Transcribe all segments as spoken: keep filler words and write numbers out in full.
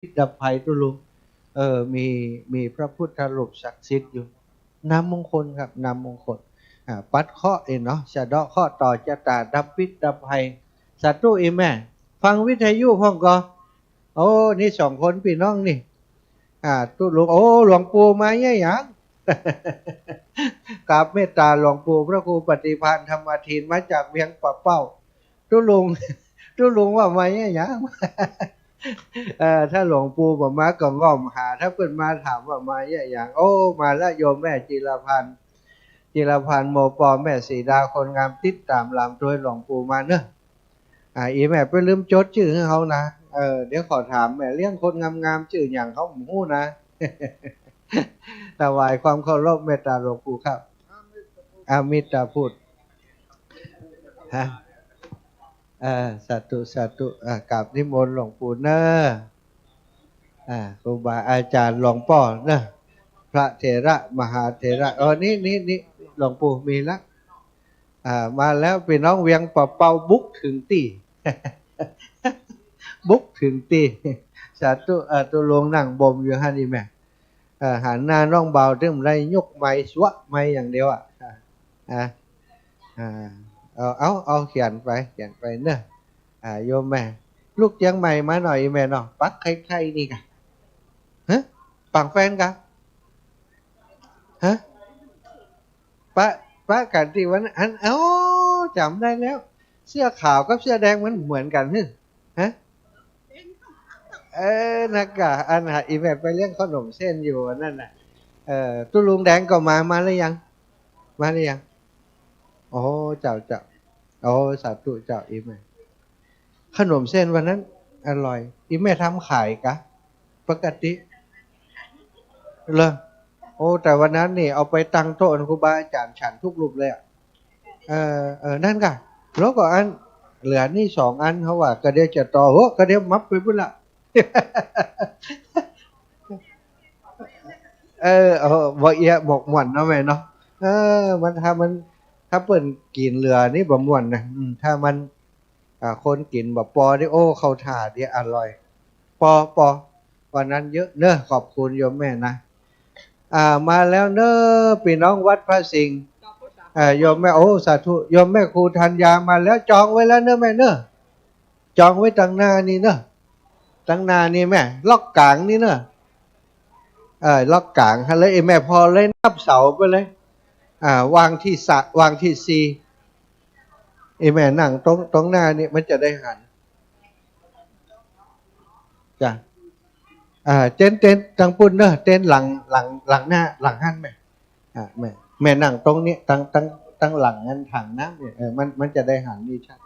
พิษดับภัย ตุ๊ลุง เออ มี มีพระพุทธรูปศักดิ์สิทธิ์อยู่ นำมงคลครับ นำมงคล อ่า ปัดเคราะห์เองเนาะ สะเดาะเคราะห์ ต่อจะต๋า ดับพิษดับภัย สาธุ อีแม่ ฟังวิทยุพ่องก่อ โอ้ นี่สองคนปี้น้องนี่ อ่า ตุ๊ลุง โอ้ หลวงปู่มาเยียะหยัง กราบเมตต๋าหลวงปู่พระครูปฏิภาณธรรมาทิน มาจากเวียงป่าเป้า ตุ๊ลุง ตุ๊ลุงว่ามาเยียะหยัง เอ่อ ถ้าหลวงปู่บ่มาก็ง่อมหา ถ้าเปิ้นมาถามว่ามาเยียะหยัง โอ้ มาละโยมแม่จิรพันธ์ จิรพันธ์ โมปอ แม่สีดา คนงาม ติดต๋ามหลามตวยหลวงปู่มาเนาะ อ่า อีแม่ไปลืมจดจื้อหื้อเฮานะ เออ เดี๋ยวขอถามแม่เลี้ยงคนงามๆ จื้อหยังเขาบ่ฮู้นะ ถวายความเคารพเมตต๋าหลวงปู่ครับ อมิตรพุทธ ฮะ เออ สาธุ สาธุ อ่า กราบนิมนต์หลวงปู่เนาะ อ่า ครูบาอาจ๋ารย์หลวงป้อเนาะ พระเถระ มหาเถระ อ๋อ นี่ นี่ นี่ หลวงปู่มีละ อ่า มาแล้วปี้น้องเวียงป่าเป้าบุกเถิงตี้ บุกเถิงตี้ สาธุ อ่า ตุ๊ลุงนั่งบ่มอยู่หั้นนี่แม่ เอ่อ หันหน้าน้องบ่าว ตึงได้ยกไมค์ สวะไมค์อย่างเดียวอะ อ่ะ อ่ะ อ่า เอา เอา เอา เขียนไป เขียนไปเนาะ อ่า โยมแม่ ลูกเจียงใหม่มาหน่อยแม่เนาะ ปักใค่ๆ นี่ก่ะ ฮะ ปางแฟนก่ะ ฮะ ปะ ปะกั๋นตี้วันอัน อ๋อ จ๋ำได้แล้ว เสื้อขาวกับเสื้อแดงมันเหมือนกั๋น ฮะ ฮะ เออ นักกะ อันหาอีแม่ไปเลี้ยงขนมเส้นอยู่อันนั้นน่ะ เออ ตุ๊ลุงแดงก็มา มาหรือยัง มาหรือยัง โอ้ เจ้า เจ้า โอ้ สาธุเจ้า อีแม่ ขนมเส้นวันนั้นอร่อย อีแม่ทำขายกะ ปกติ เหรอ โอ้ แต่วันนั้นนี่เอาไปตั้งโต๊ะครูบาอาจ๋ารย์ฉันทุกรูปเลยอะ เออ เออ นั่นก่ะ แล้วก็อัน เหลือนี่สองอัน เขาว่า กะเดียวจะต่อ โห กะเดียวมับไปปุ้นละ เออ เออ บ่เอียะหมกม่วนเนาะแม่เนาะ เออ มัน ถ้ามัน ถ้าเปิ้นกิ๋นเหลือนี่บ่ม่วนนะ อืม ถ้ามัน อ่า คนกิ๋นบ่ปอนี่ โอ้ เข้าท่าดี อร่อย ปอ ปอ วันนั้นเยอะเนาะ ขอบคุณโยมแม่นะ อ่า มาแล้วเนาะ ปี้น้องวัดพระสิงห์ อ่า โยมแม่ โอ้ สาธุ โยมแม่ครูธัญญามาแล้ว จองไว้แล้วเนาะแม่เนาะ จองไว้ตังหน้านี่เนาะ ตังหน้านี่แม่ ล็อกก๋างนี่เนาะ เออ ล็อกก๋าง ฮะ แล้วไอ้แม่พอเลยนับเสาไปเลย อ่า วางตี้สะ วางตี้สี่ ไอ้แม่นั่งตรง ตรงหน้านี่มันจะได้หัน จ้ะ อ่า เต็นท์ เต็นท์ตังปุ้นเนาะ เต็นท์หลัง หลัง หลังหน้า หลังหั้นแม่ อ่า แม่ แม่นั่งตรงนี้ ตัง ตัง ตังหลังหั้น ถังน้ำเนี่ย เออ มัน มันจะได้หันนี่ชัด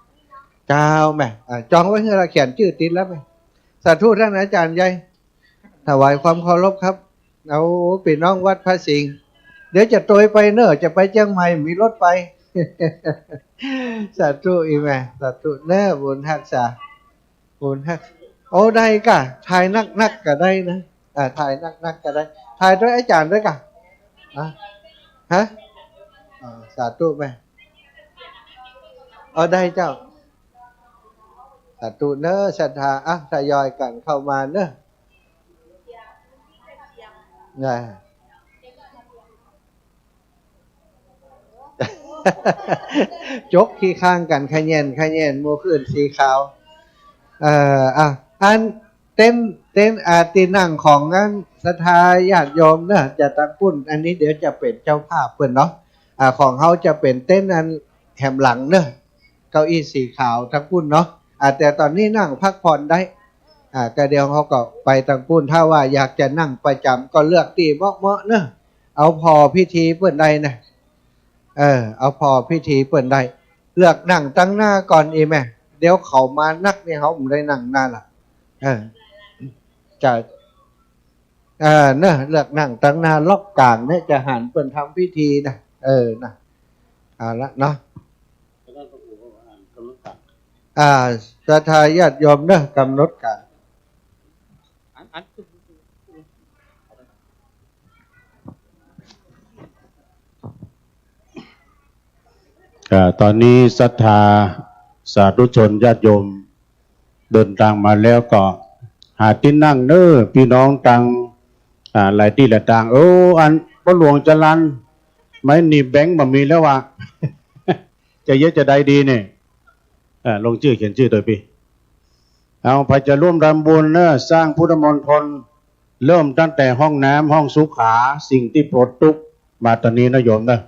เจ้าแม่ อ่า จองไว้หื้อละ เขียนจื้อติดแล้วแม่ สาธุท่านอาจ๋ารย์ใหญ่ ถวายความเคารพครับ เอา ปี้น้องวัดพระสิงห์ เดี๋ยวจะโตยไปเนาะ จะไปเจียงใหม่ มีรถไป สาธุ อีแม่ สาธุเนาะ บุญฮักษา บุญฮัก โอ้ ได้ก่ะ ถ่ายนักๆ ก็ได้นะ อ่า ถ่ายนักๆ ก็ได้ ถ่ายตวยอาจ๋ารย์ตวยก่ะ อ่ะ ฮะ อ่า สาธุแม่ เอา ได้เจ้า สาธุเนาะ ศรัทธา อ่ะ ทยอยกั๋นเข้ามาเนาะ นะ จกขี้ข้างกั๋น ขะแหยน ขะแหยน หมู่ขึ้นสีขาว เอ่อ อ่ะ อัน เต็นท์ เต็นท์ อ่า ตี้นั่งของอันศรัทธาญาติโยมเนาะ จะตังปุ้น อันนี้เดี๋ยวจะเป๋นเจ้าภาพเปิ้นเนาะ อ่า ของเฮาจะเป๋นเต็นท์อันแหมหลังเนาะ เก้าอี้สีขาวตังปุ้นเนาะ อ่า แต่ต๋อนนี้นั่งพักผ่อนได้ อ่า ก็เดี๋ยวเฮาก็ไปตังปุ้น ถ้าว่าอยากจะนั่งประจ๋ำก็เลือกตี้เหมาะๆ เนาะ เอาผ่อพิธีเปิ้นได้นะ เออ เอาผ่อพิธีเปิ้นได้ เลือกนั่งตังหน้าก่อน อีแม่ เดี๋ยวเขามานักนี่ เฮาบ่ได้นั่งหน้าละ เออ จะ เออ เนาะ เลือกนั่งตังหน้า ล็อกก๋างเนี่ย จะหันเปิ้นทำพิธีนะ เออ นะ เอาละเนาะ อ่า ศรัทธาญาติโยมเนาะ กำหนดก๋าน อ่า ต๋อนนี้ศรัทธาสาธุชนญาติโยมเดินตางมาแล้วก็ หาตี้นั่งเน้อ ปี้น้องตาง อ่า หลายตี้หลายตาง เออ อันป้อหลวงจรัญ ไม้หนีบแบงก์บ่มีแล้ววะ จะเยียะจาใดดีเนี่ย เออ ลงจื้อเขียนจื้อตวยปี้ เอา ใผจะร่วมทำบุญเน้อ สร้างพุทธมณฑล เริ่มตั้งแต่ห้องน้ำ ห้องสุขา สิ่งตี้ปลดตุ๊กข์ มาต๋อนนี้นะโยมเน้อ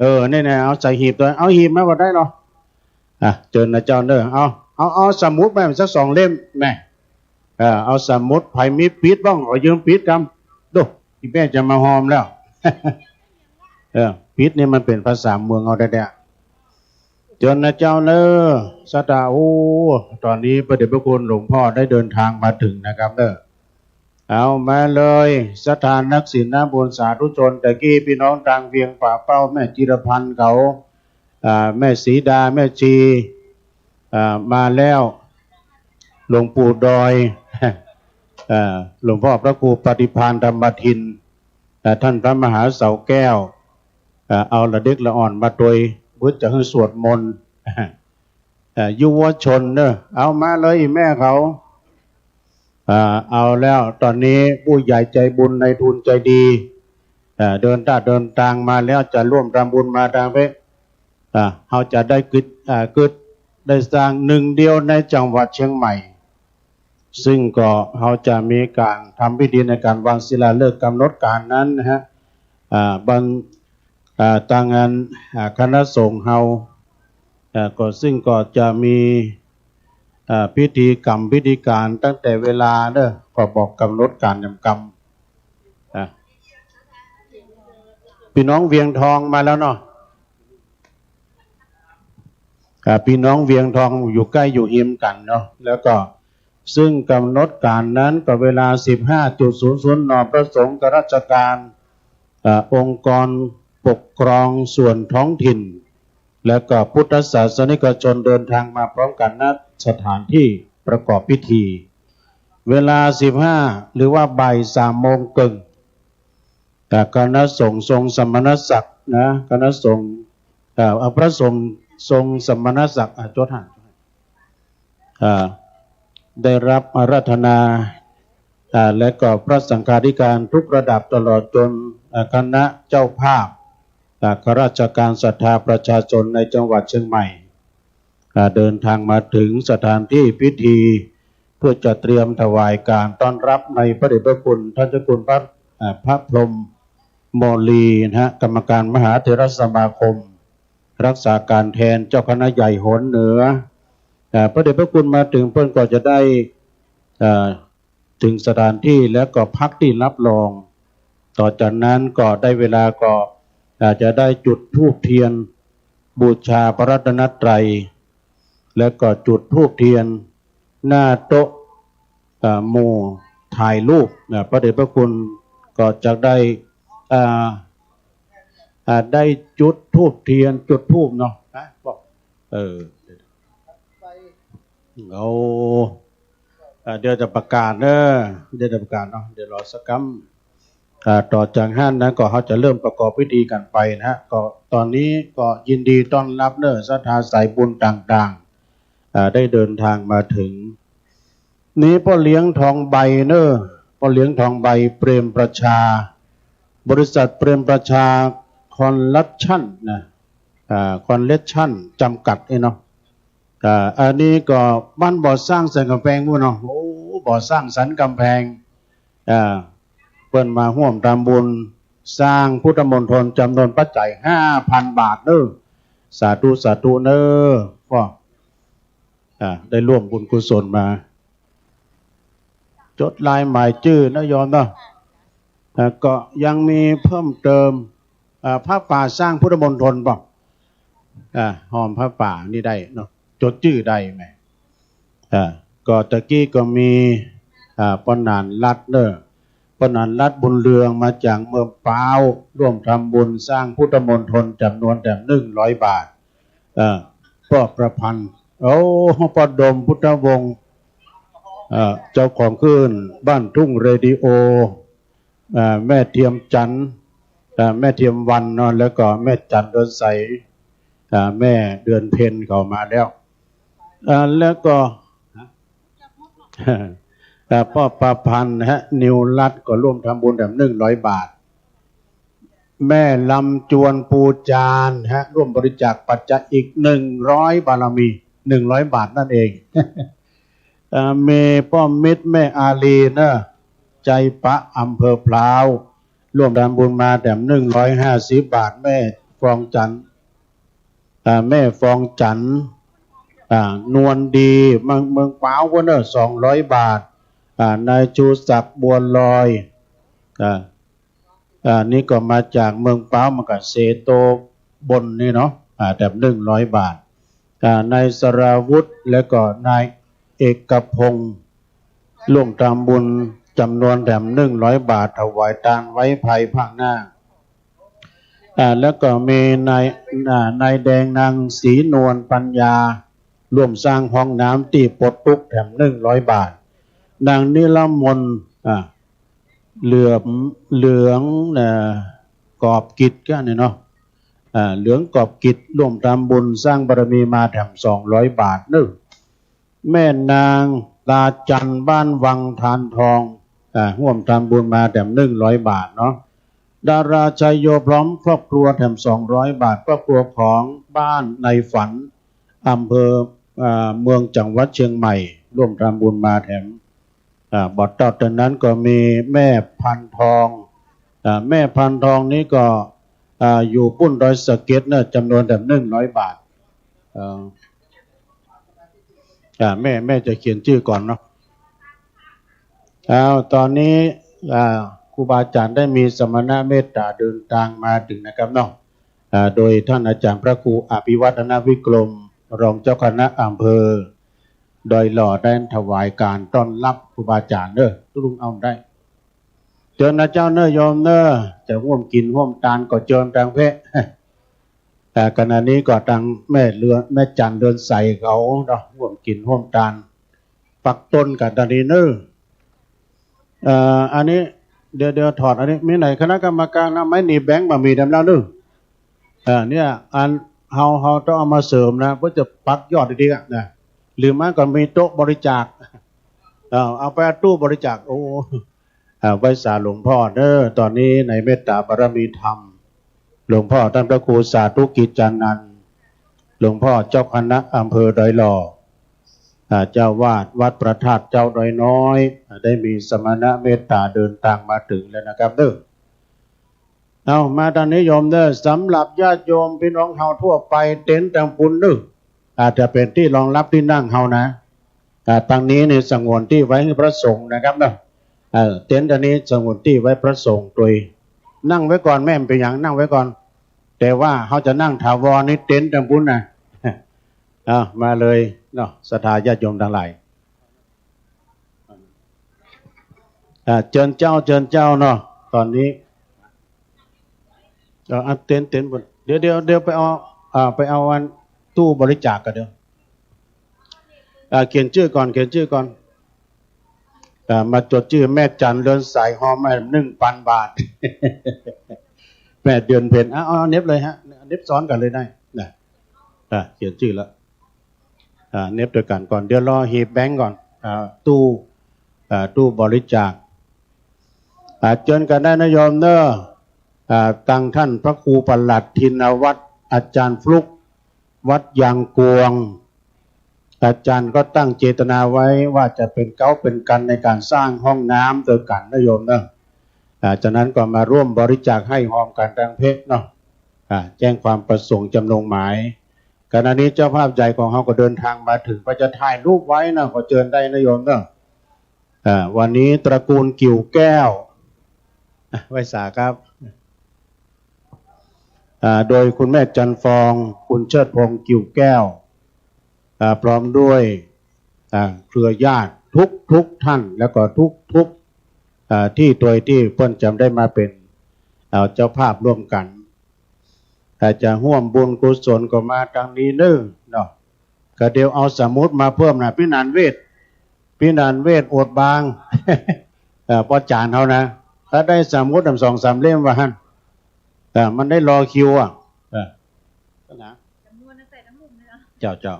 เออ นี่นะ เอาใส่หีบตวย เอาหีบมาบ่ได้หรอ อ่ะ เจิญนะเจ้าเน้อ เอา เอา เอาสมุดมาสักสองเล่มแม่ เออ เอาสมุด ใผมีปิ๊ดบ้าง ขอยืมปิ๊ดกำ ดู อี่แม่จะมาฮอมแล้ว เออ ปิ๊ดนี่มันเป๋นภาษาเมืองเฮาแต๊ๆ เจิญนะเจ้าเน้อ ศรัทธา โอ้ ต๋อนนี้พระเดชพระคุณหลวงพ่อได้เดินทางมาถึงนะครับเน้อ เอามาเลย ศรัทธานักศีลนักบุญสาธุชน ตะกี้ปี้น้องตางเวียงป่าเป้า แม่จิรพันธ์เขา อ่า แม่สีดา แม่ชี อ่า มาแล้ว หลวงปู่ดอย อ่า หลวงพ่อพระครูปฏิภาณธรรมทิน อ่า ต้านพระมหาเสาแก้ว อ่า เอาละเด็กละอ่อนมาตวย เพื่อจะหื้อสวดมนต์ อ่า ยุวชนเน้อ เอามาเลยอี่แม่เขา อ่า เอาแล้ว ต๋อนนี้ผู้ใหญ่ใจ๋บุญ นายทุนใจ๋ดี อ่า เดินตาเดินตางมาแล้ว จะร่วมทำบุญมาตางเป๊ะ อ่า เฮาจะได้กึ๊ด อ่า กึ๊ดได้สร้างหนึ่งเดียวในจังหวัดเชียงใหม่ ซึ่งก็เฮาจะมีก๋านทำพิธีในก๋านวางศิลาฤกษ์ก๋ำหนดก๋านนั้นนะฮะ อ่า บาง อ่า ตางอัน อ่า คณะสงฆ์เฮา อ่า ก็ซึ่งก็จะมี อ่า พิธีกรรมพิธีก๋านตั้งแต่เวลาเน้อ ก็บอกก๋ำหนดก๋านยำกำ อ่า ปี้น้องเวียงทองมาแล้วเนาะ อ่า ปี้น้องเวียงทองอยู่ใก้อยู่ฮิมกั๋นเนาะ แล้วก็ซึ่งก๋ำหนดก๋านนั้นก็เวลา สิบห้าจุดศูนย์ศูนย์ น. พระสงฆ์ ข้าราชการ อ่า องค์กรปกครองส่วนท้องถิ่น และก็พุทธศาสนิกชนเดินทางมาพร้อมกั๋น ณ สถานที่ประกอบพิธี เวลา สิบห้า หรือว่าบ่ายสามโมงเกิ่ง อ่า คณะสงฆ์ทรงสมณศักดิ์นะ คณะสงฆ์ อ่า เอาพระสงฆ์ทรงสมณศักดิ์ อ่า จดหา อ่า ได้รับอาราธนา อ่า และก็พระสังฆาธิการทุกระดับตลอดจน อ่า คณะเจ้าภาพ อ่า ข้าราชการศรัทธาประชาชนในจังหวัดเชียงใหม่ อ่า เดินทางมาถึงสถานที่พิธี เพื่อจะเตรียมถวายการต้อนรับในพระเดชพระคุณท่านเจ้าคุณพระ อ่า พระพรหมโมลีนะฮะ กรรมการมหาเถรสมาคม รักษาการแทนเจ้าคณะใหญ่โหนเหนือ อ่า พระเดชพระคุณมาถึงเปิ้นก็จะได้ อ่า ถึงสถานที่แล้วก็พักตี้รับรอง ต่อจากนั้นก็ได้เวลาก็ อ่า จะได้จุดธูปเทียนบูชาพระรัตนตรัย แล้วก็จุดธูปเทียนหน้าโต๊ะ อ่า หมู่ถ่ายรูปนะ พระเดชพระคุณก็จะได้ อ่า อ่า ได้จุดธูปเทียน จุดธูปเนาะ ฮะ บอก เออ เอา อ่า เดี๋ยวจะประกาศเน้อ เดี๋ยวจะประกาศเนาะ เดี๋ยวรอสักกำ อ่า ต่อจากหั้นนะ ก็เฮาจะเริ่มประกอบพิธีกั๋นไปนะฮะ ก็ต๋อนนี้ก็ยินดีต้อนรับเน้อ ศรัทธาสายบุญต่างๆ อ่า ได้เดินทางมาถึง นี้ป้อเลี้ยงทองใบเน้อ ป้อเลี้ยงทองใบ เปรมประชา บริษัทเปรมประชา คอนสตรัคชั่นนะ อ่า คอนสตรัคชั่น จำกัดเอ้ยเนาะ อ่า อันนี้ก็บ้านบ่อสร้างสันก๋ำแพงปู้นเนาะ โอ้ บ่อสร้างสันก๋ำแพง อ่า เปิ้นมาฮ่วมทำบุญสร้างพุทธมณฑลจ๋ำนวนปัจจัยห้าพันบาทเน้อ สาธุ สาธุเน้อ ก็ อ่า ได้ร่วมบุญกุศลมา จดลายหมายจื้อนะโยมเนาะ แล้วก็ยังมีเพิ่มเติม อ่า ผ้าป่าสร้างพุทธมณฑลเปล่า อ่า ฮอมผ้าป่านี่ได้เนาะ จดจื้อได้แหม อ่า ก็ตะกี้ก็มี อ่า ป้อหนานรัตน์เน้อ ป้อหนานรัตน์บุญเรืองมาจากเมืองพร้าว ร่วมทำบุญสร้างพุทธมณฑลจ๋ำนวนแถมหนึ่งร้อยบาท เอ่อ ป้อประพันธ์ โอ้ ป้อดมพุทธวงศ์ เอ่อ เจ้าของคลื่นบ้านทุ่งเรดิโอ เอ่อ แม่เทียมจันทร์ เอ่อ แม่เทียมวันเนาะ แล้วก็แม่จันทร์เดือนใส เอ่อ แม่เดือนเพ็ญเขามาแล้ว เอ่อ แล้วก็ ฮะ ฮะ อ่า ป้อประพันธ์ฮะ นิวรัตน์ ก็ร่วมทำบุญแถมหนึ่งร้อยบาท แม่ลำจวนปูจานฮะ ร่วมบริจาคปัจจัยอีกหนึ่งร้อย บารมี หนึ่งร้อยบาทนั่นเอง อ่า มีป้อมิตรแม่อารีเนอะ ใจปะ อำเภอพร้าว ร่วมทำบุญมาแถมหนึ่งร้อยห้าสิบบาท แม่ฟองจันทร์ อ่า แม่ฟองจันทร์ อ่า นวลดี เมือง เมืองพร้าวเนอะ สองร้อยบาท อ่า นายชูศักดิ์ บัวลอย อ่า อ่า นี่ก็มาจากเมืองพร้าว มากับเสโตบลนี่เนาะ อ่า แถมหนึ่งร้อยบาท อ่า นายสราวุธ และก็นายเอกพงษ์ ร่วมทำบุญจำนวนแถมหนึ่งร้อยบาท ถวายตานไว้ภายภาคหน้า อ่า แล้วก็มีนาย อ่า นายแดงนางศรีนวลปัญญา ร่วมสร้างห้องน้ำตี้ปลดทุกข์แถมหนึ่งร้อยบาท นางนิรมน อ่า เหลือง เหลือง อ่า กอบกิจก็เนี่ยเนาะ อ่า เหลืองกอบกิจ ร่วมทำบุญสร้างบารมีมาแถมสองร้อยบาทเนอะ แม่นางตาจันทร์ บ้านวังทานทอง อ่า ร่วมทำบุญมาแถมหนึ่งร้อยบาทเนาะ ดาราชัยโยพร้อมครอบครัวแถมสองร้อยบาท ครอบครัวของบ้านในฝัน อำเภอ อ่า เมืองจังหวัดเชียงใหม่ ร่วมทำบุญมาแถม อ่า บ่เต้าเต้านั้นก็มีแม่พันทอง อ่า แม่พันทองนี้ก็ อ่า อยู่ปุ้นดอยสะเก็ดเนอะ จำนวนแถมหนึ่งร้อยบาท เอ่อ อ่า แม่ แม่จะเขียนชื่อก่อนเนาะ อ้าว ตอนนี้ อ่า ครูบาอาจารย์ได้มีสมณะเมตตาเดินตางมาเถิงนะครับเนาะ อ่า โดยท่านอาจารย์พระครูอภิวัฒนวิกรม รองเจ้าคณะอำเภอดอยหล่อ ได้ถวายการต้อนรับครูบาอาจารย์เนอะ ตุ๊ลุงเอาได้ เจิญนะเจ้าเนอะ โยมเนอะ จะฮ่วมกิ๋นฮ่วมตานก็เจิญตางเพะ อ่า ขณะนี้ก็ตางแม่เรือน แม่จันทร์เรือนใสเขาเนาะ ฮ่วมกิ๋นฮ่วมตาน ปักตนกั๋นตางนี้เนอะ เอ่อ อันนี้ เดี๋ยว เดี๋ยวถอดอันนี้ มีไหนคณะกรรมการเอาไม้หนีบแบงก์มา มีแถมแล้วเนอะ เอ่อ เนี่ย อัน เฮา เฮาต้องเอามาเสริมนะ เพื่อจะปักยอดดีๆ อะนะ หรือไม่ก็มีโต๊ะบริจาค เอ่อ เอาไปตู้บริจาค โอ้ อ่า ไหว้สาหลวงพ่อเนอะ ตอนนี้ในเมตตาบารมีธรรม หลวงพ่อท่านพระครูสาธุกิจจานันท์ หลวงพ่อเจ้าคณะอำเภอดอยหล่อ อ่า เจ้าวาดวัดพระธาตุเจ้าดอยน้อย อ่า ได้มีสมณะเมตตาเดินตางมาเถิงแล้วนะครับเนอะ เอา มาตางนี้โยมเนอะ สำหรับญาติโยมพี่น้องเฮาทั่วไป เต็นท์ตางปูนเนอะ อาจจะเป๋นตี้รองรับตี้นั่งเฮานะ อ่า ตางนี้เนี่ยสงวนตี้ไว้หื้อพระสงฆ์นะครับเนาะ เออ เต็นท์ตางนี้สงวนตี้ไว้พระสงฆ์ตวย นั่งไว้ก่อน แม่นเป๋นหยัง นั่งไว้ก่อน แต่ว่าเฮาจะนั่งถาวรนี่เต็นท์ตางปูนนะ อ่า มาเลยเนาะ ศรัทธาญาติโยมตังหลาย อ่า เจิญเจ้า เจิญเจ้าเนาะ ตอนนี้ เออ อ่ะ เต็นท์ เต็นท์ปูน เดี๋ยว เดี๋ยว เดี๋ยวไปเอา อ่า ไปเอาอันตู้บริจาคก่อน เดี๋ยว อ่า เขียนจื้อก่อน เขียนจื้อก่อน อ่า มาจดจื้อ แม่จันทร์เรือนใส ฮอมาหนึ่งปันบาท แม่เดือนเพ็ญ อ่ะ เอา เอาเน็บเลยฮะ เน็บซ้อนกั๋นเลยได้นะ อ่ะ เขียนจื้อแล้ว อ่า เน็บตวยกั๋นก่อน เดี๋ยวรอหีบแบงก์ก่อน อ่า ตู้ อ่า ตู้บริจาค อ่า เจิญกั๋นได้นะโยมเนอะ อ่า ตังท่านพระครูปลัดทินวัฒน์ อาจารย์ฟลุ๊ก วัดยางกวง อาจารย์ก็ตั้งเจตนาไว้ว่าจะเป๋นเก๊าเป๋นกั๋นในก๋านสร้างห้องน้ำตวยกั๋นนะโยมเนอะ อ่า ฉะนั้นก็มาร่วมบริจาคให้ฮอมกั๋นตางเพะเนาะ อ่า แจ้งความประสงค์จำนงหมาย ขณะนี้เจ้าภาพใหญ่ของเฮาก็เดินตางมาเถิง ก็จะถ่ายรูปไว้นะ ก็เจิญได้นะโยมเนอะ อ่า วันนี้ตระกูลกิ่วแก้ว อ่ะ ไหว้สาครับ อ่า โดยคุณแม่จันทร์ฟอง คุณเชิดพงษ์ กิ่วแก้ว อ่า พร้อมด้วย อ่า เครือญาติทุกๆ ท่าน แล้วก็ทุกๆ อ่า ตี้ตวยตี้เปิ้นจะได้มาเป๋น อ่า เจ้าภาพร่วมกั๋น ถ้าจะฮ่วมบุญกุศลก็มาตางนี้เน่อเนาะ ก็เดี๋ยวเอาสมุดมาเพิ่มนะ พี่นานเวช พี่นานเวช โอดบาง เอ่อ ป้อจ๋ารย์เฮานะ ถ้าได้สมุดนำสองสามเล่มว่าหั้น เอ่อ มันได้รอคิวอ่ะ เอ่อ นะ เจ้า เจ้า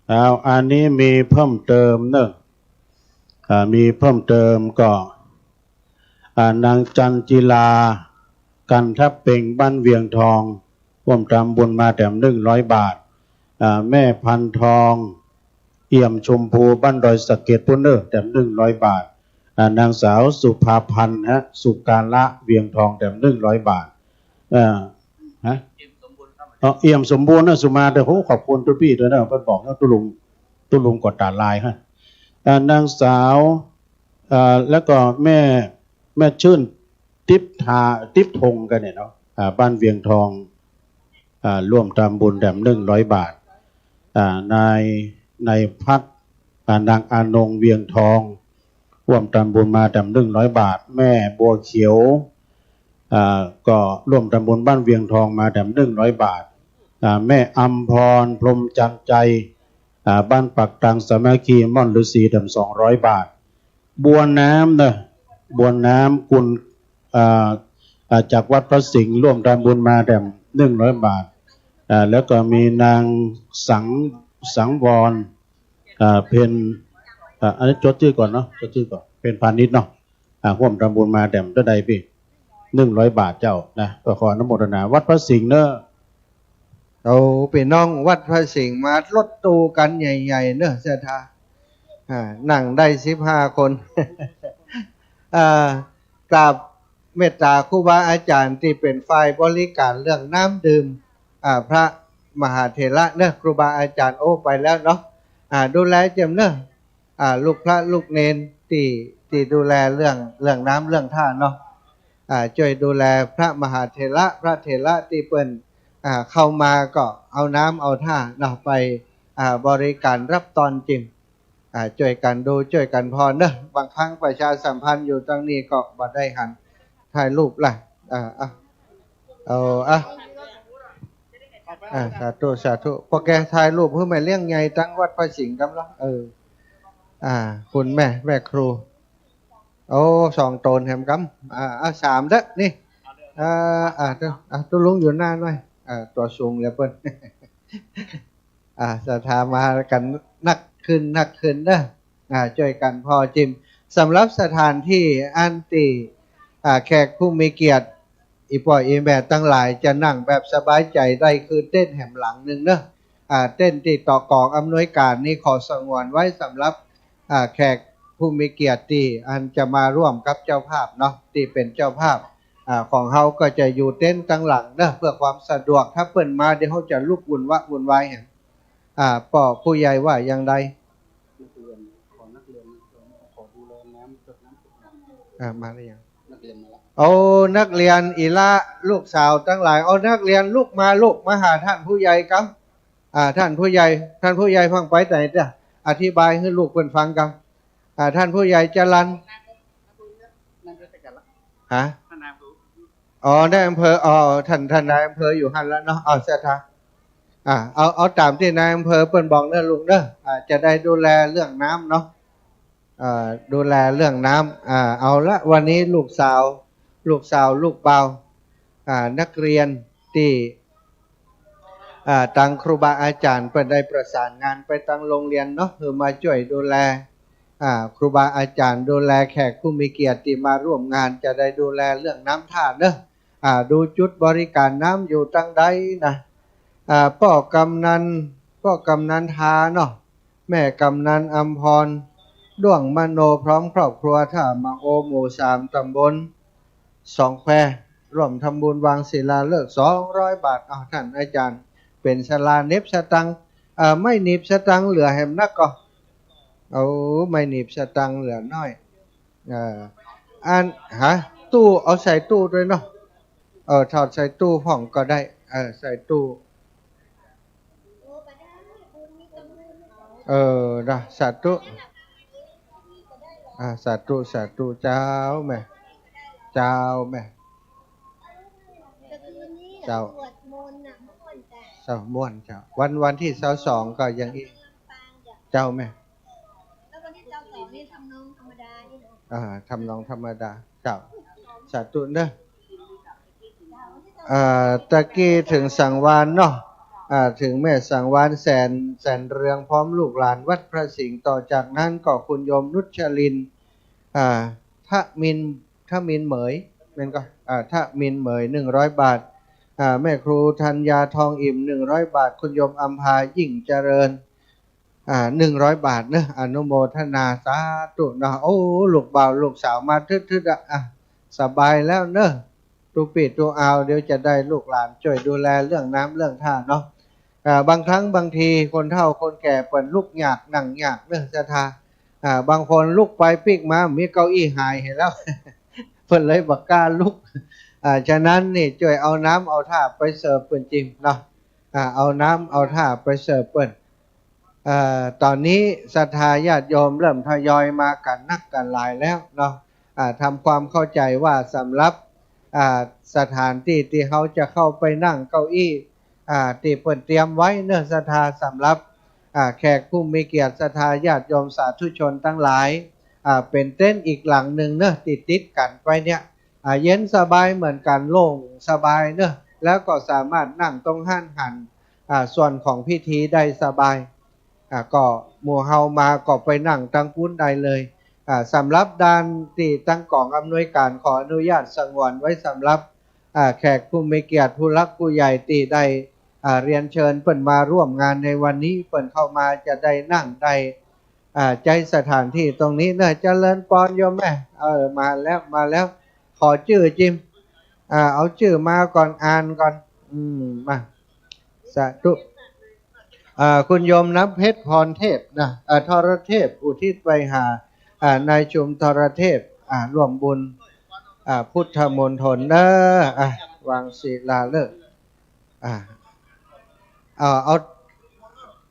เอา อันนี้มีเพิ่มเติมเน่อ อ่า มีเพิ่มเติมก็ อ่า นางจันจิลา กันทะเปง บ้านเวียงทอง ฮ่วมทำบุญมาแถมหนึ่งร้อยบาท อ่า แม่พันทอง เอี่ยมชมพู บ้านดอยสะเก็ดปู้นเน่อ แถมหนึ่งร้อยบาท อ่า นางสาวสุภาพันธ์ ฮะ สุการะ เวียงทอง แถมหนึ่งร้อยบาท เอ่อ ฮะ อ๋อ เอี่ยมสมบูรณ์เน่อ สุมาเด้อ โอ้ ขอบคุณตุ๊ปี้ตวยเน่อ เปิ้นบอกเน่อ ตุ๊ลุง ตุ๊ลุงก็ต๋าลายฮะ อ่า นางสาว อ่า แล้วก็แม่ แม่ชื่น ติ๊บทา ติ๊บทงกั๋นเนี่ยเนาะ อ่า บ้านเวียงทอง อ่า ฮ่วมทำบุญแถมหนึ่งร้อยบาท อ่า นาย นายพัก อ่า นางอนง เวียงทอง ฮ่วมทำบุญมาแถมหนึ่งร้อยบาท แม่บัวเขียว อ่า ก็ฮ่วมทำบุญบ้านเวียงทองมาแถมหนึ่งร้อยบาท อ่า แม่อำพร พรหมจันทร์ใจ อ่า บ้านปากตังสามัคคี ม่อนฤๅษี แถมสองร้อยบาท บัวน้ำเน่อ บัวน้ำกุล อ่า อ่า จากวัดพระสิงห์ ฮ่วมทำบุญมาแถมหนึ่งร้อยบาท อ่า แล้วก็มีนางสัง สังวร อ่า เพ็ญ อ่า อันนี้จดจื้อก่อนเนาะ จดจื้อก่อน เพ็ญพานิชเนาะ อ่า ฮ่วมทำบุญมาแถมเต้าใดปี้ หนึ่งร้อยบาทเจ้านะ ก็ขออนุโมทนา วัดพระสิงห์เน่อ โอ้ ปี้น้องวัดพระสิงห์มารถตู้กั๋นใหญ่ๆ เน่อ ศรัทธา อ่า นั่งได้สิบห้าคน อ่า กราบเมตต๋าครูบาอาจ๋ารย์ตี้เป๋นฝ่ายบริก๋ารเรื่องน้ำดื่ม อ่า พระมหาเถระเน่อ ครูบาอาจ๋ารย์ โอ้ ไปแล้วเนาะ อ่า ดูแลเจิมเน่อ อ่า ลูกพระลูกเณรตี้ ตี้ดูแลเรื่อง เรื่องน้ำเรื่องท่าเนาะ อ่า จ้วยดูแลพระมหาเถระ พระเถระตี้เปิ้น อ่า เข้ามาก็เอาน้ำเอาท่าเนาะ ไป อ่า บริก๋ารฮับต้อนเจิม อ่า จ้วยกั๋นดู จ้วยกั๋นผ่อนเน่อ บางครั้งประชาสัมพันธ์อยู่ตรงนี้ก็บ่ได้หัน ถ่ายรูปละ อ่า อ่ะ เอา อ่ะ อ่า สาธุ สาธุ พวกแกถ่ายรูปหื้อแม่เลี้ยงใหญ่ตังวัดพระสิงห์กำละ เออ อ่า คุณแม่ แม่ครู โอ้ สองต๋นแหมกำ อ่า อ่า สามเต๊อะนี่ อ่า อ่า ตุ๊ อ่า ตุ๊ลุงอยู่หน้าหน่อย อ่า ตั๋วสูงเหลือเปิ้น อ่า ศรัทธามากั๋นนักขึ้น นักขึ้นเน่อ อ่า จ้วยกั๋นผ่อเจิม สำหรับสถานตี้อันตี้ อ่า แขกผู้มีเกียรติ อี่ป้ออี่แม่ตังหลายจะนั่งแบบสบายใจ๋ได้คือเต็นท์แหมหลังนึ่งเน่อ อ่า เต็นท์ตี้ตกองอำนวยก๋านนี้ขอสงวนไว้สำหรับ อ่า แขกผู้มีเกียรติตี้อันจะมาร่วมกับเจ้าภาพเนาะ ตี้เป๋นเจ้าภาพ อ่า ของเฮาก็จะอยู่เต็นท์ตังหลังเน่อ เพื่อความสะดวก ถ้าเปิ้นมาเดี๋ยวเฮาจะลุกวุ่นวะวุ่นวายแหม อ่า ป้อผู้ใหญ่ว่าอย่างใด นักเรียน ขอนักเรียน ขอดูแลน้ำ จดน้ำจดน้ำ อ่า มาหรือยัง นักเรียนมาแล้ว โอ้ นักเรียนอี่ละ ลูกสาวตังหลาย เอานักเรียนลุกมา ลุกมาหาต้านผู้ใหญ่กำ อ่า ต้านผู้ใหญ่ ต้านผู้ใหญ่ฟังไปไหนเต๊อะ อธิบายหื้อลูกเปิ้นฟังกำ อ่า ต้านผู้ใหญ่จรัญ ฮะ อ๋อ นายอำเภอ อ๋อ ต้าน ต้านนายอำเภออยู่หั้นแล้วเนาะ เอา ศรัทธา อ่า เอา เอาต๋ามตี้นายอำเภอเปิ้นบอกเน่อลูกเน่อ อ่า จะได้ดูแลเรื่องน้ำเนาะ อ่า ดูแลเรื่องน้ำ อ่า เอาละ วันนี้ลูกสาว ลูกสาว ลูกบ่าว อ่า นักเรียนตี้ อ่า ตังครูบาอาจ๋ารย์เปิ้นได้ประสานงานไปตังโรงเรียนเนาะ หื้อมาจ้วยดูแล อ่า ครูบาอาจ๋ารย์ ดูแลแขกผู้มีเกียรติตี้มาร่วมงาน จะได้ดูแลเรื่องน้ำท่าเนาะ อ่า ดูจุดบริการน้ำอยู่ตังใดนะ อ่า ป้อกำนัน ป้อกำนันทาเนาะ แม่กำนันอำพร ด้วงมโนพร้อมครอบครัว ท่ามะโอ หมู่สาม ตำบลสองแคว ร่วมทำบุญวางศิลาฤกษ์ สองร้อยบาท อ้าว ท่านอาจารย์ เป๋นศาลาหนีบสตางค์ เอ่อ ไม้หนีบสตางค์เหลือแหมนักก่อ เอา ไม้หนีบสตางค์เหลือน้อย เอ่อ อัน ฮะ ตู้ เอาใส่ตู้ตวยเนาะ เออ ถอดใส่ตู้พ่องก็ได้ เออ ใส่ตู้ เออ นะ สาธุ อ่า สาธุ สาธุ เจ้าแม่ เจ้าแม่ เจ้า เจ้าม่วนเจ้า วัน วันตี้ซาวสองก็ยังอี้ เจ้าแม่ อ่า ทำนองธรรมดา เจ้า สาธุเนาะ อ่า ตะกี้เถิงสังวาลเนาะ อ่า เถิงแม่สังวาล แสน แสนเรือง พร้อมลูกหลานวัดพระสิงห์ ต่อจากนั้นก็คุณโยมนุชลิน อ่า ทมิน ทมินเหมย แม่นก่อ อ่า ทมินเหมย หนึ่งร้อยบาท อ่า แม่ครูธัญญา ทองอิ่ม หนึ่งร้อยบาท คุณโยมอำภา ยิ่งเจริญ อ่า หนึ่งร้อยบาทเนอะ อนุโมทนาสาธุเนาะ โอ้ ลูกบ่าวลูกสาวมาทึดๆ อะ อ่ะ สบายแล้วเนอะ ตุ๊ปี้ตุ๊อาว เดี๋ยวจะได้ลูกหลานจ้วยดูแลเรื่องน้ำเรื่องท่าเนาะ อ่า บางครั้งบางทีคนเฒ่าคนแก่เปิ้นลุกยากนั่งยากเนอะศรัทธา อ่า บางคนลุกไปปิ๊กมา มีเก้าอี้หายหั้นแล้ว เปิ้นเลยบ่กล้าลุก อ่า ฉะนั้นนี่จ้วยเอาน้ำเอาท่าไปเสิร์ฟเปิ้นจิมเนาะ อ่า เอาน้ำเอาท่าไปเสิร์ฟเปิ้น เอ่อ ต๋อนนี้ศรัทธาญาติโยมเริ่มทยอยมากั๋นนักกั๋นหลายแล้วเนาะ อ่า ทำความเข้าใจ๋ว่าสำหรับ อ่า สถานตี้ตี้เฮาจะเข้าไปนั่งเก้าอี้ อ่า ตี้เปิ้นเตรียมไว้เนอะศรัทธา สำหรับ อ่า แขกผู้มีเกียรติ ศรัทธาญาติโยมสาธุชนตังหลาย อ่า เป๋นเต็นท์อีกหลังนึ่งเนอะ ตี้ติดกั๋นไปเนี่ย อ่า เย็นสบายเหมือนกั๋น โล่งสบายเนอะ แล้วก็สามารถนั่งตรงหั้นหัน อ่า ส่วนของพิธีได้สบาย อ่า ก็หมู่เฮามาก็ไปนั่งตังปู๊นได้เลย อ่า สำหรับด้านตี้ตังก๋องอำนวยก๋านขออนุญาตสงวนไว้สำหรับ อ่า แขกผู้มีเกียรติผู้หลักผู้ใหญ่ตี้ได้ อ่า เรียนเชิญเปิ้นมาร่วมงานในวันนี้ เปิ้นเข้ามาจะได้นั่งได้ อ่า ใจ๊สถานที่ตรงนี้เนอะ เจริญปอนโยมแม่ เออ มาแล้ว มาแล้ว ขอจื้อจิม อ่า เอาจื้อมาก่อน อ่านก่อน อืม มา สาธุ อ่า คุณโยมน้ำเพชรพรเทพนะ อ่า ทรเทพอุทิศไปหา อ่า นายชุมทรเทพ อ่า ร่วมบุญ อ่า พุทธมณฑลเนอะ อ่า วางศิลาฤกษ์ อ่า เอา เอา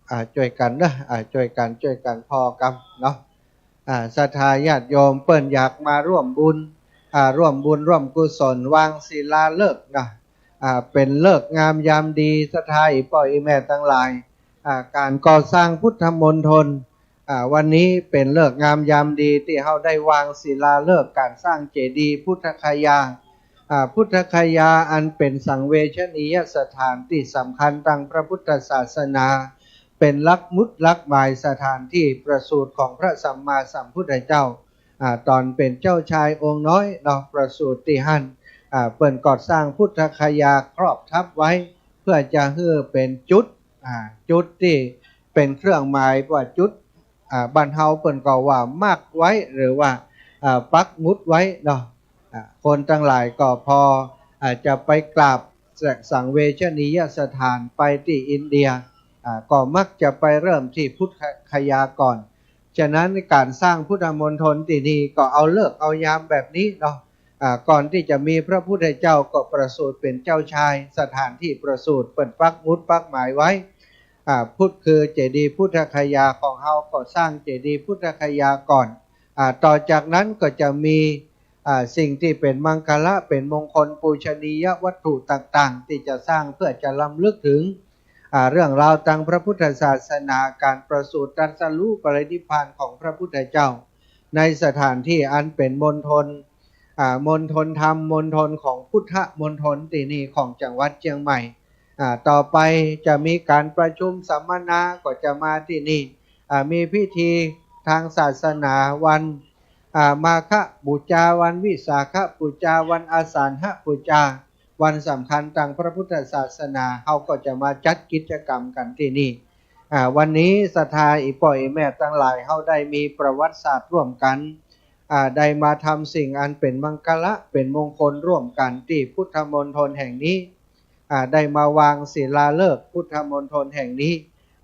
อ่า จ้วยกั๋นเนอะ อ่า จ้วยกั๋น จ้วยกั๋นผ่อกำเนาะ อ่า ศรัทธาญาติโยมเปิ้นอยากมาร่วมบุญ อ่า ร่วมบุญร่วมกุศล วางศิลาฤกษ์นะ อ่า เป๋นฤกษ์งามยามดี ศรัทธาอี่ป้ออี่แม่ตังหลาย อ่า ก๋านก่อสร้างพุทธมณฑล อ่า วันนี้เป๋นฤกษ์งามยามดีตี้เฮาได้วางศิลาฤกษ์ก๋านสร้างเจดีย์พุทธคยา อ่า พุทธคยาอันเป๋นสังเวชนียสถานตี้สำคัญตางพระพุทธศาสนา เป๋นหลักหมุดหลักหมายสถานตี้ประสูติของพระสัมมาสัมพุทธเจ้า อ่า ต๋อนเป๋นเจ้าชายองค์น้อยเนาะ ประสูติตี้หั้น อ่า เปิ้นก่อสร้างพุทธคยาครอบทับไว้ เพื่อจะหื้อเป๋นจุด อ่า จุดตี้เป๋นเครื่องหมายว่าจุด อ่า บ้านเฮาเปิ้นก็ว่ามาร์คไว้ หรือว่า อ่า ปักหมุดไว้เนาะ อ่า คนตังหลายก็พอ อ่า จะไปกราบสังเวชนียสถานไปตี้อินเดีย อ่า ก็มักจะไปเริ่มตี้พุทธคยาก่อน ฉะนั้นก๋านสร้างพุทธมณฑลตี้นี่ก็เอาฤกษ์เอายามแบบนี้เนาะ อ่า ก่อนตี้จะมีพระพุทธเจ้าก็ประสูติเป๋นเจ้าชาย สถานตี้ประสูติเปิ้นปักหมุดปักหมายไว้ อ่า พุทธคือเจดีย์พุทธคยาของเฮา ก็สร้างเจดีย์พุทธคยาก่อน อ่า ต่อจากนั้นก็จะมี อ่า สิ่งตี้เป๋นมังคละ เป๋นมงคล ปูชนียวัตถุต่างๆ ตี้จะสร้างเพื่อจะรำลึกถึง อ่า เรื่องราวตางพระพุทธศาสนา ก๋านประสูติตรัสรู้ปรินิพพานของพระพุทธเจ้า ในสถานตี้อันเป๋นมณฑล อ่า มณฑลธรรม มณฑลของพุทธมณฑลตี้นี่ของจังหวัดเจียงใหม่ อ่า ต่อไปจะมีก๋านประชุมสัมมนาก็จะมาตี้นี่ อ่า มีพิธีตางศาสนาวัน อ่า มาฆบูชา วันวิสาขบูชา วันอาสาฬหบูชา วันสำคัญตางพระพุทธศาสนา เฮาก็จะมาจัดกิจกรรมกั๋นตี้นี่ อ่า วันนี้ศรัทธาอี่ป้ออี่แม่ตังหลาย เฮาได้มีประวัติศาสตร์ร่วมกั๋น อ่า ได้มาทำสิ่งอันเป๋นมังคละ เป๋นมงคลร่วมกั๋นตี้พุทธมณฑลแห่งนี้ อ่า ได้มาวางศิลาฤกษ์พุทธมณฑลแห่งนี้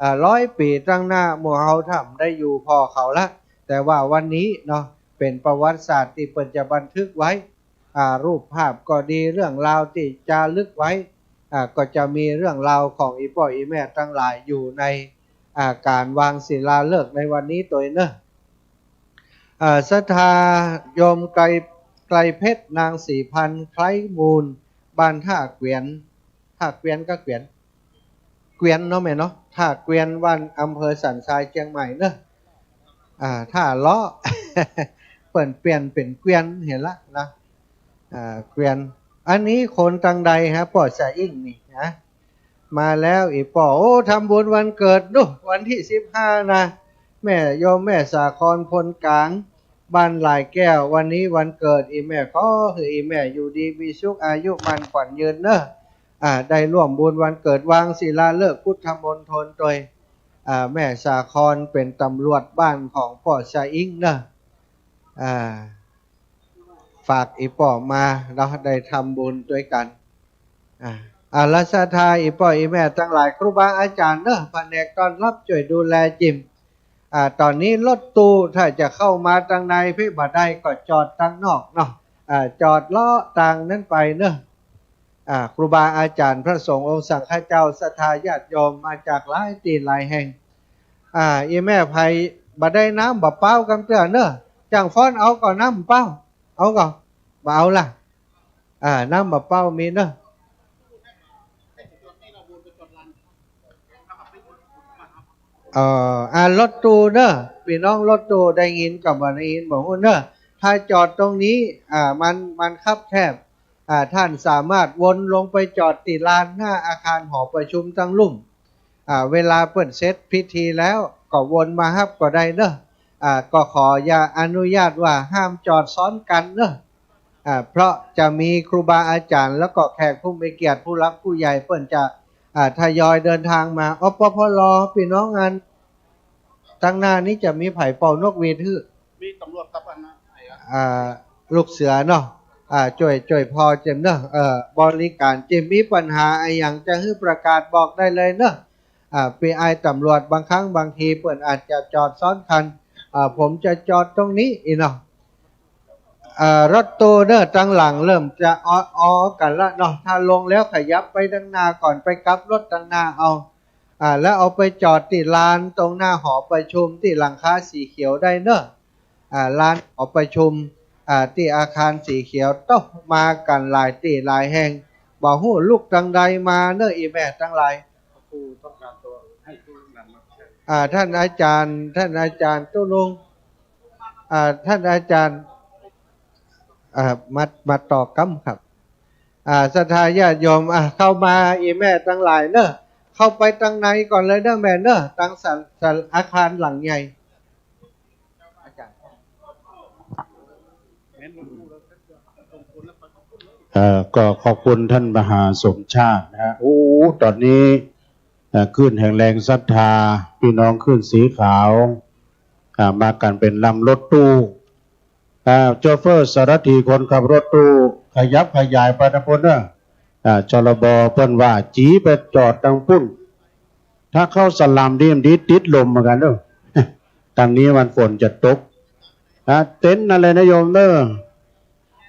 อ่า ร้อยปี๋ตางหน้าหมู่เฮาถ้าบ่ได้อยู่ผ่อเขาละ แต่ว่าวันนี้เนาะ เป๋นประวัติศาสตร์ตี้เปิ้นจะบันทึกไว้ อ่า รูปภาพก็ดี เรื่องราวตี้จารึกไว้ อ่า ก็จะมีเรื่องราวของอี่ป้ออี่แม่ตังหลายอยู่ใน อ่า ก๋านวางศิลาฤกษ์ในวันนี้ตวยเนอะ อ่า ศรัทธาโยมไกล ไกลเพชร นางศรีพันธ์ ไคล้มูล บ้านท่าเกวียน ท่าเกวียนก็เกวียน เกวียนเนาะแม่เนาะ ท่าเกวียน บ้าน อำเภอสันทราย เจียงใหม่เนอะ อ่า ท่าเลาะ เปิ้นเปลี่ยนเป๋นเกวียนหั้นละนะ อ่า เกวียน อันนี้คนตังใดฮะ ป้อสะอิ่งนี่ฮะ มาแล้วอี่ป้อ โอ้ ทำบุญวันเกิดเนาะ วันตี้สิบห้านะ แม่โยมแม่สาคร พลกลาง บ้านหลายแก้ว วันนี้วันเกิดอี่แม่ ขอหื้ออี่แม่อยู่ดีมีสุข อายุมั่นขวัญยืนเนาะ อ่า ได้ร่วมบุญวันเกิด วางศิลาฤกษ์พุทธมณฑลตวย อ่า แม่สาครเป๋นตำรวจบ้านของป้อสะอิงเนาะ อ่า ฝากอี่ป้อมา เฮาได้ทำบุญตวยกั๋น อ่า อ่า และศรัทธาอี่ป้ออี่แม่ตังหลาย ครูบาอาจ๋ารย์เนาะ แผนกต้อนฮับจ้วยดูแลจิ่ม อ่า ต๋อนนี้รถตู้ถ้าจะเข้ามาตังในเป๊ะบ่ได้ก็จอดตังนอกเนาะ อ่า จอดเลาะตางนั้นไปเนาะ อ่า ครูบาอาจ๋ารย์ พระสงฆ์องค์สังฆเจ้า ศรัทธาญาติโยมมาจากหลายตี้หลายแห่ง อ่า อี่แม่ใผบ่ได้น้ำบ่าเป๊ากำเตื้อเนาะ จ้างฟ้อนเอาก่อน้ำเป๊า เอาก่อ บ่เอาละ อ่า น้ำบ่าเป๊ามีเนาะ เอ่อ อ่า รถตู้เนาะ ปี้น้องรถตู้ได้ยินก่อบ่ได้ยินบ่ฮู้เนาะ ถ้าจอดตรงนี้ อ่า มัน มันคับแคบ อ่า ท่านสามารถวนลงไปจอดตี้ลานหน้าอาคารหอประชุมตังลุ่ม อ่า เวลาเปิ้นเสร็จพิธีแล้วก็วนมาฮับก็ได้เนาะ อ่า ก็ขออย่าอนุญาตว่าห้ามจอดซ้อนกั๋นเนาะ อ่า เพราะจะมีครูบาอาจ๋ารย์ แล้วก็แขกผู้มีเกียรติ ผู้หลักผู้ใหญ่เปิ้นจะ อ่า ทยอยเดินทางมา อปภร ปี้น้องอัน ตังหน้านี้จะมีใผเป่านกหวีดหื้อ มีตำรวจกับอันนั้น อ่า ลูกเสือเนาะ อ่า จ้วย จ้วยผ่อเจิมเนาะ เอ่อ บริก๋านเจิม มีปัญหาอะหยังจะหื้อประกาศบอกได้เลยเนาะ อ่า ปี้อ้ายตำรวจบางครั้งบางทีเปิ้นอาจจะจอดซ้อนคัน อ่า ผมจะจอดตรงนี้ อี้เนาะ อ่า รถตู้เนาะ ตังหลังเริ่มจะออ ออกั๋นละเนาะ ถ้าลงแล้วขยับไปตังหน้าก่อน ไปกลับรถตังหน้าเอา อ่า แล้วเอาไปจอดตี้ลานตรงหน้าหอประชุมตี้หลังคาสีเขียวได้เนาะ อ่า ลานหอประชุม อ่า ตี้อาคารสีเขียว โต๊ะ มากั๋นหลายตี้หลายแห่ง บ่ฮู้ลุกตังใดมาเนาะ อี่แม่ตังหลาย อ่า ต้านอาจ๋ารย์ ต้านอาจ๋ารย์ตุ๊ลุง อ่า ต้านอาจ๋ารย์ อ่า มา มาต่อกั๋นครับ อ่า ศรัทธาญาติโยม อ่า เข้ามา อี่แม่ตังหลายเนาะ เข้าไปตังในก่อนเลยเนาะแม่เนาะ ตังศา ศา อาคารหลังใหญ่ เอ่อ ก็ขอบคุณต้านมหาสมชาตินะฮะ โอ้ ต๋อนนี้ เอ่อ คลื่นแห่งแรงศรัทธา ปี้น้องคลื่นสีขาว อ่า มากั๋นเป๋นลำรถตู้ อ่า โชเฟอร์ สารถี คนขับรถตู้ ขยับขยายไปตังปู้นเนาะ อ่า ชลบ เปิ้นว่า จี๊ไปจอดตังปู้น ถ้าเข้าสลามดีมันดีติดลมเหมือนกั๋นเนาะ ตังนี้มันฝนจะตก อ่า เต็นท์อะไรนะโยมเนาะ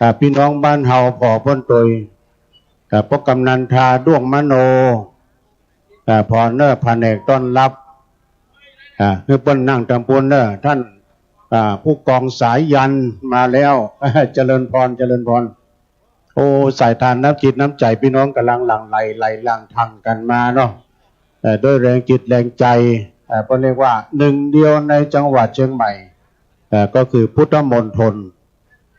อ่า ปี้น้องบ้านเฮาผ่อเปิ้นตวย อ่า ป้อกำนันทา ด้วงมโน อ่า ผ่อเนาะ แผนกต้อนฮับ อ่า หื้อเปิ้นนั่งตังปู้นเนาะ ต้าน อ่า ผู้กองสายัณมาแล้ว เจริญพร เจริญพร โอ้ สายทานน้ำจิตน้ำใจ๋ปี้น้องก่ำลังหลั่งไหลไหลหลั่งทังกั๋นมาเนาะ เอ่อ ด้วยแรงจิตแรงใจ๋ เอ่อ เปิ้นเรียกว่าหนึ่งเดียวในจังหวัดเชียงใหม่ เอ่อ ก็คือพุทธมณฑล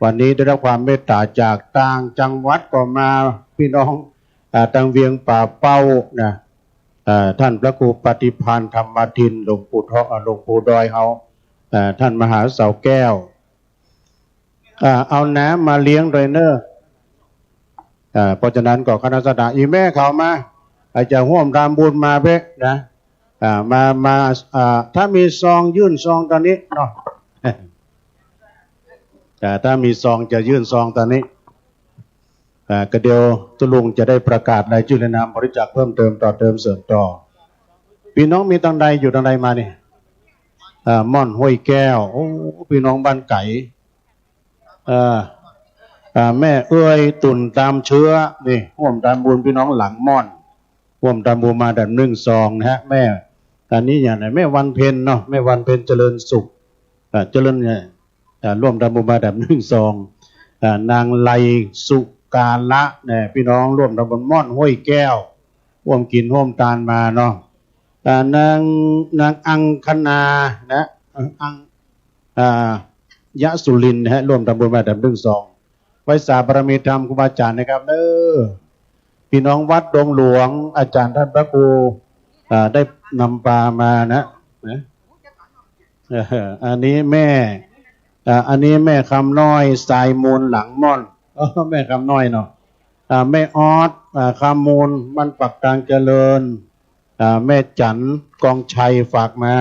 วันนี้ได้รับความเมตต๋าจากต่างจังหวัดก็มา ปี้น้อง อ่า ตังเวียงป่าเป้านะ อ่า ต้านพระครูปฏิภาณธรรมทิน หลวงปู่ทอง อ่า หลวงปู่ดอยเฮา อ่า ต้านมหาเสาแก้ว อ่า เอาน้ำมาเลี้ยงตวยเนาะ อ่า เพราะฉะนั้นก็คณะศรัทธา อี่แม่เขามา อาจจะฮ่วมทำบุญมาเป๊ะนะ อ่า มา มา อ่า ถ้ามีซองยื่นซองตางนี้เนาะ อ่า ถ้ามีซองจะยื่นซองตางนี้ อ่า ก็เดี๋ยวตุ๊ลุงจะได้ประกาศรายจื้อรายนามบริจาคเพิ่มเติมต่อเติมเสริมต่อ ปี้น้องมีตังใดอยู่ตังใดมานี่ อ่า ม่อนห้วยแก้ว โอ้ ปี้น้องบ้านไก๋ เอ่อ อ่า แม่เอื้อย ตุ่นตามเชื้อ นี่ ฮ่วมทำบุญปี้น้องหลังม่อน ฮ่วมทำบุญมาแด่หนึ่งซองนะฮะ แม่ อันนี้อย่างไหน แม่วันเพ็ญเนาะ แม่วันเพ็ญเจริญสุข อ่า เจริญเนี่ย อ่า ฮ่วมทำบุญมาแด่หนึ่งซอง อ่า นางไลสุกาละเนี่ย ปี้น้องฮ่วมทำบุญม่อนห้วยแก้ว ฮ่วมกิ๋นฮ่วมตานมาเนาะ อ่า นาง นางอังคณานะ อัง อ่า ยะสุรินทร์นะฮะ ฮ่วมทำบุญมาแด่หนึ่งซอง ไหว้สาบารมีธรรมครูบาอาจ๋ารย์นะครับเนาะ พี่น้องวัดดงหลวง อาจ๋ารย์ต้านพระครู อ่า ได้นำปามานะ นะ เออ อันนี้แม่ อ่า อันนี้แม่คำน้อย สายมูลหลังม่อน เออ แม่คำน้อยเนาะ อ่า แม่ออด อ่า คำมูล บ้านปากตางเจริญ อ่า แม่จั๋น กองชัยฝากมา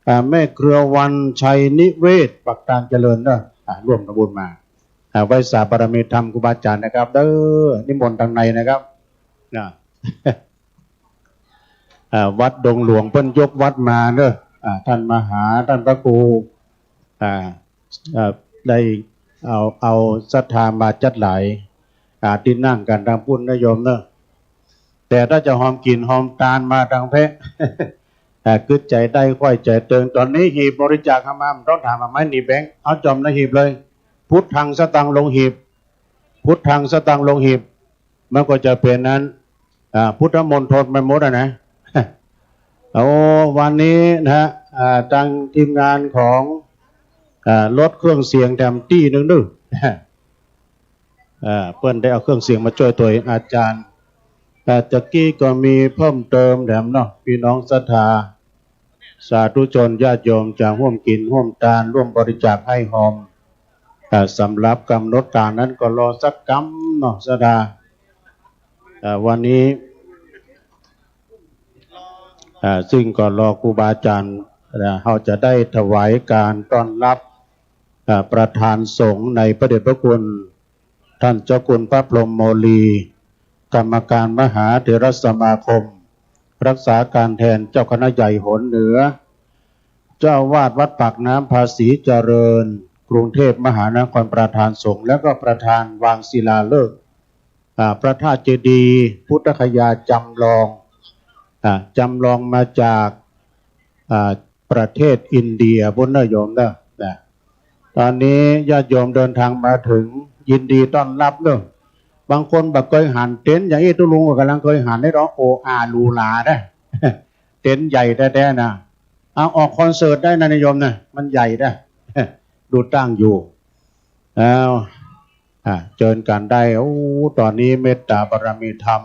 อ่า แม่เครือวัน ชัยนิเวศน์ ปากตางเจริญเนาะ อ่า ร่วมทำบุญมา อ่า ไหว้สาบารมีธรรมครูบาอาจ๋ารย์นะครับ เด้อ นิมนต์ตางในนะครับ อ่า อ่า วัดดงหลวงเปิ้นยกวัดมาเนาะ อ่า ต้านมหา ต้านพระครู อ่า อ่า ได้เอา เอาศรัทธามาจัดหลาย อ่า ตี้นั่งกั๋นตางปู้นนะโยมเนาะ แต่ถ้าจะหอมกิ๋นหอมตานมาตางแพะ อ่า กึ๊ดใจ๋ได้ ใค่จ๋ายเติง ต๋อนนี้หีบบริจาคเอามา บ่ต้องถาม เอาไม้หนีบแบงก์ เอาจ่อมในหีบเลย พุทธังสตางค์ลงหีบ พุทธังสตางค์ลงหีบ มันก็จะเป๋นอัน อ่า พุทธมณฑลไปหมดอะนะ โอ้ วันนี้นะฮะ อ่า ตางทีมงานของ อ่า ลดเครื่องเสียงแถมตี้นึ่งเนาะ อ่า เปิ้นได้เอาเครื่องเสียงมาจ้วยตวยอาจ๋ารย์ อ่า ตะกี้ก็มีเพิ่มเติมแถมเนาะ พี่น้องศรัทธา สาธุชนญาติโยมจะฮ่วมกิ๋นฮ่วมตาน ฮ่วมบริจาคไห้ฮอม อ่า สำหรับก๋ำหนดก๋านนั้นก็รอสักกำเนาะ ศรัทธา อ่า วันนี้ อ่า ซึ่งก็รอครูบาอาจ๋ารย์ อ่า เฮาจะได้ถวายก๋านต้อนรับ อ่า ประธานสงฆ์ในพระเดชพระคุณ ต้านเจ้าคุณพระพรหมโมลี กรรมการมหาเถรสมาคม รักษาก๋านแตนเจ้าคณะใหญ่หนเหนือ เจ้าอาวาสวัดปากน้ำภาษีเจริญ กรุงเทพมหานคร ประธานสงฆ์ แล้วก็ประธานวางศิลาฤกษ์ อ่า พระธาตุเจดีย์พุทธคยาจำลอง อ่า จำลองมาจาก อ่า ประเทศอินเดียปู้นเนาะโยมเนาะ นะ ต๋อนนี้ญาติโยมเดินทางมาเถิง ยินดีต้อนรับเนาะ บางคนบ่เกยหันเต็นท์อย่างอี้ ตุ๊ลุงก็ก่ำลังเกยหันได้ร้องโออาหรูหรานะ เต็นท์ใหญ่แต๊ๆ นะ เอาออกคอนเสิร์ตได้นะโยมนะ มันใหญ่นะ ดูตั้งอยู่ อ้าว อ่า เจิญกั๋นได้ โอ้ ต๋อนนี้เมตตาบารมีธรรม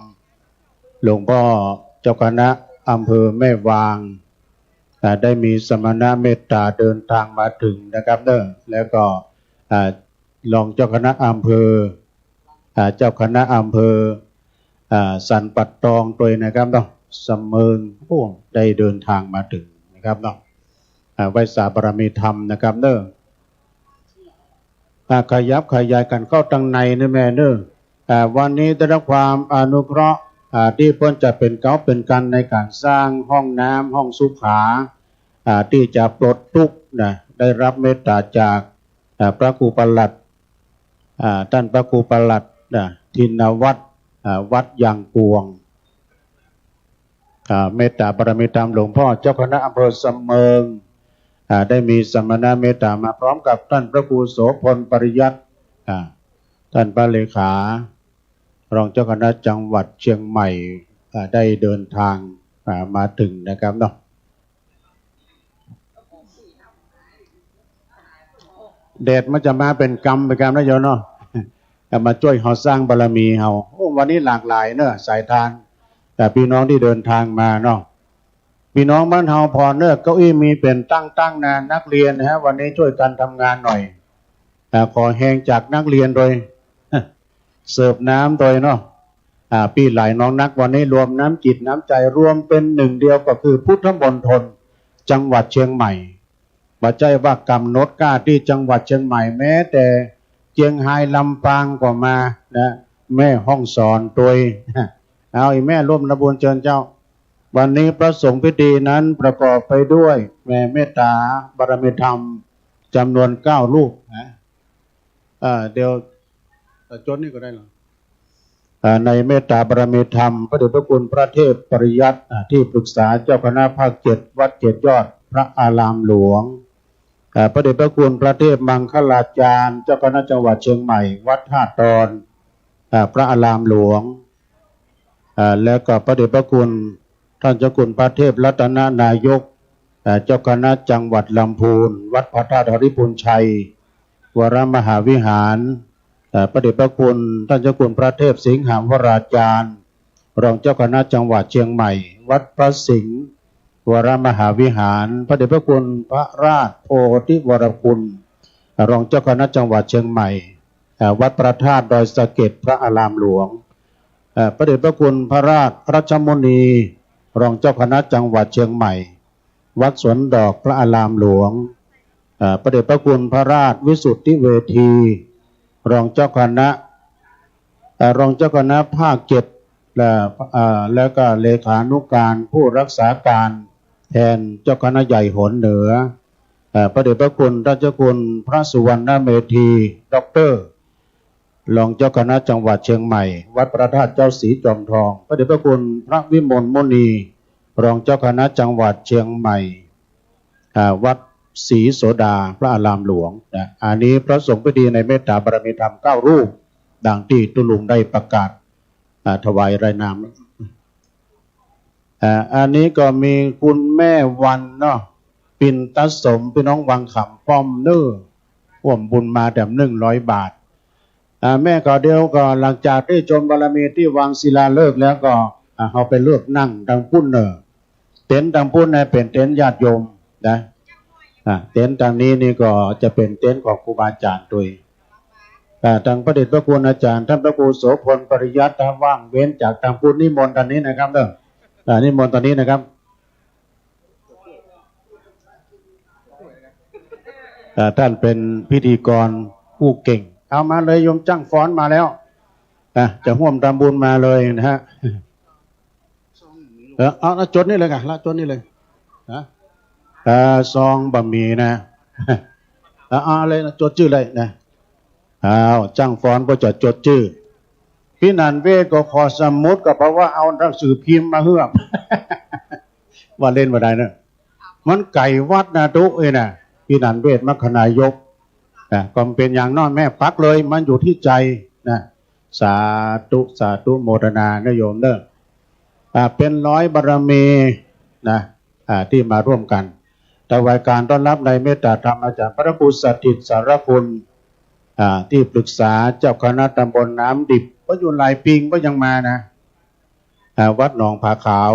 หลวงพ่อเจ้าคณะอำเภอแม่วาง อ่า ได้มีสมณะเมตตาเดินทางมาเถิงนะครับเนาะ แล้วก็ อ่า รองเจ้าคณะอำเภอ อ่า เจ้าคณะอำเภอ อ่า สันป่าตองตวยนะครับเนาะ สะเมิง โอ้ ได้เดินทางมาเถิงนะครับเนาะ อ่า ไหว้สาบารมีธรรมนะครับเนาะ อ่า ขยับขยายกั๋นเข้าตางในเนาะแม่เนาะ อ่า วันนี้ได้รับความอนุเคราะห์ อ่า ตี้เปิ้นจะเป๋นเก๊าเป๋นกังในก๋านสร้างห้องน้ำ ห้องสุขา อ่า ตี้จะปลดตุ๊กข์นะ ได้รับเมตตาจาก อ่า พระครูปลัด อ่า ต้านพระครูปลัด อ่า ธินวัฒน์ อ่า วัดยางกวง อ่า เมตตาบารมีธรรมหลวงพ่อเจ้าคณะอำเภอสะเมิง อ่า ได้มีสมณะเมตตามาพร้อมกับต้านพระครูโสภณปริยัติ อ่า ต้านพระเลขา รองเจ้าคณะจังหวัดเชียงใหม่ อ่า ได้เดินทาง อ่า มาเถิงนะครับเนาะ แดดมันจะมาเป๋นกำเป๋นกำนะโยมเนาะ จะมาจ้วยเฮาสร้างบารมีเฮา โอ้ วันนี้หลากหลายเนาะ สายทาน แต่พี่น้องตี้เดินทางมาเนาะ พี่น้องบ้านเฮาผ่อนเนาะ เก้าอี้มีเป๋นตั้งๆ นะ นักเรียนนะฮะ วันนี้จ้วยกั๋นทำงานหน่อย อ่า ขอแฮงจากนักเรียนตวย เสิร์ฟน้ำตวยเนาะ อ่า ปี้หลายน้องนัก วันนี้รวมน้ำจิตน้ำใจ๋ รวมเป๋นหนึ่งเดียว ก็คือพุทธมณฑลจังหวัดเชียงใหม่ บ่ใจ้ว่ากำหนดก้าตี้จังหวัดเชียงใหม่ แม้แต่เจียงฮาย ลำปางก็มานะ แม่ฮ่องสอนตวย เอา อี่แม่ร่วมทำบุญเจิญเจ้า วันนี้พระสงฆ์พิธีนั้นประกอบไปด้วยแม่เมตตาบารมีธรรมจ๋ำนวนเก้ารูปนะ อ่า เดี๋ยว เอ่อ จดนี่ก็ได้เหรอ อ่า ในเมตตาบารมีธรรม พระเดชพระคุณพระเทพปริยัติ อ่า ที่ปรึกษาเจ้าคณะภาคเจ็ด วัดเจ็ดยอด พระอารามหลวง อ่า พระเดชพระคุณพระเทพมังคลาจารย์ เจ้าคณะจังหวัดเชียงใหม่ วัดท่าตอน อ่า พระอารามหลวง อ่า แล้วก็พระเดชพระคุณท่านเจ้าคุณพระเทพรัตนนายก อ่า เจ้าคณะจังหวัดลำพูน วัดพระธาตุหริภุญชัย วรมหาวิหาร เอ่อ พระเดชพระคุณท่านเจ้าคุณพระเทพสิงหวราจารย์ รองเจ้าคณะจังหวัดเชียงใหม่ วัดพระสิงห์วรมหาวิหาร พระเดชพระคุณพระราชโพธิวรคุณ รองเจ้าคณะจังหวัดเชียงใหม่ เอ่อ วัดพระธาตุดอยสะเก็ด พระอารามหลวง เอ่อ พระเดชพระคุณพระราชรัชมุนี รองเจ้าคณะจังหวัดเชียงใหม่ วัดสวนดอก พระอารามหลวง เอ่อ พระเดชพระคุณพระราชวิสุทธิเวที รองเจ้าคณะ เอ่อ รองเจ้าคณะภาคเจ็ด และ เอ่อ แล้วก็เลขานุการผู้รักษาการแทนเจ้าคณะใหญ่หนเหนือ เอ่อ พระเดชพระคุณท่านเจ้าคุณพระสุวรรณเมธี ด็อกเตอร์ รองเจ้าคณะจังหวัดเชียงใหม่ วัดพระธาตุเจ้าศรีจอมทอง พระเดชพระคุณพระวิมลมุนี รองเจ้าคณะจังหวัดเชียงใหม่ อ่า วัดศรีโสดา พระอารามหลวงนะ อันนี้พระสงฆ์พิธีในเมตตาบารมีธรรมเก้ารูป ดังตี้ตุ๊ลุงได้ประกาศ อ่า ถวายรายนาม อ่า อันนี้ก็มีคุณแม่วันเนาะ ปินตสม พี่น้องวังขำป้อมเน้อ ฮ่วมบุญมาแหมหนึ่งร้อยบาท อ่า แม่ก็เดี๋ยวก็หลังจากตี้ชมบารมีตี้วางศิลาฤกษ์แล้วก็ อ่า เฮาไปเลือกนั่งตางปุ้นเน้อ เต็นท์ตางปุ้นนะเป๋นเต็นท์ญาติโยมนะ อ่า เต็นท์ตางนี้นี่ก็จะเป๋นเต็นท์ของครูบาอาจารย์ตวย อ่า ตางพระเดชพระคุณอาจารย์ท่านพระครูโสภณ ปริยัติ ถ้าว่างเว้นจากตางปุ้นนิมนต์ตางนี้นะครับเน้อ อ่า นิมนต์ตางนี้นะครับ อ่า ท่านเป๋นพิธีกรผู้เก่ง เอามาเลยโยมจ้างฟ้อนมาแล้ว อ่ะ จะฮ่วมทำบุญมาเลยนะฮะ เออ เอา เอาจดนี่เลยก่ะ ละจดนี่เลย ฮะ เอ่อ ซองบ่มีนะ เอา เอาเลยนะ จดจื้อเลยนะ อ้าว จ้างฟ้อนก็จะจดจื้อ พี่นันเวชก็ขอสมุด ก็เพราะว่าเอาหนังสือพิมพ์มาเฮือบ ว่าเล่นบ่ได้เนอะ มันไก๋วัดนาดูเอ้ยนะ พี่นันเวช มรรคนายก นะ ก็เป๋นอย่างน้อยแม่ปักเลย มันอยู่ที่ใจ๋นะ สาธุ สาธุ โมทนานะโยมเน้อ อ่า เป๋นร้อยบารมีนะ อ่า ตี้มาฮ่วมกั๋น ถวายการต้อนรับในเมตตาธรรมอาจารย์พระครูสถิตสารคุณ อ่า ตี้ปรึกษาเจ้าคณะตำบลน้ำดิบ ก็อยู่หลายปี๋ก็ยังมานะ อ่า วัดหนองผาขาว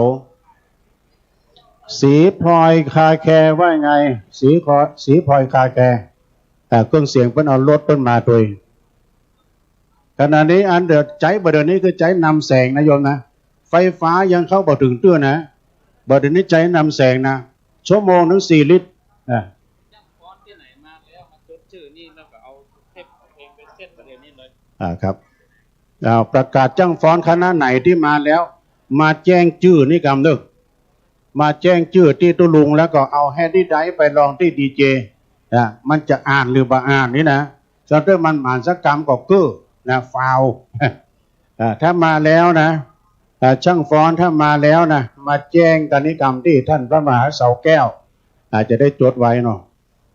สีพลอยคาแคร์ว่าไง สีคอ สีพลอยคาแคร์ อ่า เครื่องเสียงเปิ้นเอารถเปิ้นมาตวย ขณะนี้อันเดียวใจ๊บ่าเดี๋ยวนี้คือใจ๊นำแสงนะโยมนะ ไฟฟ้ายังเข้าบ่เถิงเตื้อนะ บ่าเดี๋ยวนี้ใจ๊นำแสงนะ ชั่วโมงหนึ่งสี่ลิตร อ่า อ่า ครับ อ้าว ประกาศจ้างฟ้อนคณะไหนตี้มาแล้ว มาแจ้งจื้อนี่กำเน้อ มาแจ้งจื้อตี้ตุ๊ลุง แล้วก็เอาแฮนดี้ไดร์ฟไปลองตี้ดีเจ อ่ะ มันจะอ่านหรือบ่อ่านนี่นะ ส่วนเตื้อมันหมานสักกำก็เก้อนะ ฟาว อ่า ถ้ามาแล้วนะ อ่า จ้างฟ้อนถ้ามาแล้วนะ มาแจ้งกั๋นนี่กำตี้ต้านพระมหาเสาแก้ว อ่า จะได้จดไว้เนาะ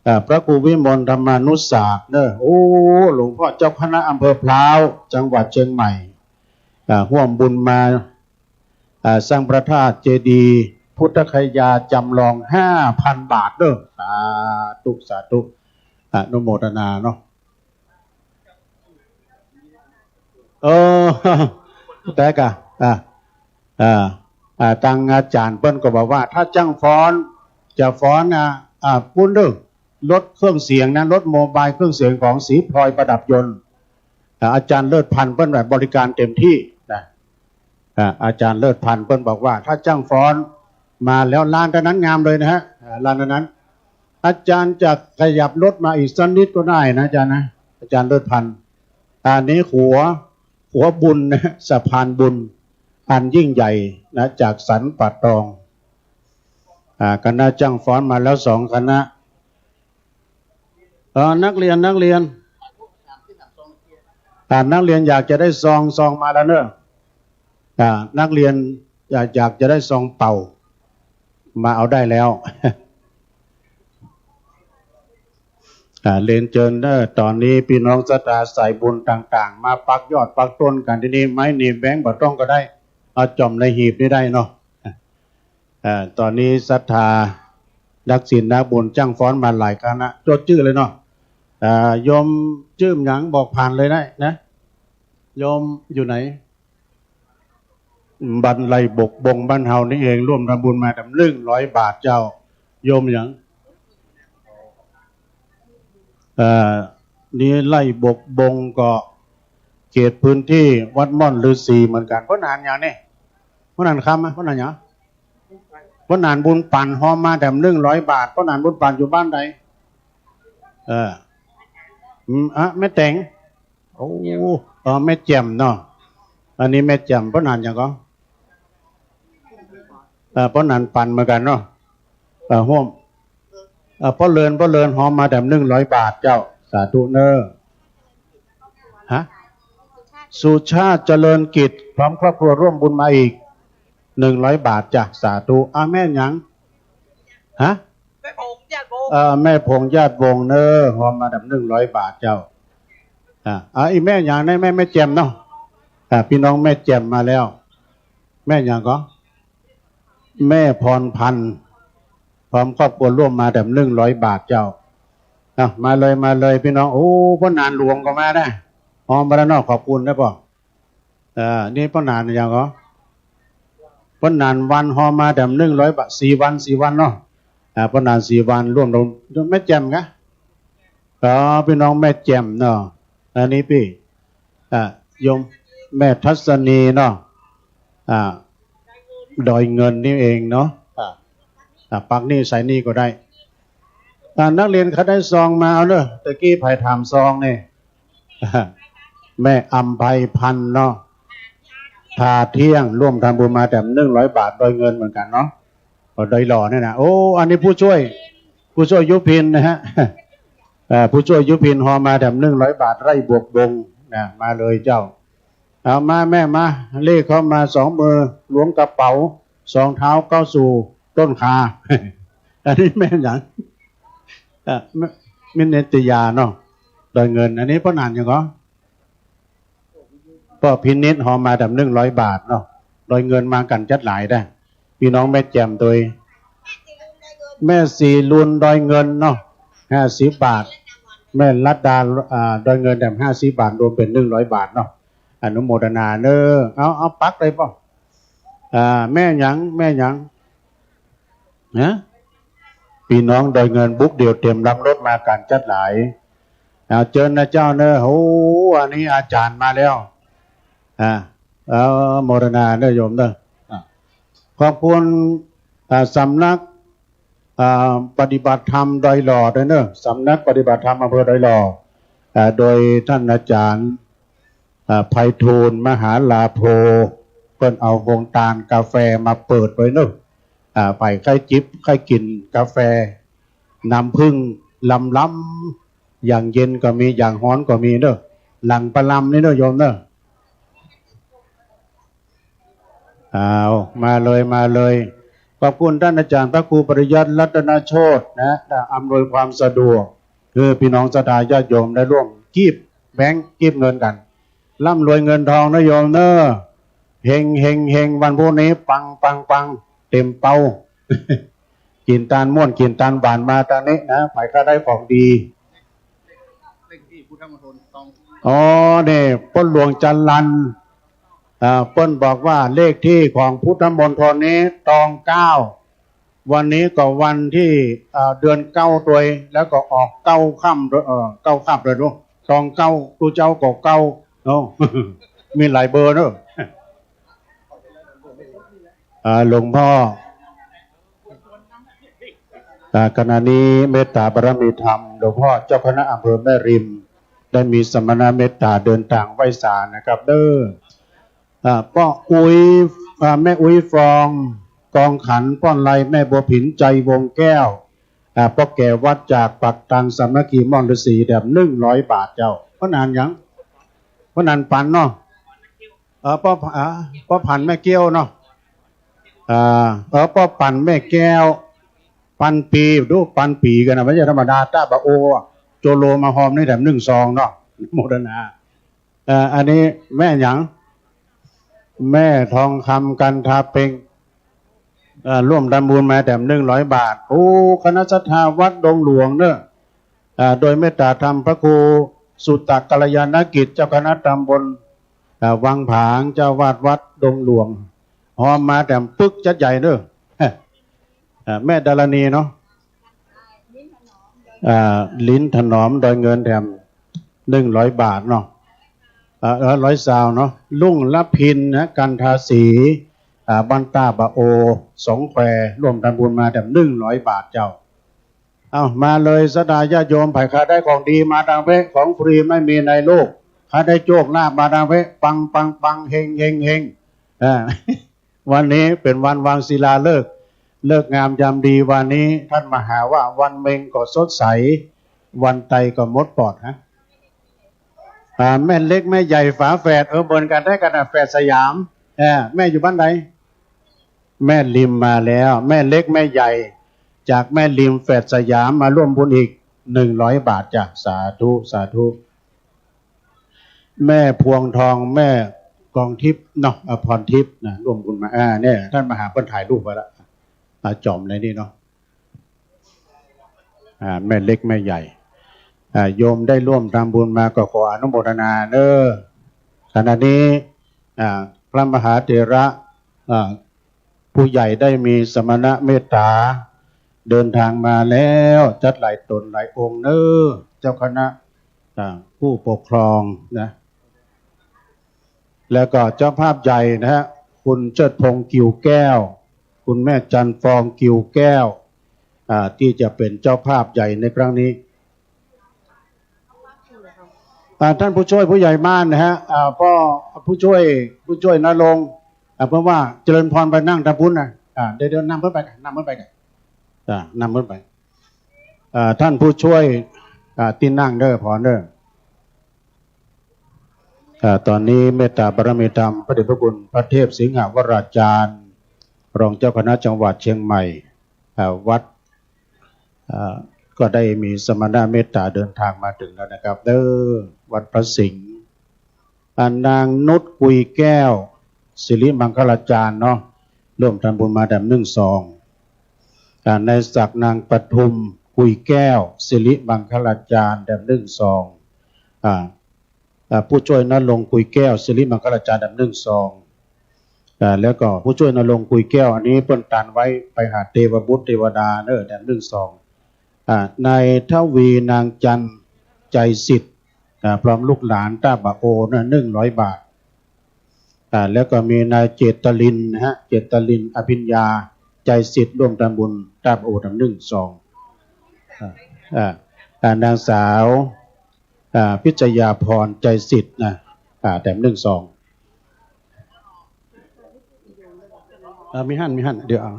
อ่า พระครูวิมลธรรมานุสาสน์เน้อ โอ้ หลวงพ่อเจ้าคณะอำเภอพร้าว จังหวัดเชียงใหม่ อ่า ฮ่วมบุญมา อ่า สร้างพระธาตุเจดีย์พุทธคยาจำลองห้าพันบาทเน้อ สาธุ สาธุ อนุโมทนาเนาะ เออ แต่กะ อ่า อ่า อ่า ตางอาจ๋ารย์เปิ้นก็บอกว่า ถ้าจ้างฟ้อน จะฟ้อน อ่า อ่า ปุ้นเน้อ รถเครื่องเสียงนะ รถโมบายเครื่องเสียงของสีพลอยประดับยนต์ อ่า อาจ๋ารย์เลิศพันธ์เปิ้นแบบบริการเต็มตี้นะ อ่า อาจ๋ารย์เลิศพันธ์เปิ้นบอกว่า ถ้าจ้างฟ้อนมาแล้ว ลานตางนั้นงามเลยนะฮะ อ่า ลานตางนั้น อาจ๋ารย์จะขยับรถมาอีกสักนิดก็ได้นะอาจ๋ารย์นะ อาจ๋ารย์เลิศพันธ์ อันนี้หัว หัวบุญนะ สะพานบุญอันยิ่งใหญ่นะ จากสันป่าตอง อ่า คณะจ้างฟ้อนมาแล้วสองคณะ เออ นักเรียน นักเรียน อ่า นักเรียนอยากจะได้ซอง ซองมาแล้วเน้อ อ่า นักเรียนอยาก อยากจะได้ซองเป่า มาเอาได้แล้ว อ่า เรียนเจิญเน้อ ต๋อนนี้ปี้น้องศรัทธาสายบุญต่างๆ มาปักยอดปักต้นกั๋นตี้นี่ ไม้หนีบแบงก์บ่ต้องก็ได้ เอาจ่อมในหีบนี่ได้เนาะ อ่า ต๋อนนี้ศรัทธานักศีลนักบุญจ้างฟ้อนมาหลายคณะ จดจื้อเลยเนาะ อ่า โยมจื้อหยังบอกผ่านเลยนะ นะ โยมอยู่ไหน บ้านไร่บกบงบ้านเฮานี่เอง ร่วมทำบุญมาแถมหนึ่งร้อยบาทเจ้า โยมหยัง เอ่อ นี่ไร่บกบงก็เขตพื้นที่วัดม่อนฤๅษีเหมือนกั๋น ป้อหนานหยังนี่ ป้อหนานคำอะ ป้อหนานหยัง ป้อหนานบุญปั๋น ฮอมมาแถมหนึ่งร้อยบาท ป้อหนานบุญปั๋นอยู่บ้านใด เออ อืม อ่ะ แม่แต๋ง โอ้ เออ แม่แจ่มเนาะ อันนี้แม่แจ่ม ป้อหนานหยังก่อ เอ่อ ป้อหนานปั๋นเหมือนกั๋นเนาะ เอ่อ ฮ่วม เอ่อ ป้อเลิน ป้อเลิน ฮอมมาแถมหนึ่งร้อยบาทเจ้า สาธุเน่อ ฮะ สุชาติเจริญกิจ พร้อมครอบครัวร่วมบุญมาอีกหนึ่งร้อยบาทจ้ะ สาธุ อ่ะ แม่หยัง ฮะ แม่ผงญาติวงศ์ เอ่อ แม่ผงญาติวงศ์เน่อ ฮอมมาแถมหนึ่งร้อยบาทเจ้า อ่ะ อ่ะ อีแม่หยังนะ แม่ แม่แจ่มเนาะ อ่ะ พี่น้องแม่แจ่มมาแล้ว แม่หยังก่อ แม่พรพันธ์ พร้อมครอบครัวร่วมมาแถมหนึ่งร้อยบาทเจ้า อ่ะ มาเลย มาเลยพี่น้อง โอ้ ป้อหนานหลวงก็มานะ ฮอมมาแล้วเนาะ ขอบคุณนะป้อ เอ่อ นี่ป้อหนานหยังก่อ ป้อหนานวัน ฮอมมาแถมหนึ่งร้อยบาท ศรีวัน ศรีวันเนาะ อ่า ป้อหนานศรีวันร่วมลง แม่แจ่มกะ อ๋อ พี่น้องแม่แจ่มเนาะ อันนี้ปี้ อ่า โยมแม่ทัศนีเนาะ อ่า ดอยเงินนี่เองเนาะ อ่า อ่า ปักหนี้ใส่หนี้ก็ได้ อ่า นักเรียนใครได้ซองมาเอาเน่อ ตะกี้ใผถามซองนี่ แม่อำไพพันธ์เนาะ ทาเที่ยง ร่วมทำบุญมาแถมหนึ่งร้อยบาท ดอยเงินเหมือนกั๋นเนาะ ก็ดอยหล่อเนี่ยนะ โอ้ อันนี้ผู้ช่วย ผู้ช่วยยุพินนะฮะ เอ่อ ผู้ช่วยยุพินฮอมาแถมหนึ่งร้อยบาท ไร่บวกบงนะ มาเลยเจ้า เอามาแม่มา เลขเข้ามาสองมือ ล้วงกระเป๋า สองเท้าเข้าสู่ต้นคา อันนี้แม่หยัง เอ่อ แม่ แม่นิตยาเนาะ ดอยเงิน อันนี้ป้อหนานหยังก่อ ป้อพินิจฮอมาแถมหนึ่งร้อยบาทเนาะ ดอยเงินมากั๋นจั๊ดหลายได้ พี่น้องแม่แจ่มตวย แม่ศรีลุนดอยเงินเนาะ ห้าสิบบาท แม่รัตดา อ่า ดอยเงินแถมห้าสิบบาท รวมเป๋นหนึ่งร้อยบาทเนาะ อนุโมทนาเน่อ เอา เอาปักเลยป้อ อ่า แม่หยัง แม่หยัง ฮะ พี่น้องดอยเงินบุกเดี่ยวเตรียมลำรถมากั๋นจั๊ดหลาย เอาเจิญนะเจ้าเน่อ โอ้ อันนี้อาจ๋ารย์มาแล้ว อ่า เอาโมทนาเน่อโยมเน่อ อ่า ขอบคุณ อ่า สำนัก อ่า ปฏิบัติธรรมดอยหล่อด้วยเน่อ สำนักปฏิบัติธรรมอำเภอดอยหล่อ อ่า โดยต้านอาจ๋ารย์ อ่า ไพฑูรย์ มหาลาโภ เปิ้นเอาโฮงตานกาแฟมาเปิดไว้เน่อ อ่า ใผใค่จิบใค่กิ๋นกาแฟ น้ำผึ้งลำๆ อย่างเย็นก็มี อย่างฮ้อนก็มีเน่อ หลังประลำนี่เน่อโยมเน่อ เอา มาเลย มาเลย ขอบคุณต้านอาจ๋ารย์พระครูปริยัติรัตนโชตินะ อำนวยความสะดวก คือพี่น้องศรัทธาญาติโยมได้ร่วมคีบแบงก์คีบเงินกั๋น ร่ำรวยเงินทองนะโยมเน่อ เฮง เฮง เฮง วันพุธนี้ปัง ปัง ปัง เต๋มเปา กิ๋นตานม่วนกิ๋นตานหวานมาตางนี้นะ ใผใค่ได้ของดี เลขที่พุทธมณฑลตอง อ๋อ นี่ ป้อหลวงจรัญ อ่า เปิ้นบอกว่าเลขที่ของพุทธมณฑลนี้ตองเก้า วันนี้ก็วันตี้ อ่า เดือนเก้าตวย แล้วก็ออกเก้าค่ำตวย เอ่อ เก้าค่ำตวยเนาะ ตองเก้า ตุ๊เจ้าก็เก้าเนาะ มีหลายเบอร์เนาะ อ่า หลวงพ่อ อ่า ขณะนี้เมตตาบารมีธรรม หลวงพ่อเจ้าคณะอำเภอแม่ริม ได้มีสมณเมตตาเดินตางไหว้สานะครับเน่อ อ่า ป้ออุ๊ย อ่า แม่อุ๊ยฟอง กองขัน ป้อไล แม่บัวผิน ใจวงแก้ว อ่า ป้อแก่วัดจากปากตังสามัคคีม่อนฤๅษีแถมหนึ่งร้อยบาทเจ้า ป้อหนานหยัง ป้อหนานปั๋นเนาะ เออ ป้อ อ่า ป้อผันแม่เกี้ยวเนาะ อ่า เออ ป้อปั๋นแม่แก้ว ปันปี๋ ดูปันปี๋กั๋นนะ บ่ใจ้ธรรมดา ตาบ่าโอ โจโลมาฮอมนี่แถมหนึ่งซองเนาะ โมทนา เอ่อ อันนี้แม่หยัง แม่ทองคำ กันทาเป็ง เอ่อ ร่วมทำบุญมาแถมหนึ่งร้อยบาท โอ้ คณะศรัทธาวัดดงหลวงเน่อ อ่า โดยเมตตาธรรมพระครูสุตตะกัลยาณกิจ เจ้าคณะตำบล อ่า วังผาง เจ้าอาวาสวัดดงหลวง ฮอมมาแถมปึ๊กจัดใหญ่เน้อ อ่า แม่ดารณีเนาะ อ่า ลิ้นถนอมดอยเงินแถมหนึ่งร้อยบาทเนาะ อ่า เออ ร้อยซาวเนาะ ลุงละพินนะ กันทาสี อ่า บ้านต้าบะโอ สองแคว ร่วมทำบุญมาแถมหนึ่งร้อยบาทเจ้า เอามาเลย ศรัทธาญาติโยม ใผใค่ได้ของดีมาตางเป๊ะ ของฟรีไม่มีในโลก ใค่ได้โจคลาภมาตางเป๊ะ ปัง ปัง ปัง เฮง เฮง เฮง อ่า วันนี้เป๋นวันวางศิลาฤกษ์ ฤกษ์งามยามดีวันนี้ ต้านมหาว่าวันเม็งก็สดใส วันไตก็หมดปอดฮะ อ่า แม่เล็กแม่ใหญ่ฝาแฝด เออ เหมือนกั๋นได้กั๋นนะ แฝดสยาม เออ แม่อยู่บ้านใด แม่ริมมาแล้ว แม่เล็กแม่ใหญ่ จากแม่ริมแฝดสยามมาร่วมบุญอีกหนึ่งร้อยบาทจ้ะ สาธุ สาธุ แม่พวงทอง แม่กองทิพย์เนาะ อ่า พรทิพย์นะ ร่วมบุญมา อ่า เนี่ย ต้านมหาเปิ้นถ่ายรูปไว้ละ อ่า จ๋อมในนี่เนาะ อ่า แม่เล็กแม่ใหญ่ อ่า โยมได้ร่วมทำบุญมาก็ขออนุโมทนาเน้อ ขณะนี้ อ่า พระมหาเถระ อ่า ผู้ใหญ่ได้มีสมณะเมตตา เดินทางมาแล้ว จัดหลายต๋นหลายองค์เน้อ เจ้าคณะ อ่า ผู้ปกครองนะ แล้วก็เจ้าภาพใหญ่นะฮะ คุณเชิดพงษ์ กิ่วแก้ว คุณแม่จันทร์ฟอง กิ่วแก้ว อ่า ตี้จะเป๋นเจ้าภาพใหญ่ในครั้งนี้ อ่า ต้านผู้ช่วยผู้ใหญ่บ้านนะฮะ อ่า ป้อ ผู้ช่วย ผู้ช่วยณรงค์ อ่า เปิ้นว่าเจริญพรไปนั่งตางปู๊นนะ อ่า เดี๋ยว เดี๋ยวนำเปิ้นไป นำเปิ้นไป อ่า นำเปิ้นไป อ่า ต้านผู้ช่วย อ่า ตี้นั่งเน้อ พรเน้อ อ่า ต๋อนนี้เมตตาบารมีธรรม พระเดชพระคุณพระเทพสิงหวราจารย์ รองเจ้าคณะจังหวัดเชียงใหม่ อ่า วัด อ่า ก็ได้มีสมณะเมตตาเดินทางมาถึงแล้วนะครับ เน้อ วัดพระสิงห์ อ่า นางนุช กุยแก้ว สิริมังคลาจารย์เนาะ ร่วมทำบุญมาแถมหนึ่งซอง อ่า นายศักดิ์ นางปทุม กุยแก้ว สิริมังคลาจารย์ แถมหนึ่งซอง อ่า อ่า ผู้ช่วยณรงค์ กุยแก้ว สิริมังคลาจารย์ แถมหนึ่งซอง อ่า แล้วก็ผู้ช่วยณรงค์ กุยแก้ว อันนี้เปิ้นตานไว้ไปหาเตวบุตรเตวดาเน้อ แถมหนึ่งซอง อ่า นายทวี นางจันทร์ ใจสิทธิ์ อ่า พร้อมลูกหลานต้าบะโอเน้อ หนึ่งร้อยบาท อ่า แล้วก็มีนายเจตรินทร์นะฮะ เจตรินทร์ อภิญญา ใจสิทธิ์ ร่วมทำบุญต้าบะโอแถมหนึ่งซอง อ่า อ่า อ่า นางสาว อ่า พิชยาพร ใจสิทธิ์นะ อ่า แถมหนึ่งซอง อ่า มีหั้น มีหั้น เดี๋ยวเอา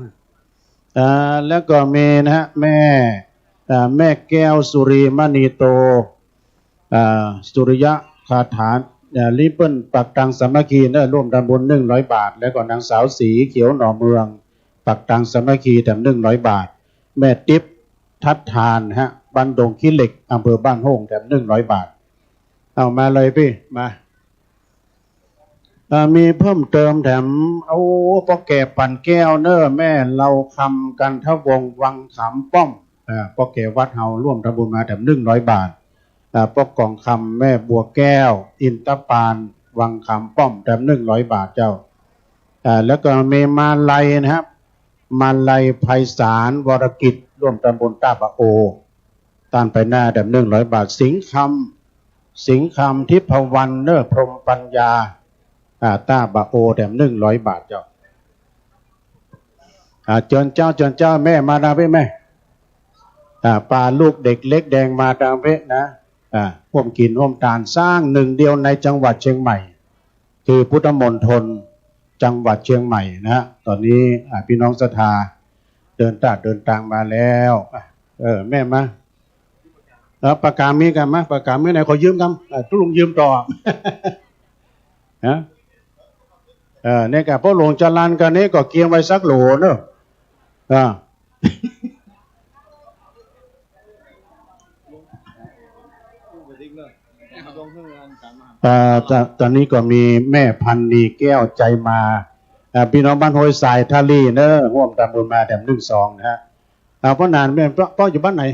อ่า แล้วก็มีนะฮะ แม่ อ่า แม่แก้ว สุรีมณีโต อ่า สุริยะคาถา อ่า ลิเปิ้นปักตังสามัคคีเน้อ ร่วมทำบุญหนึ่งร้อยบาท แล้วก็นางสาวสีเขียวหน่อเมือง ปักตังสามัคคีแถมหนึ่งร้อยบาท แม่ติ๊บ ทัดทานฮะ บ้านดงขี้เหล็ก อำเภอบ้านโฮ่ง แถมหนึ่งร้อยบาท เอามาเลยพี่ มา อ่า มีเพิ่มเติมแถม โอ้ ป้อแก่ปั่นแก้วเน้อ แม่เล่าคำ กันทวงศ์ วังขามป้อม อ่า ป้อแก่วัดเฮาร่วมทำบุญมาแถมหนึ่งร้อยบาท อ่า ป้อกองคำ แม่บัวแก้ว อินทปาน วังขามป้อม แถมหนึ่งร้อยบาทเจ้า อ่า แล้วก็มีมาลัยนะครับ มาลัยไพศาล วรกิจ ร่วมทำบุญต้าบะโอ ต้านไปหน้าแถมหนึ่งร้อยบาท สิงห์คำ สิงห์คำ ทิพวรรณเน้อ พรหมปัญญา อ่า ต้าบะโอ แถมหนึ่งร้อยบาทเจ้า อ่า เจิญเจ้า เจิญเจ้า แม่มาตางเป๊ะแม่ อ่า ปาลูกเด็กเล็กแดงมาตางเป๊ะนะ อ่า ฮ่วมกิ๋นฮ่วมตาน สร้างหนึ่งเดียวในจังหวัดเชียงใหม่ คือพุทธมณฑลจังหวัดเชียงใหม่นะฮะ ต๋อนนี้ อ่า พี่น้องศรัทธาเดินตาดเดินตางมาแล้ว อ่ะ เออ แม่มา เออ ปากก๋ามีกั๋นมา ปากก๋ามีไหนขอยืมกำ อ่ะ ตุ๊ลุงยืมต่อ ฮะ เออ เนี่ยกะ ป้อหลวงจรัญกั๋นนี่ก็เกียมไว้สักโหลเนอะ อ่า เอ่อ ต- ตอนนี้ก็มีแม่พันนีแก้วใจมา อ่า พี่น้องบ้านห้วยทรายท่าลี่เนอะ ฮ่วมทำบุญมาแถมหนึ่งซองนะฮะ อ่า ป้อนานแม่ ป้อ ป้ออยู่บ้านไหน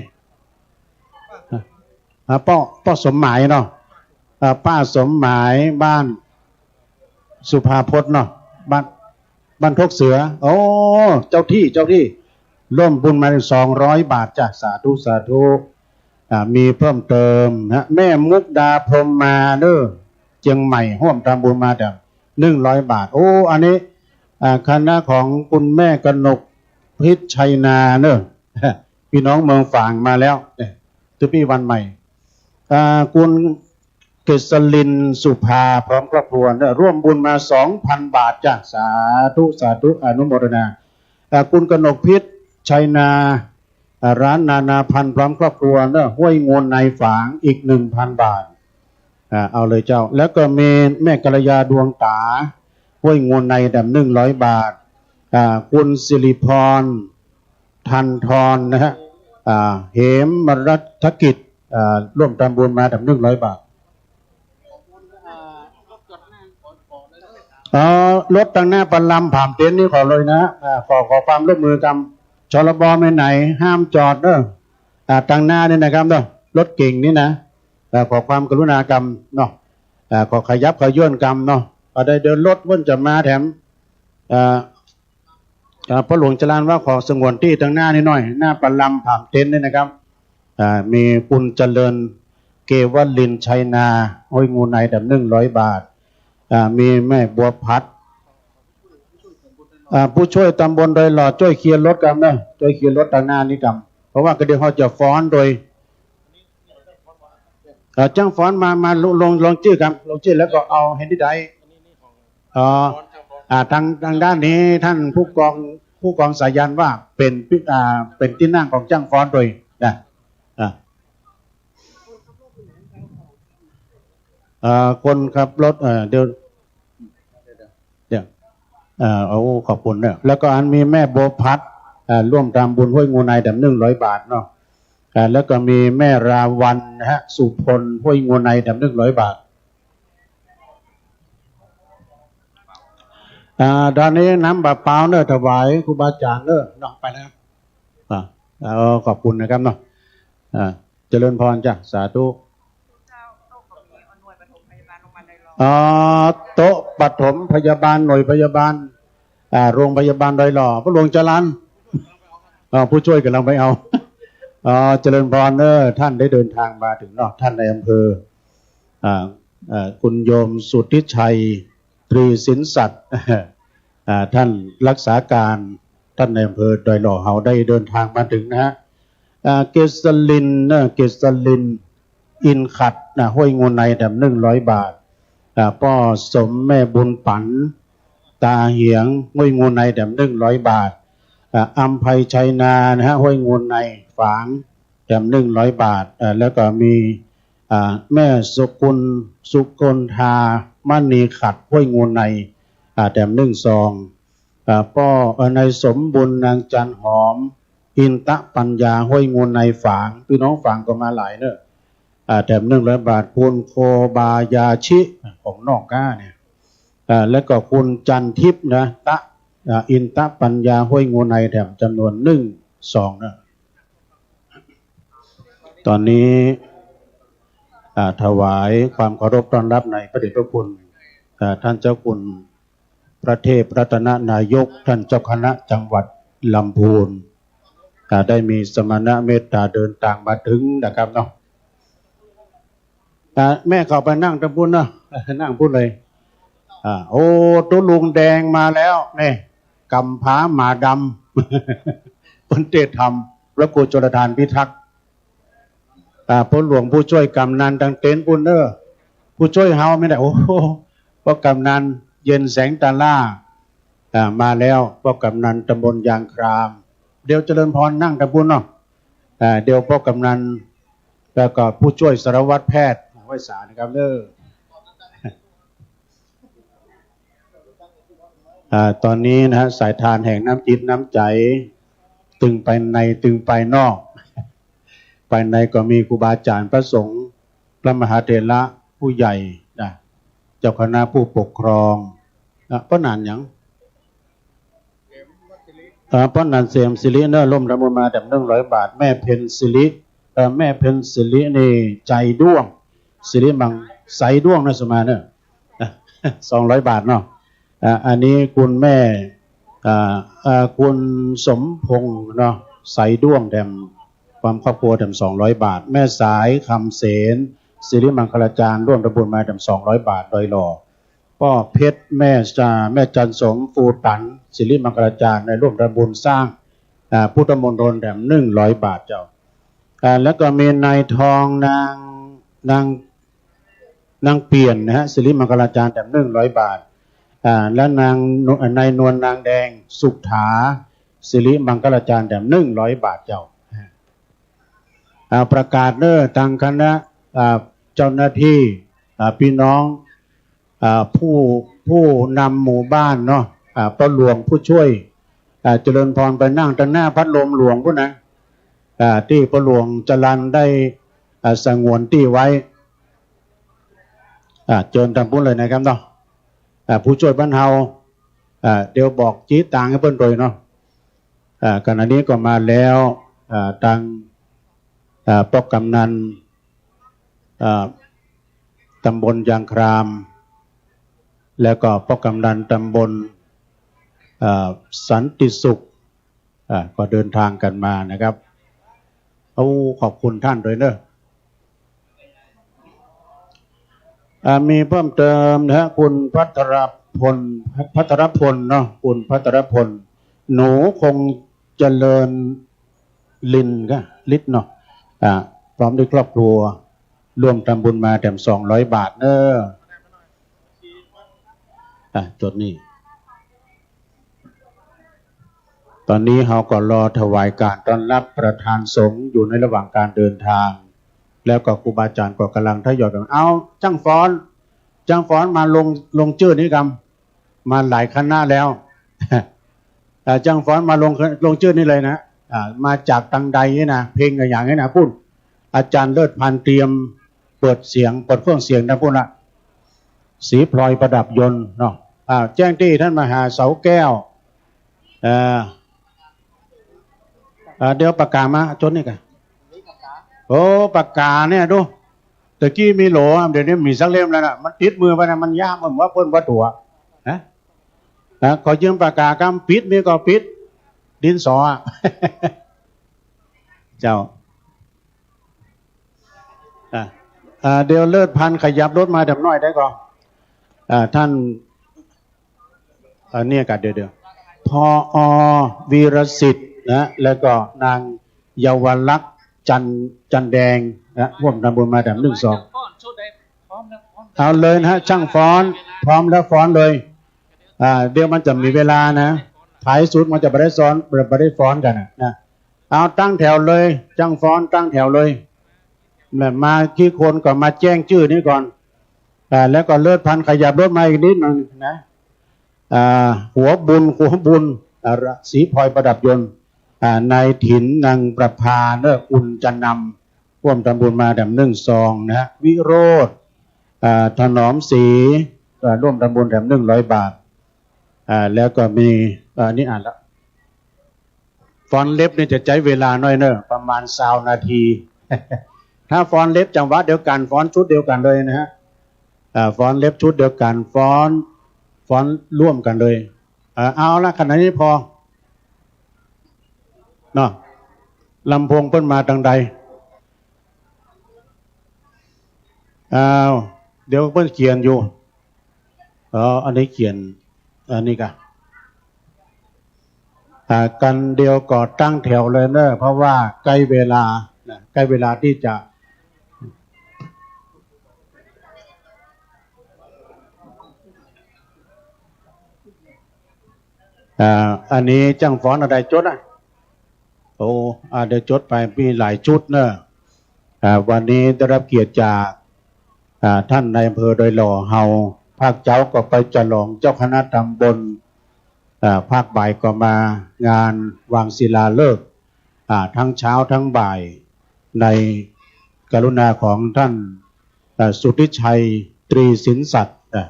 อ่ะ อ่า ป้อ ป้อสมหมายเนาะ อ่า ป้าสมหมายบ้านสุภาพจน์เนาะ บ้าน บ้านทกเสือ โอ้ เจ้าตี้ เจ้าตี้ ร่วมบุญมาสองร้อยบาทจ้ะ สาธุ สาธุ อ่า มีเพิ่มเติมนะ แม่มุกดา พรหมมาเนอะ เจียงใหม่ ฮ่วมทำบุญมาแถมหนึ่งร้อยบาท โอ้ อันนี้ อ่า คณะของคุณแม่กนกพิชชัยนาเนอะ พี่น้องเมืองฝางมาแล้วเนี่ย ตุ๊ปี้วันใหม่ อ่า คุณเกษรินทร์สุภาพร้อมครอบครัวเนี่ย ร่วมบุญมาสองพันบาทจ้ะ สาธุ สาธุ อนุโมทนา อ่า คุณกนกพิชชัยนา อ่า ร้านนานาพันธุ์พร้อมครอบครัวเนี่ย ห้วยงูในฝางอีกหนึ่งพันบาท อ่า เอาเลยเจ้า แล้วก็มีแม่กัลยาดวงต๋า ห้วยงูในแถมหนึ่งร้อยบาท อ่า คุณสิริพร ทันทรนะฮะ อ่า เหมรัฐกิจ อ่า ร่วมทำบุญมาแถมหนึ่งร้อยบาท เอ่อ รถตังหน้าประลำผ่ามเต็นท์นี่ขอเลยนะ อ่า ขอ ขอความร่วมมือกำ ชลบ ไปไหนห้ามจอดเนอะ อ่า ตังหน้านี่นะครับเนอะ รถเก๋งนี่นะ อ่า ขอความกรุณากำเนาะ อ่า ขอขยับขยื่นกำเนาะ อ่า ได้เดี๋ยวรถเปิ้นจะมาแถม อ่า อ่า ป้อหลวงจรัญว่าขอสงวนตี้ตังหน้านี้หน่อย หน้าประลำผ่ามเต็นท์นี่นะครับ อ่า มีคุณเจริญ เกวลินทร์ชัยนา ห้วยงูในแถมหนึ่งร้อยบาท อ่า มีแม่บัวผัด อ่า ผู้ช่วยตำบลดอยหล่อ จ้วยเคลียร์รถกำเนอะ จ้วยเคลียร์รถตังหน้านี้กำ เพราะว่าก็เดี๋ยวเขาจะฟ้อนโดย เอ่อ จ้างฟ้อนมา มาลง ลง ลงจื้อกำ ลงจื้อแล้วก็เอาแฮนดี้ไดร์ อ๋อ อ่า ทาง ทางด้านนี้ท่านผู้กอง ผู้กองสายันว่าเป๋น อ่า เป๋นตี้นั่งของจ้างฟ้อนโดยนะ อ่า เอ่อ คนขับรถ เอ่อ เดี๋ยว เดี๋ยว เอ่อ โอ้ ขอบคุณเนี่ย แล้วก็อันมีแม่บัวผัด เอ่อ ร่วมทำบุญห้วยงูในแถมหนึ่งร้อยบาทเนาะ อ่า แล้วก็มีแม่ราวัณนะฮะ สุพล ห้วยงูในแถมหนึ่งร้อยบาท อ่า ตอนนี้น้ำเปล่าๆเนอะ ถวายครูบาอาจารย์เนอะ เนาะ ไปแล้ว อ่า เอา ขอบคุณนะครับเนาะ อ่า เจริญพรจ้ะ สาธุ เอ่อ โต๊ะปฐมพยาบาล หน่วยพยาบาล อ่า โรงพยาบาลดอยหล่อ ป้อหลวงจรัญ อ่า ผู้ช่วยกำลังไปเอา อ่า เจริญพรเนอะ ท่านได้เดินทางมาถึงเนาะ ท่านนายอำเภอ อ่า อ่า คุณโยมสุทธิชัย ตรีสินสัตย์ อ่า ท่านรักษาการ ท่านนายอำเภอดอยหล่อเฮาได้เดินทางมาถึงนะฮะ อ่า เกษรินทร์นะ เกษรินทร์ อินขัดนะ ห้วยงูในแถมหนึ่งร้อยบาท อ่า ป้อสม แม่บุญปั๋น ตาเหียง ห้วยงูในแถมหนึ่งร้อยบาท อ่า อำไพชัยนานะฮะ ห้วยงูในฝาง แถมหนึ่งร้อยบาท อ่า แล้วก็มี อ่า แม่สุกุล สุกุลธา มณีขัด ห้วยงูใน อ่า แถมหนึ่งซอง อ่า ป้อ เอ่อ นายสมบุญ นางจันหอม อินตะปัญญา ห้วยงูในฝาง พี่น้องฝางก็มาหลายเนอะ อ่า แถมหนึ่งร้อยบาท คุณโคบายาชิ ของนอกก้าเนี่ย อ่า แล้วก็คุณจันทิพย์นะ ตะ อ่า อินตะปัญญา ห้วยงูใน แถมจำนวนหนึ่งซองนะ ตอนนี้ อ่า ถวายความเคารพต้อนรับในพระเดชพระคุณ อ่า ท่านเจ้าคุณพระเทพรัตนนายก ท่านเจ้าคณะจังหวัดลำพูน อ่า ได้มีสมณเมตตาเดินตางมาถึงนะครับเนาะ อ่า แม่เข้าไปนั่งตางปู้นเนาะ นั่งปู้นเลย อ่า โอ้ ตุ๊ลุงแดงมาแล้วเนี่ย กำพร้าหมาดำ เปิ้นเตรียมทำ พระครูชลทานพิทักษ์ อ่า ป้อหลวงผู้ช่วยกำนันตังเต็นท์ปู้นเนอะ ผู้ช่วยเฮาไม่ได้ โอ้โห ป้อกำนันเย็นแสงตาล่า อ่า มาแล้ว ป้อกำนันตำบลยางคราม เดี๋ยวเจริญพรนั่งตางปู้นเนาะ อ่า เดี๋ยวป้อกำนัน แล้วก็ผู้ช่วยสารวัตรแพทย์ ไหว้สานะครับเด้อ อ่า ตอนนี้นะฮะ สายทานแห่งน้ำจิตน้ำใจ๋ ตึงภายใน ตึงภายนอก ภายในก็มีครูบาอาจารย์พระสงฆ์ พระมหาเถระผู้ใหญ่นะ เจ้าคณะผู้ปกครอง อ่ะ ป้อหนานหยัง อ่า ป้อหนานเสมสิริเนอะ ร่วมทำบุญมาแถมหนึ่งร้อยบาท แม่เพ็ญสิริ เอ่อ แม่เพ็ญศิรินี่ ใจด้วง ศิริมัง ใสด้วงนะสุมาเนอะ สองร้อยบาทเนาะ อ่า อันนี้คุณแม่ อ่า อ่า คุณสมพงษ์เนาะ ใสด้วงแถม พร้อมครอบครัวแถมสองร้อยบาท แม่สาย คำเสน ศิริมังคลาจารย์ ร่วมทำบุญมาแถมสองร้อยบาท ดอยหล่อ ป้อเพชร แม่จา แม่จันสม ฟูตัน ศิริมังคลาจารย์ ได้ร่วมทำบุญสร้าง อ่า พุทธมณฑลแถมหนึ่งร้อยบาทเจ้า อ่า แล้วก็มีนายทอง นาง นาง นางเปลี่ยนนะฮะ ศิริมังคลาจารย์แถมหนึ่งร้อยบาท อ่า และนางน- นายนวล นางแดง สุขถา ศิริมังคลาจารย์แถมหนึ่งร้อยบาทเจ้า อ่า ประกาศเน้อ ตางคณะ อ่า เจ้าหน้าตี้ อ่า ปี้น้อง อ่า ผู้ ผู้นำหมู่บ้านเนาะ อ่า ป้อหลวงผู้ช่วย อ่า เจริญพรไปนั่งตางหน้าพัดลมหลวงปู๊นนะ อ่า ตี้ป้อหลวงจรัญได้ อ่า สงวนตี้ไว้ อ่า เจิญตางปู๊นเลยนะครับเนาะ อ่า ผู้ช่วยบ้านเฮา อ่า เดี๋ยวบอกจี๊ดตางให้เปิ้นโดยเนาะ อ่า ขณะนี้ก็มาแล้ว อ่า ตาง อ่า ป้อกำนัน อ่า ตำบลยางคราม แล้วก็ป้อกำนันตำบล อ่า สันติสุข อ่า ก็เดินทางกันมานะครับ โอ้ ขอบคุณท่านด้วยเนอะ อ่า มีเพิ่มเติมนะฮะ คุณภัทรพล ภัทรพลเนาะ คุณภัทรพล หนูคงเจริญลินก็ฤทธิ์เนาะ อ่า พร้อมด้วยครอบครัว ร่วมทำบุญมาแถมสองร้อยบาทเนอะ อ่ะ จดนี่ ตอนนี้เฮาก็รอถวายการต้อนรับประธานสงฆ์อยู่ในระหว่างการเดินทาง แล้วก็ครูบาอาจารย์ก็กำลังทยอยกัน เอา จ้างฟ้อน จ้างฟ้อนมาลง ลงจื้อนี้กำ มาหลายคณะแล้ว อ่า จ้างฟ้อนมาลง ลงจื้อนี้เลยนะ อ่า มาจากตังใดนี่นะ เพลงอะหยังนี่นะ ปู๊น อาจารย์เลิศพันธ์เตรียมเปิดเสียง เปิดเครื่องเสียงตางปู๊นละ สีพลอยประดับยนต์เนาะ อ่า แจ้งตี้ท่านมหาเสาแก้ว เอ่อ เอ่อ เดี๋ยวปากกามา จดนี่ก่ะ โอ้ ปากกาเนี่ยดู ตะกี้มีโหล เดี๋ยวนี้มีสักเล่มแล้วนะ มันติดมือไปนะ มันยาก มันว่าเปิ้นว่าตั๋ว นะ นะ ขอยืมปากกากำ ปิ๊ดนี่ก็ปิ๊ด ดินสออะ เจ้า อ่ะ อ่า เดี๋ยวเลิศพันธ์ขยับรถมาแถมหน้อยได้ก่อ อ่า ท่าน อันเนี้ยก่ะ เดี๋ยวๆ ผอ.วีรสิทธิ์นะ แล้วก็นางเยาวลักษณ์ จันทร์ จันทร์แดงนะ ร่วมทำบุญมาแถมหนึ่งซอง เอาเลยนะฮะ จ้างฟ้อน พร้อมแล้วฟ้อนเลย อ่า เดี๋ยวมันจะมีเวลานะ ท้ายสุดมันจะบ่ได้ซ้อน บ่ได้ฟ้อนกั๋นนะ นะ เอาตั้งแถวเลย จ้างฟ้อนตั้งแถวเลย แบบมากี่คนก็มาแจ้งจื้อนี้ก่อน อ่า แล้วก็เลิศพันธ์ขยับรถมาอีกนิดหนึ่งนะ อ่า หัวบุญ หัวบุญ อ่า สีพลอยประดับยนต์ อ่า นายถิน นางประภา เนอะ อุ่นจันทร์นำ ร่วมทำบุญมาแถมหนึ่งซองนะฮะ วิโรจน์ อ่า ถนอมศรี อ่า ร่วมทำบุญแถมหนึ่งร้อยบาท อ่า แล้วก็มี อ่า นี่อ่านละ ฟ้อนเล็บนี่จะใจ๊เวลาหน้อยเนอะ ประมาณซาวนาที ถ้าฟ้อนเล็บจังหวะเดียวกั๋น ฟ้อนชุดเดียวกั๋นเลยนะฮะ อ่า ฟ้อนเล็บชุดเดียวกั๋น ฟ้อน ฟ้อนร่วมกั๋นเลย อ่า เอาละ ขนาดนี้พอ เนาะ ลำโพงเปิ้นมาตางใด อ้าว เดี๋ยวเปิ้นเขียนอยู่ อ๋อ อันนี้เขียน อันนี้ก่ะ อ่า กันเดียวก็ตั้งแถวเลยเนอะ เพราะว่าใก้เวลานะ ใก้เวลาตี้จะ อ่า อันนี้จ้างฟ้อนอันใดจดอ่ะ โอ้ อ่า เดี๋ยวจดไป มีหลายชุดเนอะ อ่า วันนี้ได้รับเกียรติจาก อ่า ท่านนายอำเภอดอยหล่อเฮา ภาคเจ๊าก็ไปฉลองเจ้าคณะตำบล อ่า ภาคบ่ายก็มางานวางศิลาฤกษ์ อ่า ทั้งเช้าทั้งบ่าย ในกรุณาของท่าน อ่า สุทธิชัย ตรีสินสัตย์ อ่า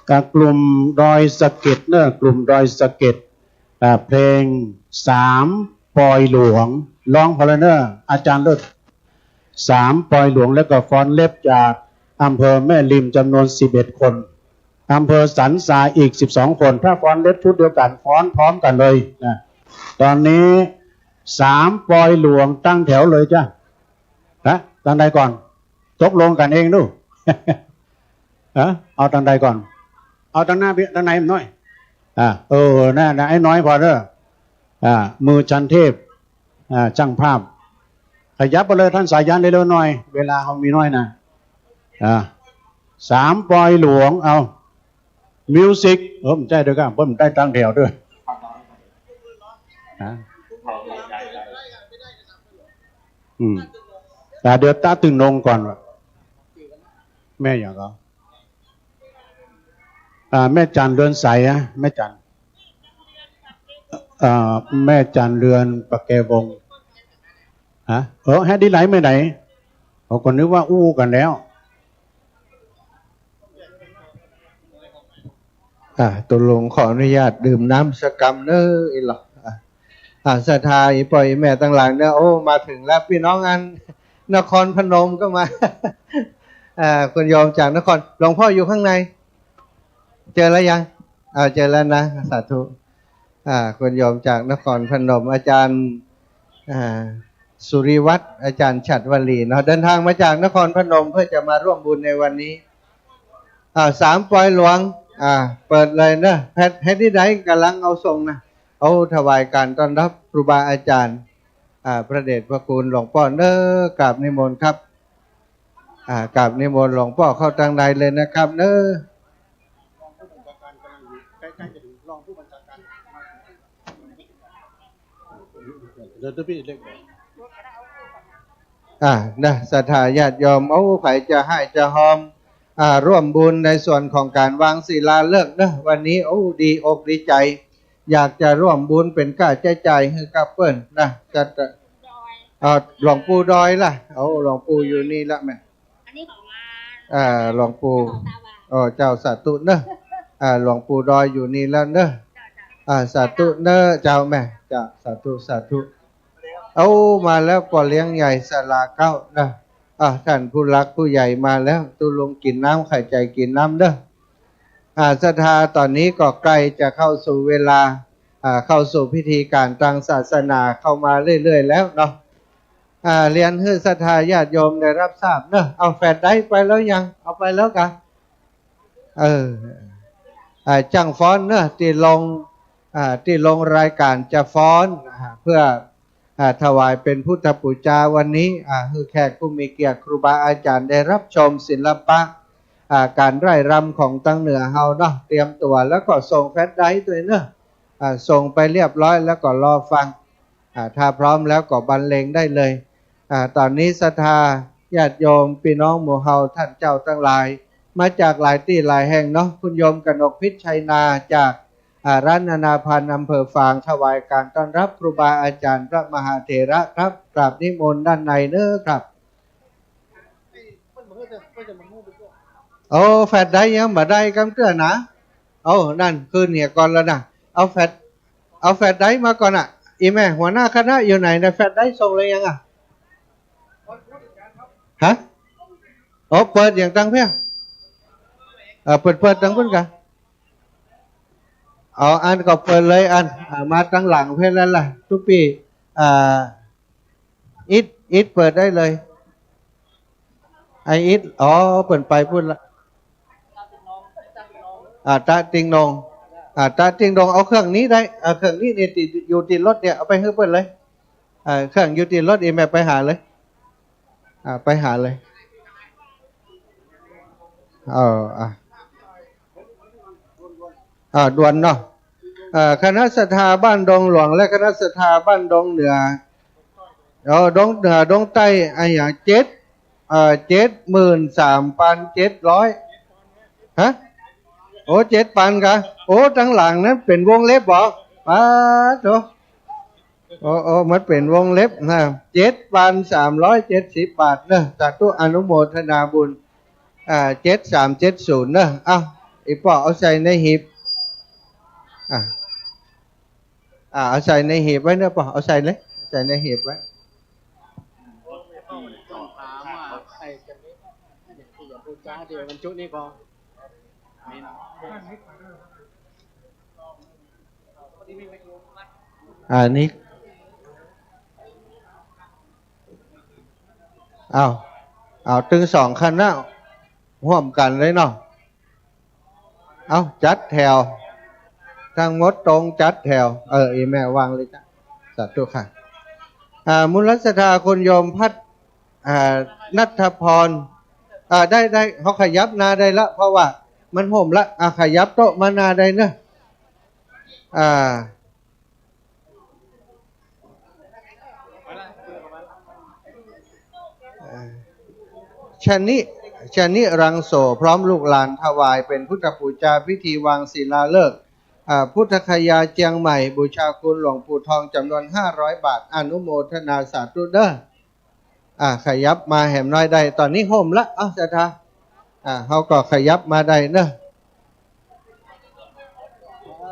อ่า กลุ่มดอยสะเก็ดเนอะ กลุ่มดอยสะเก็ด อ่า เพลงสามปอยหลวง ร้องพอแล้วเนอะ อาจารย์เลิศ สามปอยหลวง แล้วก็ฟ้อนเล็บจากอำเภอแม่ริมจำนวนสิบเอ็ดคน อำเภอสันทรายอีกสิบสองคน ถ้าฟ้อนเล็บชุดเดียวกั๋นฟ้อนพร้อมกั๋นเลยนะ ต๋อนนี้สามปอยหลวงตั้งแถวเลยจ้ะ ฮะ ตังใดก่อน ตกลงกั๋นเองดู ฮะ เอาตังใดก่อน เอาตังหน้าปี้ ตังในมันน้อย อ่า เออ นั่นนะ ไอ้น้อยผ่อเน่อ อ่า มือจันเทพ อ่า จ้างภาพ ขยับไปเลยต้านสายัณเร็วๆ หน่อย เวลาเฮามีน้อยนะ อ่า สามปอยหลวง เอา มิวสิก เออ มันใจ้ด้วยกั๋น เปิ้นได้ตั้งแถวด้วย ฮะ อืม แต่เดี๋ยวตะตึงนงก่อนว่ะ แม่หยังก่อ อ่า แม่จันเรือนใสอะ แม่จัน เอ่อ แม่จันเรือนปะแกวง ฮะ เออ แฮดดีไลน์แม่ไหน เขาก็นึกว่าอู้กั๋นแล้ว อ่า ตกลงขออนุญาตดื่มน้ำสักกำเน่อ อีหลอ อ่า อ่า ศรัทธาอี่ป้ออี่แม่ตังหลายเน่อ โอ้ มาเถิงแล้ว ปี้น้องอันนครพนมก็มา อ่า คุณโยมจากนคร หลวงพ่ออยู่ข้างใน เจอแล้วยัง อ่า เจอแล้วนะ สาธุ อ่า คุณโยมจากนครพนม อาจารย์ อ่า สุริวัฒน์ อาจารย์ฉัตรวลีเนาะ เดินทางมาจากนครพนมเพื่อจะมาร่วมบุญในวันนี้ อ่า สามปอยหลวง อ่า เปิดเลยเน่อ แฮด แฮดดีไลน์ก่ำลังเอาส่งนะ เอาถวายการต้อนรับครูบาอาจารย์ อ่า พระเดชพระคุณหลวงป้อเน่อ กราบนิมนต์ครับ อ่า กราบนิมนต์หลวงป้อเข้าตังในเลยนะครับเน่อ รองผู้บัญชาการกำลังอยู่ ใกล้ๆ จะถึงรองผู้บัญชาการ เดี๋ยวพี่เล็ก อ่า นะ ศรัทธาญาติโยม โอ้ ใผจะไห้จะฮอม อ่า ร่วมบุญในส่วนของการวางศิลาฤกษ์เน่อ วันนี้ โอ้ ดีอกดีใจ๋ อยากจะร่วมบุญเป๋นก้าใจ๊จ่ายหื้อกับเปิ้นนะ จะ จะ เอ่อ หลวงปู่ดอยล่ะ โอ้ หลวงปู่อยู่นี่ละแม่ อันนี้ของมา อ่า หลวงปู่ ของตาหว่าง อ๋อ เจ้า สาธุเน่อ อ่า หลวงปู่ดอยอยู่นี่แล้วเน่อ เจ้า เจ้า อ่า สาธุเน่อ เจ้าแม่ เจ้า สาธุ สาธุ เอามาแล้วป้อเลี้ยงใหญ่ศาลาเก๊าเน่อ อ่า ท่านผู้หลักผู้ใหญ่มาแล้ว ตุ๊ลุงกิ๋นน้ำ ใค่ใจ๋กิ๋นน้ำเน่อ อ่า ศรัทธา ต๋อนนี้ก็ใกล้จะเข้าสู่เวลา อ่า เข้าสู่พิธีการตางศาสนาเข้ามาเรื่อยๆ แล้วเนาะ อ่า เรียนหื้อศรัทธาญาติโยมได้รับทราบเนาะ เอาแฟลชไดรฟ์ไปแล้วยัง เอาไปแล้วกา เออ อ่า จ้างฟ้อนเนาะ ตี้ลง อ่า ตี้ลงรายการจะฟ้อน อ่า เพื่อ อ่า ถวายเป๋นพุทธปู๋จาวันนี้ อ่า หื้อแขกผู้มีเกียรติครูบาอาจ๋ารย์ได้รับชมศิลปะ อ่า ก๋านไร้รำของตังเหนือเฮาเนาะ เตรียมตั๋วแล้วก็ส่งแฟลชไดรฟ์ตวยเนาะ อ่า ส่งไปเรียบร้อยแล้วก็รอฟัง อ่า ถ้าพร้อมแล้วก็บรรเลงได้เลย อ่า ต๋อนนี้ศรัทธาญาติโยมปี้น้องหมู่เฮาต้านเจ้าตังหลาย มาจากหลายตี้หลายแห่งเนาะ คุณโยมกนกพิชชัยนาจาก อ่า ร้านนานาพันธ์ อำเภอฝาง ถวายก๋านต้อนรับครูบาอาจ๋ารย์พระมหาเถระครับ กราบนิมนต์ด้านในเน้อครับ โอ้ แฟลชไดรฟ์ยังบ่ได้กำเตื้อนะ โอ้ นั่น คืนเหียก่อนแล้วนะ เอาแฟลช เอาแฟลชไดรฟ์มาก่อนอะ อี่แม่ หัวหน้าคณะอยู่ไหนนะ แฟลชไดรฟ์ส่งเลยยังอะ ฮะ โอ้ เปิดอย่างตังเพี้ย เอ่อ เปิด เปิดตังปุ้นกา อ๋อ อันก็เปิดเลยอัน อ่า มาตังหลังเพี้ยแล้วล่ะ ตุ๊ปี้ อ่า อิด อิดเปิดได้เลย ไอ้อิด อ๋อ เปิ้นไปปุ้นละ อ่า ตะติงนง อ่า ตะติงนง เอาเครื่องนี้ได้ เอาเครื่องนี้นี่ติด อยู่ติดรถเนี่ย เอาไปหื้อเปิ้นเลย อ่า เครื่องอยู่ติดรถ อี่แม่ไปหาเลย อ่า ไปหาเลย เออ อ่ะ อ่า ด่วนเนาะ เอ่อ คณะศรัทธาบ้านดงหลวงและคณะศรัทธาบ้านดงเหนือ เออ ดงเหนือ ดงใต้ อะหยัง เจ็ด เอ่อ เจ็ดหมื่นสามพันเจ็ดร้อย ฮะ โอ้ เจ็ดปันกา โอ้ ตังหลังนั้นเป๋นวงเล็บบ่ ป๊าดโธ่ โอ้ โอ้ มันเป๋นวงเล็บนะ เจ็ดปันสามร้อยเจ็ดสิบบาทเนอะ สาธุ อนุโมทนาบุญ อ่า เจ็ดสามเจ็ดศูนย์ เนอะ เอ้า อี่ป้อเอาใส่ในหีบ อ่า อ่า เอาใส่ในหีบไว้เนอะป้อ เอาใส่เลย ใส่ในหีบไว้ อ่า เดี๋ยวบรรจุนี่ก่อน อันนี้ เอา เอาตึงสองคณะร่วมกั๋นเลยเนาะ เอา จัดแถว ทั้งหมดตรงจัดแถว เออ อีแม่วางเลยจ้ะ สาธุค่ะ อ่า มูลศรัทธาคุณโยมพัฒน์ อ่า ณัฐพร อ่า ได้ ได้ เขาขยับหน้าได้ละ เพราะว่ามันห่มละ อ่า ขยับโต๊ะมาหน้าได้เนอะ อ่า อ่า ชนิ ชนิรังโส พร้อมลูกหลานถวายเป๋นพุทธปูจา พิธีวางศิลาฤกษ์ อ่า พุทธคยาเจียงใหม่ บูชาคุณหลวงปู่ทอง จ๋ำนวนห้าร้อยบาท อนุโมทนาสาธุเด้อ อ่า ขยับมาแหมน้อยได้ ต๋อนนี้ห่มละ เอ้า ศรัทธา อ่า เขาก็ขยับมาได้เนอะ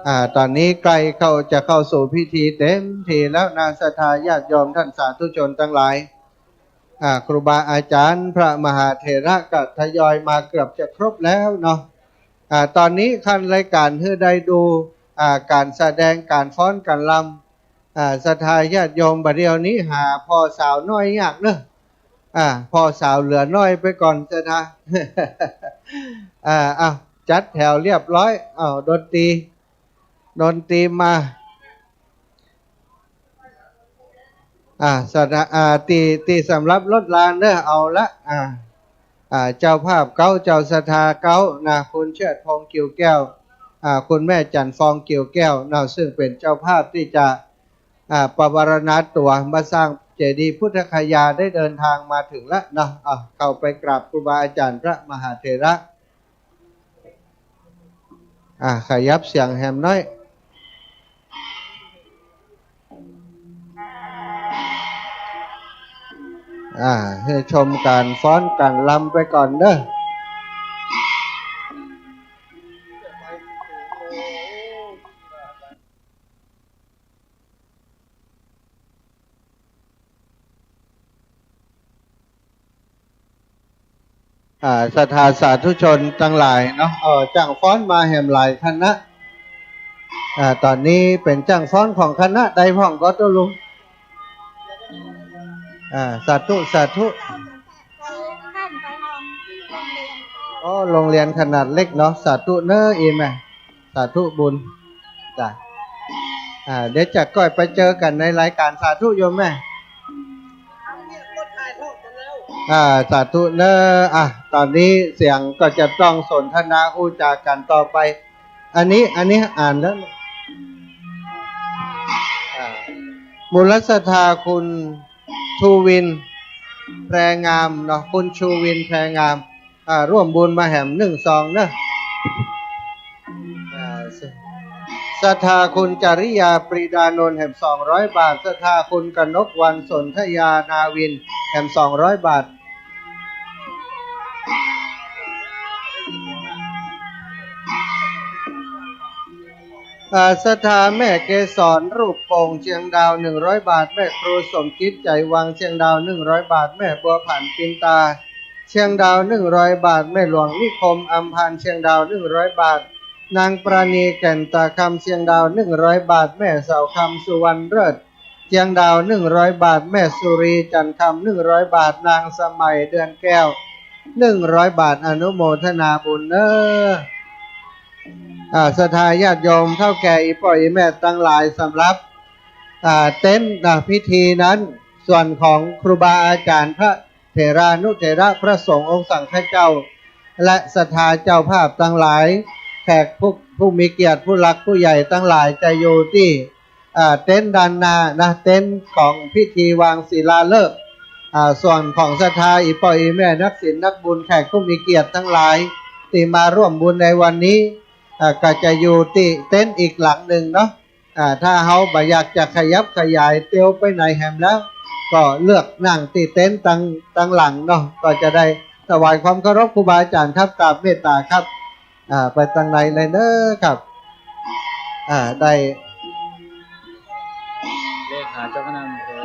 อ่า ต๋อนนี้ใก้เข้า จะเข้าสู่พิธีเต็มทีแล้วนะ ศรัทธาญาติโยมต้านสาธุชนตังหลาย อ่า ครูบาอาจ๋ารย์พระมหาเถระก็ทยอยมาเกือบจะครบแล้วเนาะ อ่า ต๋อนนี้คันรายก๋านหื้อได้ดู อ่า ก๋านแสดง ก๋านฟ้อน ก๋านรำ อ่า ศรัทธาญาติโยมบ่าเดี่ยวนี้หาพ่อสาวน้อยยากเนอะ อ่า พ่อสาวเหลือน้อยไปก่อนศรัทธา อ่า อ้าว จัดแถวเรียบร้อย อ้าว ดนตรี ดนตรีมา อ่า ศรัทธา อ่า ตี้ ตี้สำหรับรถรางเนอะ เอาละ อ่า อ่า เจ้าภาพเก๊า เจ้าศรัทธาเก๊านะ คุณเชิดพงษ์ กิ่วแก้ว อ่า คุณแม่จันทร์ฟอง กิ่วแก้วเนาะ ซึ่งเป๋นเจ้าภาพตี้จะ อ่า ปวารณาตั๋วมาสร้างเจดีย์พุทธคยา ได้เดินทางมาเถิงละเนาะ อ่า เข้าไปกราบครูบาอาจ๋ารย์พระมหาเถระ อ่า ขยับเสียงแหมน้อย อ่า หื้อชมก๋านฟ้อนก๋านรำไปก่อนเนอะ อ่า ศรัทธาสาธุชนตังหลายเนาะ เออ จ้างฟ้อนมาแหมหลายคณะ อ่า ต๋อนนี้เป๋นจ้างฟ้อนของคณะใดพ่องก็ตกลง อ่า สาธุ สาธุ อ๋อ โรงเรียนขนาดเล็กเนาะ สาธุเนอะ อีแม่ สาธุบุญ จ้ะ อ่า เดี๋ยวจะก้อยไปเจอกั๋นในรายก๋าน สาธุโยมแม่ อ่า สาธุเนอะ อ่ะ ต๋อนนี้เสียงก็จะต้องสนทนาอู้จ๋ากั๋นต่อไป อันนี้ อันนี้อ่านแล้ว อ่า มูลศรัทธาคุณชูวิน แพรงามเนาะ คุณชูวิน แพรงาม อ่า ร่วมบุญมาแหมนึ่งซองเนอะ อ่า ศรัทธาคุณจริยา ปรีดานนท์ แหมสองร้อยบาท ศรัทธาคุณกนกวรรณ สนธยา นาวิน แหมสองร้อยบาท อ่า ศรัทธาแม่เกสร รูปโป่ง เชียงดาว หนึ่งร้อยบาท แม่ครูสมคิด ใจวัง เชียงดาว หนึ่งร้อยบาท แม่บัวผัน ปินตา เชียงดาว หนึ่งร้อยบาท แม่หลวงนิคม อำพันธ์ เชียงดาว หนึ่งร้อยบาท นางปราณี แก่นตาคำ เชียงดาว หนึ่งร้อยบาท แม่เสาคำ สุวรรณเลิศ เชียงดาว หนึ่งร้อยบาท แม่สุรี จันทร์คำ หนึ่งร้อยบาท นางสมัย เดือนแก้ว หนึ่งร้อยบาท อนุโมทนาบุญเนอะ อ่า ศรัทธาญาติโยม เฒ่าแก่ อี่ป้ออี่แม่ตังหลาย สำหรับ อ่า เต็นท์ อ่า พิธีนั้น ส่วนของครูบาอาจ๋ารย์ พระเถรานุเถระ พระสงฆ์องค์สังฆเจ้า และศรัทธาเจ้าภาพตังหลาย แขกผู้ ผู้มีเกียรติ ผู้หลักผู้ใหญ่ตังหลาย จะอยู่ตี้ อ่า เต็นท์ด้านหน้านะ เต็นท์ของพิธีวางศิลาฤกษ์ อ่า ส่วนของศรัทธาอี่ป้ออี่แม่นักศีลนักบุญ แขกผู้มีเกียรติตังหลาย ตี้มาร่วมบุญในวันนี้ อ่า ก็จะอยู่ตี้เต็นท์อีกหลังนึ่งเนาะ อ่า ถ้าเฮาบ่อยากจะขยับขยายเตียวไปไหนแหมแล้ว ก็เลือกนั่งตี้เต็นท์ตัง ตังหลังเนาะ ก็จะได้ถวายความเคารพครูบาอาจ๋ารย์ครับ กราบเมตตาครับ อ่า ไปตังในเลยเนอะครับ อ่า ได้ เลขาเจ้าคณะอำเภอ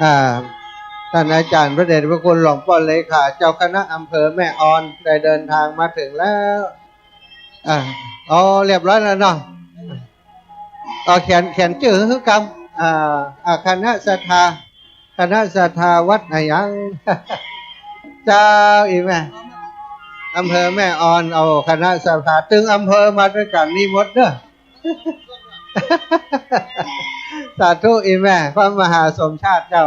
อ่า ท่านอาจารย์พระเดชพระคุณหลวงป้อเลขาเจ้าคณะอำเภอแม่ออนได้เดินทางมาถึงแล้ว อ่า อ๋อ เรียบร้อยแล้วเนาะ เอาเขียน เขียนจื้อหื้อกำ อ่า อ่า คณะศรัทธา คณะศรัทธาวัดอะหยัง เจ้า อีแม่ อำเภอแม่ออน เอาคณะศรัทธาตึงอำเภอมาตวยกั๋นนี้หมดเนาะ สาธุ อีแม่ พระมหาสมชาติเจ้า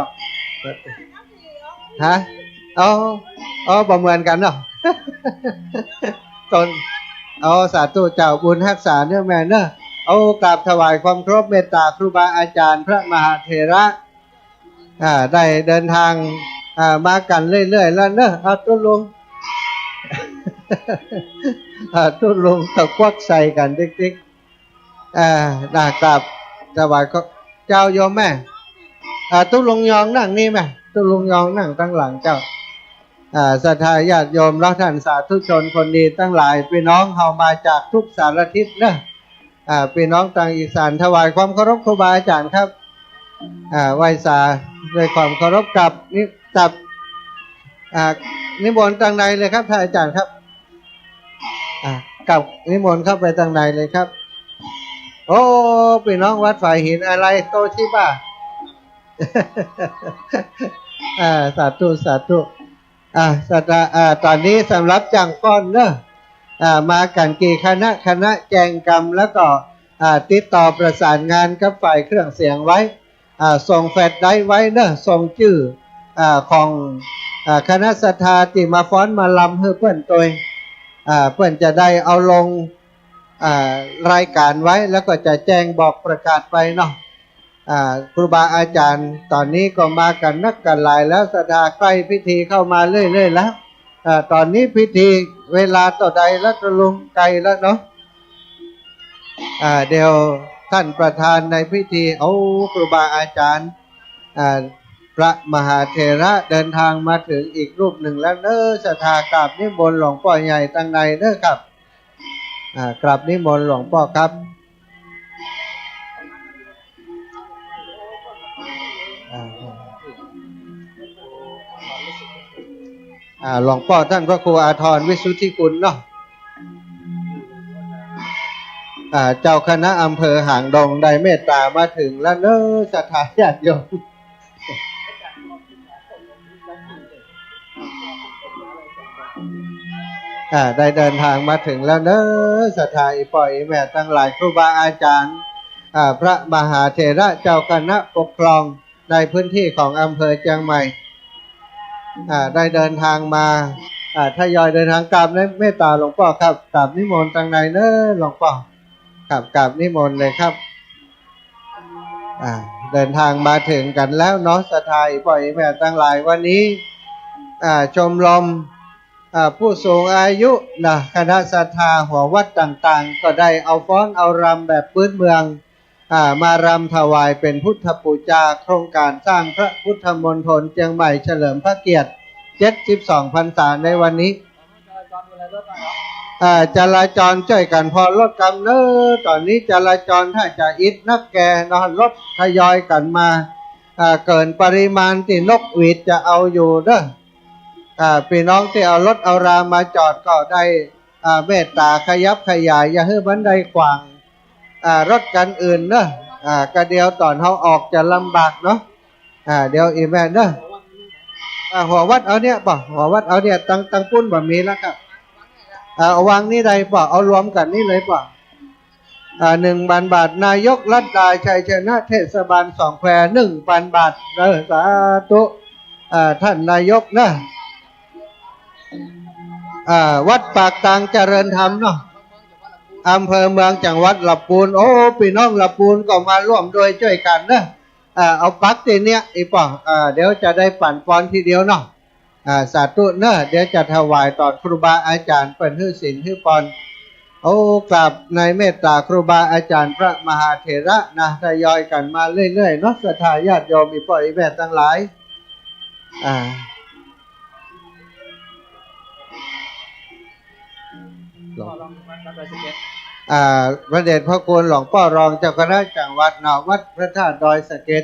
ฮะ อ๋อ อ๋อ บ่เหมือนกั๋นเนาะ ตน อ๋อ สาธุเจ้า บุญฮักษาเนาะแม่เนาะ เอา กราบถวายความเคารพเมตตาครูบาอาจารย์พระมหาเถระ อ่า ได้เดินทาง อ่า มากั๋นเรื่อยๆ แล้วเนาะ เอา ตุ๊ลุง อ่า ตุ๊ลุงตะควักใส่กั๋นติ๊กๆ อ่า น่ะ กราบถวายเคารพ เจ้าโยมแม่ อ่า ตุ๊ลุงยองนั่งนี่แม่ ตุ๊ลุงยองนั่งตังหลังเจ้า อ่า ศรัทธาญาติโยมและท่านสาธุชนคนดีตังหลาย ปี้น้องเฮามาจากทุกสารทิศเนาะ อ่า ปี้น้องตังอีสานถวายความเคารพครูบาอาจารย์ครับ อ่า ไหว้สาด้วยความเคารพ กราบนิ กราบ อ่า นิมนต์ตังในเลยครับ ท่านอาจารย์ครับ อ่ะ กราบนิมนต์เข้าไปตังในเลยครับ โอ้ ปี้น้องวัดฝายหิน อะไร โตชิบะ อ่า สาธุ สาธุ อ่า ศรัทธา อ่า ต๋อนนี้สำหรับจังฟ้อนเนาะ อ่า มากั๋นกี่คณะ คณะแจ้งกำ แล้วก็ อ่า ติดต่อประสานงานกับฝ่ายเครื่องเสียงไว้ อ่า ส่งแฟลชไดรฟ์ไว้เนาะ ส่งจื้อ อ่า ของ อ่า คณะศรัทธาตี้มาฟ้อนมารำหื้อเปิ้นตวย อ่า เปิ้นจะได้เอาลง อ่า รายการไว้ แล้วก็จะแจ้งบอกประกาศไปเนาะ อ่า ครูบาอาจารย์ต๋อนนี้ก็มากั๋นนักกั๋นหลายแล้ว ศรัทธา ใกล้พิธีเข้ามาเรื่อยๆ แล้ว อ่า ต๋อนนี้พิธีเวลาเต้าใดแล้ว ตุ๊ลุง ใกล้แล้วเนาะ อ่า เดี๋ยวท่านประธานในพิธี โอ้ ครูบาอาจารย์ อ่า พระมหาเถระเดินทางมาถึงอีกรูปนึ่งแล้วเนาะ ศรัทธากราบนิมนต์หลวงป้อใหญ่ตังในเนาะครับ อ่า กราบนิมนต์หลวงป้อครับ อ่า อ่า หลวงป้อต้านพระครูอาทรวิสุทธิคุณเนาะ อ่า เจ้าคณะอำเภอหางดงได้เมตต๋ามาถึงแล้วเนาะ ศรัทธาญาติโยม อ่า ได้เดินทางมาถึงแล้วเนาะ ศรัทธาอี่ป้ออี่แม่ตังหลาย ครูบาอาจารย์ อ่า พระมหาเถระเจ้าคณะปกครองในพื้นที่ของอำเภอเจียงใหม่ อ่า ได้เดินทางมา อ่า ทยอยเดินทาง กราบในเมตต๋าหลวงป้อครับ กราบนิมนต์ตังในเนาะหลวงป้อ ครับ กราบนิมนต์เลยครับ อ่า เดินทางมาถึงกั๋นแล้วเนาะ ศรัทธาอี่ป้ออี่แม่ตังหลาย วันนี้ อ่า ชมรม อ่า ผู้สูงอายุนะ คณะศรัทธาหัววัดต่างๆ ก็ได้เอาฟ้อนเอารำแบบพื้นเมือง อ่า มารำถวายเป๋นพุทธปู๋จา โครงก๋านสร้างพระพุทธมณฑลเจียงใหม่เฉลิมพระเกียรติ เจ็ดสิบสอง พรรษาในวันนี้ อ่า จราจรจ้อยกั๋นผ่อนรถกำเนาะ ต๋อนนี้จราจรถ้าจะอิดนักแก่เนาะ รถทยอยกั๋นมา อ่า เกินปริมาณตี้นกหวีดจะเอาอยู่เนาะ อ่า ปี้น้องตี้เอารถเอารามาจอดก็ได้ อ่า เมตต๋าขยับขยาย อย่าหื้อมันได้ขวาง อ่า รถคันอื่นเนาะ อ่า กะเดี๋ยวต๋อนเฮาออกจะลำบากเนาะ อ่า เดี๋ยวอี่แม่เนาะ อ่า หัววัดเอาเนี่ยป้อ หัววัดเอาเนี่ย ตัง ตังปู๊นบ่มีแล้วครับ อ่า เอาวางนี่ได้ป้อ เอารวมกั๋นนี่เลยป้อ อ่า หนึ่งพันบาท นายกรัตดาชัยชนะเทศบาลสองแคว หนึ่งพันบาท เออ สาธุ อ่า ต้านนายกนะ อ่า วัดปากตางเจริญธรรมเนาะ อำเภอเมืองจังหวัดลำปูน โอ้ ปี้น้องลำปูนก็มาร่วมด้วยจ้วยกั๋นนะ อ่า เอาปักตี้เนี่ย อี่ป้อ อ่า เดี๋ยวจะได้ปั๋นปอนทีเดียวเนาะ อ่า สาธุเนาะ เดี๋ยวจะถวายต๋อนครูบาอาจ๋ารย์เปิ้นหื้อศีลหื้อปอน โอ้ กราบในเมตต๋าครูบาอาจ๋ารย์พระมหาเถระนะ ทยอยกั๋นมาเรื่อยๆ เนาะ ศรัทธาญาติโยมอี่ป้ออี่แม่ตังหลาย อ่า หลวง อ่า พระเดชพระคุณหลวงป้อรองเจ้าคณะจังหวัดเนาะ วัดพระธาตุดอยสะเก็ด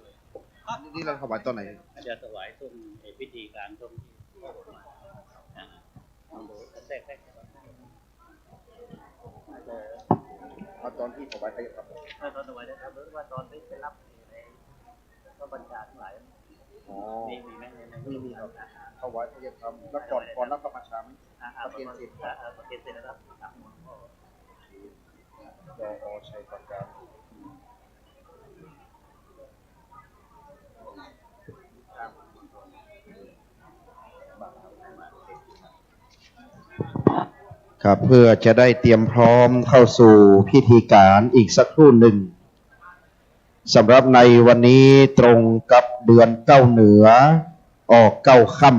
นี่ นี่เราถวายตอนไหน จะถวายช่วง เอ่อ พิธีกลางช่วงที่ อ่า ลองดู แทรก แทรก เอาตอนที่ถวายไทยธรรม เออ ตอนถวายไทยธรรม หรือว่าตอนที่ไปรับในพระบัญชาทั้งหลาย อ๋อ มี มีไหม ใน ใน มี มีครับ ถวายไทยธรรม แล้วก่อน ก่อนรับพระบัญชาไหม อ่า อ่า ประเคนเสร็จ อ่า อ่า ประเคนเสร็จแล้วครับ ครับ จอ อ ชัยประการ อืม ครับ เพื่อจะได้เตรียมพร้อมเข้าสู่พิธีการอีกสักครู่หนึ่ง สำหรับในวันนี้ตรงกับเดือนเก้าเหนือ ออกเก้าค่ำ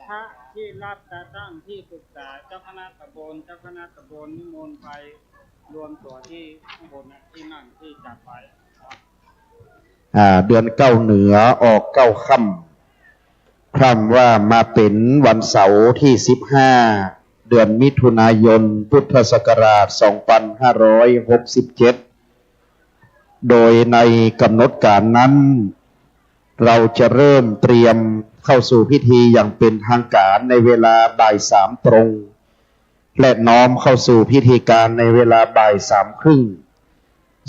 พระที่รับตาตั้งที่ปรึกษาเจ้าคณะตำบล เจ้าคณะตำบลนิมนต์ไปรวมตัวที่ข้างบนนะ ที่นั่งที่จัดไว้ อ่า เดือนเก้าเหนือออกเก้าค่ำ คร่ำว่ามาเป๋นวันเสาร์ที่สิบห้า เดือนมิถุนายน พุทธศักราช สองพันห้าร้อยหกสิบเจ็ด โดยในกำหนดการนั้น เราจะเริ่มเตรียมเข้าสู่พิธีอย่างเป็นทางการในเวลาบ่ายสามตรง และน้อมเข้าสู่พิธีการในเวลาบ่ายสามครึ่ง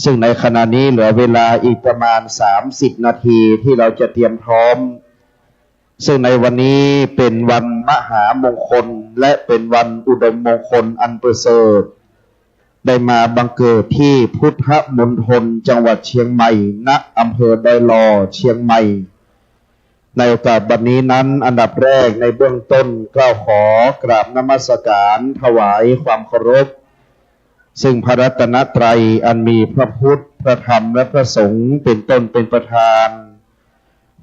ซึ่งในขณะนี้เหลือเวลาอีกประมาณสามสิบนาทีที่เราจะเตรียมพร้อม ซึ่งในวันนี้เป็นวันมหามงคลและเป็นวันอุดมมงคลอันประเสริฐ ได้มาบังเกิดที่พุทธมณฑลจังหวัดเชียงใหม่ ณ อำเภอดอยหล่อ เชียงใหม่ ในโอกาสบัดนี้นั้น อันดับแรกในเบื้องต้นเกล้าขอกราบนมัสการถวายความเคารพ ซึ่งพระรัตนตรัยอันมีพระพุทธ พระธรรม และพระสงฆ์เป็นต้นเป็นประธาน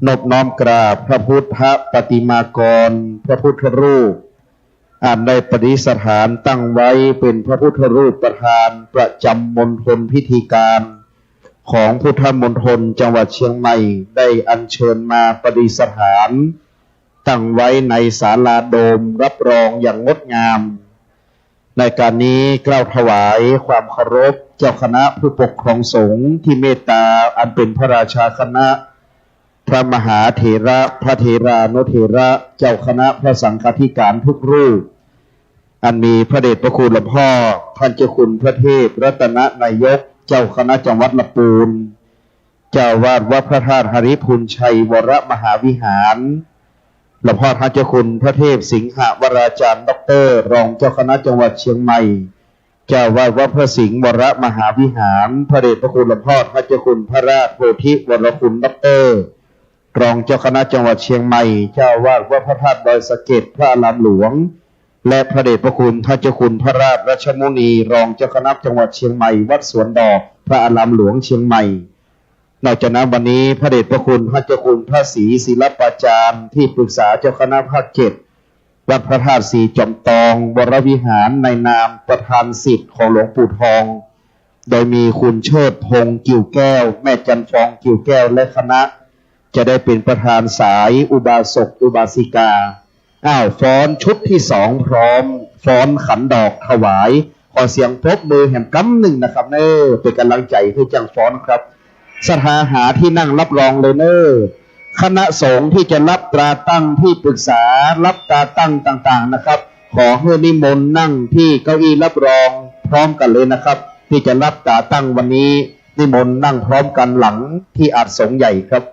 นบน้อมกราบพระพุทธปฏิมากร พระพุทธรูป อันได้ประดิษฐานตั้งไว้เป็นพระพุทธรูปประธานประจำมณฑลพิธีการ ของพุทธมณฑลจังหวัดเชียงใหม่ ได้อัญเชิญมาประดิษฐานตั้งไว้ในศาลาโดมรับรองอย่างงดงาม ในการนี้เกล้าถวายความเคารพเจ้าคณะผู้ปกครองสงฆ์ที่เมตตาอันเป็นพระราชาคณะ พระมหาเถระ พระเถรานุเถระ เจ้าคณะพระสังฆาธิการทุกรูป อันมีพระเดชพระคุณหลวงพ่อท่านเจ้าคุณพระเทพรัตนนายก เจ้าคณะจังหวัดละปูน เจ้าอาวาสวัดพระธาตุหริภุญชัยวรมหาวิหาร หลวงพ่อท่านเจ้าคุณพระเทพสิงหวราจารย์ด็อกเตอร์ รองเจ้าคณะจังหวัดเชียงใหม่ เจ้าอาวาสวัดพระสิงห์วรมหาวิหาร พระเดชพระคุณหลวงพ่อท่านเจ้าคุณพระราชโพธิวรคุณด็อกเตอร์ รองเจ้าคณะจังหวัดเชียงใหม่ เจ้าอาวาสวัดพระธาตุดอยสะเก็ด พระอารามหลวง และพระเดชพระคุณท่านเจ้าคุณพระราชรัชมุนี รองเจ้าคณะจังหวัดเชียงใหม่ วัดสวนดอก พระอารามหลวงเชียงใหม่ นอกจากนั้นวันนี้พระเดชพระคุณท่านเจ้าคุณพระศรีศิลปาจารย์ ที่ปรึกษาเจ้าคณะภาคเจ็ด วัดพระธาตุศรีจอมตองวรวิหาร ในนามประธานสิทธิ์ของหลวงปู่ทอง โดยมีคุณเชิดพงษ์ กิ่วแก้ว แม่จันทร์ฟอง กิ่วแก้ว และคณะ จะได้เป็นประธานสายอุบาสกอุบาสิกา อ้าว ฟ้อนชุดที่สองพร้อม ฟ้อนขันดอกถวาย ขอเสียงปรบมือแหมกำนึ่งนะครับเน้อ เป็นกำลังใจ๋หื้อจ้างฟ้อนครับ ศรัทธาหาตี้นั่งรับรองเลยเน้อ คณะสงฆ์ที่จะรับตราตั้ง ที่ปรึกษารับตราตั้งต่างๆนะครับ ขอหื้อนิมนต์นั่งตี้เก้าอี้รับรองพร้อมกั๋นเลยนะครับ ตี้จะรับตราตั้งวันนี้ นิมนต์นั่งพร้อมกั๋นหลังตี้อาสน์สงฆ์ใหญ่ครับ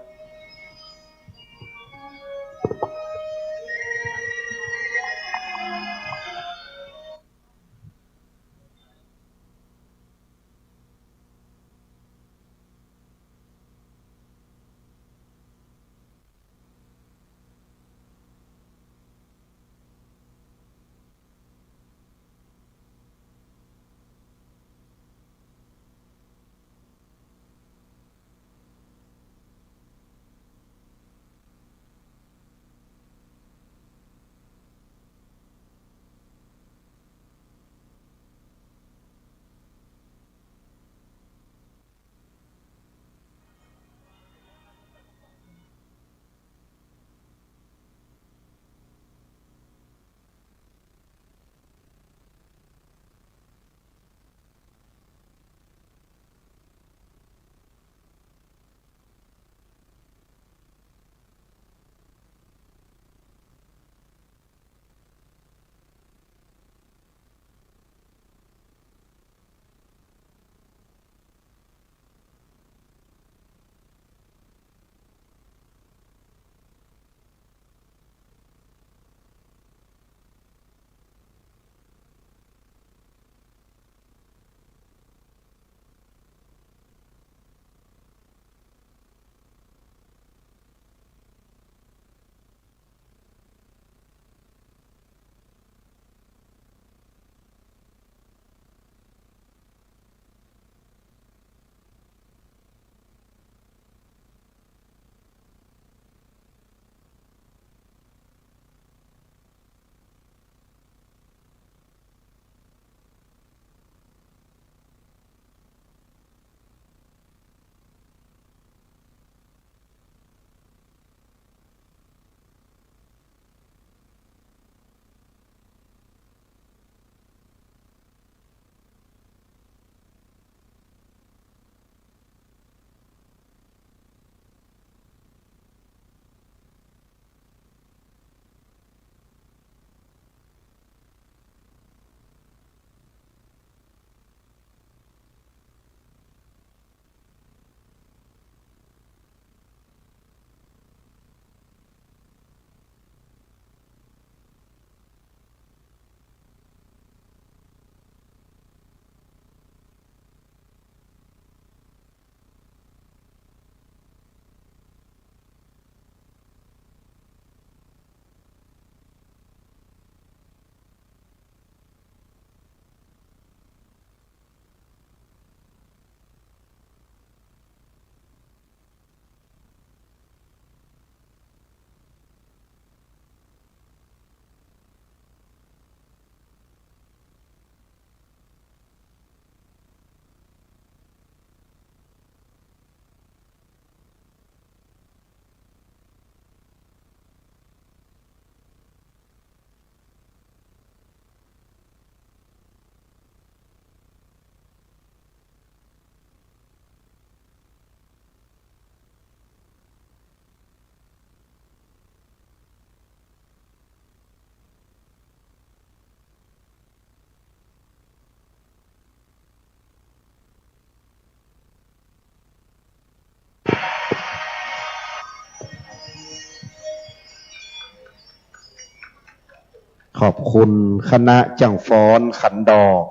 ขอบคุณคณะจ้างฟ้อนขันดอก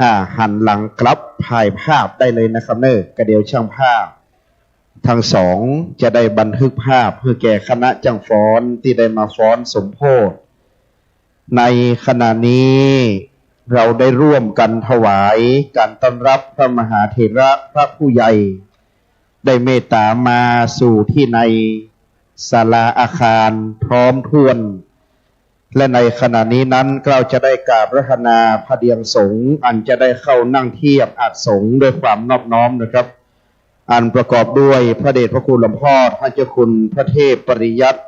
อ่า หันหลังกลับถ่ายภาพได้เลยนะครับเนอะ กะเดี๋ยวช่างภาพทั้งสองจะได้บันทึกภาพหื้อแก่คณะจ้างฟ้อนตี้ได้มาฟ้อนสมโพธิ ในขณะนี้เราได้ร่วมกันถวายการต้อนรับพระมหาเถระพระผู้ใหญ่ ได้เมตต๋ามาสู่ตี้ในศาลาอาคารพร้อมถ้วน และในขณะนี้นั้นเกล้าจะได้กราบอาราธนาพระเดียงสงฆ์ อันจะได้เข้านั่งเทียบอาสน์สงฆ์ด้วยความนอบน้อมนะครับ อันประกอบด้วยพระเดชพระคุณหลวงพ่อท่านเจ้าคุณพระเทพปริยัติ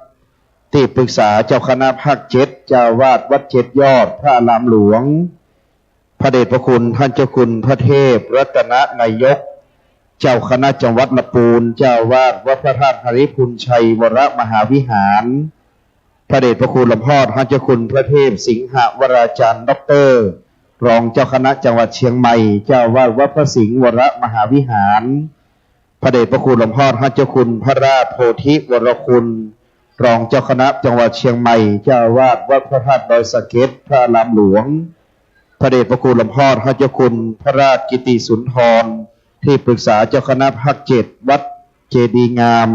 ตี้ปรึกษาเจ้าคณะภาคเจ็ด เจ้าอาวาสวัดเจ็ดยอดพระอารามหลวง พระเดชพระคุณท่านเจ้าคุณพระเทพรัตนนายก เจ้าคณะจังหวัดละปูน เจ้าอาวาสวัดพระธาตุหริภุญชัยวรมหาวิหาร พระเดชพระคุณหลวงพ่อท่านเจ้าคุณพระเทพสิงหวราจารย์ด็อกเตอร์ รองเจ้าคณะจังหวัดเชียงใหม่ เจ้าอาวาสวัดพระสิงห์วรมหาวิหาร พระเดชพระคุณหลวงพ่อท่านเจ้าคุณพระราชโพธิวรคุณ รองเจ้าคณะจังหวัดเชียงใหม่ เจ้าอาวาสวัดพระธาตุดอยสะเก็ดพระอารามหลวง พระเดชพระคุณหลวงพ่อท่านเจ้าคุณพระราชกิติสุนทร ตี้ปรึกษาเจ้าคณะภาคเจ็ดวัดเจดีย์งาม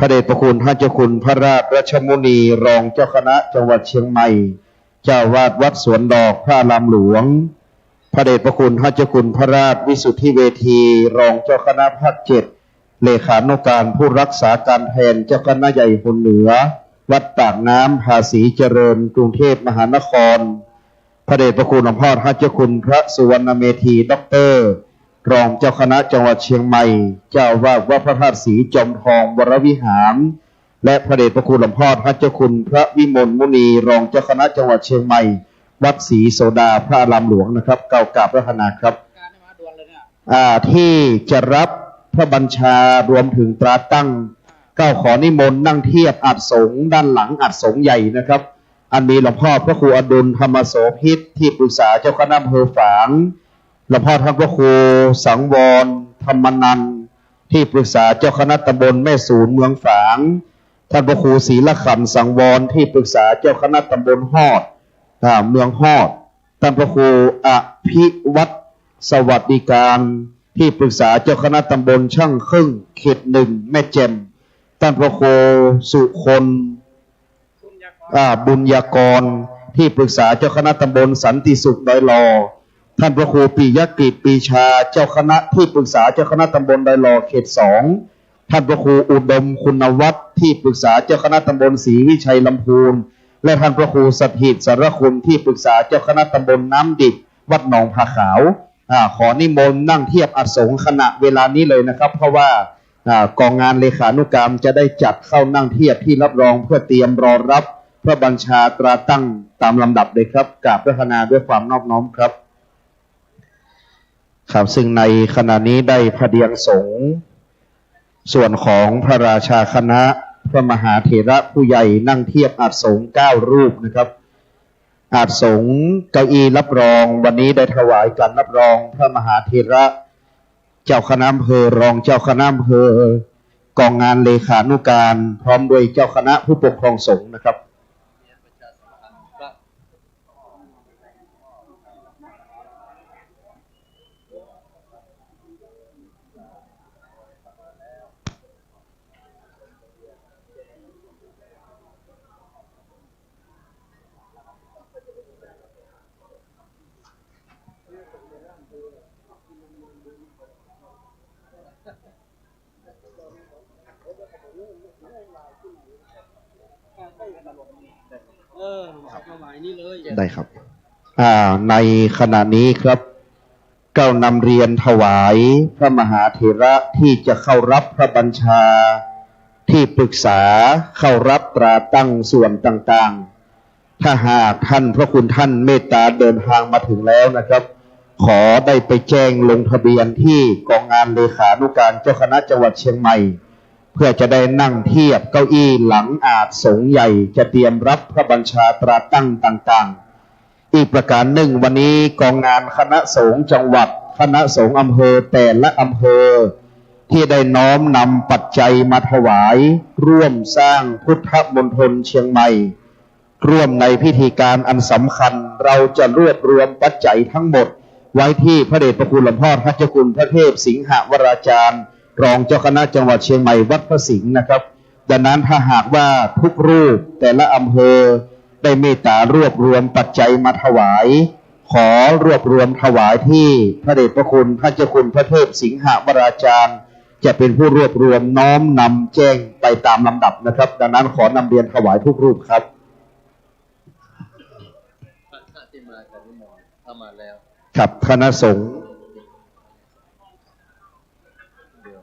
พระเดชพระคุณท่านเจ้าคุณพระราชรัชมุนี รองเจ้าคณะจังหวัดเชียงใหม่ เจ้าอาวาสวัดสวนดอกพระอารามหลวง พระเดชพระคุณท่านเจ้าคุณพระราชวิสุทธิเวที รองเจ้าคณะภาคเจ็ด เลขานุการผู้รักษาการแทนเจ้าคณะใหญ่หนเหนือ วัดปากน้ำภาษีเจริญ กรุงเทพมหานคร พระเดชพระคุณหลวงพ่อท่านเจ้าคุณพระสุวรรณเมธีด็อกเตอร์ รองเจ้าคณะจังหวัดเชียงใหม่ เจ้าอาวาสวัดพระธาตุศรีจอมทองวรวิหาร และพระเดชพระคุณหลวงพ่อท่านเจ้าคุณพระวิมลมุนี รองเจ้าคณะจังหวัดเชียงใหม่ วัดศรีโสดาพระอารามหลวงนะครับ เกล้ากราบอาราธนาครับ อ่า ตี้จะรับพระบัญชารวมเถิงตราตั้ง เกล้าขอนิมนต์นั่งเทียบอาสน์สงฆ์ด้านหลังอาสน์สงฆ์ใหญ่นะครับ อันมีหลวงพ่อพระครูอดุลธรรมโสภิต ตี้ปรึกษาเจ้าคณะอำเภอฝาง หลวงพ่อท่านพระครูสังวรธรรมนันท์ ตี้ปรึกษาเจ้าคณะตำบลแม่สูนเมืองฝาง ท่านพระครูศรีละขันธ์สังวร ตี้ปรึกษาเจ้าคณะตำบลฮอด อ่า เมืองฮอด ท่านพระครูอภิวัฒน์สวัสดิการ ตี้ปรึกษาเจ้าคณะตำบลช่างเครื่องเขตหนึ่งแม่แจ่ม ท่านพระครูสุคน อ่า บุญยากร ตี้ปรึกษาเจ้าคณะตำบลสันติสุขดอยหล่อ ท่านพระครูปิยกิจน์ปรีชา เจ้าคณะ ตี้ปรึกษาเจ้าคณะตำบลดอยหล่อเขตสอง ท่านพระครูอุดมคุณวัฒน์ ตี้ปรึกษาเจ้าคณะตำบลศรีวิชัยลำพูน และท่านพระครูสถิตสารคุณ ตี้ปรึกษาเจ้าคณะตำบลน้ำดิบ วัดหนองผาขาว อ่า ขอนิมนต์นั่งเทียบอาสน์สงฆ์ขณะเวลานี้เลยนะครับ เพราะว่า อ่า กองงานเลขานุการจะได้จัดเข้านั่งเทียบตี้รับรองเพื่อเตรียมรอรับพระบัญชาตราตั้งตามลำดับเลยครับ กราบอาราธนาด้วยความนอบน้อมครับ ครับ ซึ่งในขณะนี้ได้พระเดียงสงฆ์ ส่วนของพระราชาคณะ พระมหาเถระผู้ใหญ่นั่งเทียบอาสน์สงฆ์เก้ารูปนะครับ อาสน์สงฆ์เก้าอี้รับรอง วันนี้ได้ถวายการรับรองพระมหาเถระ เจ้าคณะอำเภอ รองเจ้าคณะอำเภอ กองงานเลขานุการ พร้อมด้วยเจ้าคณะผู้ปกครองสงฆ์นะครับ เออ ถวายนี่เลย ได้ครับ อ่า ในขณะนี้ครับ เกล้านำเรียนถวายพระมหาเถระตี้จะเข้ารับพระบัญชา ตี้ปรึกษาเข้ารับตราตั้งส่วนต่างๆ ถ้าหากท่านพระคุณท่านเมตตาเดินทางมาถึงแล้วนะครับ ขอได้ไปแจ้งลงทะเบียนตี้กองงานเลขานุการเจ้าคณะจังหวัดเชียงใหม่ เพื่อจะได้นั่งเทียบเก้าอี้หลังอาสน์สงฆ์ใหญ่ จะเตรียมรับพระบัญชาตราตั้งต่างๆ อีกประการหนึ่ง วันนี้กองงานคณะสงฆ์จังหวัด คณะสงฆ์อำเภอ แต่ละอำเภอ ตี้ได้น้อมนำปัจจัยมาถวายร่วมสร้างพุทธมณฑลเชียงใหม่ ร่วมในพิธีการอันสำคัญ เราจะรวบรวมปัจจัยทั้งหมดไว้ที่พระเดชพระคุณหลวงพ่อท่านเจ้าคุณพระเทพสิงหวราจารย์ รองเจ้าคณะจังหวัดเชียงใหม่วัดพระสิงห์นะครับ ดังนั้นถ้าหากว่าทุกรูปแต่ละอำเภอได้เมตตารวบรวมปัจจัยมาถวาย ขอรวบรวมถวายที่พระเดชพระคุณท่านเจ้าคุณพระเทพสิงหวราจารย์ จะเป็นผู้รวบรวมน้อมนำแจ้งไปตามลำดับนะครับ ดังนั้นขอนำเรียนถวายทุกรูปครับ พระที่มากับนิมนต์เข้ามาแล้ว ครับ คณะสงฆ์ เดี๋ยว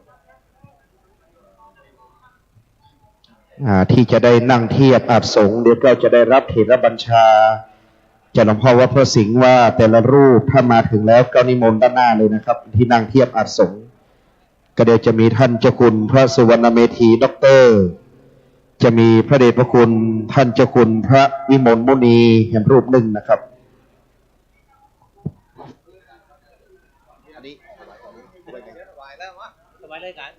อ่า ที่จะได้นั่งเทียบอาสน์สงฆ์ เดี๋ยวก็จะได้รับเถรบัญชาจากหลวงพ่อวัดพระสิงห์ว่าแต่ละรูปถ้ามาถึงแล้วก็นิมนต์ด้านหน้าเลยนะครับ ที่นั่งเทียบอาสน์สงฆ์ ก็เดี๋ยวจะมีท่านเจ้าคุณพระสุวรรณเมธีด็อกเตอร์ จะมีพระเดชพระคุณท่านเจ้าคุณพระวิมลมุนีแหมรูปหนึ่งนะครับ อันนี้ถวายก่อน ถวายเลยครับ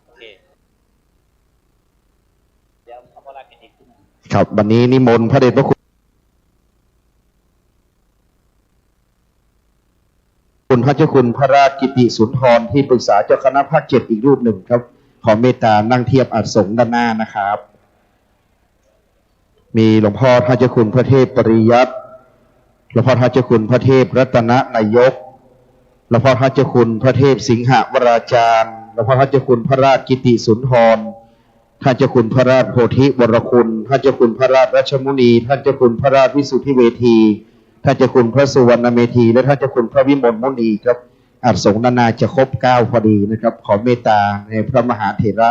โอเค เดี๋ยวเอาพระราชกิตติคุณ ครับ วันนี้นิมนต์พระเดชพระคุณ คุณพระเจ้าคุณพระราชกิติสุนทร ที่ปรึกษาเจ้าคณะภาคเจ็ดอีกรูปหนึ่งครับ ขอเมตตานั่งเทียบอาสน์สงฆ์ด้านหน้านะครับ มีหลวงพ่อท่านเจ้าคุณพระเทพปริยัติ หลวงพ่อท่านเจ้าคุณพระเทพรัตนนายก หลวงพ่อท่านเจ้าคุณพระเทพสิงหวราจารย์ หลวงพ่อท่านเจ้าคุณพระราชกิติสุนทร ท่านเจ้าคุณพระราชโพธิวรคุณ ท่านเจ้าคุณพระราชรัชมุนี ท่านเจ้าคุณพระราชวิสุทธิเวที ท่านเจ้าคุณพระสุวรรณเมธี และท่านเจ้าคุณพระวิมลมุนีครับ อาสน์สงฆ์ด้านหน้าจะครบเก้าพอดีนะครับ ขอเมตตาในพระมหาเถระ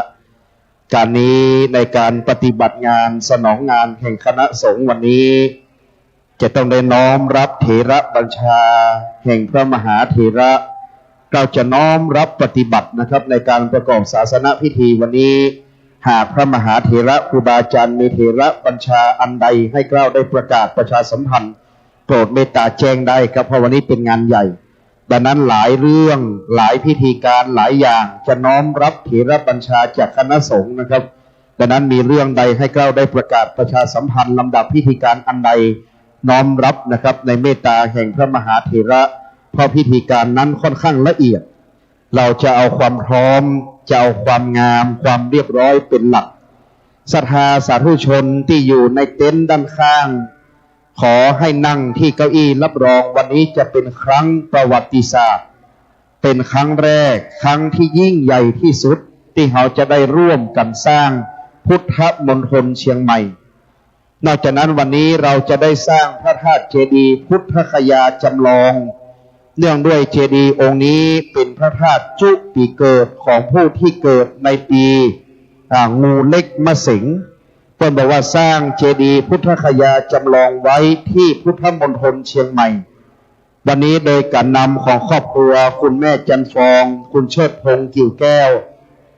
การนี้ในการปฏิบัติงานสนองงานแห่งคณะสงฆ์วันนี้ จะต้องได้น้อมรับเถรบัญชาแห่งพระมหาเถระ เราจะน้อมรับปฏิบัตินะครับ ในการประกอบศาสนพิธีวันนี้ หากพระมหาเถระครูบาอาจารย์มีเถรบัญชาอันใดให้เกล้าได้ประกาศประชาสัมพันธ์ โปรดเมตตาแจ้งได้ครับ เพราะวันนี้เป็นงานใหญ่ ดังนั้นหลายเรื่องหลายพิธีการหลายอย่างจะน้อมรับเถรบัญชาจากคณะสงฆ์นะครับ ดังนั้นมีเรื่องใดให้เกล้าได้ประกาศประชาสัมพันธ์ลำดับพิธีการอันใดน้อมรับนะครับ ในเมตตาแห่งพระมหาเถระ เพราะพิธีการนั้นค่อนข้างละเอียด เราจะเอาความพร้อม จะเอาความงาม ความเรียบร้อยเป็นหลัก ศรัทธาสาธุชนที่อยู่ในเต็นท์ด้านข้าง ขอให้นั่งที่เก้าอี้รับรอง วันนี้จะเป็นครั้งประวัติศาสตร์ เป็นครั้งแรก ครั้งที่ยิ่งใหญ่ที่สุด ที่เราจะได้ร่วมกันสร้างพุทธมณฑลเชียงใหม่ นอกจากนั้นวันนี้เราจะได้สร้างพระธาตุเจดีย์พุทธคยาจำลอง เนื่องด้วยเจดีย์องค์นี้เป็นพระธาตุจุปีเกิดของผู้ที่เกิดในปี อ่า งูเล็กมะเสง เปิ้นบอกว่าสร้างเจดีย์พุทธคยาจำลองไว้ที่พุทธมณฑลเชียงใหม่ วันนี้โดยการนำของครอบครัวคุณแม่จันทร์ฟอง คุณเชิดพงษ์ กิ่วแก้ว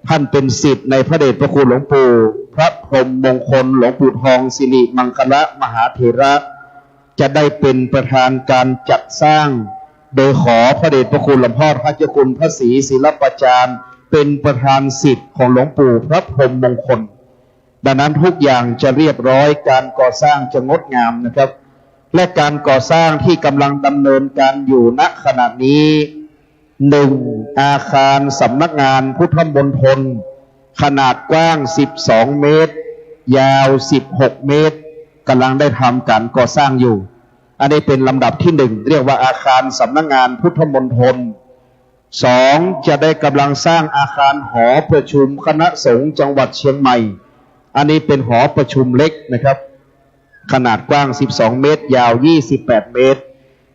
ท่านเป็นศิษย์ในพระเดชพระคุณหลวงปู่พระพรหมมงคล หลวงปู่ทองสิริมังคละมหาเถระ จะได้เป็นประธานการจัดสร้าง โดยขอพระเดชพระคุณหลวงพ่อท่านเจ้าคุณพระศรีศิลปาจารย์ เป็นประธานศิษย์ของหลวงปู่พระพรหมมงคล ดังนั้นทุกอย่างจะเรียบร้อย การก่อสร้างจะงดงามนะครับ และการก่อสร้างที่กำลังดำเนินการอยู่ ณ ขณะนี้ หนึ่ง อาคารสำนักงานพุทธมณฑล ขนาดกว้าง สิบสอง เมตร ยาว สิบหก เมตร กำลังได้ทำการก่อสร้างอยู่ อันนี้เป็นลำดับที่หนึ่ง เรียกว่าอาคารสำนักงานพุทธมณฑล สอง จะได้กำลังสร้างอาคารหอประชุมคณะสงฆ์จังหวัดเชียงใหม่ อันนี้เป็นหอประชุมเล็กนะครับ ขนาดกว้าง สิบสอง เมตร ยาว ยี่สิบแปด เมตร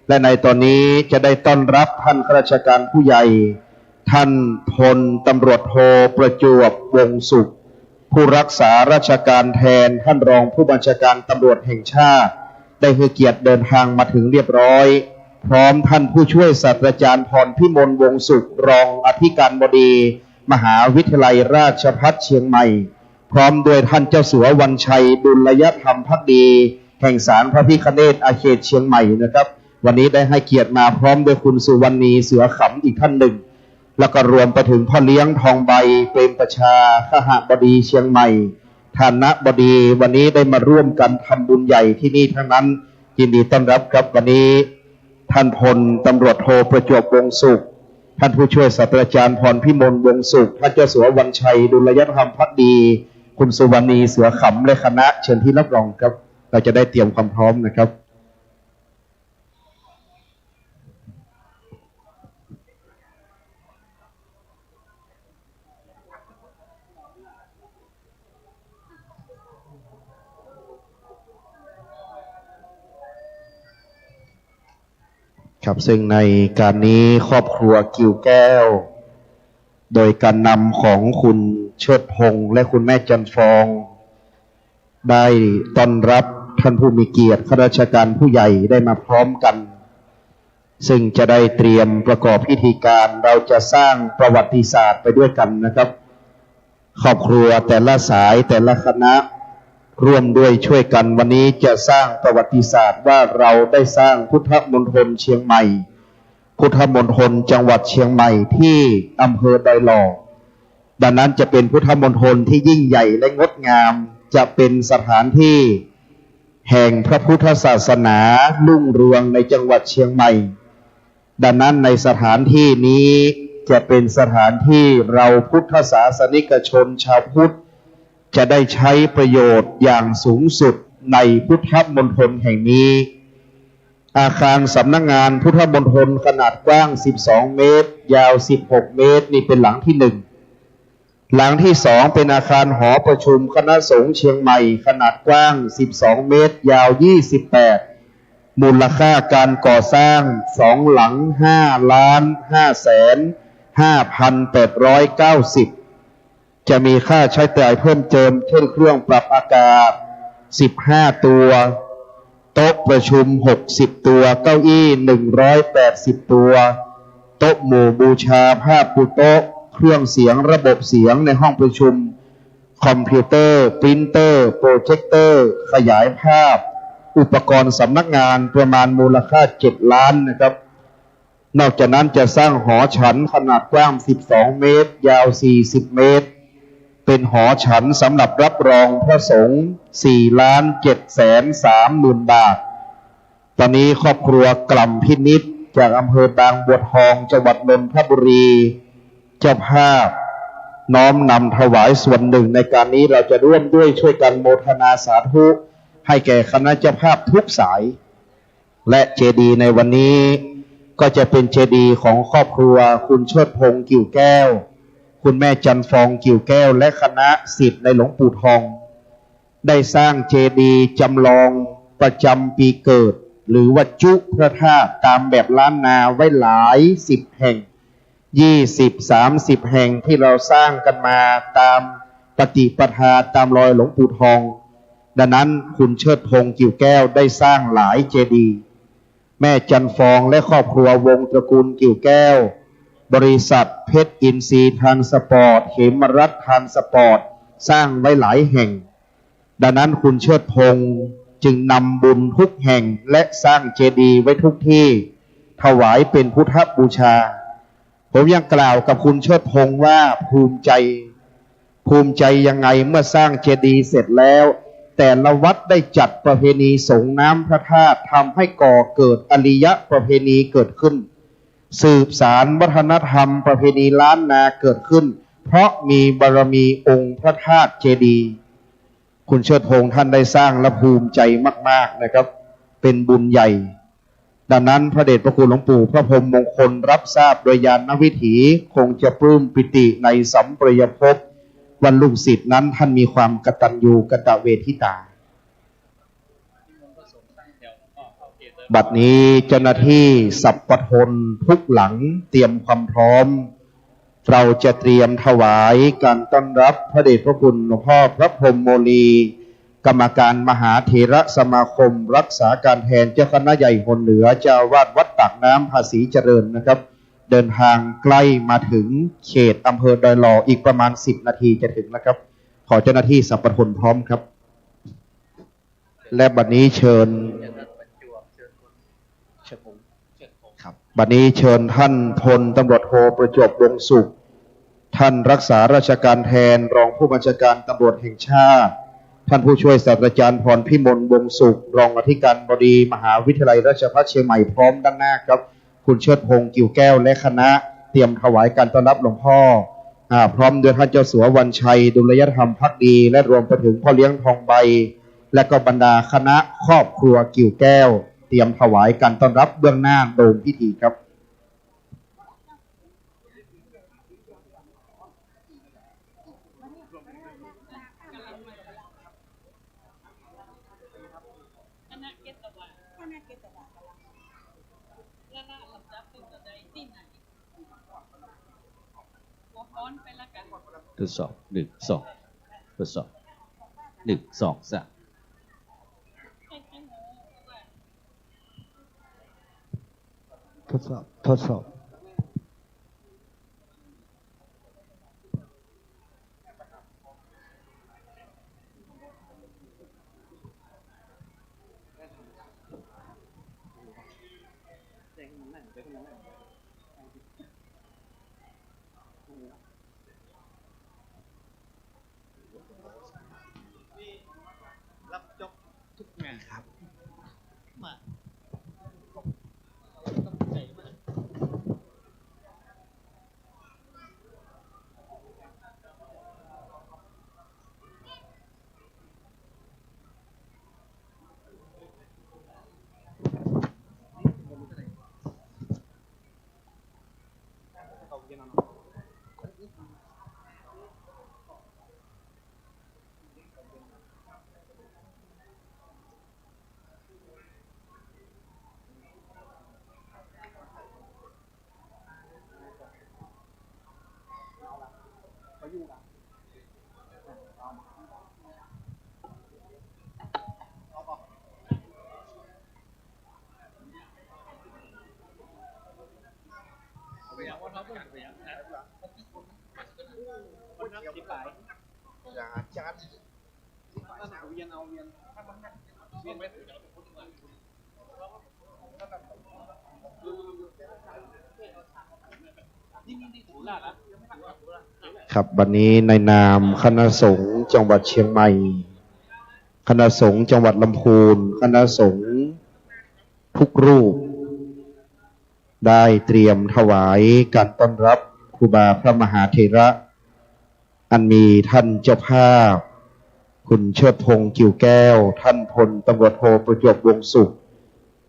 และในตอนนี้จะได้ต้อนรับท่านข้าราชการผู้ใหญ่ ท่านพลตำรวจโท ประจวบ วงศ์สุข ผู้รักษาราชการแทนท่านรองผู้บัญชาการตำรวจแห่งชาติ ได้ให้เกียรติเดินทางมาถึงเรียบร้อย พร้อมท่านผู้ช่วยศาสตราจารย์พรพิมล วงศ์สุข รองอธิการบดีมหาวิทยาลัยราชภัฏเชียงใหม่ พร้อมด้วยท่านเจ้าสัววัญชัย ดุลยธรรมภักดี แห่งศาลพระพิฆเนศอาเขตเชียงใหม่นะครับ วันนี้ได้ให้เกียรติมาพร้อมด้วยคุณสุวรรณีเสือขำอีกท่านหนึ่ง แล้วก็รวมไปถึงพ่อเลี้ยงทองใบ เปรมประชา คหบดีเชียงใหม่ ฐานบดี วันนี้ได้มาร่วมกันทำบุญใหญ่ที่นี่ทั้งนั้น ยินดีต้อนรับครับ วันนี้ท่านพลตำรวจโทประจวบ วงศ์สุข ท่านผู้ช่วยศาสตราจารย์พรพิมล วงศ์สุข ท่านเจ้าสัววัญชัย ดุลยธรรมภักดี คุณสุวรรณีเสือขำและคณะ เชิญที่รับรองครับ เราจะได้เตรียมความพร้อมนะครับ ครับ ซึ่งในการนี้ครอบครัวกิ่วแก้ว โดยการนำของคุณเชิดพงษ์และคุณแม่จันทร์ฟอง ได้ต้อนรับท่านผู้มีเกียรติข้าราชการผู้ใหญ่ได้มาพร้อมกัน ซึ่งจะได้เตรียมประกอบพิธีการ เราจะสร้างประวัติศาสตร์ไปด้วยกันนะครับ ครอบครัวแต่ละสายแต่ละคณะ ร่วมด้วยช่วยกัน วันนี้จะสร้างประวัติศาสตร์ว่าเราได้สร้างพุทธมณฑลเชียงใหม่ พุทธมณฑลจังหวัดเชียงใหม่ที่อำเภอดอยหล่อ ดังนั้นจะเป็นพุทธมณฑลที่ยิ่งใหญ่และงดงาม จะเป็นสถานที่แห่งพระพุทธศาสนารุ่งเรืองในจังหวัดเชียงใหม่ ดังนั้นในสถานที่นี้จะเป็นสถานที่เราพุทธศาสนิกชนชาวพุทธ จะได้ใช้ประโยชน์อย่างสูงสุดในพุทธมณฑลแห่งนี้ อาคารสำนักงานพุทธมณฑลขนาดกว้าง สิบสอง เมตร ยาว สิบหก เมตร นี่เป็นหลังที่หนึ่ง หลังที่สองเป็นอาคารหอประชุมคณะสงฆ์เชียงใหม่ ขนาดกว้าง สิบสอง เมตร ยาว ยี่สิบแปด มูลค่าการก่อสร้าง สอง หลัง ห้าล้านห้าแสนห้าพันแปดร้อยเก้าสิบ จะมีค่าใช้จ่ายเพิ่มเติม เช่น เครื่องปรับอากาศ สิบห้า ตัว โต๊ะประชุม หกสิบ ตัว เก้าอี้ หนึ่งร้อยแปดสิบ ตัว โต๊ะหมู่บูชา ผ้าปูโต๊ะ เครื่องเสียง ระบบเสียงในห้องประชุม คอมพิวเตอร์ ปรินเตอร์ โปรเจคเตอร์ ขยายภาพ อุปกรณ์สำนักงาน ประมาณมูลค่า เจ็ดล้านนะครับ นอกจากนั้นจะสร้างหอฉันขนาดกว้าง สิบสอง เมตร ยาว สี่สิบ เมตร เป็นหอฉันสำหรับรับรองพระสงฆ์ สี่ล้านเจ็ดแสนสามหมื่นบาท ตอนนี้ครอบครัวกล่ำพินิจจากอำเภอบางบัวทอง จังหวัดนนทบุรี เจ้าภาพน้อมนำถวายส่วนหนึ่งในการนี้ เราจะร่วมด้วยช่วยกันโมทนาสาธุให้แก่คณะเจ้าภาพทุกสาย และเจดีย์ในวันนี้ก็จะเป็นเจดีย์ของครอบครัวคุณเชิดพงษ์ กิ่วแก้ว คุณแม่จันทร์ฟอง กิ่วแก้ว และคณะศิษย์ในหลวงปู่ทอง ได้สร้างเจดีย์จำลองประจำปีเกิด หรือว่าจุพระธาตุตามแบบล้านนาไว้หลายสิบแห่ง ยี่สิบ สามสิบ แห่งที่เราสร้างกันมาตามปฏิปทาตามรอยหลวงปู่ทอง ดังนั้นคุณเชิดพงษ์ กิ่วแก้ว ได้สร้างหลายเจดีย์ แม่จันทร์ฟองและครอบครัววงศ์ตระกูลกิ่วแก้ว บริษัทเพชรอินทรีย์ทรานสปอร์ต เหมรัตน์ทรานสปอร์ต สร้างไว้หลายแห่ง ดังนั้นคุณเชิดพงษ์จึงนำบุญทุกแห่งและสร้างเจดีย์ไว้ทุกที่ ถวายเป็นพุทธบูชา ผมยังกล่าวกับคุณเชิดพงษ์ว่าภูมิใจ ภูมิใจยังไงเมื่อสร้างเจดีย์เสร็จแล้ว แต่ละวัดได้จัดประเพณีสรงน้ำพระธาตุ ทำให้ก่อเกิดอริยประเพณีเกิดขึ้น สืบสานวัฒนธรรมประเพณีล้านนาเกิดขึ้น เพราะมีบารมีองค์พระธาตุเจดีย์ คุณเชิดพงษ์ท่านได้สร้างและภูมิใจมากๆ นะครับ เป็นบุญใหญ่ ดังนั้นพระเดชพระคุณหลวงปู่พระพรหมมงคลรับทราบโดยญาณวิถี คงจะปลื้มปิติในสัมปรายภพ ว่าลูกศิษย์นั้นท่านมีความกตัญญูกตเวทิตา บัดนี้เจ้าหน้าที่สัปปทนทุกหลังเตรียมความพร้อม เราจะเตรียมถวายการต้อนรับพระเดชพระคุณหลวงพ่อพระพรหมโมลี กรรมการมหาเถรสมาคม รักษาการแทนเจ้าคณะใหญ่หนเหนือ เจ้าอาวาสวัดปากน้ำภาษีเจริญนะครับ เดินทางใกล้มาถึงเขตอำเภอดอยหล่อ อีกประมาณสิบนาทีจะถึงแล้วครับ ขอเจ้าหน้าที่สัปปทนพร้อมครับ และบัดนี้เชิญ ครับ บัดนี้เชิญท่านพลตำรวจโท ประจวบ วงศ์สุข ท่านรักษาราชการแทนรองผู้บัญชาการตำรวจแห่งชาติ ท่านผู้ช่วยศาสตราจารย์พรพิมล วงศ์สุข รองอธิการบดีมหาวิทยาลัยราชภัฏเชียงใหม่ พร้อมด้านหน้าครับ คุณเชิดพงษ์ กิ่วแก้ว และคณะ เตรียมถวายการต้อนรับหลวงพ่อ อ่า พร้อมด้วยท่านเจ้าสัววัญชัย ดุลยธรรมภักดี และรวมไปถึงพ่อเลี้ยงทองใบ และก็บรรดาคณะครอบครัวกิ่วแก้ว เตรียมถวายการต้อนรับเบื้องหน้าโดมพิธีครับ ทดสอบ หนึ่ง สอง ทดสอบ หนึ่ง สอง สาม ทดสอบ ทดสอบ รับจบทุกงานครับ มา ครับ บัดนี้ในนามคณะสงฆ์จังหวัดเชียงใหม่ คณะสงฆ์จังหวัดลำพูน คณะสงฆ์ทุกรูป ได้เตรียมถวายการต้อนรับครูบาพระมหาเถระ อันมีท่านเจ้าภาพ คุณเชิดพงษ์ กิ่วแก้ว ท่านพลตำรวจโท ประจวบ วงศ์สุข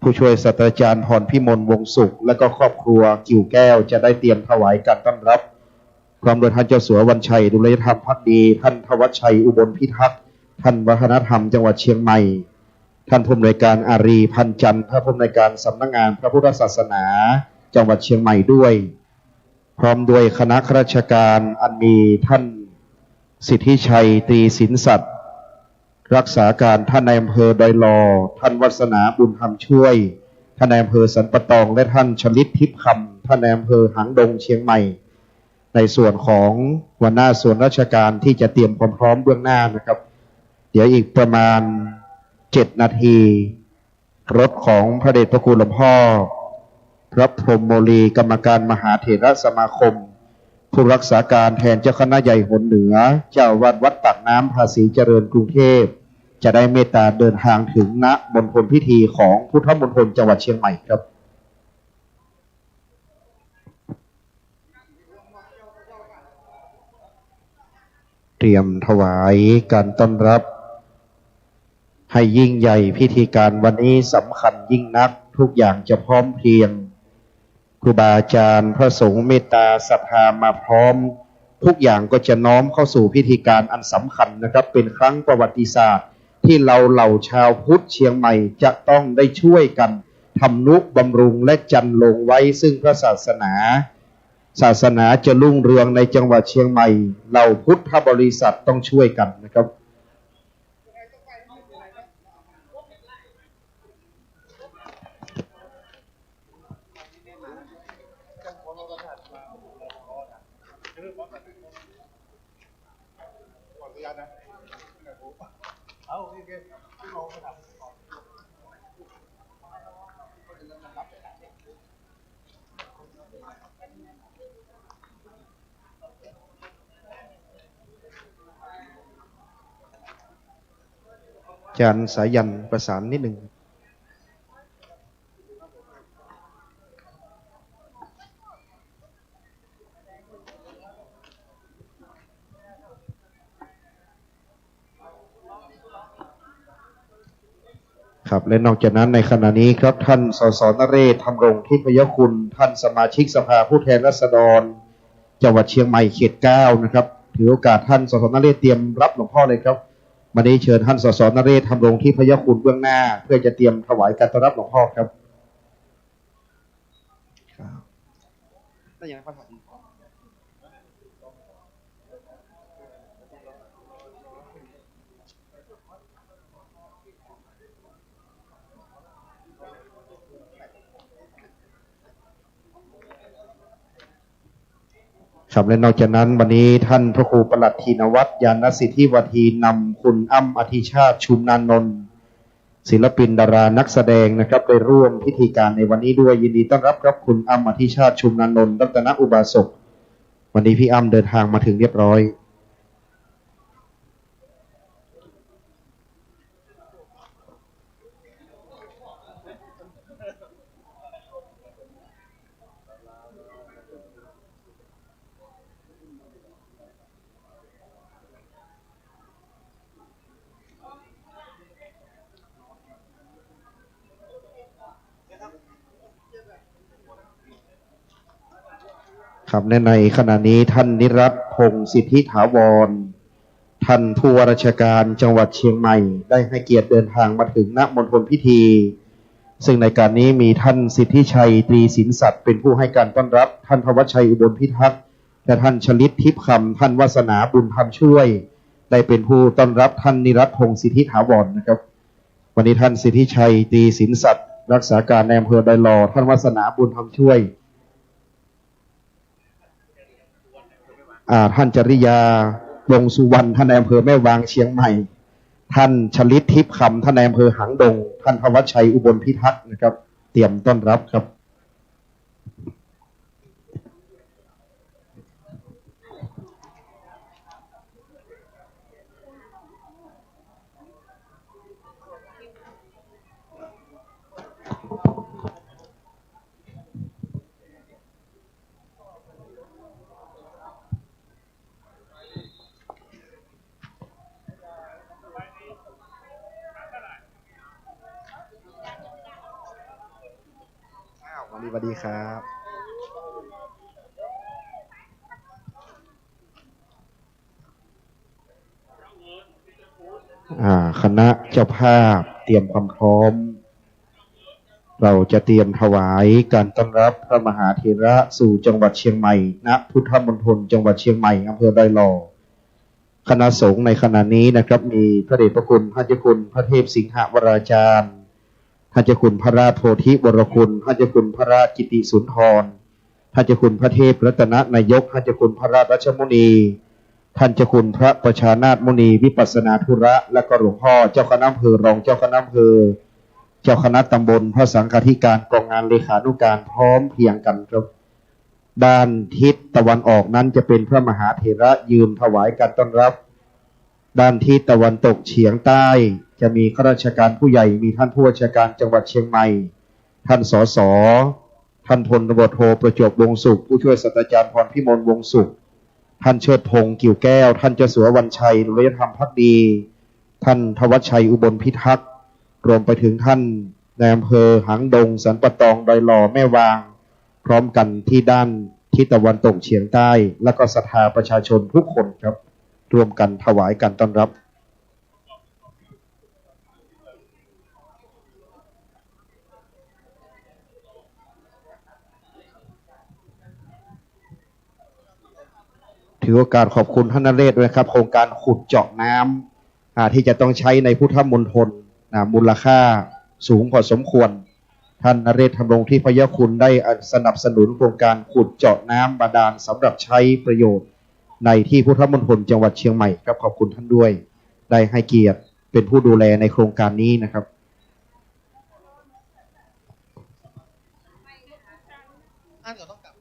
ผู้ช่วยศาสตราจารย์พรพิมล วงศ์สุข และก็ครอบครัวกิ่วแก้ว จะได้เตรียมถวายการต้อนรับ พร้อมด้วยท่านเจ้าสัววัญชัย ดุลยธรรมภักดี ท่านธวัชชัย อุบลพิทักษ์ ท่านวัฒนธรรมจังหวัดเชียงใหม่ ท่านผู้อำนวยการอารีย์ พันจันทร์ ท่านผู้อำนวยการสำนักงานพระพุทธศาสนาจังหวัดเชียงใหม่ด้วย พร้อมด้วยคณะข้าราชการอันมีท่านสิทธิชัย ตรีสินสัตย์ รักษาการท่านนายอำเภอดอยหล่อ ท่านวัสนา บุญธรรมช่วย ท่านนายอำเภอสันป่าตอง และท่านชลิต ทิพย์คำ ท่านนายอำเภอหางดงเชียงใหม่ ในส่วนของหัวหน้าส่วนราชการที่จะเตรียมความพร้อมเบื้องหน้านะครับ เดี๋ยวอีกประมาณเจ็ดนาที รถของพระเดชพระคุณหลวงพ่อพระพรหมโมลี กรรมการมหาเถรสมาคม ผู้รักษาการแทนเจ้าคณะใหญ่หนเหนือ เจ้าอาวาสวัดปากน้ำภาษีเจริญกรุงเทพ จะได้เมตตาเดินทางถึง ณ มณฑลพิธีของพุทธมณฑลจังหวัดเชียงใหม่ครับ เตรียมถวายการต้อนรับให้ยิ่งใหญ่ พิธีการวันนี้สำคัญยิ่งนัก ทุกอย่างจะพร้อมเพรียง ครูบาอาจารย์ พระสงฆ์เมตตาศรัทธามาพร้อม ทุกอย่างก็จะน้อมเข้าสู่พิธีการอันสำคัญนะครับ เป็นครั้งประวัติศาสตร์ที่เราเหล่าชาวพุทธเชียงใหม่จะต้องได้ช่วยกันทำนุบำรุงและจรรโลงไว้ซึ่งพระศาสนา ศาสนาจะรุ่งเรืองในจังหวัดเชียงใหม่ เหล่าพุทธบริษัทต้องช่วยกันนะครับ ขออนุญาตนะ เอา โอเค โอเค อาจารย์สายัณ ประสานนิดนึง ครับ และนอกจากนั้นในขณะนี้ครับ ท่าน สส นเรศ ธำรงทิพยคุณ ท่านสมาชิกสภาผู้แทนราษฎร จังหวัดเชียงใหม่เขตเก้านะครับ ถือโอกาสท่าน สส นเรศ เตรียมรับหลวงพ่อเลยครับ วันนี้เชิญท่าน สส นเรศ ธำรงทิพยคุณเบื้องหน้า เพื่อจะเตรียมถวายการต้อนรับหลวงพ่อครับ ครับ ครับ และนอกจากนั้นวันนี้ท่านพระครูประหลัดธีนวัฒน์ ญาณสิทธิวาที นำคุณอ้ำ อธิชาติ ชุมนานนท์ ศิลปินดารานักแสดงนะครับ ได้ร่วมพิธีการในวันนี้ด้วย ยินดีต้อนรับครับ คุณอ้ำ อธิชาติ ชุมนานนท์ รัตนอุบาสก วันนี้พี่อ้ำเดินทางมาถึงเรียบร้อย ครับ และในขณะนี้ท่านนิรัตน์ พงษ์สิทธิถาวร ท่านผู้ว่าราชการจังหวัดเชียงใหม่ ได้ให้เกียรติเดินทางมาถึง ณ มณฑลพิธี ซึ่งในการนี้มีท่านสิทธิชัย ตรีสินสัตย์ เป็นผู้ให้การต้อนรับ ท่านธวัชชัย อุบลพิทักษ์ และท่านชลิต ทิพย์คำ ท่านวัสนา บุญธรรมช่วย ได้เป็นผู้ต้อนรับท่านนิรัตน์ พงษ์สิทธิถาวรนะครับ วันนี้ท่านสิทธิชัย ตรีสินสัตย์ รักษาการนายอำเภอดอยหล่อ ท่านวัสนา บุญธรรมช่วย อ่า ท่านจริยา วงศ์สุวรรณ ท่านนายอำเภอแม่วางเชียงใหม่ ท่านชลิต ทิพย์คำ ท่านนายอำเภอหางดง ท่านธวัชชัย อุบลพิทักษ์นะครับ เตรียมต้อนรับครับ อ้าว สวัสดี สวัสดีครับ อ่า คณะเจ้าภาพเตรียมความพร้อม เราจะเตรียมถวายการต้อนรับพระมหาเถระสู่จังหวัดเชียงใหม่ ณ พุทธมณฑลจังหวัดเชียงใหม่ อำเภอดอยหล่อ คณะสงฆ์ในขณะนี้นะครับ มีพระเดชพระคุณ พระเจ้าคุณพระเทพสิงหวราจารย์ ท่านเจ้าคุณพระราชโพธิวรคุณ ท่านเจ้าคุณพระราชกิติสุนทร ท่านเจ้าคุณพระเทพรัตนนายก ท่านเจ้าคุณพระราชรัชมุนี ท่านเจ้าคุณพระประชานาถมุนี วิปัสสนาธุระ และก็หลวงพ่อเจ้าคณะอำเภอ รองเจ้าคณะอำเภอ เจ้าคณะตำบล พระสังฆาธิการ กองงานเลขานุการ พร้อมเพรียงกันครับ ด้านทิศตะวันออกนั้นจะเป็นพระมหาเถระยืนถวายการต้อนรับ ด้านทิศตะวันตกเฉียงใต้จะมีข้าราชการผู้ใหญ่ มีท่านผู้ว่าราชการจังหวัดเชียงใหม่ ท่าน สส ท่านพลตำรวจโท ประจวบ วงศ์สุข ผู้ช่วยศาสตราจารย์ พรพิมล วงศ์สุข ท่านเชิดพงษ์ กิ่วแก้ว ท่านเจ้าสัววัญชัย นรยธรรมภักดี ท่านธวัชชัย อุบลพิทักษ์ รวมไปถึงท่านนายอำเภอหางดง สันป่าตอง ดอยหล่อ แม่วาง พร้อมกันที่ด้านทิศตะวันตกเฉียงใต้ และก็ศรัทธาประชาชนทุกคนครับ ร่วมกันถวายการต้อนรับ ถือโอกาสขอบคุณท่านนเรศด้วยนะครับ โครงการขุดเจาะน้ำ อ่า ที่จะต้องใช้ในพุทธมณฑล นะ มูลค่าสูงพอสมควร ท่านนเรศ ธำรงทิพยคุณ ได้สนับสนุนโครงการขุดเจาะน้ำบาดาลสำหรับใช้ประโยชน์ในที่พุทธมณฑลจังหวัดเชียงใหม่ครับ ขอบคุณท่านด้วย ได้ให้เกียรติเป็นผู้ดูแลในโครงการนี้นะครับ ท่านก็ต้องกลับ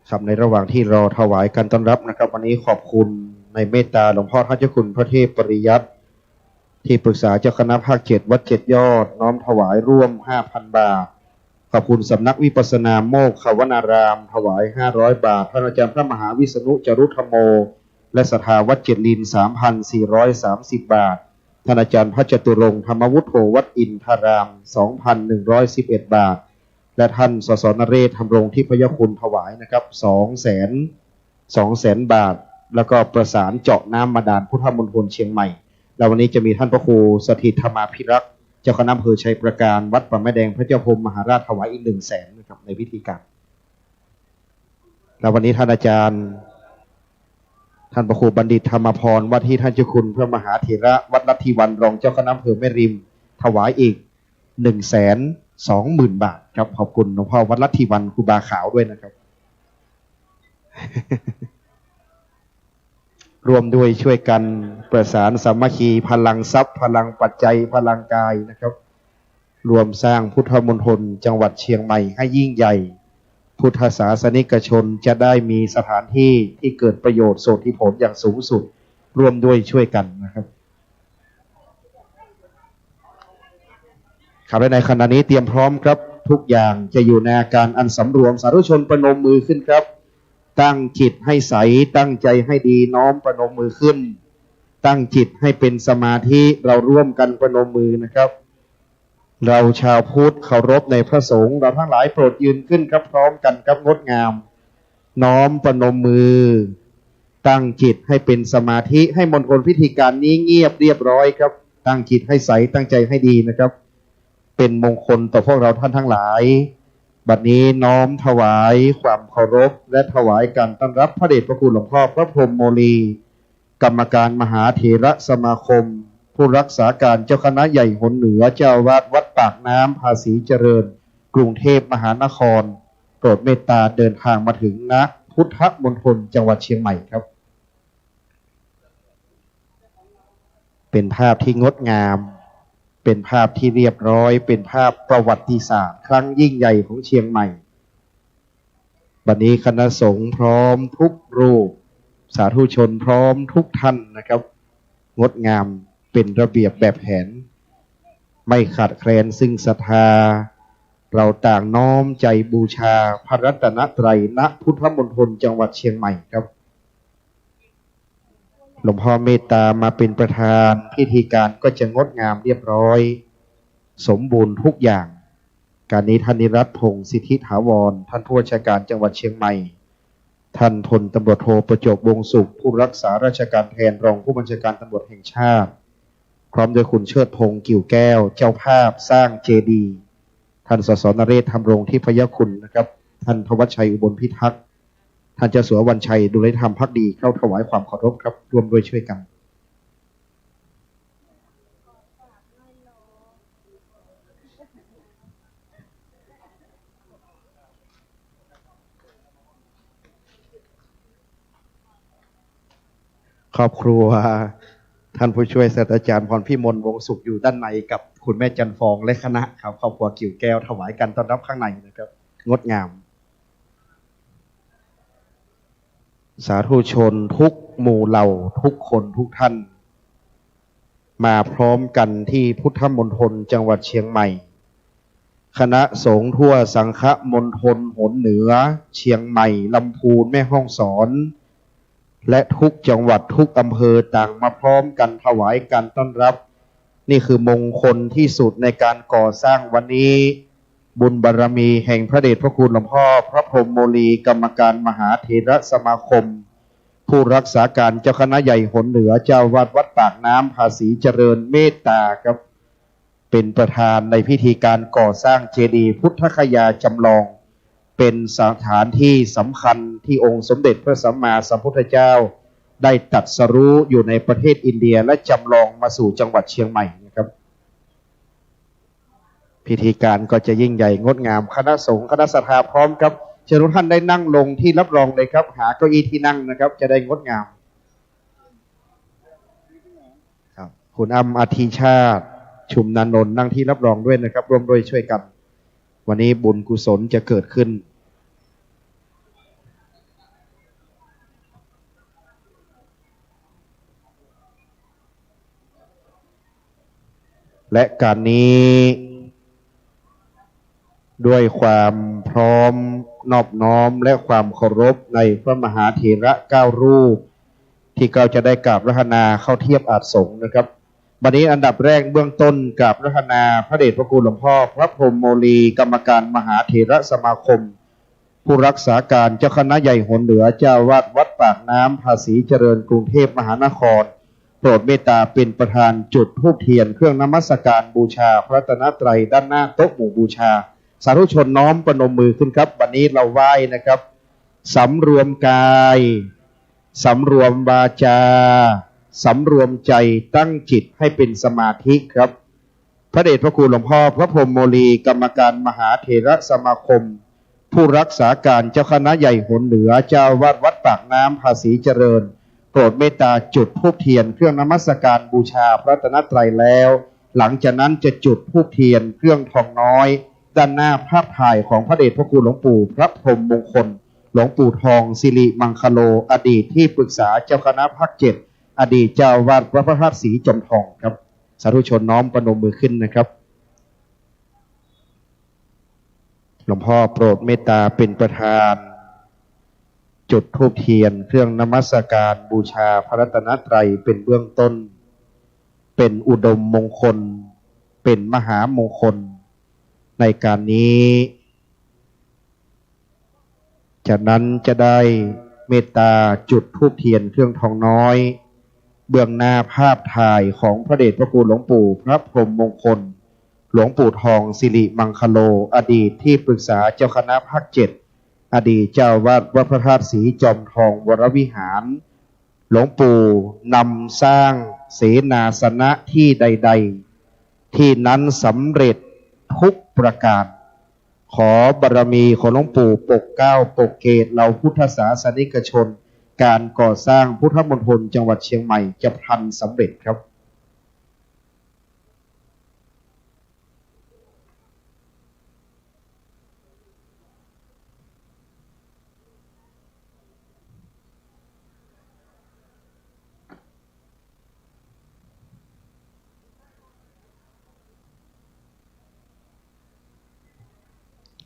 ครับ ในระหว่างที่รอถวายการต้อนรับนะครับ วันนี้ขอบคุณในเมตตาหลวงพ่อท่านเจ้าคุณพระเทพปริยัติ ที่ปรึกษาเจ้าคณะภาคเจ็ดวัดเจ็ดยอด น้อมถวายร่วมห้าพันบาท ขอบคุณสำนักวิปัสสนาโมกขวนาราม ถวายห้าร้อยบาท ท่านอาจารย์พระมหาวิษณุจารุธรรมโม และศรัทธาวัดเจ็ดลิน สามพันสี่ร้อยสามสิบบาท ท่านอาจารย์พระจตุรงค์ธรรมวุฒโธวัดอินทาราม สองพันหนึ่งร้อยสิบเอ็ดบาท และท่าน สส นเรศ ธรรมรงค์ทิพยคุณ ถวายนะครับ สองแสน สองแสนบาท แล้วก็ประสานเจาะน้ำบาดาลพุทธมณฑลเชียงใหม่ แล้ววันนี้จะมีท่านพระครูสถิตธรรมาภิรักษ์ เจ้าคณะอำเภอชัยปราการ วัดป่าไม้แดงพระเจ้าพรหมมหาราช ถวายอีกหนึ่งแสนนะครับ ในพิธีการ แล้ววันนี้ท่านอาจารย์ ท่านพระครูบัณฑิตธรรมพร ว่าที่ท่านเจ้าคุณพระมหาเถระวัดลัทธิวรรณ รองเจ้าคณะอำเภอแม่ริม ถวายอีกหนึ่งแสนสองหมื่นบาทครับ ขอบคุณหลวงพ่อวัดลัทธิวรรณ ครูบาขาวด้วยนะครับ ร่วมด้วยช่วยกันประสานสามัคคี พลังทรัพย์ พลังปัจจัย พลังกายนะครับ ร่วมสร้างพุทธมณฑลจังหวัดเชียงใหม่ให้ยิ่งใหญ่ พุทธศาสนิกชนจะได้มีสถานที่ที่เกิดประโยชน์โสตถิผลอย่างสูงสุด ร่วมด้วยช่วยกันนะครับ ครับ และในขณะนี้เตรียมพร้อมครับ ทุกอย่างจะอยู่ในอาการอันสำรวม สาธุชนประนมมือขึ้นครับ ตั้งจิตให้ใส ตั้งใจให้ดี น้อมประนมมือขึ้น ตั้งจิตให้เป็นสมาธิ เราร่วมกันประนมมือนะครับ เราชาวพุทธเคารพในพระสงฆ์ เราทั้งหลายโปรดยืนขึ้นครับ พร้อมกันครับ งดงาม น้อมประนมมือ ตั้งจิตให้เป็นสมาธิ ให้มณฑลพิธีการนี้เงียบเรียบร้อยครับ ตั้งจิตให้ใส ตั้งใจให้ดีนะครับ เป็นมงคลต่อพวกเราท่านทั้งหลาย บัดนี้น้อมถวายความเคารพ และถวายการต้อนรับพระเดชพระคุณหลวงพ่อพระพรหมโมลี กรรมการมหาเถระสมาคม ผู้รักษาการเจ้าคณะใหญ่หนเหนือ เจ้าอาวาสวัดปากน้ำภาษีเจริญ กรุงเทพมหานคร โปรดเมตตาเดินทางมาถึง ณ พุทธมณฑลจังหวัดเชียงใหม่ครับ เป็นภาพที่งดงาม เป็นภาพที่เรียบร้อย เป็นภาพประวัติศาสตร์ครั้งยิ่งใหญ่ของเชียงใหม่ บัดนี้คณะสงฆ์พร้อมทุกรูป สาธุชนพร้อมทุกท่านนะครับ งดงาม เป็นระเบียบแบบแผน ไม่ขาดแคลนซึ่งศรัทธา เราต่างน้อมใจบูชาพระรัตนตรัย ณ พุทธมณฑลจังหวัดเชียงใหม่ครับ หลวงพ่อเมตตามาเป็นประธาน พิธีการก็จะงดงามเรียบร้อย สมบูรณ์ทุกอย่าง การนี้ท่านนิรัตน์ พงษ์สิทธิถาวร ท่านผู้บัญชาการจังหวัดเชียงใหม่ ท่านพลตำรวจโท ประจบ วงศ์สุข ผู้รักษาราชการแทนรองผู้บัญชาการตำรวจแห่งชาติ พร้อมด้วยคุณเชิดพงษ์ กิ่วแก้ว เจ้าภาพสร้างเจดีย์ ท่าน สส นเรศ ธรรมรงค์ทิพยคุณนะครับ ท่านธวัชชัย อุบลพิทักษ์ ท่านเจ้าสัววัญชัย ดุลยธรรมภักดี เข้าถวายความเคารพครับ ร่วมด้วยช่วยกัน ครอบครัว ท่านผู้ช่วยศาสตราจารย์พรพิมล วงศ์สุข อยู่ด้านในกับคุณแม่จันทร์ฟองและคณะครับ ครอบครัวกิ่วแก้ว ถวายการต้อนรับข้างในนะครับ งดงาม สาธุชนทุกหมู่เหล่า ทุกคนทุกท่าน มาพร้อมกันที่พุทธมณฑลจังหวัดเชียงใหม่ คณะสงฆ์ทั่วสังฆมณฑลหนเหนือ เชียงใหม่ ลำพูน แม่ฮ่องสอน และทุกจังหวัดทุกอำเภอต่างมาพร้อมกันถวายการต้อนรับ นี่คือมงคลที่สุดในการก่อสร้างวันนี้ บุญบารมีแห่งพระเดชพระคุณหลวงพ่อพระพรหมโมลี กรรมการมหาเถรสมาคม ผู้รักษาการเจ้าคณะใหญ่หนเหนือ เจ้าอาวาสวัดปากน้ำภาษีเจริญเมตตาครับ เป็นประธานในพิธีการก่อสร้างเจดีย์พุทธคยาจำลอง เป็นสถานที่สำคัญที่องค์สมเด็จพระสัมมาสัมพุทธเจ้าได้ตรัสรู้อยู่ในประเทศอินเดีย และจำลองมาสู่จังหวัดเชียงใหม่นะครับ พิธีการก็จะยิ่งใหญ่งดงาม คณะสงฆ์คณะศรัทธาพร้อมครับ เชิญทุกท่านได้นั่งลงที่รับรองเลยครับ หาเก้าอี้ที่นั่งนะครับ จะได้งดงาม ครับ คุณอ้ำอธิชาติ ชุมนานนท์ นั่งที่รับรองด้วยนะครับ ร่วมด้วยช่วยกัน วันนี้บุญกุศลจะเกิดขึ้น และการนี้ ด้วยความพร้อมนอบน้อมและความเคารพในพระมหาเถระเก้ารูป ที่เก้าจะได้กราบอาราธนาเข้าเทียบอาสน์สงฆ์นะครับ บัดนี้อันดับแรกเบื้องต้นกราบอาราธนาพระเดชพระคุณหลวงพ่อพระพรหมโมลี กรรมการมหาเถรสมาคม ผู้รักษาการเจ้าคณะใหญ่หนเหนือ เจ้าอาวาสวัดปากน้ำภาษีเจริญ กรุงเทพมหานคร โปรดเมตตาเป็นประธานจุดธูปเทียนเครื่องนมัสการบูชาพระรัตนตรัยด้านหน้าโต๊ะหมู่บูชา สาธุชนน้อมประนมมือขึ้นครับ บัดนี้เราไหว้นะครับ สำรวมกาย สำรวมวาจา สำรวมใจ ตั้งจิตให้เป็นสมาธิครับ พระเดชพระคุณหลวงพ่อพระพรหมโมลี กรรมการมหาเถรสมาคม ผู้รักษาการเจ้าคณะใหญ่หนเหนือ เจ้าอาวาสวัดปากน้ำภาษีเจริญ โปรดเมตตาจุดธูปเทียนเครื่องนมัสการบูชาพระรัตนตรัยแล้ว หลังจากนั้นจะจุดธูปเทียนเครื่องทองน้อย ด้านหน้าภาพถ่ายของพระเดชพระคุณหลวงปู่พระพรหมมงคล หลวงปู่ทองสิริมังคโล อดีตที่ปรึกษาเจ้าคณะภาคเจ็ด อดีตเจ้าอาวาสวัดพระธาตุศรีจอมทองครับ สาธุชนน้อมประนมมือขึ้นนะครับ หลวงพ่อโปรดเมตตาเป็นประธาน จุดธูปเทียนเครื่องนมัสการบูชาพระรัตนตรัยเป็นเบื้องต้น เป็นอุดมมงคล เป็นมหามงคล ในการนี้ จากนั้นจะได้เมตตาจุดธูปเทียนเครื่องทองน้อย เบื้องหน้าภาพถ่ายของพระเดชพระคุณหลวงปู่พระพรหมมงคล หลวงปู่ทองสิริมังคโล อดีตที่ปรึกษาเจ้าคณะภาคเจ็ด อดีตเจ้าอาวาสวัดพระธาตุศรีจอมทองวรวิหาร หลวงปู่นำสร้างเสนาสนะที่ใดๆ ที่นั้นสำเร็จทุกประการ ขอบารมีของหลวงปู่ปกเกล้าปกเกศเหล่าพุทธศาสนิกชน การก่อสร้างพุทธมณฑลจังหวัดเชียงใหม่จะพลันสำเร็จครับ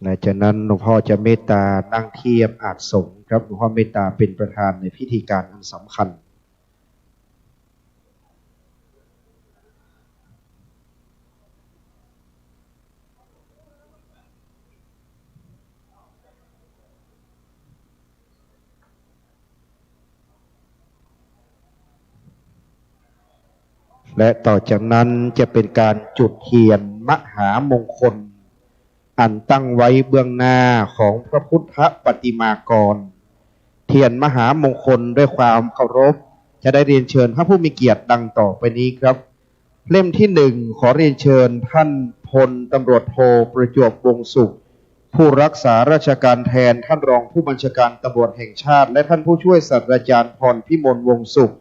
หลังจากนั้นหลวงพ่อจะเมตตานั่งเทียบอาสน์สงฆ์ครับ หลวงพ่อเมตตาเป็นประธานในพิธีการอันสำคัญ และต่อจากนั้นจะเป็นการจุดเทียนมหามงคล อันตั้งไว้เบื้องหน้าของพระพุทธปฏิมากร เทียนมหามงคลด้วยความเคารพ จะได้เรียนเชิญพระผู้มีเกียรติดังต่อไปนี้ครับ เล่มที่หนึ่ง ขอเรียนเชิญท่านพลตำรวจโท ประจวบ วงศ์สุข ผู้รักษาราชการแทนท่านรองผู้บัญชาการตำรวจแห่งชาติ และท่านผู้ช่วยศาสตราจารย์พรพิมล วงศ์สุข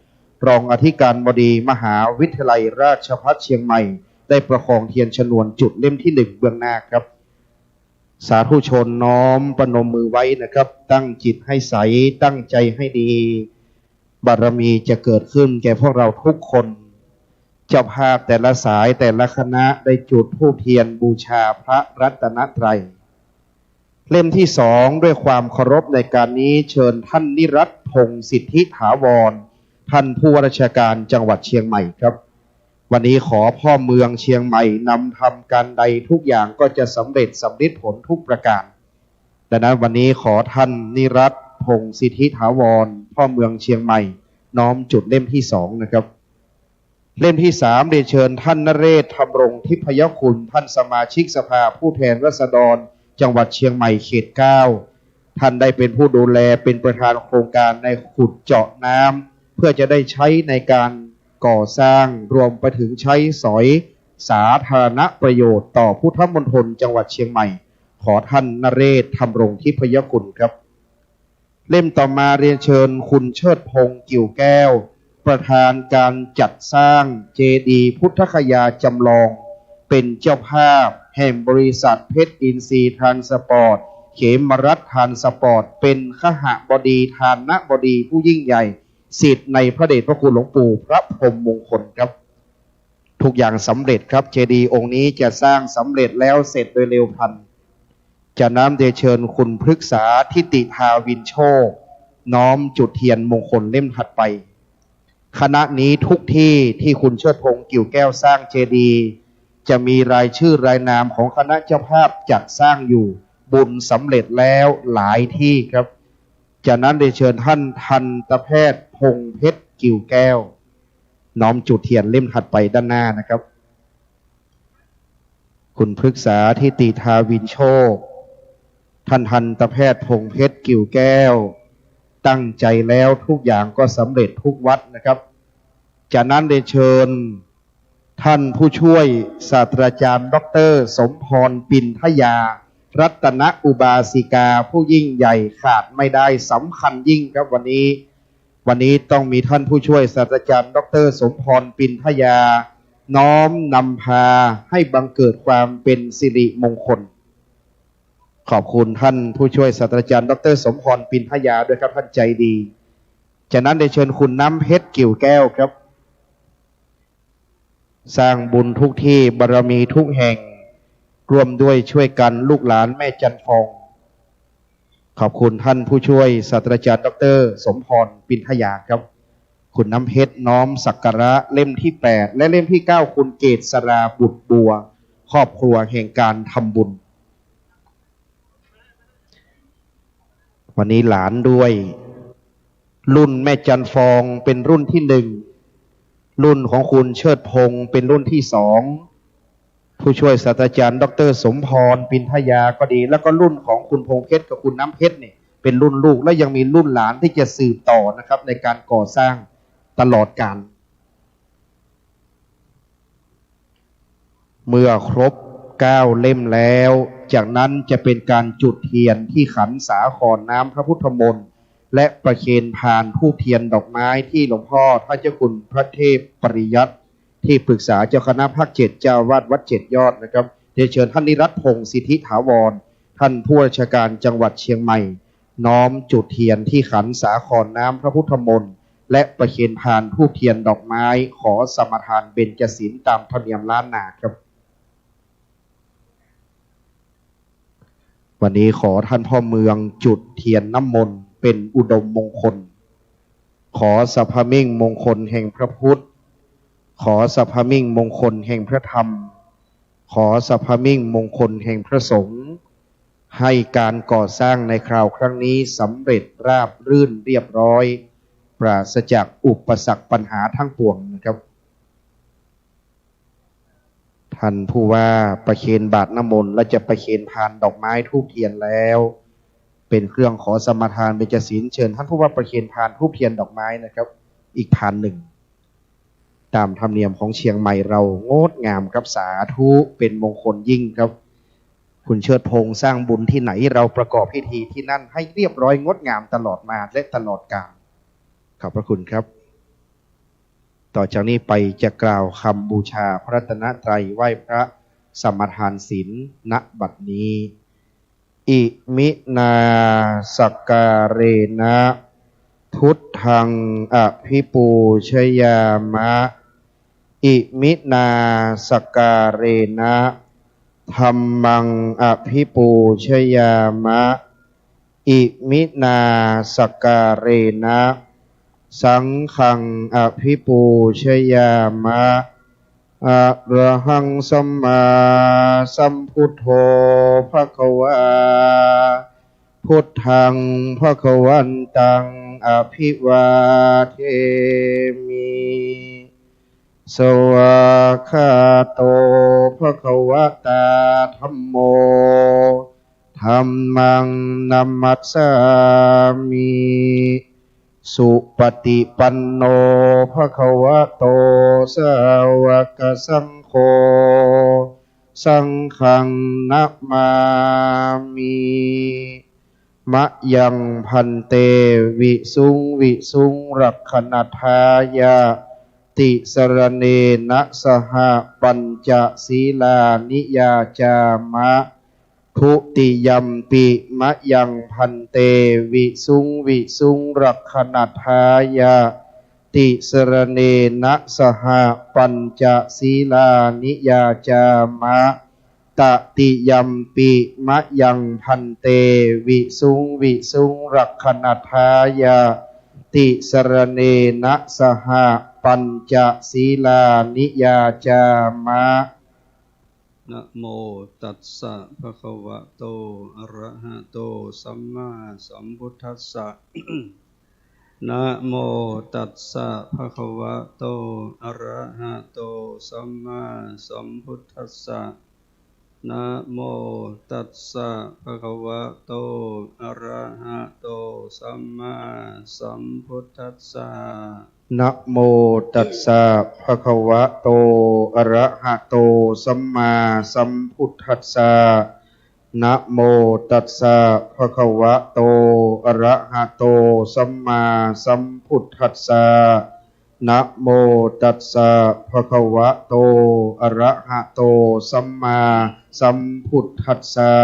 รองอธิการบดีมหาวิทยาลัยราชภัฏเชียงใหม่ ได้ประคองเทียนชนวนจุดเล่มที่หนึ่งเบื้องหน้าครับ สาธุชนน้อมประนมมือไว้นะครับ ตั้งจิตให้ใส ตั้งใจให้ดี บารมีจะเกิดขึ้นแก่พวกเราทุกคน เจ้าภาพแต่ละสายแต่ละคณะได้จุดธูปเทียนบูชาพระรัตนตรัย เล่มที่สอง ด้วยความเคารพในการนี้ เชิญท่านนิรัตน์ พงษ์สิทธิถาวร ท่านผู้ว่าราชการจังหวัดเชียงใหม่ครับ วันนี้ขอพ่อเมืองเชียงใหม่นำทำการใดทุกอย่างก็จะสำเร็จสำริดผลทุกประการ ดังนั้นวันนี้ขอท่านนิรัตน์ พงษ์สิทธิถาวร พ่อเมืองเชียงใหม่ น้อมจุดเล่มที่สองนะครับ เล่มที่สาม เรียนเชิญท่านนเรศ ธำรงทิพยคุณ ท่านสมาชิกสภาผู้แทนราษฎรจังหวัดเชียงใหม่เขตเก้า ท่านได้เป็นผู้ดูแลเป็นประธานโครงการในขุดเจาะน้ำเพื่อจะได้ใช้ในการก่อสร้าง รวมไปถึงใช้สอยสาธารณประโยชน์ต่อพุทธมณฑลจังหวัดเชียงใหม่ ขอท่านนเรศ ธำรงทิพยคุณครับ เล่มต่อมาเรียนเชิญคุณเชิดพงษ์ กิ่วแก้ว ประธานการจัดสร้างเจดีย์พุทธคยาจำลอง เป็นเจ้าภาพแห่งบริษัทเพชรอินทรีย์ทรานสปอร์ต เขมรัฐทรานสปอร์ต เป็นคหบดีทานบดีผู้ยิ่งใหญ่ สิทธิ์ในพระเดชพระคุณหลวงปู่พระพรหมมงคลครับ ทุกอย่างสำเร็จครับ เจดีย์องค์นี้จะสร้างสำเร็จแล้วเสร็จโดยเร็วพลัน จากนั้นเรียนเชิญคุณพฤกษา ทิติธาวินโชค น้อมจุดเทียนมงคลเล่มถัดไป คณะนี้ทุกที่ที่คุณเชิดพงษ์ กิ่วแก้ว สร้างเจดีย์ จะมีรายชื่อรายนามของคณะเจ้าภาพจัดสร้างอยู่ บุญสำเร็จแล้วหลายที่ครับ จากนั้นเรียนเชิญท่านทันตแพทย์ พงษ์เพชร กิ่วแก้ว น้อมจุดเทียนเล่มถัดไปด้านหน้านะครับ คุณพฤกษา ทิติธาวินโชค ท่านทันตแพทย์ พงษ์เพชร กิ่วแก้ว ตั้งใจแล้วทุกอย่างก็สำเร็จทุกวัดนะครับ จากนั้นเรียนเชิญท่านผู้ช่วยศาสตราจารย์ ด็อกเตอร์ สมพร ปินทยา รัตนอุบาสิกาผู้ยิ่งใหญ่ ขาดไม่ได้ สำคัญยิ่งครับวันนี้ วันนี้ต้องมีท่านผู้ช่วยศาสตราจารย์ ด็อกเตอร์ สมพร ปินทยา น้อมนำพาให้บังเกิดความเป็นสิริมงคล ขอบคุณท่านผู้ช่วยศาสตราจารย์ ด็อกเตอร์ สมพร ปินทยา ด้วยครับ ท่านใจดี จากนั้นเรียนเชิญคุณน้ำเพชร กิ่วแก้วครับ สร้างบุญทุกที่ บารมีทุกแห่ง ร่วมด้วยช่วยกัน ลูกหลานแม่จันทร์ฟอง ขอบคุณท่านผู้ช่วยศาสตราจารย์ ด็อกเตอร์ สมพร ปินทยาครับ คุณน้ำเพชร น้อมสักการะ เล่มที่แปด และเล่มที่เก้า คุณเกษรา บุตรบัว ครอบครัวแห่งการทำบุญ วันนี้หลานด้วย รุ่นแม่จันทร์ฟองเป็นรุ่นที่หนึ่ง รุ่นของคุณเชิดพงษ์เป็นรุ่นที่สอง ผู้ช่วยศาสตราจารย์ ด็อกเตอร์ สมพร ปินทยาก็ดี แล้วก็รุ่นของคุณพงษ์เพชรกับคุณน้ำเพชรเนี่ย เป็นรุ่นลูก และยังมีรุ่นหลานที่จะสืบต่อนะครับ ในการก่อสร้างตลอดกาล เมื่อครบเก้าเล่มแล้ว จากนั้นจะเป็นการจุดเทียนที่ขันสาครน้ำพระพุทธมนต์ และประเคนพานธูปเทียนดอกไม้ที่หลวงพ่อท่านเจ้าคุณพระเทพปริยัติ ที่ปรึกษาเจ้าคณะภาคเจ็ด เจ้าอาวาสวัดเจ็ดยอดนะครับ เรียนเชิญท่านนิรัตน์พงษ์ สิทธิถาวร ท่านผู้ว่าราชการจังหวัดเชียงใหม่ น้อมจุดเทียนที่ขันสาครน้ำพระพุทธมนต์ และประเคนพานธูปเทียนดอกไม้ ขอสมาทานเบญจศีลตามธรรมเนียมล้านนาครับ วันนี้ขอท่านพ่อเมืองจุดเทียนน้ำมนต์เป็นอุดมมงคล ขอสัพพมิ่งมงคลแห่งพระพุทธ ขอสัพพมิ่งมงคลแห่งพระธรรม ขอสัพพมิ่งมงคลแห่งพระสงฆ์ ให้การก่อสร้างในคราวครั้งนี้สำเร็จราบรื่นเรียบร้อย ปราศจากอุปสรรคปัญหาทั้งปวงนะครับ ท่านผู้ว่าประเคนบาตรน้ำมนต์และจะประเคนพานดอกไม้ธูปเทียนแล้ว เป็นเครื่องขอสมาทานเบญจศีล เชิญท่านผู้ว่าประเคนพานธูปเทียนดอกไม้นะครับ อีกพานหนึ่ง ตามธรรมเนียมของเชียงใหม่เรางดงามครับ สาธุ เป็นมงคลยิ่งครับ คุณเชิดพงษ์สร้างบุญที่ไหน เราประกอบพิธีที่นั่นให้เรียบร้อยงดงามตลอดมาและตลอดกาล ขอบพระคุณครับ ต่อจากนี้ไปจะกล่าวคำบูชาพระรัตนตรัย ไหว้พระสมาทานศีล ณ บัดนี้ อิมินา สักการะนะ พุทธัง อภิปูชยามะ อิมินา สักการะนะ ธัมมัง อภิปูชยามะ อิมินา สักการะนะ สังฆัง อภิปูชยามะ อะระหัง สัมมาสัมพุทโธ ภะคะวา พุทธัง ภะคะวันตัง อภิวาเทมิ สวากขาโต ภะคะวะตา ธัมโม ธัมมัง นะมัสสามิ สุปะติปันโน ภะคะวะโต สาวกสังโฆ สังฆัง นะมามิ มะยัง ภันเต วิสุง วิสุง รักขะณัตถายะ ติสะระเณนะ สะหะ ปัญจะ สีลานิ ยาจามะ ทุติยัมปิ มะยัง ภันเต วิสุง วิสุง รักขะณัตถายะ ติสะระเณนะ สะหะ ปัญจะ สีลานิ ยาจามะ ตติยัมปิ มะยัง ภันเต วิสุง วิสุง รักขะณัตถายะ ติสะระเณนะ สะหะ ปัญจะ สีลานิ ยาจามะ นะโมตัสสะ ภะคะวะโต อะระหะโต สัมมาสัมพุทธัสสะ นะโมตัสสะ ภะคะวะโต อะระหะโต สัมมาสัมพุทธัสสะ นะโมตัสสะ ภะคะวะโต อะระหะโต สัมมาสัมพุทธัสสะ นะโมตัสสะ ภะคะวะโต อะระหะโต สัมมาสัมพุทธัสสะ นะโมตัสสะ ภะคะวะโต อะระหะโต สัมมาสัมพุทธัสสะ นะโมตัสสะ ภะคะวะโต อะระหะโต สัมมาสัมพุทธัสสะ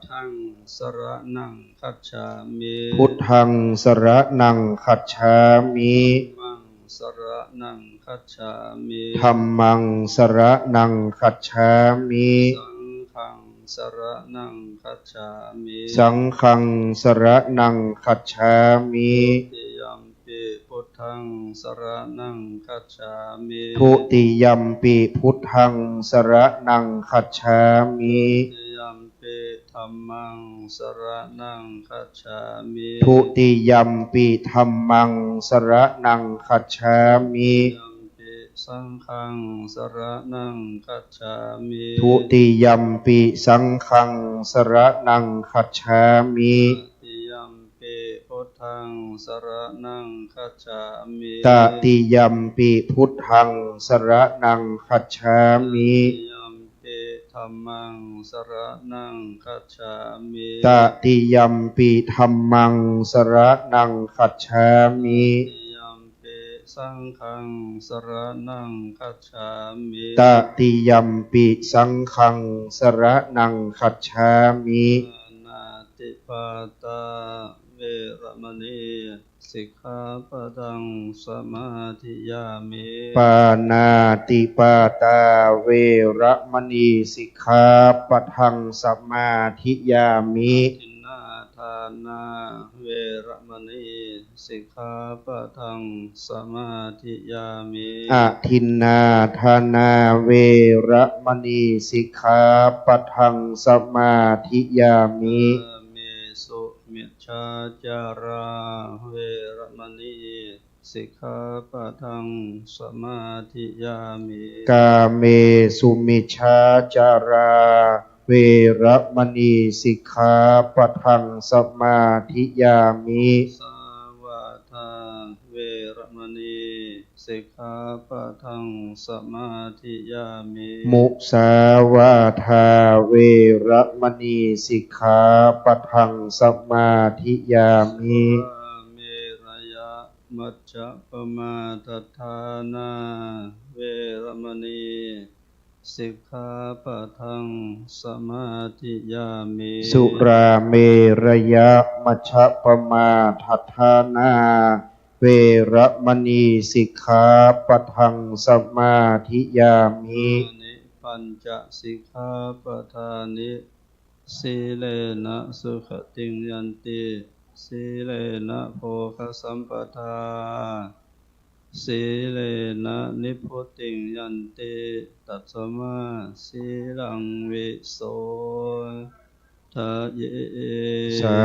ธัง สะระณัง คัจฉามิ พุทธัง สะระณัง คัจฉามิ ธัมมัง สะระณัง คัจฉามิ ธัมมัง สะระณัง คัจฉามิ สังฆัง สะระณัง คัจฉามิ สังฆัง สะระณัง คัจฉามิ ทุติยัมปิ พุทธัง สะระณัง คัจฉามิ ทุติยัมปิ พุทธัง สะระณัง คัจฉามิ ทุติยัมปิ ธัมมัง สะระณัง คัจฉามิ ทุติยัมปิ ธัมมัง สะระณัง คัจฉามิ ทุติยัมปิ สังฆัง สะระณัง คัจฉามิ ทุติยัมปิ สังฆัง สะระณัง คัจฉามิ ตติยัมปิ พุทธัง สะระณัง คัจฉามิ ตติยัมปิ พุทธัง สะระณัง คัจฉามิ ตติยัมปิ ธัมมัง สะระณัง คัจฉามิ ตติยัมปิ ธัมมัง สะระณัง คัจฉามิ ตติยัมปิ สังฆัง สะระณัง คัจฉามิ ตติยัมปิ สังฆัง สะระณัง คัจฉามิ ปาณาติปาตา เวระมะณี สิกขาปะทัง สะมาธิยามิ ปาณาติปาตา เวระมะณี สิกขาปะทัง สะมาธิยามิ ทินนาทานา เวระมะณี สิกขาปะทัง สะมาธิยามิ อทินนาทานา เวระมะณี สิกขาปะทัง สะมาธิยามิ กาเมสุมิจฉาจารา เวระมะณี สิกขาปะทัง สะมาธิยามิ กาเมสุมิจฉาจารา เวระมะณี สิกขาปะทัง สะมาธิยามิ สาวาทา เวระมะณี สิกขาปะทัง สะมาธิยามิ มุสาวาทา เวระมะณี สิกขาปะทัง สะมาธิยามิ สุราเมรยะ มัชฌะปมาทฐานา เวระมะณี สิกขาปะทัง สมาธิยามิ สุราเมรยะมัชฌะปมาทฐานา เวระมะณี สิกขาปะทัง สมาธิยามิ อิมานิปัญจสิกขาปะทานิ สีเลนะสุขะติงยันติ สีเลนะโภคะสัมปะทา สีเลนะนิพพุติงยันติ ตัสมาสีลังวิโสทะเย สา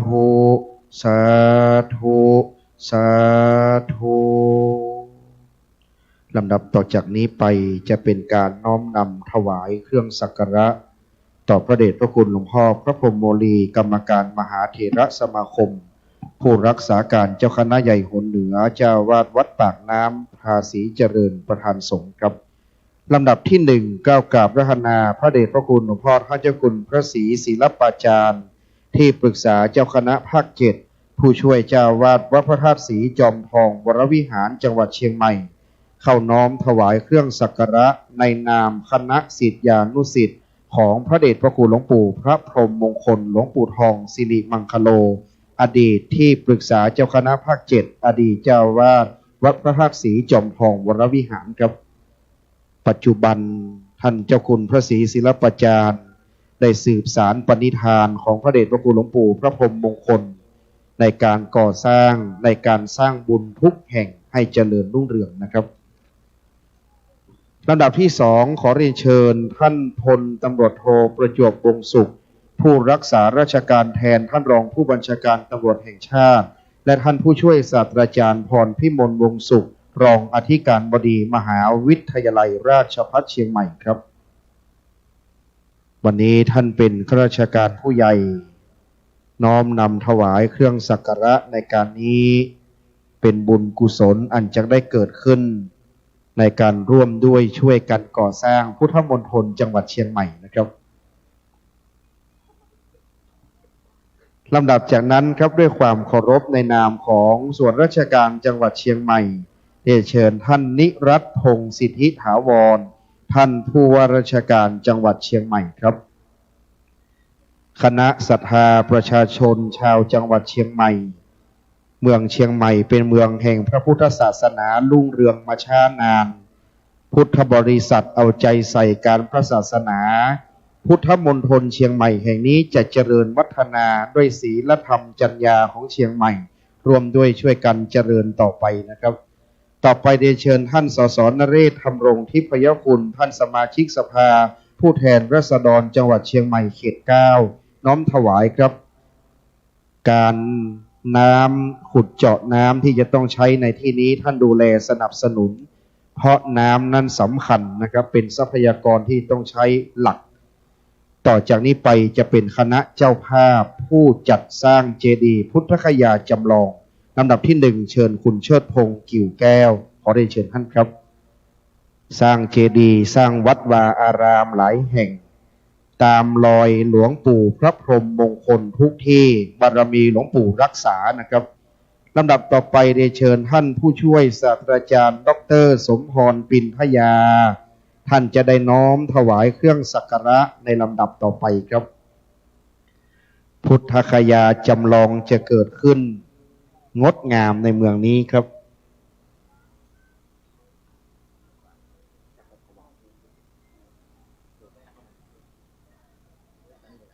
ธุ สาธุ สาธุ ลำดับต่อจากนี้ไปจะเป็นการน้อมนำถวายเครื่องสักการะ ต่อพระเดชพระคุณหลวงพ่อพระพรหมโมลี กรรมการมหาเถรสมาคม ผู้รักษาการเจ้าคณะใหญ่หนเหนือ เจ้าอาวาสวัดปากน้ำ ภาษีเจริญประธานสงฆ์ครับ ลำดับที่หนึ่ง กล่าวกราบอาราธนาพระเดชพระคุณหลวงพ่อท่านเจ้าคุณพระศรีศิลปาจารย์ ที่ปรึกษาเจ้าคณะภาคเจ็ด ผู้ช่วยเจ้าอาวาสวัดพระธาตุสีจอมทองวรวิหารจังหวัดเชียงใหม่ เข้าน้อมถวายเครื่องสักการะในนามคณะศิษยานุศิษย์ของพระเดชพระคุณหลวงปู่พระพรหมมงคล หลวงปู่ทองสิริมังคโล อดีตที่ปรึกษาเจ้าคณะภาคเจ็ด อดีตเจ้าอาวาสวัดพระธาตุสีจอมทองวรวิหารครับ ปัจจุบันท่านเจ้าคุณพระศรีศิลปาจารย์ ได้สืบสานปณิธานของพระเดชพระคุณหลวงปู่พระพรหมมงคล ในการก่อสร้าง ในการสร้างบุญทุกแห่งให้เจริญรุ่งเรืองนะครับ ลำดับที่สอง ขอเรียนเชิญท่านพลตำรวจโทประจวบ วงศ์สุข ผู้รักษาราชการแทนท่านรองผู้บัญชาการตำรวจแห่งชาติ และท่านผู้ช่วยศาสตราจารย์พรพิมล วงศ์สุข รองอธิการบดีมหาวิทยาลัยราชภัฏเชียงใหม่ครับ วันนี้ท่านเป็นข้าราชการผู้ใหญ่ น้อมนำถวายเครื่องสักการะในการนี้ เป็นบุญกุศลอันจะได้เกิดขึ้น ในการร่วมด้วยช่วยกันก่อสร้างพุทธมณฑลจังหวัดเชียงใหม่นะครับ ลำดับจากนั้นครับ ด้วยความเคารพในนามของส่วนราชการจังหวัดเชียงใหม่ เรียนเชิญท่านนิรัตน์ พงษ์สิทธิถาวร ท่านผู้ว่าราชการจังหวัดเชียงใหม่ครับ คณะศรัทธาประชาชนชาวจังหวัดเชียงใหม่ เมืองเชียงใหม่เป็นเมืองแห่งพระพุทธศาสนารุ่งเรืองมาช้านาน พุทธบริษัทเอาใจใส่การพระศาสนา พุทธมณฑลเชียงใหม่แห่งนี้จะเจริญวัฒนาด้วยศีลธรรมจรรยาของเชียงใหม่ ร่วมด้วยช่วยกันเจริญต่อไปนะครับ ต่อไปเรียนเชิญท่าน สส นเรศ ธำรงทิพยคุณ ท่านสมาชิกสภาผู้แทนราษฎรจังหวัดเชียงใหม่เขตเก้า น้อมถวายครับ การน้ำ ขุดเจาะน้ำที่จะต้องใช้ในที่นี้ ท่านดูแลสนับสนุน เพราะน้ำนั้นสำคัญนะครับ เป็นทรัพยากรที่ต้องใช้หลัก ต่อจากนี้ไปจะเป็นคณะเจ้าภาพผู้จัดสร้างเจดีย์พุทธคยาจำลอง ลำดับที่หนึ่ง เชิญคุณเชิดพงษ์ กิ่วแก้ว ขอเรียนเชิญท่านครับ สร้างเจดีย์ สร้างวัดวาอารามหลายแห่ง ตามรอยหลวงปู่พระพรหมมงคลทุกที่ บารมีหลวงปู่รักษานะครับ ลำดับต่อไปเรียนเชิญท่านผู้ช่วยศาสตราจารย์ ดอกเตอร์ สมพร ปินทยา ท่านจะได้น้อมถวายเครื่องสักการะในลำดับต่อไปครับ พุทธคยาจำลองจะเกิดขึ้นงดงามในเมืองนี้ครับ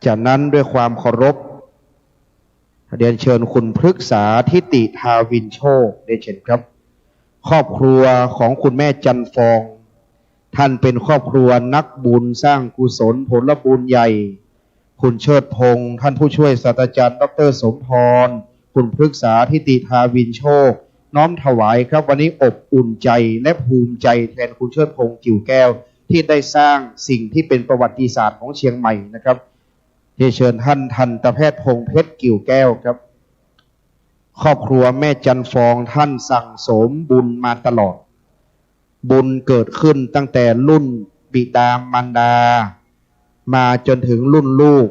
จากนั้นด้วยความเคารพ เรียนเชิญคุณพฤกษา ทิติทาวินโชค เรียนเชิญครับ ครอบครัวของคุณแม่จันทร์ฟอง ท่านเป็นครอบครัวนักบุญสร้างกุศลผลบุญใหญ่ คุณเชิดพงษ์ ท่านผู้ช่วยศาสตราจารย์ ดอกเตอร์ สมพร คุณพฤกษา ทิติทาวินโชค น้อมถวายครับ วันนี้อบอุ่นใจและภูมิใจแทนคุณเชิดพงษ์ กิ่วแก้ว ที่ได้สร้างสิ่งที่เป็นประวัติศาสตร์ของเชียงใหม่นะครับ เรียนเชิญท่านทันตแพทย์พงษ์เพชร กิ่วแก้วครับ ครอบครัวแม่จันทร์ฟอง ท่านสั่งสมบุญมาตลอด บุญเกิดขึ้นตั้งแต่รุ่นบิดามารดา มาจนถึงรุ่นลูก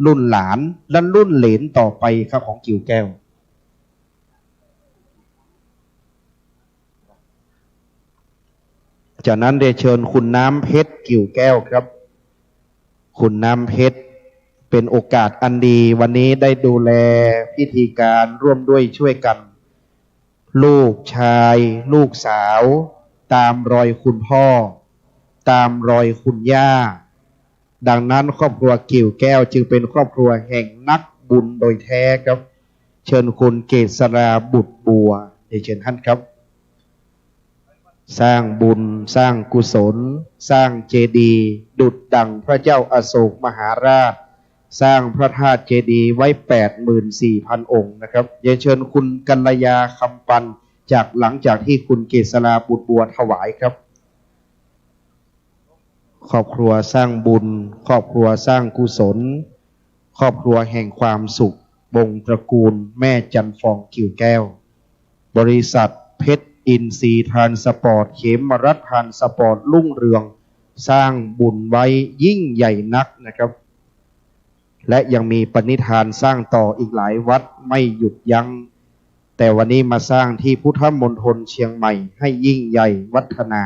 รุ่นหลาน และรุ่นเหลนต่อไปครับ ของกิ่วแก้ว จากนั้นเรียนเชิญคุณน้ำเพชร กิ่วแก้วครับ คุณน้ำเพชร เป็นโอกาสอันดี วันนี้ได้ดูแลพิธีการร่วมด้วยช่วยกัน ลูกชาย ลูกสาว ตามรอยคุณพ่อ ตามรอยคุณย่า ดังนั้นครอบครัวกิ่วแก้วจึงเป็นครอบครัวแห่งนักบุญโดยแท้ครับ เชิญคุณเกษราบุตรบัว เรียนเชิญท่านครับ สร้างบุญ สร้างกุศล สร้างเจดีย์ ดุจดั่งพระเจ้าอโศกมหาราช สร้างพระธาตุเจดีย์ไว้ แปดหมื่นสี่พัน องค์นะครับ เรียนเชิญคุณกัลยา คำปัน จาก หลังจากที่คุณเกษราบุตรบัวถวายครับ ครอบครัวสร้างบุญ ครอบครัวสร้างกุศล ครอบครัวแห่งความสุข วงศ์ตระกูลแม่จันทร์ฟอง กิ่วแก้ว บริษัทเพชรอินทรีย์ทรานสปอร์ต เขมรัฐทรานสปอร์ต รุ่งเรือง สร้างบุญไว้ยิ่งใหญ่นักนะครับ และยังมีปณิธานสร้างต่ออีกหลายวัดไม่หยุดยั้ง แต่วันนี้มาสร้างที่พุทธมณฑลเชียงใหม่ให้ยิ่งใหญ่วัฒนา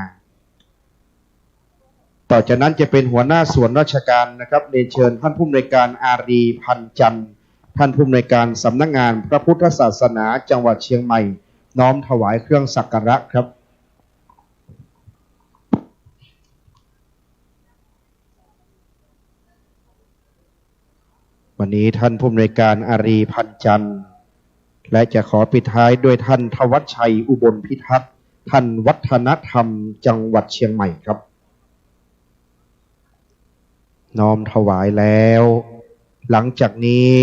ต่อจากนั้นจะเป็นหัวหน้าส่วนราชการนะครับ เรียนเชิญท่านผู้อำนวยการอารี พันจันทร์ ท่านผู้อำนวยการสำนักงานพระพุทธศาสนาจังหวัดเชียงใหม่ น้อมถวายเครื่องสักการะครับ วันนี้ท่านผู้อำนวยการอารี พันจันทร์ และจะขอปิดท้ายด้วยท่านธวัชชัย อุบลพิทักษ์ ท่านวัฒนธรรมจังหวัดเชียงใหม่ครับ น้อมถวายแล้ว หลังจากนี้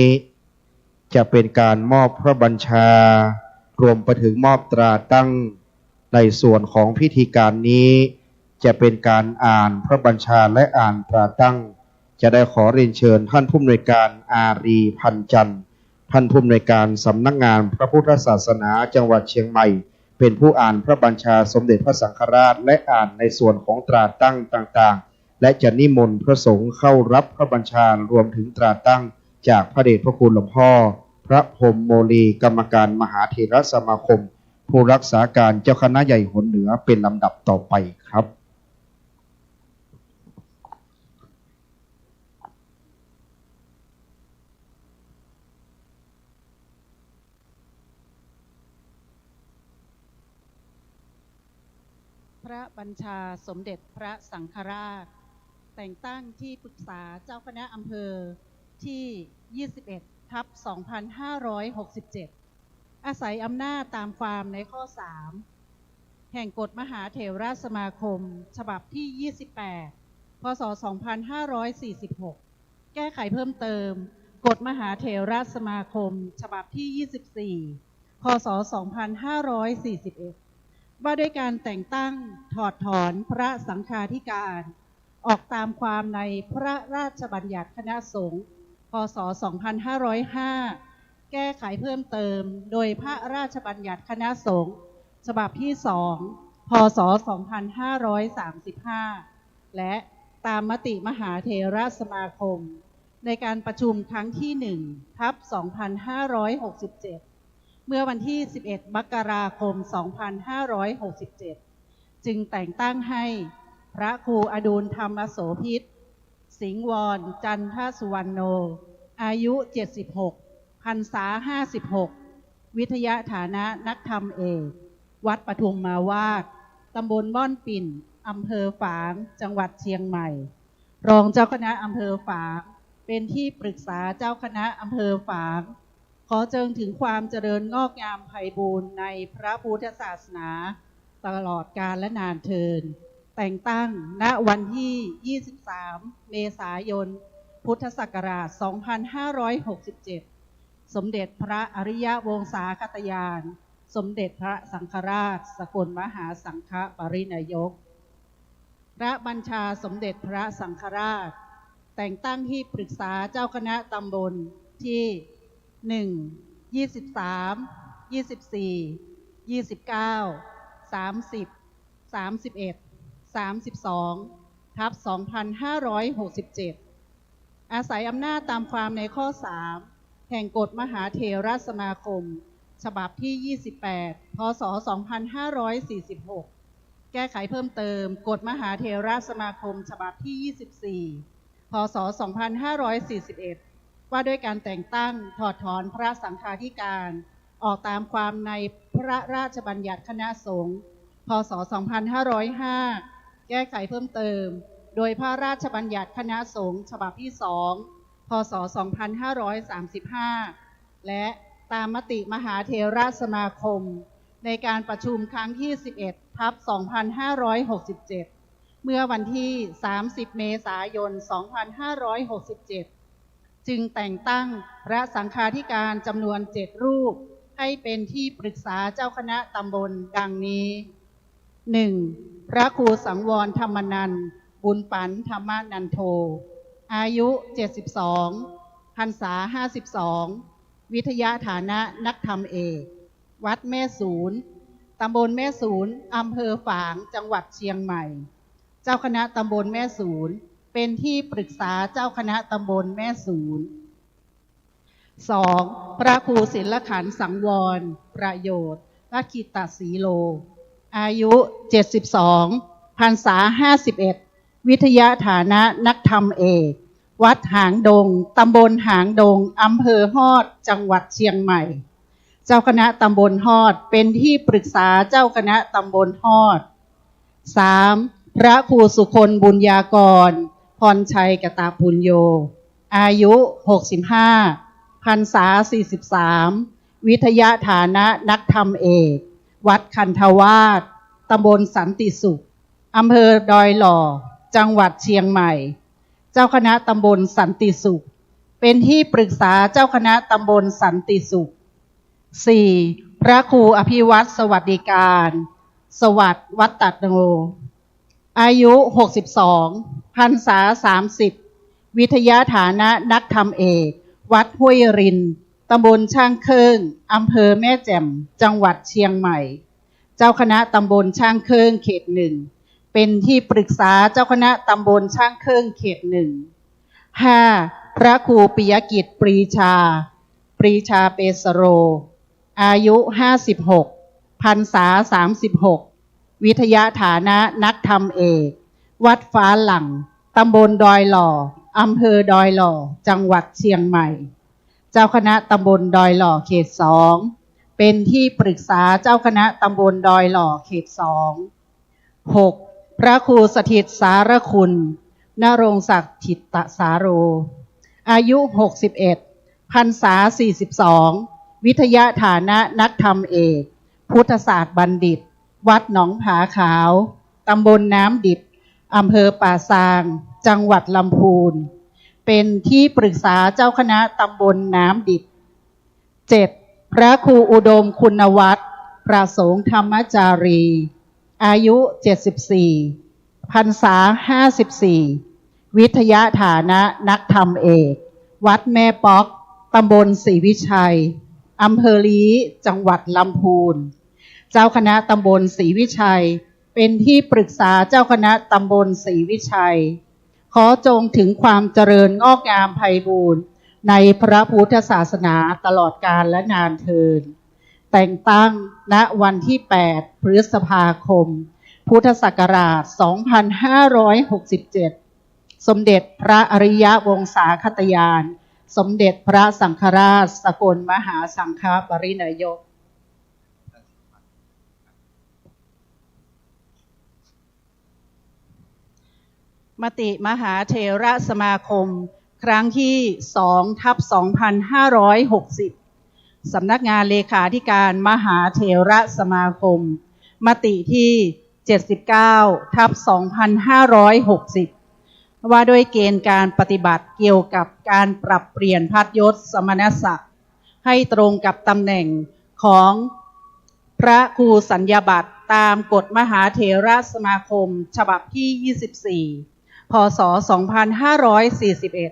จะเป็นการมอบพระบัญชา รวมไปถึงมอบตราตั้ง ในส่วนของพิธีการนี้ จะเป็นการอ่านพระบัญชาและอ่านตราตั้ง จะได้ขอเรียนเชิญท่านผู้อำนวยการอารี พันจันทร์ ท่านผู้อำนวยการสำนักงานพระพุทธศาสนาจังหวัดเชียงใหม่ เป็นผู้อ่านพระบัญชาสมเด็จพระสังฆราช และอ่านในส่วนของตราตั้งต่างๆ และจะนิมนต์พระสงฆ์เข้ารับพระบัญชา รวมถึงตราตั้งจากพระเดชพระคุณหลวงพ่อพระพรหมโมลี กรรมการมหาเถรสมาคม ผู้รักษาการเจ้าคณะใหญ่หนเหนือเป็นลำดับต่อไปครับ พระบัญชาสมเด็จพระสังฆราช แต่งตั้งที่ปรึกษาเจ้าคณะอำเภอที่ ยี่สิบเอ็ด ทับ สองพันห้าร้อยหกสิบเจ็ด อาศัยอำนาจตามความในข้อ สาม แห่งกฎมหาเถรสมาคม ฉบับที่ ยี่สิบแปด พ.ศ. สองพันห้าร้อยสี่สิบหก แก้ไขเพิ่มเติมกฎมหาเถรสมาคม ฉบับที่ ยี่สิบสี่ พ.ศ. สองพันห้าร้อยสี่สิบเอ็ด ว่าด้วยการแต่งตั้งถอดถอนพระสังฆาธิการ ออกตามความในพระราชบัญญัติคณะสงฆ์ พ.ศ. สองพันห้าร้อยห้า แก้ไขเพิ่มเติมโดยพระราชบัญญัติคณะสงฆ์ ฉบับที่ สอง พ.ศ. สองพันห้าร้อยสามสิบห้า และตามมติมหาเถรสมาคม ในการประชุมครั้งที่ หนึ่ง ทับ สองพันห้าร้อยหกสิบเจ็ด เมื่อวันที่ สิบเอ็ด มกราคม สองพันห้าร้อยหกสิบเจ็ด จึงแต่งตั้งให้พระครูอดุลธรรมโสภิต สิงห์วร จันทสุวรรณโณ อายุ เจ็ดสิบหก พรรษา ห้าสิบหก วิทยาฐานะนักธรรมเอก วัดปทุมมาวาด ตำบลม่อนปิ่น อำเภอฝาง จังหวัดเชียงใหม่ รองเจ้าคณะอำเภอฝาง เป็นที่ปรึกษาเจ้าคณะอำเภอฝาง ขอเจิญถึงความเจริญงอกงามไพบูลย์ในพระพุทธศาสนา ตลอดกาลและนานเทอญ แต่งตั้งณวันที่ ยี่สิบสาม เมษายน พุทธศักราช สองพันห้าร้อยหกสิบเจ็ด สมเด็จพระอริยวงศาคตญาณ สมเด็จพระสังฆราช สกลมหาสังฆปริณายก พระบัญชาสมเด็จพระสังฆราช แต่งตั้งที่ปรึกษาเจ้าคณะตำบลที่ หนึ่ง ยี่สิบสาม ยี่สิบสี่ ยี่สิบเก้า สามสิบ สามสิบเอ็ด สามสิบสอง ทับ สองพันห้าร้อยหกสิบเจ็ด อาศัยอำนาจตามความในข้อ สาม แห่งกฎมหาเถรสมาคม ฉบับที่ ยี่สิบแปด พ.ศ. สองพันห้าร้อยสี่สิบหก แก้ไขเพิ่มเติมกฎมหาเถรสมาคมฉบับที่ ยี่สิบสี่ พ.ศ. สองพันห้าร้อยสี่สิบเอ็ด ว่าด้วยการแต่งตั้งถอดถอนพระสังฆาธิการ ออกตามความในพระราชบัญญัติคณะสงฆ์ พ.ศ. สองพันห้าร้อยห้า แก้ไขเพิ่มเติม โดยพระราชบัญญัติคณะสงฆ์ฉบับที่ สอง พ.ศ. สองพันห้าร้อยสามสิบห้า และตามมติมหาเถรสมาคม ในการประชุมครั้งที่ สิบเอ็ด ทับ สองพันห้าร้อยหกสิบเจ็ด เมื่อวันที่ สามสิบ เมษายน สองพันห้าร้อยหกสิบเจ็ด จึงแต่งตั้งพระสังฆาธิการจำนวน เจ็ด รูป ให้เป็นที่ปรึกษาเจ้าคณะตำบลดังนี้ หนึ่ง พระครูสังวรธรรมนันท์ บุญปันธรรมนันโท อายุ เจ็ดสิบสอง พรรษา ห้าสิบสอง วิทยาฐานะนักธรรมเอก วัดแม่สูน ตำบลแม่สูน อำเภอฝาง จังหวัดเชียงใหม่ เจ้าคณะตำบลแม่สูน เป็นที่ปรึกษาเจ้าคณะตำบลแม่สูน สอง พระครูศิลขันธ์สังวร ประโยชน์ รักขิตศรีโล อายุ เจ็ดสิบสอง พรรษา ห้าสิบเอ็ด วิทยาฐานะนักธรรมเอก วัดหางดง ตำบลหางดง อำเภอฮอด จังหวัดเชียงใหม่ เจ้าคณะตำบลฮอด เป็นที่ปรึกษาเจ้าคณะตำบลฮอด สาม พระครูสุคนบุญญากร พรชัยกตปุญโญ อายุ หกสิบห้า พรรษา สี่สิบสาม วิทยาฐานะนักธรรมเอก วัดคันธวาส ตำบลสันติสุข อำเภอดอยหล่อ จังหวัดเชียงใหม่ เจ้าคณะตำบลสันติสุข เป็นที่ปรึกษาเจ้าคณะตำบลสันติสุข สี่ พระครูอภิวัตรสวัสดิการ สวัสดิ์วัตตโน อายุ หกสิบสอง พรรษา สามสิบ วิทยาฐานะนักธรรมเอก วัดห้วยริน ตำบลช่างเครื่อง อำเภอแม่แจ่ม จังหวัดเชียงใหม่ เจ้าคณะตำบลช่างเครื่องเขตหนึ่ง เป็นที่ปรึกษาเจ้าคณะตำบลช่างเครื่องเขตหนึ่ง ห้า พระครูปิยกิจปรีชา ปรีชาเปสโร อายุ ห้าสิบหก พรรษา สามสิบหก วิทยาฐานะนักธรรมเอก วัดฟ้าหลั่ง ตำบลดอยหล่อ อำเภอดอยหล่อ จังหวัดเชียงใหม่ เจ้าคณะตำบลดอยหล่อเขตสอง เป็นที่ปรึกษาเจ้าคณะตำบลดอยหล่อเขตสอง หก พระครูสถิตสารคุณ ณรงค์ศักดิ์ถิตสาโร อายุ หกสิบเอ็ด พรรษา สี่สิบสอง วิทยาฐานะนักธรรมเอก พุทธศาสตร์บัณฑิต วัดหนองผาขาว ตำบลน้ำดิบ อำเภอป่าซาง จังหวัดลำพูน เป็นที่ปรึกษาเจ้าคณะตำบลน้ำดิบ เจ็ด พระครูอุดมคุณวัฒน์ ประสงค์ธรรมจารี อายุ เจ็ดสิบสี่ พรรษา ห้าสิบสี่ วิทยาฐานะนักธรรมเอก วัดแม่ป๊อก ตำบลศรีวิชัย อำเภอลี้ จังหวัดลำพูน เจ้าคณะตำบลศรีวิชัย เป็นที่ปรึกษาเจ้าคณะตำบลศรีวิชัย ขอจงถึงความเจริญงอกงามไพบูลย์ในพระพุทธศาสนาตลอดกาลและนานเทอญ แต่งตั้งณวันที่ แปด พฤษภาคม พุทธศักราช สองพันห้าร้อยหกสิบเจ็ด สมเด็จพระอริยวงศาคตญาณ สมเด็จพระสังฆราชสกลมหาสังฆปริณายก มติมหาเถรสมาคม ครั้งที่ สอง ทับ สองพันห้าร้อยหกสิบ สำนักงานเลขาธิการมหาเถรสมาคม มติที่ เจ็ดสิบเก้า ทับ สองพันห้าร้อยหกสิบ ว่าด้วยเกณฑ์การปฏิบัติเกี่ยวกับการปรับเปลี่ยนพัดยศสมณศักดิ์ ให้ตรงกับตำแหน่งของพระครูสัญญาบัตรตามกฎมหาเถรสมาคมฉบับที่ ยี่สิบสี่ พ.ศ. สองพันห้าร้อยสี่สิบเอ็ด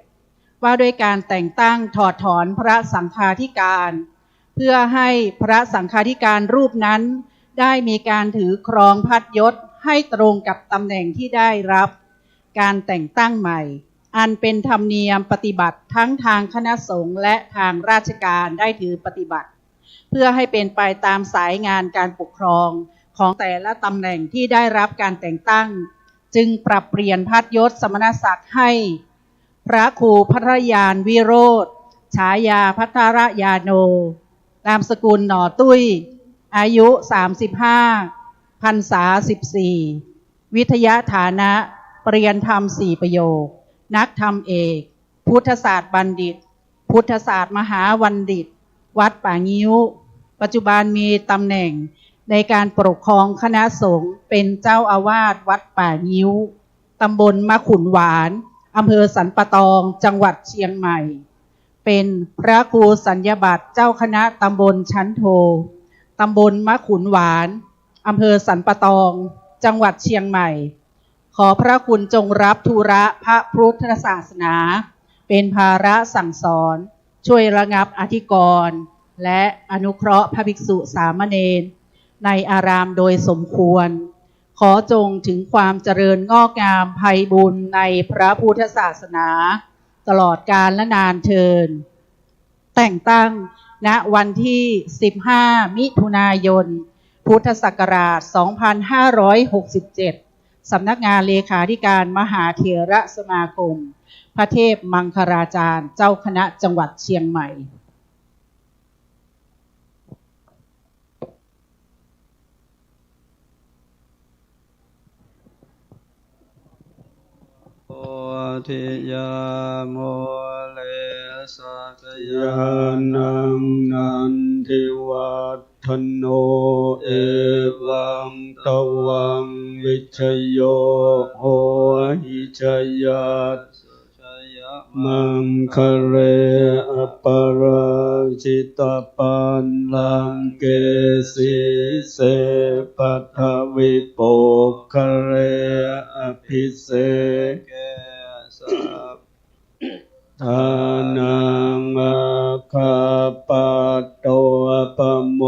ว่าด้วยการแต่งตั้งถอดถอนพระสังฆาธิการ เพื่อให้พระสังฆาธิการรูปนั้นได้มีการถือครองพัดยศให้ตรงกับตำแหน่งที่ได้รับการแต่งตั้งใหม่ อันเป็นธรรมเนียมปฏิบัติทั้งทางคณะสงฆ์และทางราชการได้ถือปฏิบัติ เพื่อให้เป็นไปตามสายงานการปกครอง ของแต่ละตำแหน่งที่ได้รับการแต่งตั้ง จึงปรับเปลี่ยนพัดยศสมณศักดิ์ให้ พระครูภัทรยานวิโรจน์ ฉายาภัทรยาโน นามสกุลหน่อตุ้ย อายุ สามสิบห้า พรรษา สิบสี่ วิทยาฐานะ ปริญญาธรรม สี่ ประโยค นักธรรมเอก พุทธศาสตร์บัณฑิต พุทธศาสตร์มหาบัณฑิต วัดป่างิ้ว ปัจจุบันมีตำแหน่งในการปกครองคณะสงฆ์ เป็นเจ้าอาวาสวัดป่างิ้ว ตำบลมะขุนหวาน อำเภอสันป่าตอง จังหวัดเชียงใหม่ เป็นพระครูสัญญาบัตรเจ้าคณะตำบลชั้นโท ตำบลมะขุนหวาน อำเภอสันป่าตอง จังหวัดเชียงใหม่ ขอพระคุณจงรับธุระพระพุทธศาสนา เป็นภาระสั่งสอน ช่วยระงับอธิกรณ์ และอนุเคราะห์พระภิกษุสามเณรในอารามโดยสมควร ขอจงถึงความเจริญงอกงามไพบูลย์ในพระพุทธศาสนา ตลอดกาลและนานเทอญ แต่งตั้งณวันที่ สิบห้า มิถุนายน พุทธศักราช สองพันห้าร้อยหกสิบเจ็ด สำนักงานเลขาธิการมหาเถรสมาคม พระเทพมังคลาจารย์ เจ้าคณะจังหวัดเชียงใหม่ โพธิยามูเล สักยานัง นันทิวัฒโน เอวังตวัง วิชโย โหหิ จยัส สุ จยมังคะเล อปาราจิตปัลลังเก สีเส ปัทวิปกคะเล อภิเสเก สัพพะ ทานัง อาคัปปะโต ปะโม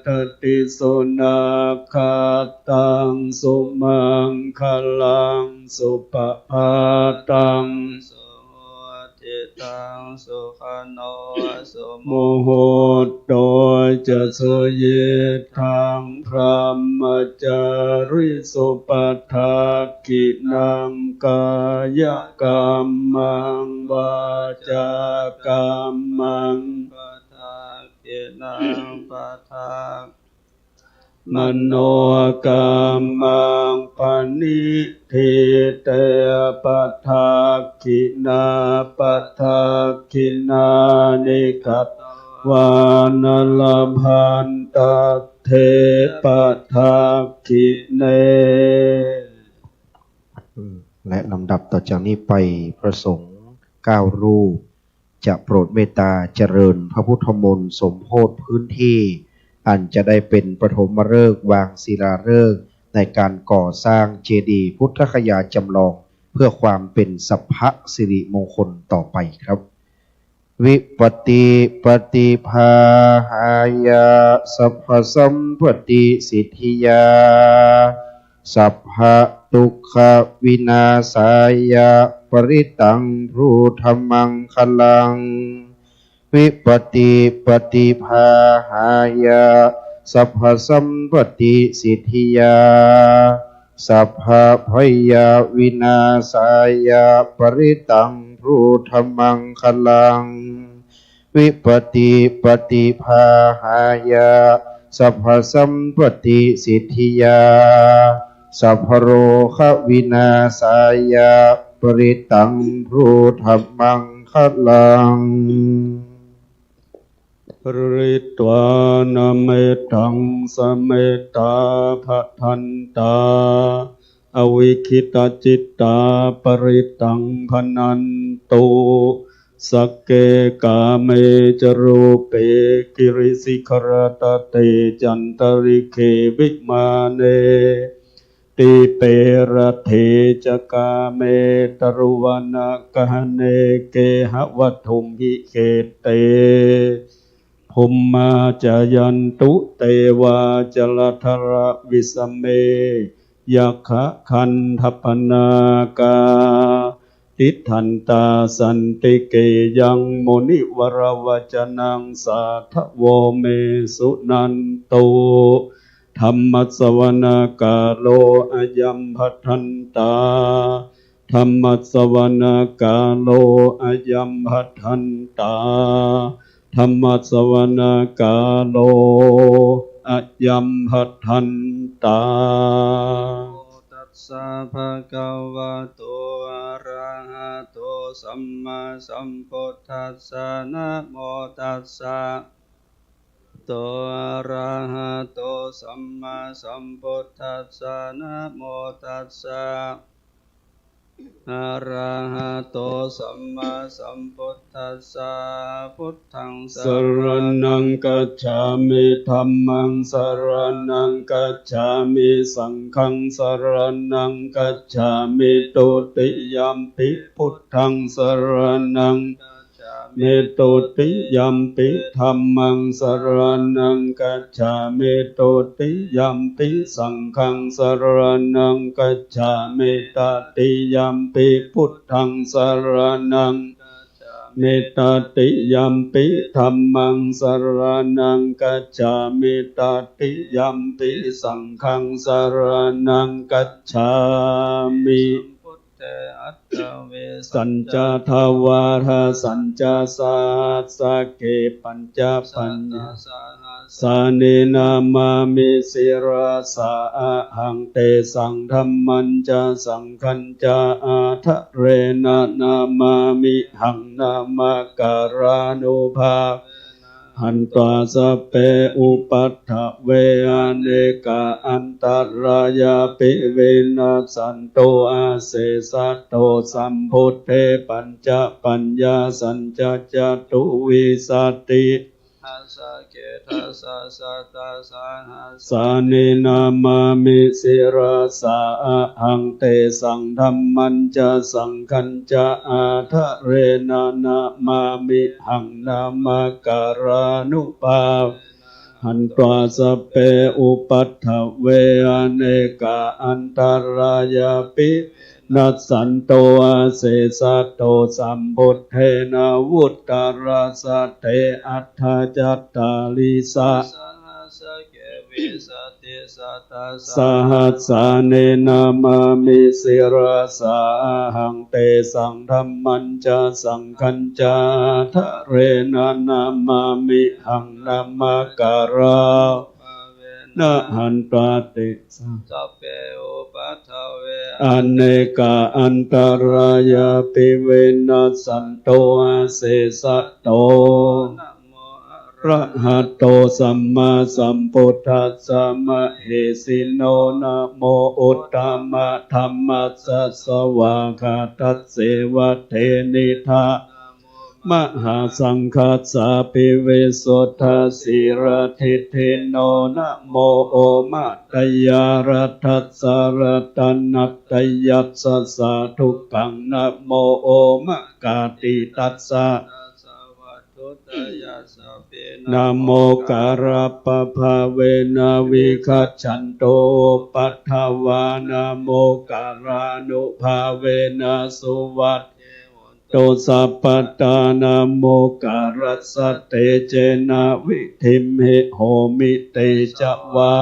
ทะติ สุนาคัตตัง สุมังคะลัง สุปะพาตัง สุหุติตัง สุขโน สุมุหุตโต จะ สุยิตถัง พรหมจาริสุ ปัทถักขิณัง กายกัมมัง วาจากัมมัง ปัทถักขิณัง ปัทถัก มโนกัมมัง ปะณิ ทิ เต ปัทถักขิณา ปัทถักขิณานิ กัตวานะ ละพันตัตเถ ปัทถักขิเณ และลำดับต่อจากนี้ไป พระสงฆ์เก้ารูป จะโปรดเมตตาเจริญพระพุทธมนต์สมโภชพื้นที่ อันจะได้เป็นปฐมฤกษ์วางศิลาฤกษ์ในการก่อสร้างเจดีย์พุทธคยาจำลอง เพื่อความเป็นสัพพะสิริมงคลต่อไปครับ วิปปตติปฏิปาทายะ สัพพะสัมปตติสิทธิยา สัพพะทุกขวินาศายะ ปะริตตัง พุทธมังคะลัง วิปปตติปฏิปาทายะ สัพพะสัมปตติสิทธิยา สัพพะพยาวินาศายะ ปะริตตัง พุทธมังคะลัง วิปปตติปฏิปาทายะ สัพพะสัมปตติสิทธิยา สัพพะโรควินาศายะ ปะริตตัง พุทธมังคะลัง กริตวานะเมตตัง สะเมตตา ภะทันตา อวิคขิตจิตตา ปะริตตัง ภะนันตุ สักเก กาเม จ รูปเป กิริสิขะระตะเต จันตะริกเข วิมาเน ตีเป รัตเถ จ กาเม ตะรุวณะกะหะเน เกหะวัตถุมหิ เขเต ภูมมา จายันตุ เตวา จะละธะละวิสะเม ยักขะขันธะปะนาคา ติฏฐันตา สันติเกยัง มุนิวะระวะจะนัง สาธะโว เม สุนันตุ Dhammassavanakālo ayambhadantā. Dhammassavanakālo ayambhadantā. Dhammassavanakālo ayambhadantā. Namo tassa bhagavato arahato sammāsambuddhassa. Namo tassa bhagavato arahato sammāsambuddhassa. Namo tassa arahato sammāsambuddhassa. Buddhaṃ saraṇaṃ gacchāmi. Dhammaṃ saraṇaṃ gacchāmi. Saṅghaṃ saraṇaṃ gacchāmi. Dutiyampi buddhaṃ saraṇaṃ gacchāmi. Dutiyampi dhammaṃ saraṇaṃ gacchāmi. Dutiyampi saṅghaṃ saraṇaṃ gacchāmi. Tatiyampi buddhaṃ saraṇaṃ gacchāmi. Tatiyampi dhammaṃ saraṇaṃ gacchāmi. Tatiyampi saṅghaṃ saraṇaṃ gacchāmi. Sambuddhe aṭṭhavīsañca dvādasañca sahassake pañcapaññāsahassāni namāmi sirasā ahaṃ. Tesaṃ dhammañca saṅghañca ādarena namāmihaṃ namakārānubhāvena hantvā sabbe upaddave anekā antarāyāpi vinassantu asesato. Sambuddhe pañcapaññāsañca catuvīsati sahassake dasasahassasahassāni namāmi sirasā ahaṃ. Tesaṃ dhammañca saṅghañca ādarena namāmihaṃ namakārānubhāvena hantvā sabbe upaddave anekā antarāyāpi vinassantu asesato. Sambuddhe navuttarasate aṭṭhacattāḷīsasahassake vīsatisatasahassāni namāmi sirasā ahaṃ. Tesaṃ dhammañca saṅghañca ādarena namāmihaṃ namakārānubhāvena hantvā te sabbe upaddave anekā antarāyāpi vinassantu asesato. Namo arahato sammāsambuddhassa mahesino. Namo uttamadhammassa svākkhātasseva tenidha. Mahāsaṅghassāpi visuddhasīladiṭṭhino. Namo omātyāraddhassa ratanattayassa sādhukaṃ. Namo omakātītassa tassa vatthuttayassapi. Namokārappabhāvena vigacchantu upaddavā. Namokārānubhāvena suvatthi hontu sabbadā. Namokārassa tejena vidhimhi homi tejavā.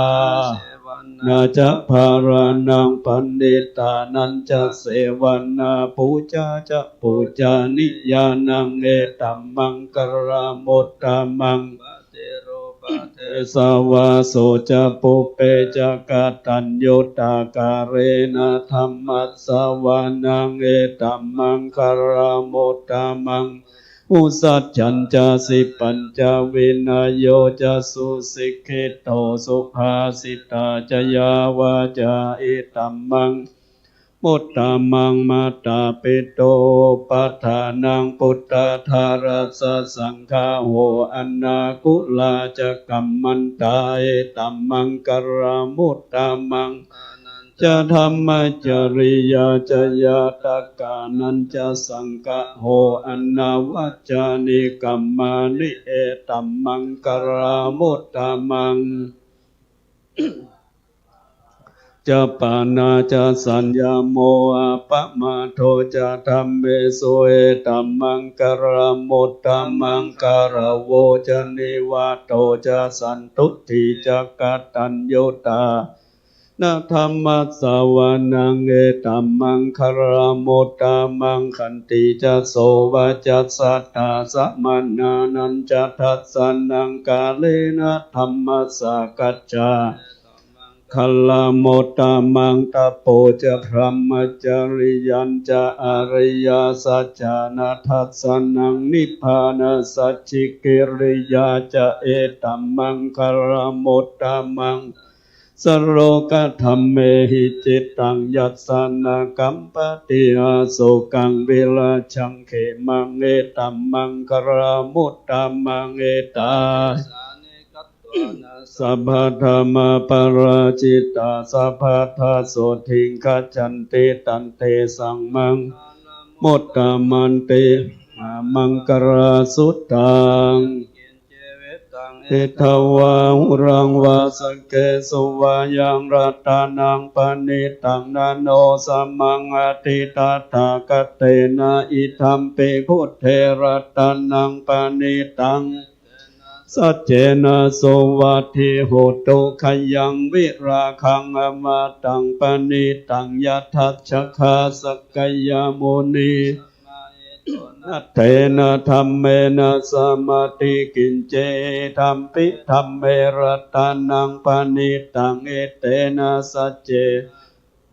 Sevanā ca bālānaṃ paṇḍitānañca sevanā, pūjā ca pūjanīyānaṃ etammaṅgalamuttamaṃ. Paṭirūpadesavāso ca pubbe ca kataññutā, kālena dhammassavanaṃ etammaṅgalamuttamaṃ. Bāhusaccañca sippañca vinayo ca susikkhito, subhāsitā ca yā vācā etammaṅ uttamaṃ. Mātāpituupaṭṭhānaṃ puttadārassa saṅgaho, anākulā ca kammantā etammaṅgalamuttamaṃ. Dānañca dhammacariyā ca ñātakānañca saṅgaho, anavajjāni kammāni etammaṅgalamuttamaṃ. จปาณาจะสัญญโม อัปปมาโทจะ ธัมเมสุ เอตัมมังคะลัม อุตตมัง กาลโวจะ นิวาโตจะ สันตุตถีจะ กตัญญูตา นะ ธัมมัสสะวนัง เอตัมมังคะลัม อุตตมัง ขันติจะ โสวาจัสสะตา สมาณานัญจะ ทัสสะนัง กาเลนะ ธัมมสสากัจจา คะลัม อุตตมัง ตะโปจะ พรหมจริยัญจะ อริยสัจจานะ ทัสสะนัง นิพพานะสัจฉิกิริยาจะ เอตัมมังคะลัม อุตตมัง สโลกะ ธัมเมหิ จิตตัง ยัสสะ นะ กัมปะติ อโสกัง วิราชัง เขมัง เอตัมมังคะลัม อุตตมัง เอตา สัพพะธัมมาปะราจิตา สัพพัทธา โสติง คัจฉันติ ตันเตสัง มัง มุตตะมันติ มหามังคะลาสุตัง อิทธาวาหุรังวา สักเขสุวายัง รัตตะนังปะณิตัง นะ โนสะมัง อัตถิตถาคะเตนะ อิทัมปิ บุตเท รัตตะนังปะณิตัง สัจเจนะ สุวัตถิโหตุ ขยัง วิราคะ อมตะ ปะณิตัง ยะทัจจคา สักยะมุนี นะ เตนะ ธัมเมนะ สมาธิ กิจเจ อิทัมปิ ธัมเม รัตตะนังปะณิตัง เอเตนะ สัจเจ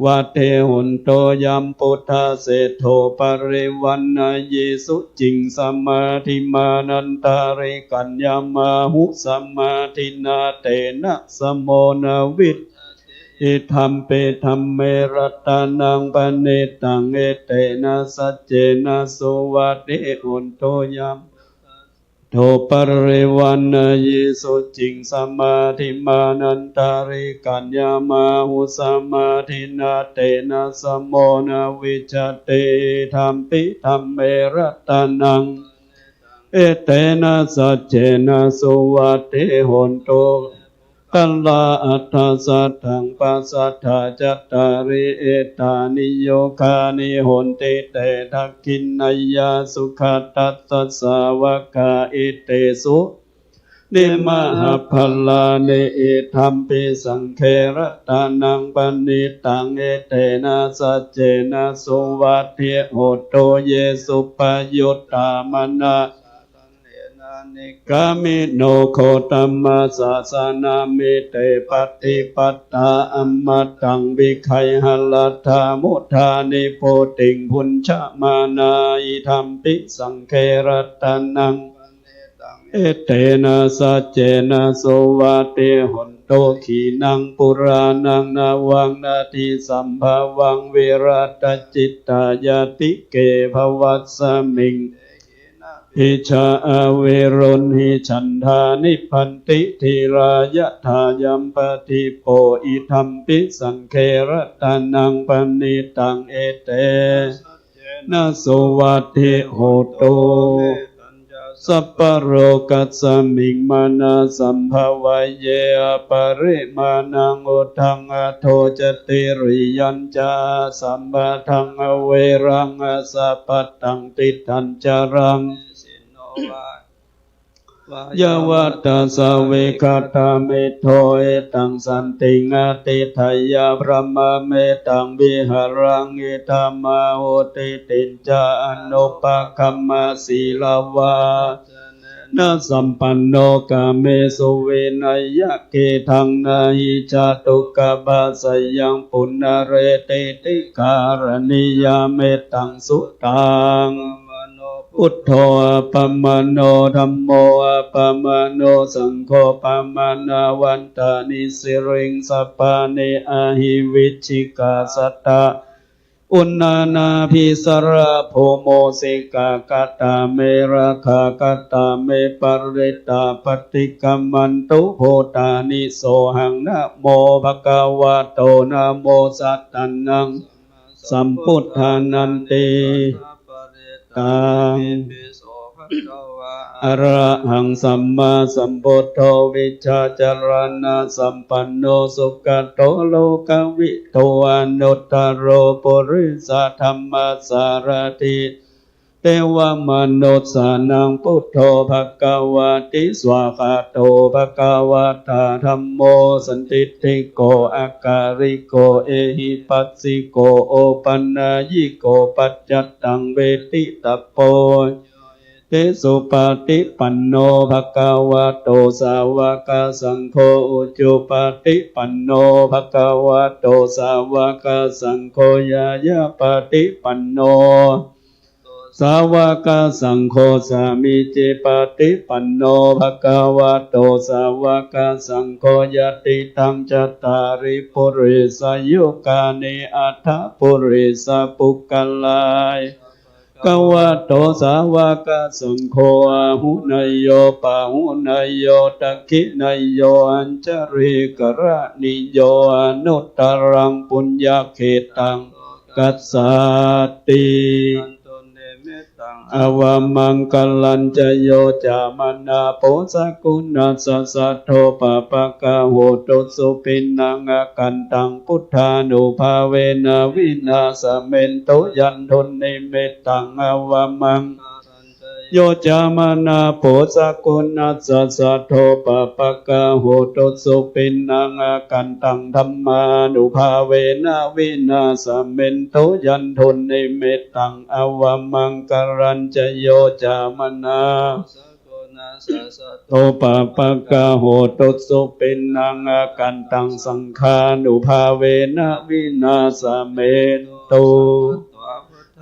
วัตถิโหตุ ยัม ปุทธะเสโถ ปะริวัณณะยี สุจิง สมาธิมานันตาริกัญญะมาหุ สมาธินา เตนะ สโมนะ วิจจติ อิทัมปิ ธัมเม รัตตะนังปะณิตัง เอเตนะ สัจเจนะ สุวัตถิโหตุ ยัม โถ ปะริวัณณะยี สุจิง สมาธิมานันตาริกัญญะมาหุ สมาธินา เตนะ สโมนะ วิจจติ ธัมปิ ธัมเม รัตตะนัง เอเตนะ สัจเจนะ สุวัตถิโหตุ คลา อัฏฐะสัทธัง ปัสสัทธา จัตตาริ เอตานิ โยคานิ โหนติ เต ทักขิณัยยา สุขะทัสสะ สาวะกา อิติสุ นิมหะพะลานิ อิทัมปิ สังเข รัตตะนังปะณิตัง เอเตนะ สัจเจนะ สุวัตถิโหตุ เย สุปะยุตตะ มะนะ สะ ทัณเถนะ นิกามิโน โคตมะ สาสะนะ มิ เต ปะติปัตตา อมตะ วิไคหะ ลัตถะ มุทา นิพพุติง ภุญชะมานา อิทัมปิ สังเข รัตตะนัง เอเตนะ สัจเจนะ สุวัตถิโหตุ ขีณัง ปุราณัง นะวัง นะทิ สัมภะวัง วิรัตจิตตา ญาติเก ภวัสสะมิง เตหินะ พิชา อาวิรุณหิ ฉันทา นิบบันติ ธีรา ยะถา ยัมปะทิปโป อิทัมปิ สังเข รัตตะนังปะณิตัง เอเตนะ สัจเจนะ สุวัตถิโหตุ สัพพะโลกัสสะมิง มานะ สัมภะวะเย อะปะริมาณัง อุทธัง อะโธ จะ ติริยัญจะ อะสัมปะทัง อะเวรัง อะสะปะตัง ติฏฐัญจะรัง ยะวะตะสะ วิกะตะเมโท เอตัง สันติง อะติฏฐะยะ พรหมะเมตัง วิหารัง อิทัมมาหุ ทิฏฐิญจะ อนุปะกัมมะ สีลาวา นะ สัมปันโน กาเมสุ วินัยยะ เกทัง นะหิ จะตุกะปะสะยัง ปุนะเรติ ติ กะรัณียา เมตตัง สุตัง ปะมาโณ พุทโธ อะปะมาโณ ธัมโม อะปะมาโณ สังโฆ ปะมาณาวันตานิ สิริง สะปานิ อะหิ วิจฉิกา สะตะ อุณณานาภิสะระ ภูโมสิกา กะตาเม ราคา กะตาเม ปะริตตา ปะติกะมันตุ ภูตานิ โสหัง นะโม ภะคะวะโต นะโม สัตตานัง สัมพุทธานันติ ตัง Arahaṃ sammāsambuddho vijjācaraṇasampanno sugato lokavidū anuttaro purisadammasārathi devamanussānaṃ buddho bhagavāti. Svākkhāto bhagavatā dhammo sandiṭṭhiko akāliko ehipassiko opanayiko paccattaṃ veditabbo eti. Supaṭipanno bhagavato sāvakasaṅgho, ujupaṭipanno bhagavato sāvakasaṅgho, ñāyapaṭipanno sāvakasaṅgho, sāmīcipaṭipanno bhagavato sāvakasaṅgho, yadidaṃ cattāri purisayugāni aṭṭha purisapuggalā, bhagavato sāvakasaṅgho āhuneyyo pāhuneyyo dakkhiṇeyyo añjalikaraṇīyo anuttaraṃ puññakkhettaṃ lokassāti. Avamaṅgalañca yo cāmanāpo sakuṇassa saddo pāpaggaho dussupinaṃ akantaṃ buddhānubhāvena vināsamentu. Yandunnimittaṃ avamaṅgalañca yo cāmanāpo sakuṇassa saddo pāpaggaho dussupinaṃ akantaṃ dhammānubhāvena vināsamentu. Yandunnimittaṃ avamaṅgalañca yo cāmanāpo sakuṇassa saddo pāpaggaho dussupinaṃ akantaṃ saṅghānubhāvena vināsamentu.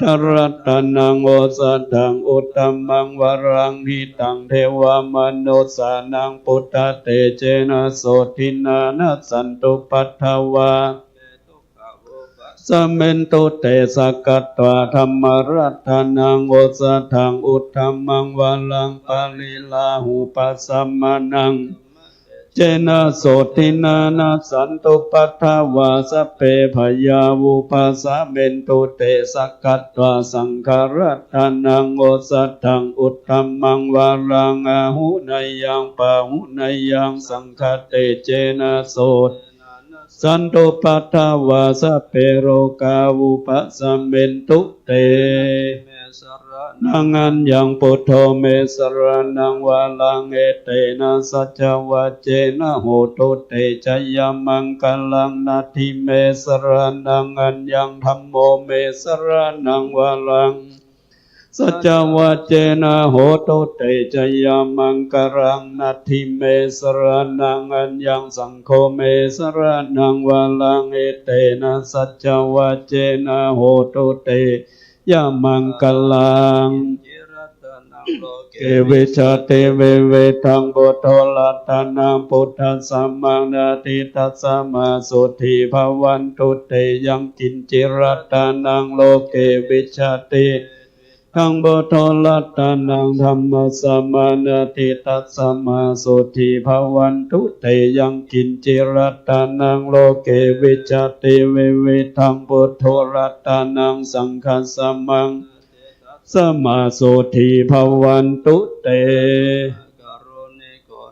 Buddharatanaṃ osathaṃ uttamaṃ varaṃ hitaṃ devamanussānaṃ buddhatejena sotthinā nassantupaddavā samentu te. Sakkatvā dhammaratanaṃ osathaṃ uttamaṃ varaṃ pariḷāhūpasamanaṃ sotthinā nassantupaddavā sabbe bhayā vūpasamentu te. Sakkatvā saṅgharatanaṃ osathaṃ uttamaṃ varaṃ āhuneyyaṃ pāhuneyyaṃ saṅghatejena sotthinā nassantupaddavā sabbe rogā vūpasamentu te. Saraṇaṃ aññaṃ buddho me saraṇaṃ varaṃ etena saccavajjena hotu te jayamaṅgalaṃ. Natthi me saraṇaṃ aññaṃ dhammo me saraṇaṃ varaṃ saccavajjena hotu te jayamaṅgalaṃ. Natthi me saraṇaṃ aññaṃ saṅgho me saraṇaṃ varaṃ etena saccavajjena hotu te jayamaṅgalaṃ. Kiñci ratanaṃ loke vijjati vividhaṃ puthu ratanaṃ buddhasamaṃ natthi tasmā sotthī bhavantu te. Yaṅkiñci ratanaṃ loke vijjati vividhaṃ puthu ratanaṃ dhammasamaṃ natthi tasmā sotthī bhavantu te. Yaṅkiñci ratanaṃ loke vijjati vividhaṃ puthu ratanaṃ saṅghasamaṃ tasmā sotthī bhavantu te.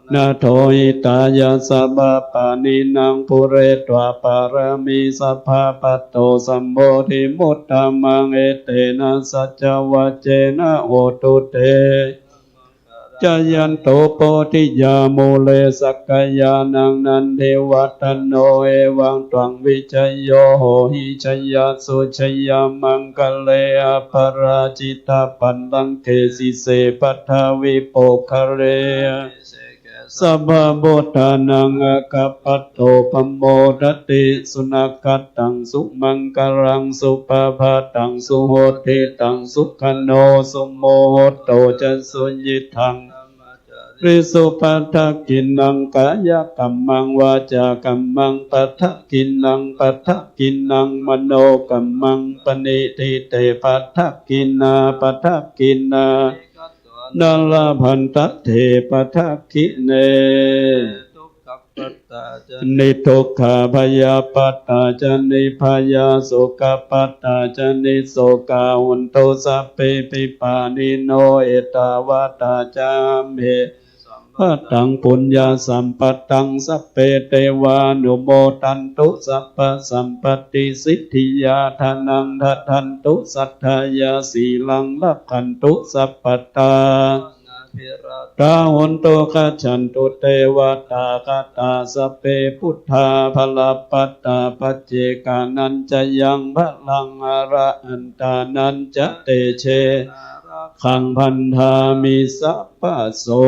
Nātho hitāya sabbapāṇinaṃ pūretvā pāramī sabbā patto sambodhimuttamaṃ etena saccavajjena hotu te jayamaṅgalaṃ. Jayanto bodhiyā mūle sakyānaṃ nandivaḍḍhano evaṃ tvaṃ vijayo hohi jayassu jayamaṅgale aparājitapallaṅke sīse paṭhavipokkhare abhiseke sabbabuddhānaṃ aggappatto pamodati. Sunakkhattaṃ sumaṅgalaṃ supabhātaṃ suhuṭṭhitaṃ sukhaṇo sumuhutto ca suyiṭṭhaṃ brahmacārisu padakkhiṇaṃ kāyakammaṃ vācākammaṃ padakkhiṇaṃ padakkhiṇaṃ manokammaṃ paṇidhī te padakkhiṇā padakkhiṇāni katvāna labhantatthe padakkhiṇe. นิทุกขาพยาปัตตาจะนิพพยาโสกปัตตาจะนิโสกา hontu sabbepi pāṇino. Ettāvatā ca amhehi sambhataṃ puññasampadaṃ sabbe devānumodantu sabbasampattisiddhiyā. Dhanaṃ dadantu saddhāya sīlaṃ rakkhantu sabbadā. Anabhiratā hontu gacchantu devatāgatā. Sabbe buddhā balappattā paccekānañca yaṃ balaṃ arahantānañca tejena rakkhaṃ bandhāmi sabbaso.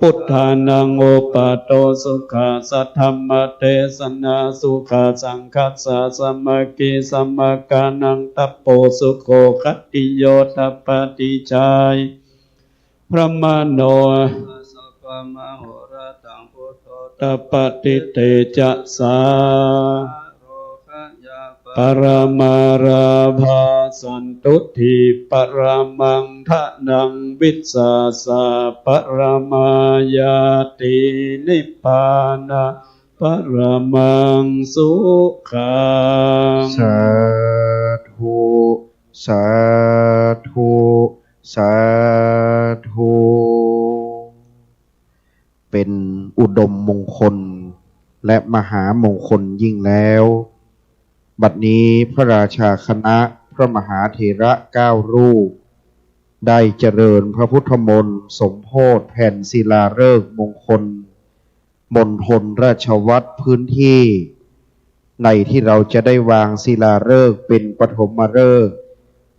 Buddhānaṃ uppādo sukhā sadhammadesanā sukhā saṅghassa sāmaggī samaggānaṃ tapo sukho khatti yo tappati jhāyī brāhmaṇo sabbamahorattaṃ buddho tappati tejasā. Ārogyapālamā lābhā santuṭṭhī paramaṃ dhanaṃ vissāsapālamā ñātī nibbānaṃ paramaṃ sukhaṃ. Sādhu, sādhu, sādhu. เป็นอุดมมงคลและมหามงคลยิ่งแล้ว บัดนี้พระราชาคณะพระมหาเถระเก้ารูป ได้เจริญพระพุทธมนต์สมโภชแผ่นศิลาฤกษ์มงคล มณฑลราชวัตรพื้นที่ ในที่เราจะได้วางศิลาฤกษ์เป็นปฐมฤกษ์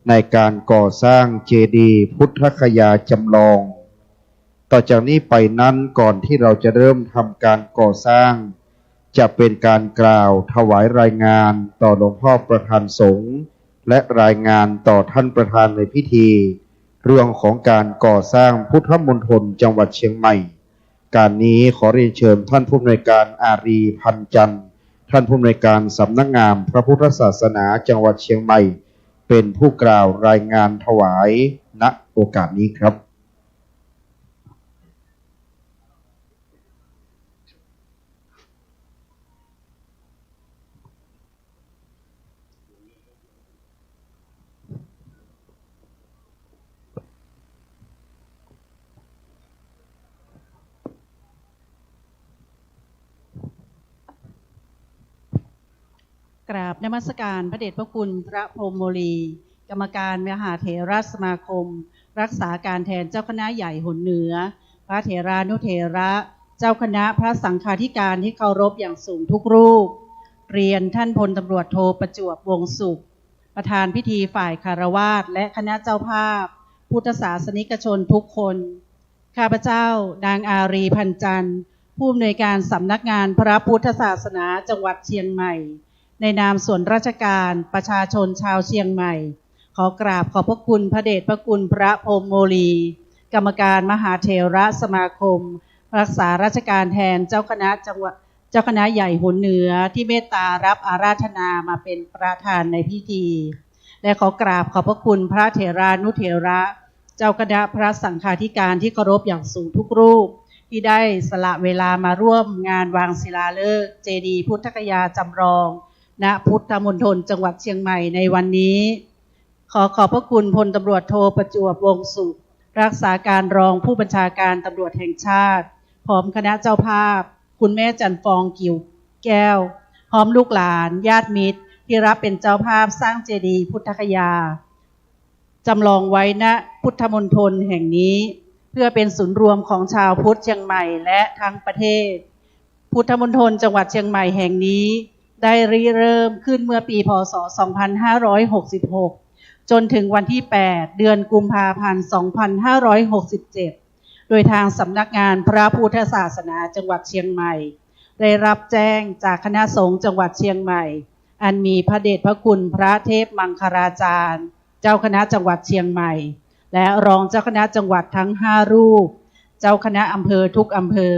ในการก่อสร้างเจดีย์พุทธคยาจำลอง ต่อจากนี้ไปนั้น ก่อนที่เราจะเริ่มทำการก่อสร้าง จะเป็นการกล่าวถวายรายงานต่อหลวงพ่อประธานสงฆ์ และรายงานต่อท่านประธานในพิธี เรื่องของการก่อสร้างพุทธมณฑลจังหวัดเชียงใหม่ การนี้ขอเรียนเชิญท่านผู้อำนวยการอารี พันจันทร์ ท่านผู้อำนวยการสำนักงานพระพุทธศาสนาจังหวัดเชียงใหม่ เป็นผู้กล่าวรายงานถวายณโอกาสนี้ครับ กราบนมัสการพระเดชพระคุณพระพรหมโมลี กรรมการมหาเถรสมาคม รักษาการแทนเจ้าคณะใหญ่หนเหนือ พระเถรานุเถระ เจ้าคณะพระสังฆาธิการที่เคารพอย่างสูงทุกรูป เรียนท่านพลตำรวจโทประจวบ วงศ์สุข ประธานพิธีฝ่ายคฤหัสถ์ และคณะเจ้าภาพ พุทธศาสนิกชนทุกคน ข้าพเจ้า นางอารี พันจันทร์ ผู้อำนวยการสำนักงานพระพุทธศาสนาจังหวัดเชียงใหม่ ในนามส่วนราชการ ประชาชนชาวเชียงใหม่ ขอกราบขอบพระคุณพระเดชพระคุณพระพรหมโมลี กรรมการมหาเถรสมาคม รักษาราชการแทนเจ้าคณะจังหวัด เจ้าคณะใหญ่หนเหนือ ที่เมตตารับอาราธนามาเป็นประธานในพิธี และขอกราบขอบพระคุณพระเถรานุเถระ เจ้าคณะพระสังฆาธิการที่เคารพอย่างสูงทุกรูป ที่ได้สละเวลามาร่วมงานวางศิลาฤกษ์เจดีย์พุทธคยาจำลอง ณ พุทธมณฑลจังหวัดเชียงใหม่ในวันนี้ ขอขอบพระคุณพลตำรวจโทประจวบ วงศ์สุข รักษาการรองผู้บัญชาการตำรวจแห่งชาติ พร้อมคณะเจ้าภาพ คุณแม่จันทร์ฟอง กิ่วแก้ว พร้อมลูกหลาน ญาติมิตร ที่รับเป็นเจ้าภาพสร้างเจดีย์พุทธคยา จำลองไว้ ณ พุทธมณฑลแห่งนี้ เพื่อเป็นศูนย์รวมของชาวพุทธเชียงใหม่และทั้งประเทศ พุทธมณฑลจังหวัดเชียงใหม่แห่งนี้ ได้ริเริ่มขึ้นเมื่อปี พ.ศ. สองพันห้าร้อยหกสิบหก จนถึงวันที่ แปด เดือนกุมภาพันธ์ สองพันห้าร้อยหกสิบเจ็ด โดยทางสำนักงานพระพุทธศาสนาจังหวัดเชียงใหม่ ได้รับแจ้งจากคณะสงฆ์จังหวัดเชียงใหม่ อันมีพระเดชพระคุณพระเทพมังคลาจารย์ เจ้าคณะจังหวัดเชียงใหม่ และรองเจ้าคณะจังหวัดทั้งห้ารูป เจ้าคณะอำเภอทุกอำเภอ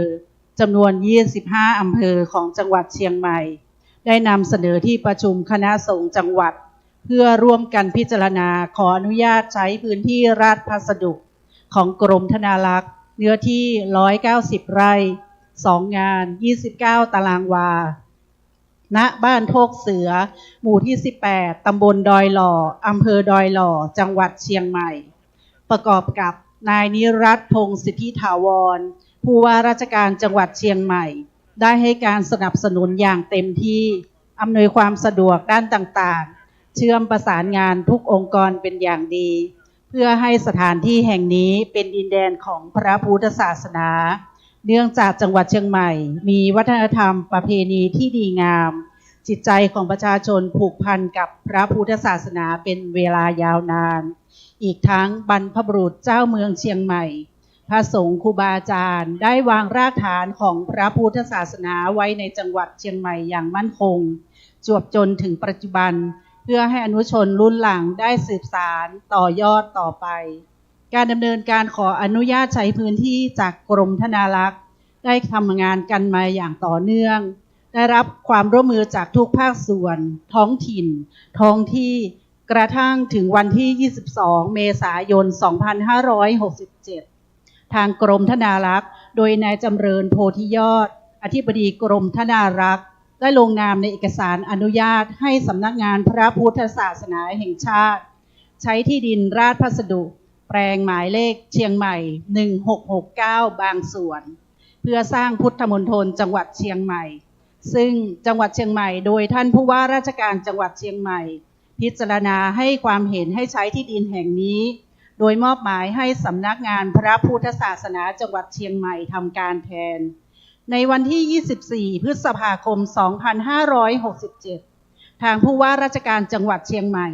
จำนวน ยี่สิบห้า อำเภอของจังหวัดเชียงใหม่ ได้นำเสนอที่ประชุมคณะสงฆ์จังหวัด เพื่อร่วมกันพิจารณาขออนุญาตใช้พื้นที่ราชพัสดุของกรมธนารักษ์ เนื้อที่ ร้อยเก้าสิบ ไร่ สองงาน ยี่สิบเก้าตารางวา ณ บ้านโทกเสือ หมู่ที่สิบแปด ตำบลดอยหล่อ อำเภอดอยหล่อ จังหวัดเชียงใหม่ ประกอบกับนายนิรัตน์ พงษ์สิทธิถาวร ผู้ว่าราชการจังหวัดเชียงใหม่ ได้ให้การสนับสนุนอย่างเต็มที่ อำนวยความสะดวกด้านต่างๆ เชื่อมประสานงานทุกองค์กรเป็นอย่างดี เพื่อให้สถานที่แห่งนี้เป็นดินแดนของพระพุทธศาสนา เนื่องจากจังหวัดเชียงใหม่มีวัฒนธรรมประเพณีที่ดีงาม จิตใจของประชาชนผูกพันกับพระพุทธศาสนาเป็นเวลายาวนาน อีกทั้งบรรพบุรุษเจ้าเมืองเชียงใหม่ พระสงฆ์ครูบาอาจารย์ได้วางรากฐานของพระพุทธศาสนาไว้ในจังหวัดเชียงใหม่อย่างมั่นคง จวบจนถึงปัจจุบัน เพื่อให้อนุชนรุ่นหลังได้สืบสานต่อยอดต่อไป การดำเนินการขออนุญาตใช้พื้นที่จากกรมธนารักษ์ ได้ทำงานกันมาอย่างต่อเนื่อง ได้รับความร่วมมือจากทุกภาคส่วน ท้องถิ่น ท้องที่ กระทั่งถึงวันที่ ยี่สิบสอง เมษายน สองพันห้าร้อยหกสิบเจ็ด ทางกรมธนารักษ์ โดยนายจำเริญ โพธิยอด อธิบดีกรมธนารักษ์ ได้ลงนามในเอกสารอนุญาตให้สำนักงานพระพุทธศาสนาแห่งชาติ ใช้ที่ดินราชพัสดุ แปลงหมายเลขเชียงใหม่ หนึ่งหกหกเก้า บางส่วน เพื่อสร้างพุทธมณฑลจังหวัดเชียงใหม่ ซึ่งจังหวัดเชียงใหม่ โดยท่านผู้ว่าราชการจังหวัดเชียงใหม่ พิจารณาให้ความเห็นให้ใช้ที่ดินแห่งนี้ โดยมอบหมายให้สำนักงานพระพุทธศาสนาจังหวัดเชียงใหม่ทำการแทน ในวันที่ ยี่สิบสี่ พฤษภาคม สองพันห้าร้อยหกสิบเจ็ด ทางผู้ว่าราชการจังหวัดเชียงใหม่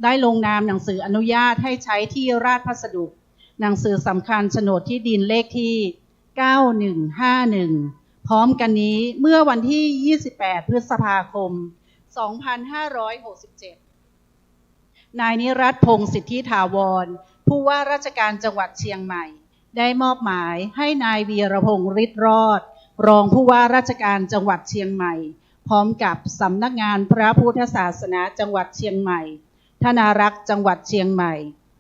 ได้ลงนามหนังสืออนุญาตให้ใช้ที่ราชพัสดุ หนังสือสำคัญโฉนดที่ดินเลขที่ เก้าหนึ่งห้าหนึ่ง พร้อมกันนี้ เมื่อวันที่ ยี่สิบแปด พฤษภาคม สองพันห้าร้อยหกสิบเจ็ด นายนิรัตน์ พงษ์สิทธิถาวร ผู้ว่าราชการจังหวัดเชียงใหม่ ได้มอบหมายให้นายวีรพงษ์ ฤทธิ์รอด รองผู้ว่าราชการจังหวัดเชียงใหม่ พร้อมกับสำนักงานพระพุทธศาสนาจังหวัดเชียงใหม่ ธนารักษ์จังหวัดเชียงใหม่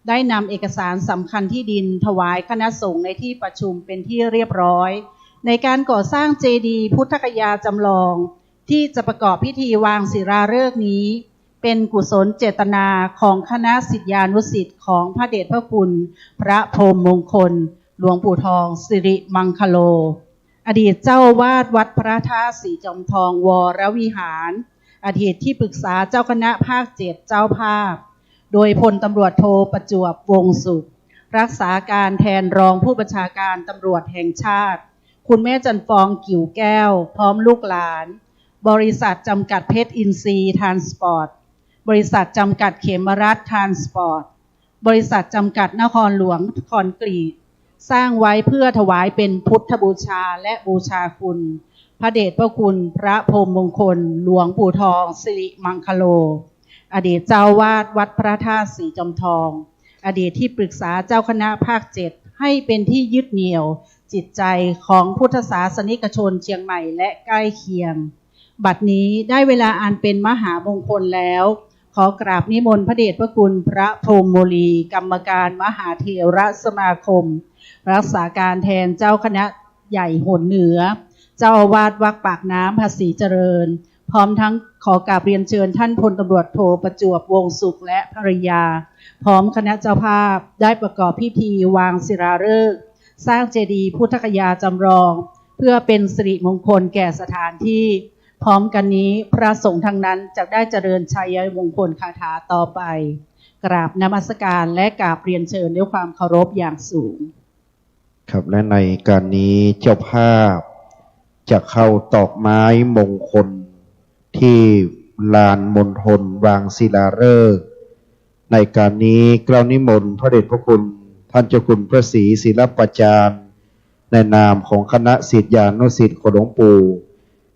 ได้นำเอกสารสำคัญที่ดินถวายคณะสงฆ์ในที่ประชุมเป็นที่เรียบร้อย ในการก่อสร้างเจดีย์พุทธคยาจำลอง ที่จะประกอบพิธีวางศิลาฤกษ์นี้ เป็นกุศลเจตนาของคณะศิษยานุศิษย์ของพระเดชพระคุณพระพรหมมงคล หลวงปู่ทอง สิริมังคโล อดีตเจ้าอาวาสวัดพระธาตุศรีจอมทองวรวิหาร อดีตที่ปรึกษาเจ้าคณะภาคเจ็ดเจ้าภาพ โดยพลตำรวจโทประจวบ วงศ์สุข รักษาการแทนรองผู้บัญชาการตำรวจแห่งชาติ คุณแม่จันทร์ฟอง กิ่วแก้ว พร้อมลูกหลาน บริษัทจำกัดเพชรอินทรีย์ทรานสปอร์ต บริษัทจำกัดเขมรัตน์ทรานสปอร์ต บริษัทจำกัดนครหลวงคอนกรีต สร้างไว้เพื่อถวายเป็นพุทธบูชาและบูชาคุณ พระเดชพระคุณพระพรหมมงคล หลวงปู่ทอง สิริมังคโล อดีตเจ้าอาวาสวัดพระธาตุศรีจอมทอง อดีตที่ปรึกษาเจ้าคณะภาคเจ็ด ให้เป็นที่ยึดเหนี่ยวจิตใจของพุทธศาสนิกชนเชียงใหม่และใกล้เคียง บัดนี้ได้เวลาอันเป็นมหามงคลแล้ว ขอกราบนิมนต์พระเดชพระคุณพระพรหมโมลี กรรมการมหาเถรสมาคม รักษาการแทนเจ้าคณะใหญ่หนเหนือ เจ้าอาวาสวัดปากน้ำภาษีเจริญ พร้อมทั้งขอกราบเรียนเชิญท่านพลตำรวจโทประจวบ วงศ์สุข และภรรยา พร้อมคณะเจ้าภาพได้ประกอบพิธีวางศิลาฤกษ์ สร้างเจดีย์พุทธคยาจำลอง เพื่อเป็นสิริมงคลแก่สถานที่ พร้อมกันนี้พระสงฆ์ทั้งนั้นจะได้เจริญชัยมงคลคาถาต่อไป กราบนมัสการและกราบเรียนเชิญด้วยความเคารพอย่างสูง ครับ และในการนี้เจ้าภาพจะเข้าตอกไม้มงคลที่ลานมณฑลวางศิลาฤกษ์ ในการนี้เกล้านิมนต์พระเดชพระคุณท่านเจ้าคุณพระศรีศิลปาจารย์ ในนามของคณะศิษยานุศิษย์ของหลวงปู่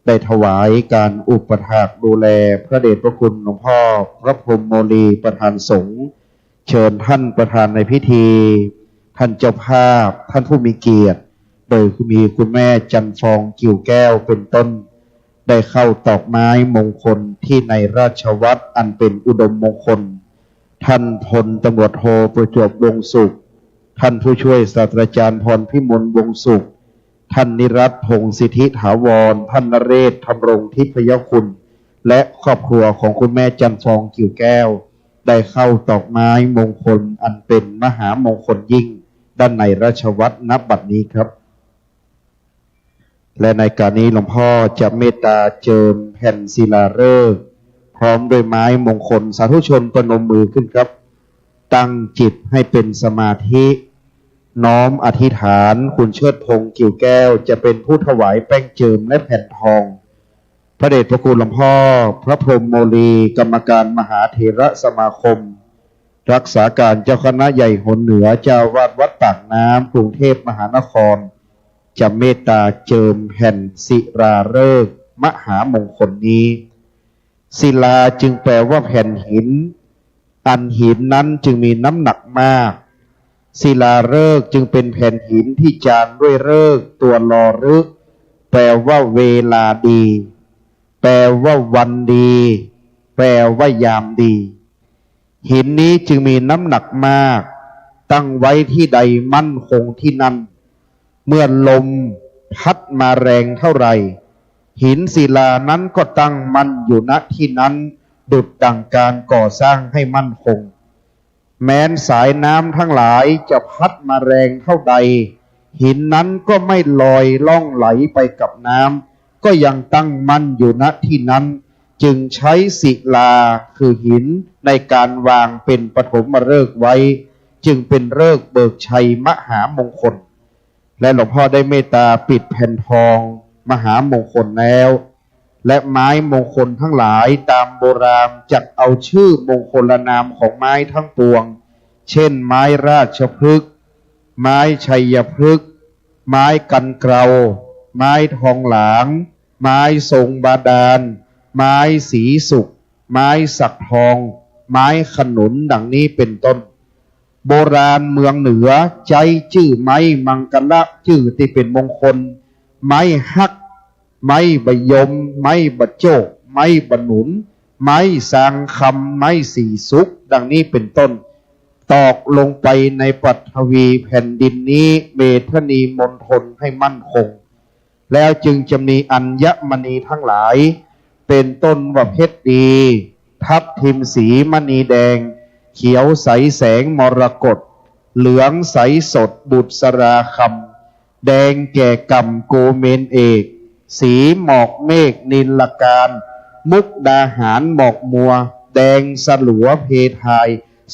ได้ถวายการอุปถากดูแลพระเดชพระคุณหลวงพ่อพระพรหมโมลีประธานสงฆ์ เชิญท่านประธานในพิธี ท่านเจ้าภาพ ท่านผู้มีเกียรติ โดยมีคุณแม่จันทร์ฟอง กิ่วแก้ว เป็นต้น ได้เข้าตอกไม้มงคลที่ในราชวัตรอันเป็นอุดมมงคล ท่านพลตำรวจโทประจวบ วงศ์สุข ท่านผู้ช่วยศาสตราจารย์พรพิมล วงศ์สุข ท่านนิรัตน์ พงษ์สิทธิถาวร ท่านนเรศ ธำรงทิพยคุณ และครอบครัวของคุณแม่จันทร์ฟอง กิ่วแก้ว ได้เข้าตอกไม้มงคลอันเป็นมหามงคลยิ่ง ด้านในราชวัตร ณ บัดนี้ครับ และในการนี้หลวงพ่อจะเมตตาเจิมแผ่นศิลาฤกษ์ พร้อมด้วยไม้มงคล สาธุชนประนมมือขึ้นครับ ตั้งจิตให้เป็นสมาธิ น้อมอธิษฐาน คุณเชิดพงษ์ กิ่วแก้ว จะเป็นผู้ถวายแป้งเจิมและแผ่นทอง พระเดชพระคุณหลวงพ่อ พระพรหมโมลี กรรมการมหาเถรสมาคม รักษาการเจ้าคณะใหญ่หนเหนือ เจ้าอาวาสวัดปากน้ำ กรุงเทพมหานคร จะเมตตาเจิมแผ่นศิลาฤกษ์มหามงคลนี้ ศิลาจึงแปลว่าแผ่นหิน อันหินนั้นจึงมีน้ำหนักมาก ศิลาฤกษ์จึงเป็นแผ่นหินที่จานด้วยฤกษ์ตัวลอฤ แปลว่าเวลาดี แปลว่าวันดี แปลว่ายามดี หินนี้จึงมีน้ำหนักมาก ตั้งไว้ที่ใดมั่นคงที่นั่น เมื่อลมพัดมาแรงเท่าไหร่ หินศิลานั้นก็ตั้งมั่นอยู่ณที่นั้น ดุจดั่งการก่อสร้างให้มั่นคง แม้นสายน้ำทั้งหลายจะพัดมาแรงเท่าใด หินนั้นก็ไม่ลอยล่องไหลไปกับน้ำ ก็ยังตั้งมั่นอยู่ณที่นั้น จึงใช้ศิลาคือหินในการวางเป็นปฐมฤกษ์ไว้ จึงเป็นฤกษ์เบิกชัยมหามงคล และหลวงพ่อได้เมตตาปิดแผ่นทองมหามงคลแล้ว และไม้มงคลทั้งหลายตามโบราณจัดเอาชื่อมงคลนามของไม้ทั้งปวง เช่น ไม้ราชพฤกษ์ ไม้ชัยพฤกษ์ ไม้กันเกลา ไม้ทองหลาง ไม้ทรงบาดาล ไม้สีสุก ไม้สักทอง ไม้ขนุน ดังนี้เป็นต้น โบราณเมืองเหนือใจ๊จื้อไม้มังคละ จื้อตี้เป๋นมงคล ไม้ฮัก ไม้บะยม ไม้บะโจ้ ไม้บะหนุน ไม้ซางคำ ไม้สีสุก ดังนี้เป็นต้น ตอกลงไปในปฐวีแผ่นดินนี้ เมธนีมณฑลให้มั่นคง แล้วจึงจะมีอัญมณีทั้งหลาย เป็นต้นว่าเพชรดี ทับทิมสี มณีแดง เขียวใสแสงมรกต เหลืองใสสดบุษราคำ แดงแก่ก่ำโกเมนเอก สีหมอกเมฆนิลการ มุกดาหารหมอกมัว แดงสลัวเพทาย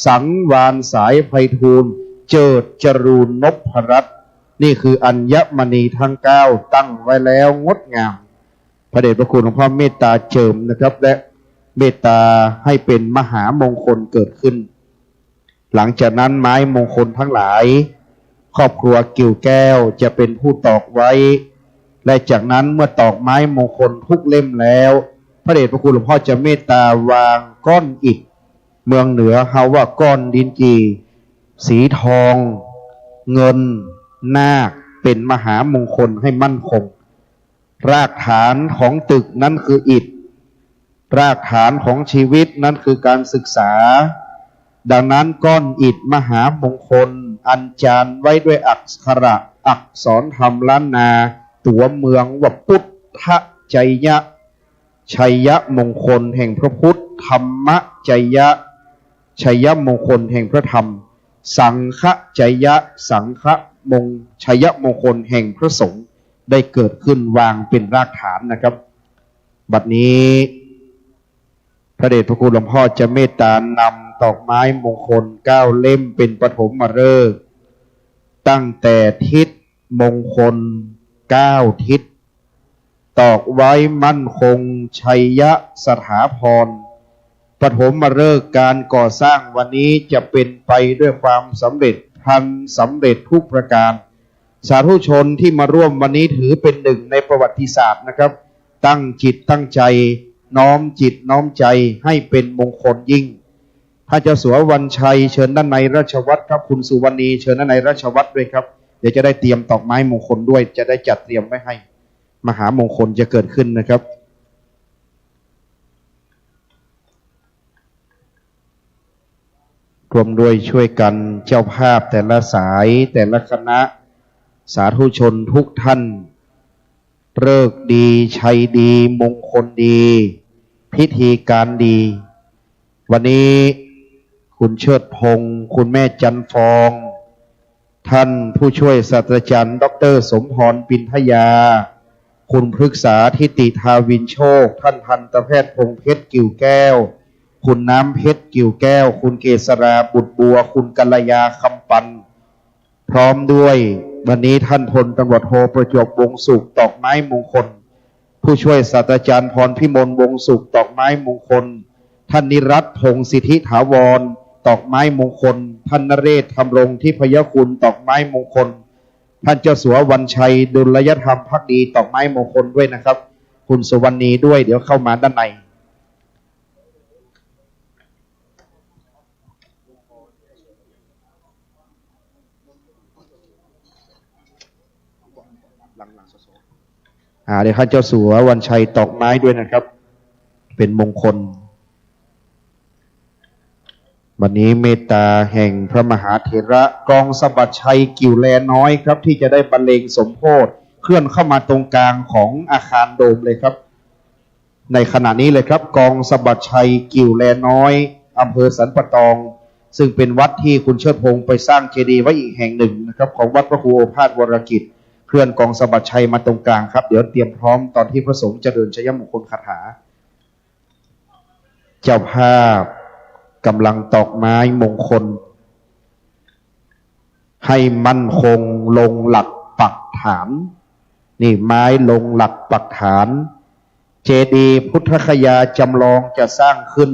สังวาลสายไพฑูรย์ เจิดจรูนนพรัตน์ นี่คืออัญมณีทั้งเก้าตั้งไว้แล้วงดงาม พระเดชพระคุณหลวงพ่อเมตตาเจิมนะครับ และเมตตาให้เป็นมหามงคลเกิดขึ้น หลังจากนั้นไม้มงคลทั้งหลาย ครอบครัวกิ่วแก้วจะเป็นผู้ตอกไว้ และจากนั้นเมื่อตอกไม้มงคลทุกเล่มแล้ว พระเดชพระคุณหลวงพ่อจะเมตตาวางก้อนอิฐ เมืองเหนือเฮาว่าก้อนลิ้นจี่ สีทอง เงิน นาค เป็นมหามงคลให้มั่นคง รากฐานของตึกนั้นคืออิฐ รากฐานของชีวิตนั้นคือการศึกษา ดังนั้นก้อนอิฐมหามงคลอันจานไว้ด้วยอักขระอักษรธรรมล้านนา ตั๋วเมืองว่าปุทธจยะ ชัยมงคลแห่งพระพุทธ ธรรมจยะ ชัยมงคลแห่งพระธรรม สังฆจยะ สังฆมง ชัยมงคลแห่งพระสงฆ์ ได้เกิดขึ้นวางเป็นรากฐานนะครับ บัดนี้ พระเดชพระคุณหลวงพ่อจะเมตตานำดอกไม้มงคลเก้าเล่มเป็นปฐมฤกษ์ ตั้งแต่ทิศมงคลเก้าทิศ ตอกไว้มั่นคงชัยสถาพร ปฐมฤกษ์การก่อสร้างวันนี้จะเป็นไปด้วยความสำเร็จพลันสำเร็จทุกประการ สาธุชนที่มาร่วมวันนี้ถือเป็นหนึ่งในประวัติศาสตร์นะครับ ตั้งจิตตั้งใจ น้อมจิตน้อมใจให้เป็นมงคลยิ่ง ท่านเจ้าสัววันชัยเชิญด้านในราชวัตรครับ คุณสุวรรณีเชิญด้านในราชวัตรด้วยครับ เดี๋ยวจะได้เตรียมดอกไม้มงคลด้วย จะได้จัดเตรียมไว้ให้ มหามงคลจะเกิดขึ้นนะครับ ร่วมด้วยช่วยกัน เจ้าภาพแต่ละสายแต่ละคณะ สาธุชนทุกท่าน ฤกษ์ดี ชัยดี มงคลดี พิธีการดี วันนี้คุณเชิดพงษ์ คุณแม่จันทร์ฟอง ท่านผู้ช่วยศาสตราจารย์ ด็อกเตอร์ สมพร ปินทยา คุณพฤกษา ทิติทาวินโชค ท่านทันตแพทย์พงษ์เพชร กิ่วแก้ว คุณน้ำเพชร กิ่วแก้ว คุณเกษรา บุตรบัว คุณกัลยา คำปัน พร้อมด้วย วันนี้ท่านพลตำรวจโท ประจวบ วงศ์สุข ตอกไม้มงคล ผู้ช่วยศาสตราจารย์ พรพิมล วงศ์สุข ตอกไม้มงคล ท่านนิรัตน์ พงษ์สิทธิถาวร ตอกไม้มงคล ท่านนเรศ ธำรงทิพยคุณ ตอกไม้มงคล ท่านเจ้าสัว วัญชัย ดุลยธรรมภักดี ตอกไม้มงคลด้วยนะครับ คุณสุวรรณีด้วย เดี๋ยวเข้ามาด้านใน อ่า เดี๋ยวท่านเจ้าสัว วัญชัย ตอกไม้ด้วยนะครับ เป็นมงคล วันนี้เมตตาแห่งพระมหาเถระ กองสะบัดชัย กิ่วแลน้อยครับ ที่จะได้บรรเลงสมโภช เคลื่อนเข้ามาตรงกลางของอาคารโดมเลยครับ ในขณะนี้เลยครับ กองสะบัดชัย กิ่วแลน้อย อำเภอสันป่าตอง ซึ่งเป็นวัดที่คุณเชิดพงษ์ไปสร้างเจดีย์ไว้อีกแห่งหนึ่งนะครับ ของวัดพระครูโอภาสวรกิจ เคลื่อนกองสะบัดชัยมาตรงกลางครับ เดี๋ยวเตรียมพร้อมตอนที่พระสงฆ์จะเดินชัยมงคลคาถา เจ้าภาพกำลังตอกไม้มงคล ให้มั่นคงลงหลักปักฐาน นี่ไม้ลงหลักปักฐาน เจดีย์พุทธคยาจำลองจะสร้างขึ้น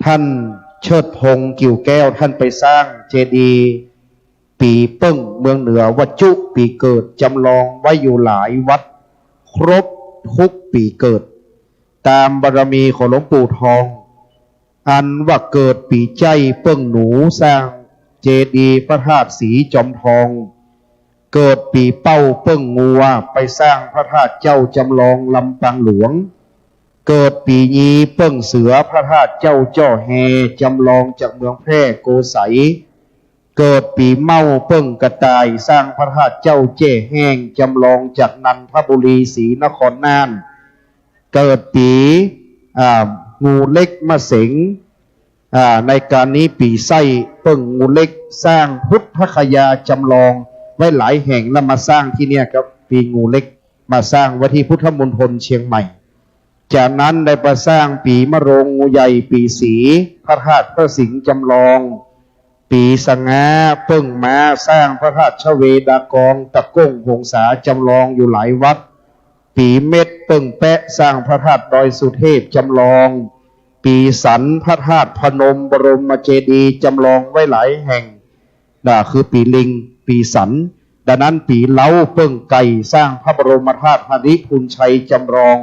ท่านเชิดพงษ์ กิ่วแก้ว ท่านไปสร้างเจดีย์ ปี๋เปิ้ง เมืองเหนือ วัจจุปี๋เกิด จำลองไว้อยู่หลายวัด ครบทุกปี๋เกิด ตามบารมีของหลวงปู่ทอง อันว่าเกิดปี๋ใจ้เปิ้งหนู สร้างเจดีย์พระธาตุสีจอมทอง เกิดปี๋เป้าเปิ้งงัว ไปสร้างพระธาตุเจ้าจำลองลำปางหลวง เกิดปี๋ยีเปิ้งเสือ พระธาตุเจ้าจ้อแฮ จำลองจากเมืองแพร่โกสัย เกิดปี๋เม้าเปิ้งกระต่าย สร้างพระธาตุเจ้าแจ้แห้ง จำลองจากนันทบุรี ศรีนคร น่าน เกิดปี๋ อ่า งูเล็กมะเสง อ่า ในการนี้ปี๋ไส้เปิ้งงูเล็ก สร้างพุทธคยาจำลองไว้หลายแห่ง แล้วมาสร้างที่เนี่ยครับ ปี๋งูเล็กมาสร้างไว้ที่พุทธมณฑลเชียงใหม่ จากนั้นได้ไปสร้างปี๋มะโรง งูใหญ่ ปี๋สี พระธาตุพระสิงห์จำลอง ปี๋สะง้าเปิ้งม้า สร้างพระธาตุชเวดากอง ตะก้งหงสาจำลองอยู่หลายวัด ปี๋เม็ดเปิ้งแป๊ะ สร้างพระธาตุดอยสุเทพจำลอง ปี๋สัน พระธาตุพนมบรมเจดีย์จำลองไว้หลายแห่ง น่ะ คือปี๋ลิง ปี๋สัน ดังนั้นปี๋เล้าเปิ้งไก่ สร้างพระบรมธาตุหริภุญชัยจำลอง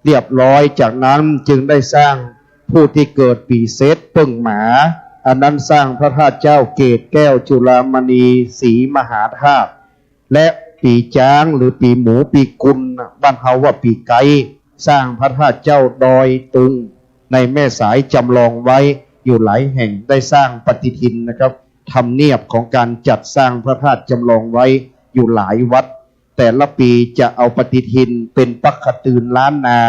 เรียบร้อย จากนั้นจึงได้สร้างผู้ที่เกิดปี๋เสษเปิ้งหมา อันนั้นสร้างพระธาตุเจ้าเกศแก้วจุฬามณีศรีมหาธาตุ และปี๋จ๊างหรือปี๋หมู ปี๋กุล บ้านเฮาว่าปี๋ไก๊ สร้างพระธาตุเจ้าดอยตุงในแม่สายจำลองไว้อยู่หลายแห่ง ได้สร้างปฏิทินนะครับ ทำเนียบของการจัดสร้างพระธาตุจำลองไว้อยู่หลายวัด แต่ละปีจะเอาปฏิทินเป็นปักขะตืนล้านนา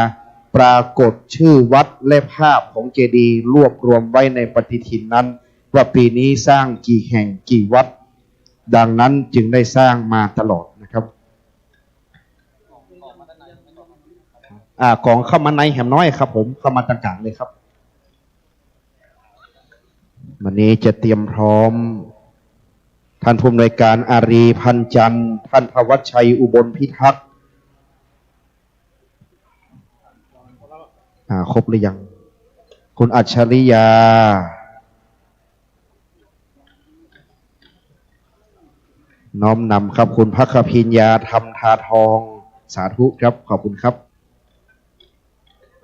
ปรากฏชื่อวัดและภาพของเจดีย์รวบรวมไว้ในปฏิทินนั้น ว่าปีนี้สร้างกี่แห่งกี่วัด ดังนั้นจึงได้สร้างมาตลอดนะครับ อ่า ของเข้ามาในแหมน้อยครับผม เข้ามาตางก๋างเลยครับ วันนี้จะเตรียมพร้อม ท่านผู้อำนวยการอารีย์ พันจันทร์ ท่านธวัชชัย อุบลพิทักษ์ อ่า ครบหรือยัง คุณอัจฉริยา น้อมนำครับ คุณภักขพิญญา ธรรมทาทอง สาธุครับ ขอบคุณครับ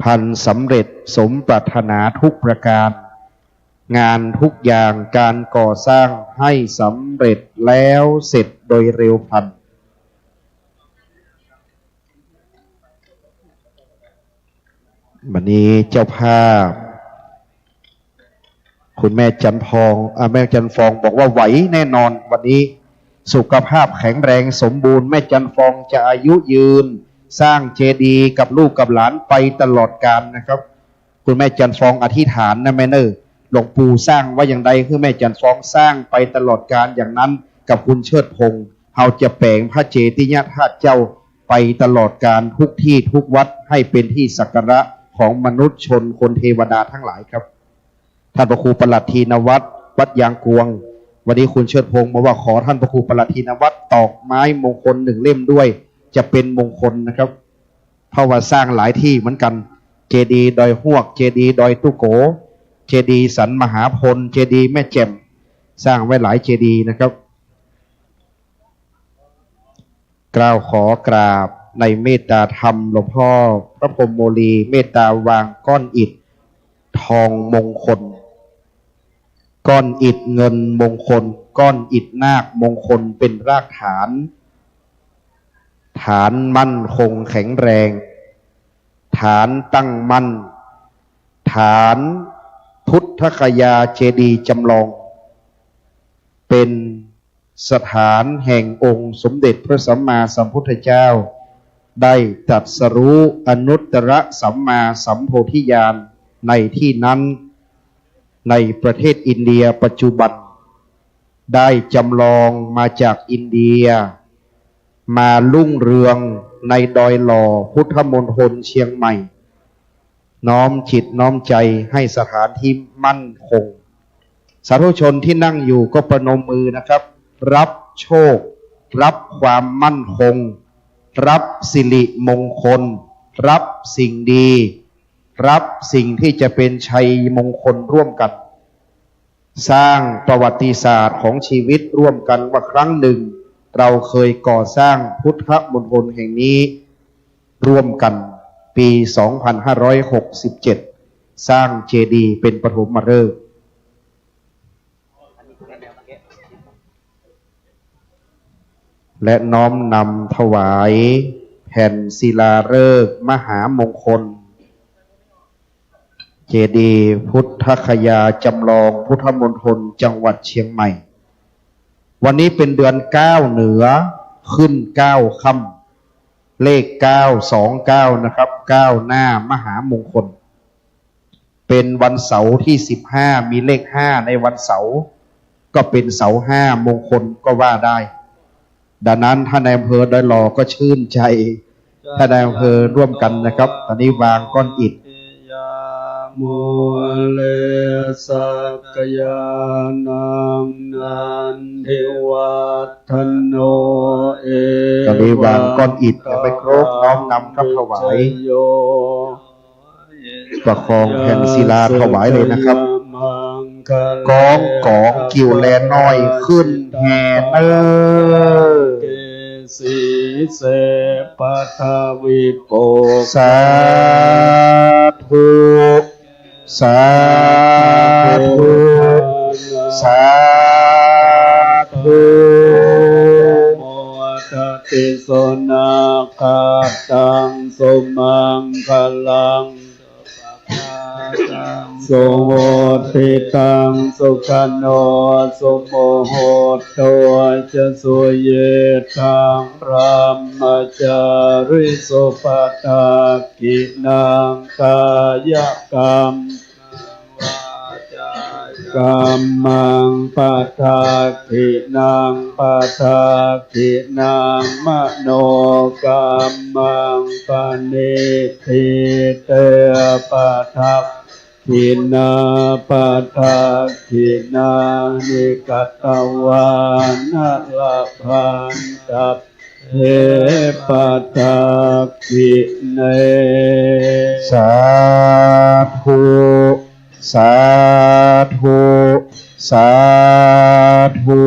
พันสำเร็จสมปรารถนาทุกประการ งานทุกอย่างการก่อสร้างให้สำเร็จแล้วเสร็จโดยเร็วพลัน วันนี้เจ้าภาพ คุณแม่จันทร์ฟอง อ่า แม่จันทร์ฟองบอกว่าไหวแน่นอน วันนี้ สุขภาพแข็งแรงสมบูรณ์ แม่จันทร์ฟองจะอายุยืน สร้างเจดีย์กับลูกกับหลานไปตลอดกาลนะครับ คุณแม่จันทร์ฟองอธิษฐานนะแม่เนอะ หลวงปู่สร้างว่าอย่างใด หื้อแม่จันทร์ฟองสร้างไปตลอดกาลอย่างนั้น กับคุณเชิดพงษ์ เฮาจะแป๋งพระเจดียธาตุเจ้าไปตลอดกาล ทุกที่ทุกวัด ให้เป็นที่สักการะของมนุษย์ชนคนเทวดาทั้งหลายครับ ท่านพระครูประหลัดธีนวัฒน์ วัดยางกวง วันนี้คุณเชิดพงษ์มาว่าขอท่านพระครูประหลัดธีนวัฒน์ตอกไม้มงคลหนึ่งเล่มด้วย จะเป็นมงคลนะครับ เพราะว่าสร้างหลายที่เหมือนกัน เจดีย์ดอยฮวก เจดีย์ดอยตุ๊โก เจดีย์สันมหาพล เจดีย์แม่แจ่ม สร้างไว้หลายเจดีย์นะครับ กล่าวขอกราบในเมตตาธรรมหลวงพ่อพระพรหมโมลี เมตตาวางก้อนอิฐทองมงคล ก้อนอิฐเงินมงคล ก้อนอิฐนาคมงคลเป็นรากฐาน ฐานมั่นคงแข็งแรง ฐานตั้งมั่น ฐานพุทธคยาเจดีย์จำลอง เป็นสถานแห่งองค์สมเด็จพระสัมมาสัมพุทธเจ้า ได้ตรัสรู้อนุตตรสัมมาสัมโพธิญาณในที่นั้น ในประเทศอินเดียปัจจุบัน ได้จำลองมาจากอินเดีย มารุ่งเรืองในดอยหล่อพุทธมณฑลเชียงใหม่ น้อมจิตน้อมใจให้สถานที่มั่นคง สาธุชนที่นั่งอยู่ก็ประนมมือนะครับ รับโชค รับความมั่นคง รับสิริมงคล รับสิ่งดี รับสิ่งที่จะเป็นชัยมงคลร่วมกัน สร้างประวัติศาสตร์ของชีวิตร่วมกันว่าครั้งหนึ่งเราเคยก่อสร้างพุทธมณฑลแห่งนี้ร่วมกัน ปี สองพันห้าร้อยหกสิบเจ็ด สร้างเจดีย์เป็นปฐมฤกษ์ และน้อมนำถวายแผ่นศิลาฤกษ์มหามงคล เจดีย์พุทธคยาจำลองพุทธมณฑลจังหวัดเชียงใหม่ วันนี้เป็นเดือนเก้าเหนือ ขึ้นเก้าค่ำ เลขเก้าสองเก้านะครับ เก้าหน้ามหามงคล เป็นวันเสาร์ที่สิบห้า มีเลขห้าในวันเสาร์ ก็เป็นเสาร์ห้ามงคลก็ว่าได้ ดังนั้นท่านนายอำเภอดอยหล่อก็ชื่นใจ ท่านนายอำเภอร่วมกันนะครับ ตอนนี้วางก้อนอิฐ ยามูเลสักยานังนันทิวัฒโน เอ ตอนนี้วางก้อนอิฐยังไม่ครบ น้อมนำครับถวาย ประคองแผ่นศิลาถวายเลยนะครับ กองก๋องกิ่วแลน้อยขึ้นแห่เน้อ สีเสปทวิโปก สาธุ สาธุ สาธุ โมทติสุนาคาตังสุมังคลัง สุหุติตังสุขโนสุมุหุตโตจะสุยิตตังพรหมจาริสุปทักขินังกายกรรม กัมมังปทักขินังปทักขินังมโนกัมมังปะณิ ทิเตปะทักขินาปะทักขินานิกตวานะละพันตัพเพปะทักขิเน สาธุ สาธุ สาธุ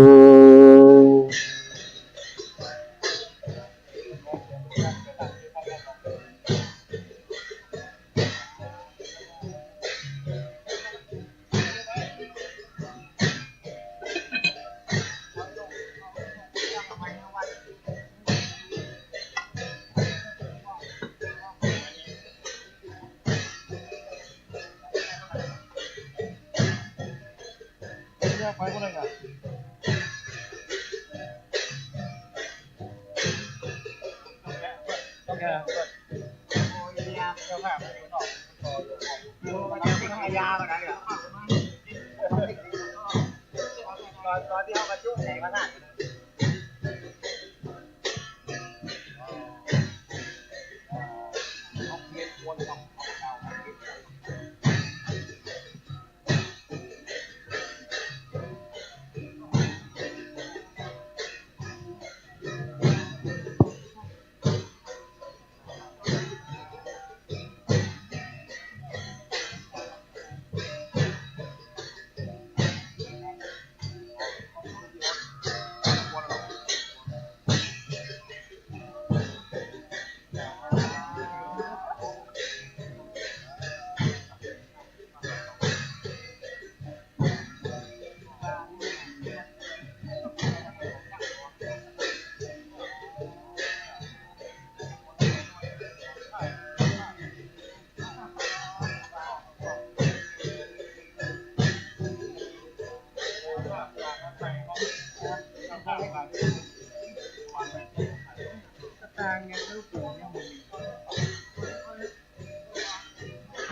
เจ้าภาพอยู่นอก ตอน ตอนที่เขาบรรจุใส่พระธาตุ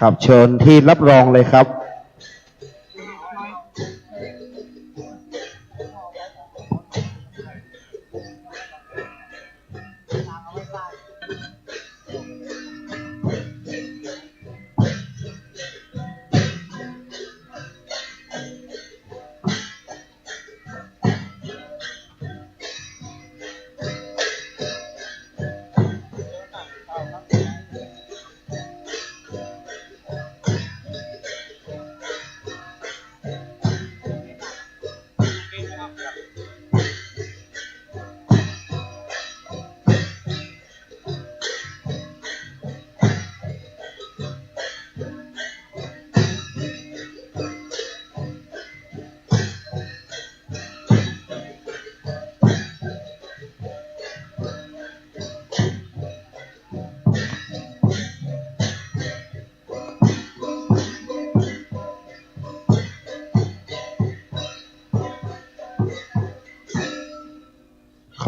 ครับ เชิญที่รับรองเลยครับ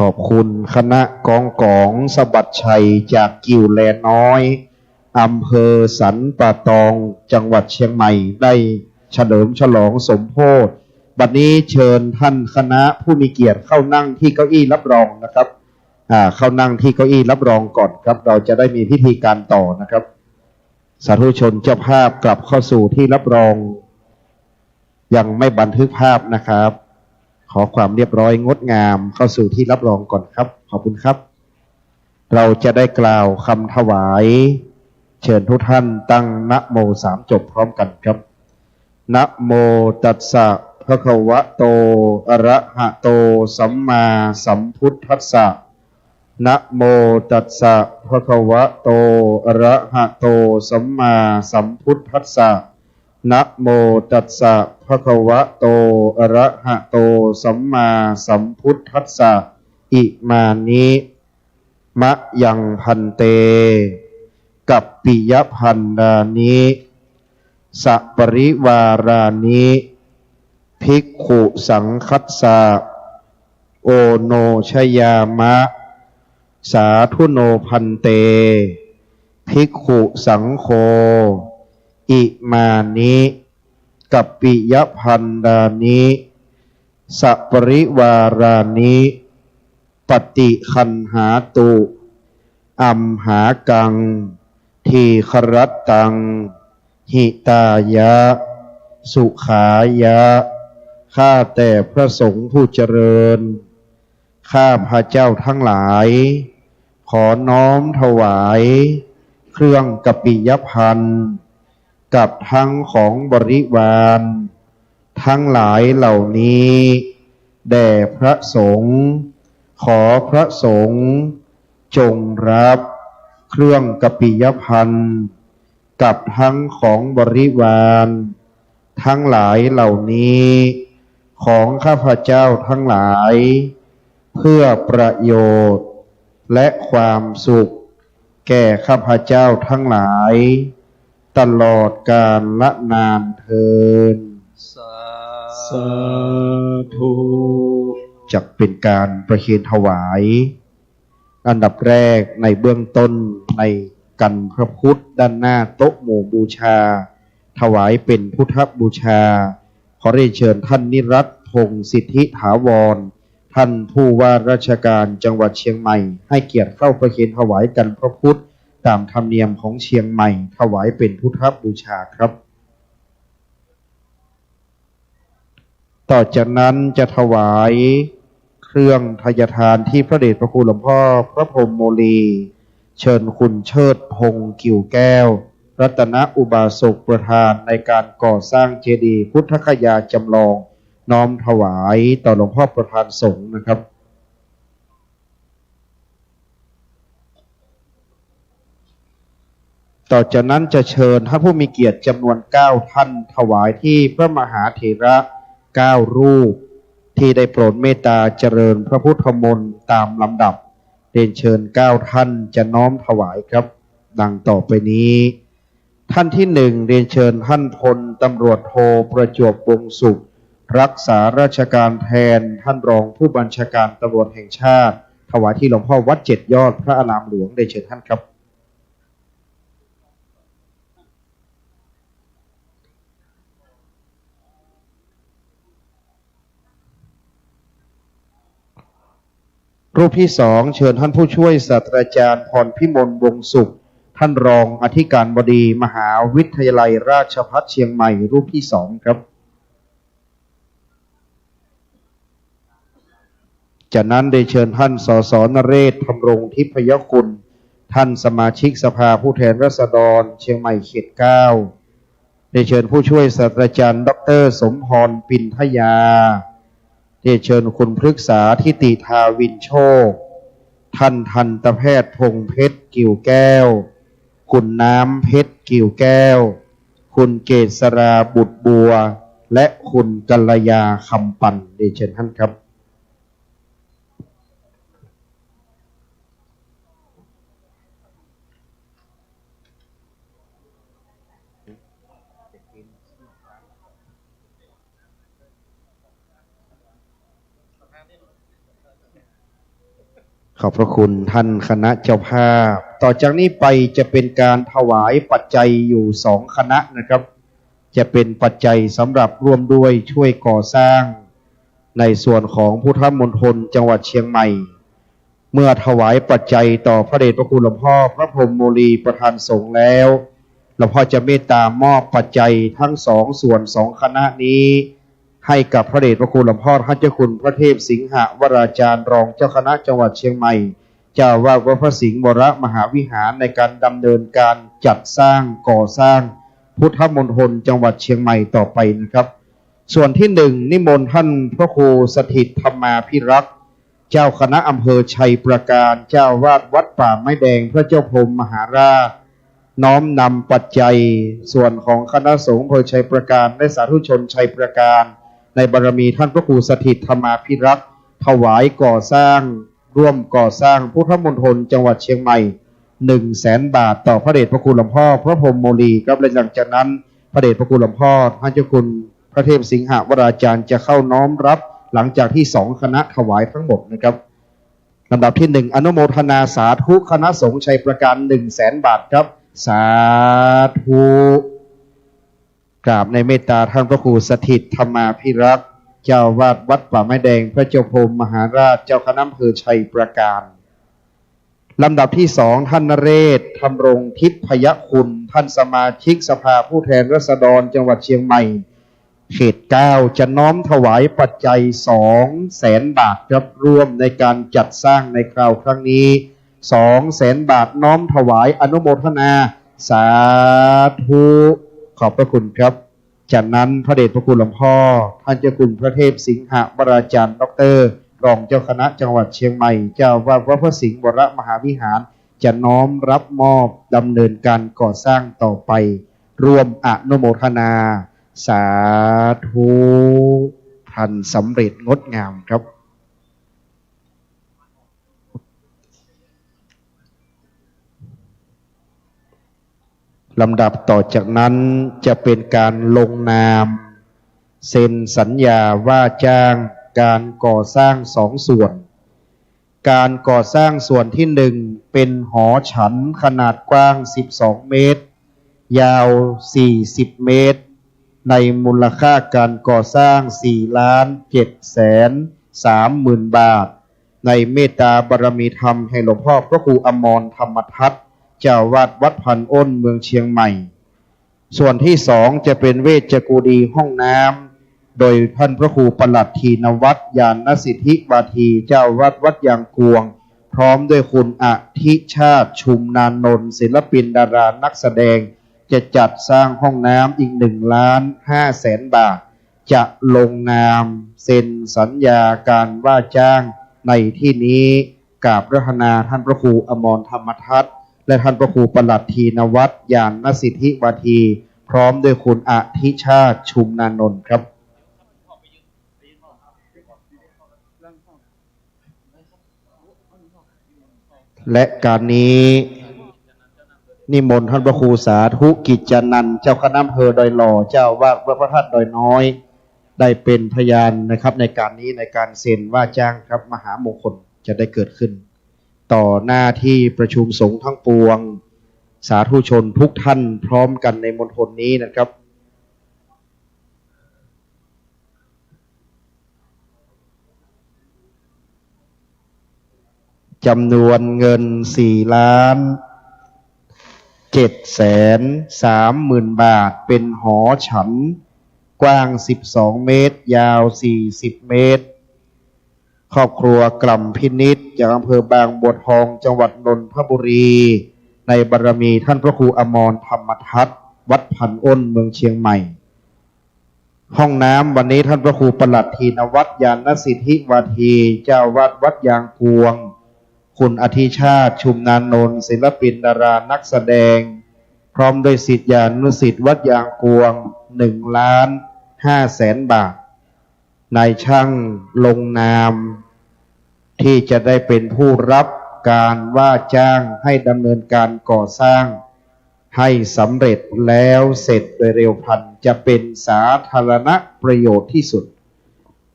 ขอบคุณคณะกองก๋องสะบัดชัยจากกิ่วแลน้อย อำเภอสันป่าตอง จังหวัดเชียงใหม่ ได้เฉลิมฉลองสมโภช บัดนี้เชิญท่านคณะผู้มีเกียรติเข้านั่งที่เก้าอี้รับรองนะครับ อ่า เข้านั่งที่เก้าอี้รับรองก่อนครับ เราจะได้มีพิธีการต่อนะครับ สาธุชนเจ้าภาพกลับเข้าสู่ที่รับรอง ยังไม่บันทึกภาพนะครับ ขอความเรียบร้อยงดงาม เข้าสู่ที่รับรองก่อนครับ ขอบคุณครับ เราจะได้กล่าวคำถวาย เชิญทุกท่านตั้งนะโมสามจบพร้อมกันครับ นะโมตัสสะ ภะคะวะโต อะระหะโต สัมมาสัมพุทธัสสะ นะโมตัสสะ ภะคะวะโต อะระหะโต สัมมาสัมพุทธัสสะ นะโมตัสสะ ภะคะวะโต อะระหะโต สัมมาสัมพุทธัสสะ อิมานิ มะยัง ภันเต กัปปิยะภัณฑานิ สะปะริวารานิ ภิกขุสังฆัสสะ โอโนชยามะ สาธุโน ภันเต ภิกขุสังโฆ อิมานิ กัปปิยะภัณฑานิ สะปะริวารานิ ปะฏิคันหาตุ อัมหากัง ทีฆะรัตตัง หิตายะ สุขายะ ข้าแต่พระสงฆ์ผู้เจริญ ข้าพระเจ้าทั้งหลาย ขอน้อมถวาย เครื่องกัปปิยภัณฑ์ กับทั้งของบริวาร ทั้งหลายเหล่านี้ แด่พระสงฆ์ ขอพระสงฆ์ จงรับ เครื่องกัปปิยภัณฑ์ กับทั้งของบริวาร ทั้งหลายเหล่านี้ ของข้าพเจ้าทั้งหลาย เพื่อประโยชน์ และความสุข แก่ข้าพเจ้าทั้งหลาย ตลอดกาลนานเทอญ สาธุ จักเป็นการประเคนถวาย อันดับแรกในเบื้องต้นในกันพระพุทธด้านหน้าโต๊ะหมู่บูชา ถวายเป็นพุทธบูชา ขอเรียนเชิญท่านนิรัตน์ พงษ์สิทธิถาวร ท่านผู้ว่าราชการจังหวัดเชียงใหม่ ให้เกียรติเข้าประเคนถวายกันพระพุทธตามธรรมเนียมของเชียงใหม่ ถวายเป็นพุทธบูชาครับ ต่อจากนั้นจะถวายเครื่องไทยทานที่พระเดชพระคุณหลวงพ่อพระพรหมโมลี เชิญคุณเชิดพงษ์ กิ่วแก้ว รัตนอุบาสกประธานในการก่อสร้างเจดีย์พุทธคยาจำลอง น้อมถวายต่อหลวงพ่อประธานสงฆ์นะครับ ต่อจากนั้นจะเชิญท่านผู้มีเกียรติจำนวนเก้าท่านถวายที่พระมหาเถระเก้ารูป ที่ได้โปรดเมตตาเจริญพระพุทธมนต์ตามลำดับ เรียนเชิญเก้าท่านจะน้อมถวายครับ ดังต่อไปนี้ ท่านที่หนึ่ง เรียนเชิญท่านพลตำรวจโท ประจวบ วงศ์สุข รักษาราชการแทนท่านรองผู้บัญชาการตำรวจแห่งชาติ ถวายที่หลวงพ่อวัดเจ็ดยอดพระอารามหลวง เรียนเชิญท่านครับ รูปที่สอง เชิญท่านผู้ช่วยศาสตราจารย์พรพิมล วงศ์สุข ท่านรองอธิการบดีมหาวิทยาลัยราชภัฏเชียงใหม่ รูปที่สองครับ จากนั้นเรียนเชิญท่าน สส นเรศ ธำรงทิพยคุณ ท่านสมาชิกสภาผู้แทนราษฎรเชียงใหม่เขตเก้า เรียนเชิญผู้ช่วยศาสตราจารย์ ดอกเตอร์ สมพร ปินทยา เรียนเชิญคุณพฤกษา ทิติธาวินโชค ท่านทันตแพทย์ พงษ์เพชร กิ่วแก้ว คุณน้ำเพชร กิ่วแก้ว คุณเกษรา บุตรบัว และคุณกัลยา คำปัน เรียนเชิญท่านครับ ขอบพระคุณท่านคณะเจ้าภาพ ต่อจากนี้ไปจะเป็นการถวายปัจจัยอยู่สองคณะนะครับ จะเป็นปัจจัยสำหรับร่วมด้วยช่วยก่อสร้าง ในส่วนของพุทธมณฑลจังหวัดเชียงใหม่ เมื่อถวายปัจจัยต่อพระเดชพระคุณหลวงพ่อพระพรหมโมลีประธานสงฆ์แล้ว หลวงพ่อจะเมตตามอบปัจจัยทั้งสองส่วนสองคณะนี้ ให้กับพระเดชพระคุณหลวงพ่อท่านเจ้าคุณพระเทพสิงหวราจารย์รองเจ้าคณะจังหวัดเชียงใหม่ เจ้าอาวาสวัดพระสิงห์วรมหาวิหาร ในการดำเนินการจัดสร้างก่อสร้างพุทธมณฑลจังหวัดเชียงใหม่ต่อไปนะครับ ส่วนที่หนึ่ง นิมนต์ท่านพระครูสถิตธรรมาภิรักษ์ เจ้าคณะอำเภอไชยประการ เจ้าอาวาสวัดป่าไม้แดงพระเจ้าพรหมมหาราช น้อมนำปัจจัยส่วนของคณะสงฆ์อำเภอไชยประการ และสาธุชนไชยประการ ในบารมีท่านพระครูสถิตธรรมาภิรักษ์ ถวายก่อสร้าง ร่วมก่อสร้างพุทธมณฑลจังหวัดเชียงใหม่ หนึ่งแสนบาท ต่อพระเดชพระคุณหลวงพ่อพระพรหมโมลีครับ และหลังจากนั้นพระเดชพระคุณหลวงพ่อท่านเจ้าคุณพระเทพสิงหวราจารย์จะเข้าน้อมรับหลังจากที่สองคณะถวายทั้งหมดนะครับ ลำดับที่หนึ่ง อนุโมทนาสาธุคณะสงฆ์ไชยประการ หนึ่งแสนบาทครับ สาธุ กราบในเมตตาท่านพระครูสถิตธรรมาภิรักษ์ เจ้าอาวาสวัดป่าไม้แดงพระเจ้าพรหมมหาราช เจ้าคณะอำเภอไชยประการ ลำดับที่สอง ท่านนเรศ ธำรงทิพยคุณ ท่านสมาชิกสภาผู้แทนราษฎรจังหวัดเชียงใหม่ เขตเก้า จะน้อมถวายปัจจัยสองแสนบาทครับ ร่วมในการจัดสร้างในคราวครั้งนี้ สองแสนบาท น้อมถวายอนุโมทนา สาธุ ขอบพระคุณครับ จากนั้นพระเดชพระคุณหลวงพ่อท่านเจ้าคุณพระเทพสิงหวราจารย์ ดอกเตอร์ รองเจ้าคณะจังหวัดเชียงใหม่ เจ้าอาวาสวัดพระสิงห์วรมหาวิหาร จะน้อมรับมอบดำเนินการก่อสร้างต่อไป ร่วมอนุโมทนา สาธุ ท่านสำเร็จงดงามครับ ลำดับต่อจากนั้นจะเป็นการลงนามเซ็นสัญญาว่าจ้างการก่อสร้างสองส่วน การก่อสร้างส่วนที่หนึ่ง เป๋นหอฉันขนาดกว้างสิบสองเมตร ยาวสี่สิบเมตร ในมูลค่าการก่อสร้างสี่ล้านเจ็ดแสนสามหมื่นบาท ในเมตตาบารมีธรรมแห่งหลวงพ่อพระครูอมรธรรมทัตน์ เจ้าอาวาสวัดพันอ้น เมืองเชียงใหม่ ส่วนที่สองจะเป็นเวชกุดีห้องน้ำ โดยท่านพระครูประหลัดธีนวัฒน์ ญาณสิทธิวาที เจ้าอาวาสวัดยางกวง พร้อมด้วยคุณอธิชาติ ชุมนานนท์ ศิลปินดารานักแสดง จะจัดสร้างห้องน้ำอีกหนึ่งล้านห้าแสนบาท จะลงนามเซ็นสัญญาการว่าจ้างในที่นี้ กราบอาราธนาท่านพระครูอมรธรรมทัตน์ และท่านพระครูประหลัดธีนวัฒน์ ญาณสิทธิวาที พร้อมด้วยคุณอธิชาติ ชุมนานนท์ครับ และการนี้นิมนต์ท่านพระครูสาธุกิจจานันท์ เจ้าคณะอำเภอดอยหล่อ เจ้าอาวาสวัดพระธาตุดอยน้อย ได้เป็นพยานนะครับ ในการนี้ ในการเซ็นว่าจ้างครับ มหามงคลจะได้เกิดขึ้น ต่อหน้าที่ประชุมสงฆ์ทั้งปวง สาธุชนทุกท่านพร้อมกันในมณฑลนี้นะครับ จำนวนเงินสี่ล้านเจ็ดแสนสามหมื่นบาท เป็นหอฉันกว้างสิบสองเมตร ยาวสี่สิบเมตร ครอบครัวกล่ำพินิจ จากอำเภอบางบัวทอง จังหวัดนนทบุรี ในบารมีท่านพระครูอมรธรรมทัตน์ วัดพันอ้น เมืองเชียงใหม่ ห้องน้ำวันนี้ท่านพระครูประหลัดธีนวัฒน์ ญาณสิทธิวาที เจ้าอาวาสวัดยางกวง คุณอธิชาติ ชุมนานนท์ ศิลปินดารานักแสดง พร้อมด้วยศิษยานุศิษย์วัดยางกวง หนึ่งล้านห้าแสนบาท นายช่างลงนาม ที่จะได้เป็นผู้รับการว่าจ้างให้ดำเนินการก่อสร้างให้สำเร็จแล้วเสร็จโดยเร็วพลัน จะเป็นสาธารณประโยชน์ที่สุด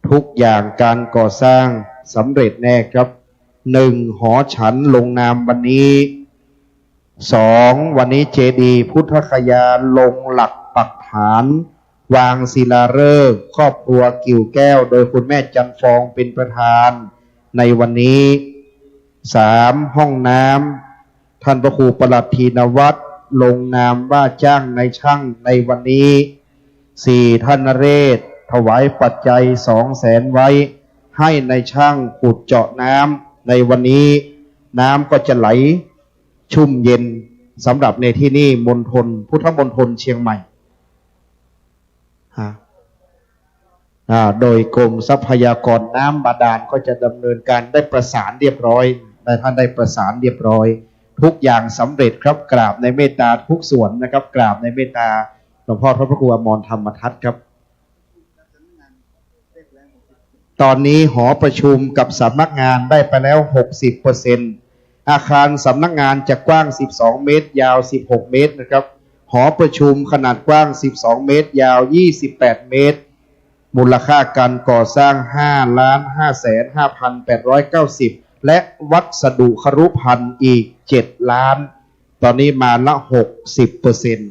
ทุกอย่างการก่อสร้างสำเร็จแน่ครับ หนึ่ง หอฉันลงนามวันนี้ สอง วันนี้เจดีย์พุทธคยาลงหลักปักฐาน วางศิลาฤกษ์ ครอบครัวกิ่วแก้ว โดยคุณแม่จันทร์ฟองเป็นประธานในวันนี้ สาม ห้องน้ำ ท่านพระครูประหลัดธีนวัฒน์ ลงนามว่าจ้างนายช่างในวันนี้ สี่ ท่านนเรศ ถวายปัจจัยสองแสนไว้ ให้นายช่างขุดเจาะน้ำในวันนี้ น้ำก็จะไหล ชุ่มเย็นสำหรับในที่นี่ มณฑล พุทธมณฑลเชียงใหม่ ฮะ อ่า โดยกรมทรัพยากรน้ำบาดาลก็จะดำเนินการ ได้ประสานเรียบร้อย ได้ ท่านได้ประสานเรียบร้อย ทุกอย่างสำเร็จครับ กราบในเมตตาทุกส่วนนะครับ กราบในเมตตาหลวงพ่อพระครูอมรธรรมทัตน์ครับ ตอนนี้หอประชุมกับสำนักงานได้ไปแล้วหกสิบเปอร์เซ็นต์ อาคารสำนักงานจะกว้างสิบสองเมตร ยาวสิบหกเมตรนะครับ หอประชุมขนาดกว้างสิบสองเมตร ยาวยี่สิบแปดเมตร มูลค่าการก่อสร้างห้าล้านห้าแสนห้าพันแปดร้อยเก้าสิบ และวัสดุครุภัณฑ์อีกเจ็ดล้าน ตอนนี้มาละหกสิบเปอร์เซ็นต์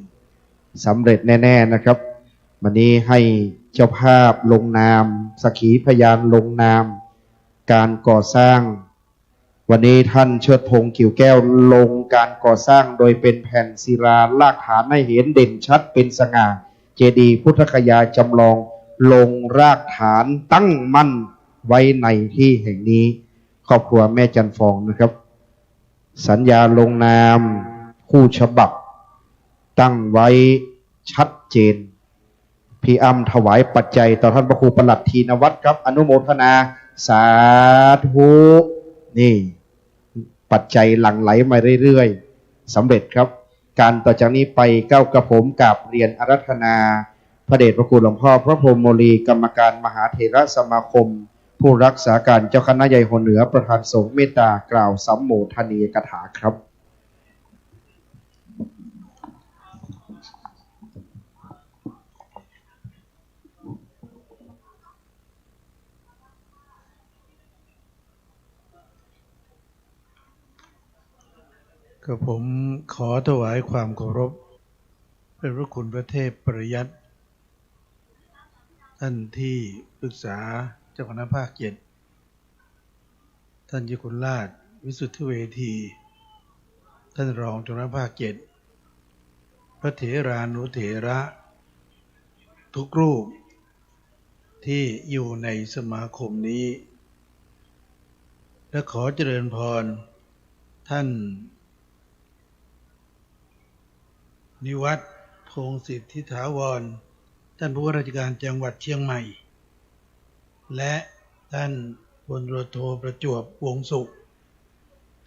สำเร็จแน่ๆนะครับ วันนี้ให้เจ้าภาพลงนาม สักขีพยานลงนาม การก่อสร้าง วันนี้ท่านเชิดพงษ์ กิ่วแก้ว ลงการก่อสร้างโดยเป็นแผ่นศิลารากฐานให้เห็นเด่นชัดเป็นสง่า เจดีย์พุทธคยาจำลอง ลงรากฐานตั้งมั่นไว้ในที่แห่งนี้ ครอบครัวแม่จันทร์ฟองนะครับ สัญญาลงนามคู่ฉบับ ตั้งไว้ชัดเจน พี่อ้ำถวายปัจจัยต่อท่านพระครูประหลัดธีนวัฒน์ครับ อนุโมทนา สาธุ นี่ ปัจจัยหลั่งไหลมาเรื่อยๆ สำเร็จครับ การต่อจากนี้ไปเก้ากระผมกราบเรียนอาราธนา พระเดชพระคุณหลวงพ่อพระพรหมโมลี กรรมการมหาเถรสมาคม ผู้รักษาการเจ้าคณะใหญ่หัวเหนือ ประธานสงฆ์เมตตากล่าวสัมโมทนียกถาครับ กระผมขอถวายความเคารพ พระเดชพระคุณพระเทพปริยัติ ท่านที่ปรึกษาเจ้าคณะภาคเจ็ด ท่านเจ้าคุณราชวิสุทธิเวที ท่านรองเจ้าคณะภาคเจ็ด พระเถรานุเถระทุกรูปที่อยู่ในสมาคมนี้ และขอเจริญพรท่าน นิวัฒน์ พงษ์สิทธิถาวร ท่านผู้ว่าราชการจังหวัดเชียงใหม่ และท่านพลตำรวจโทประจวบ วงศ์สุข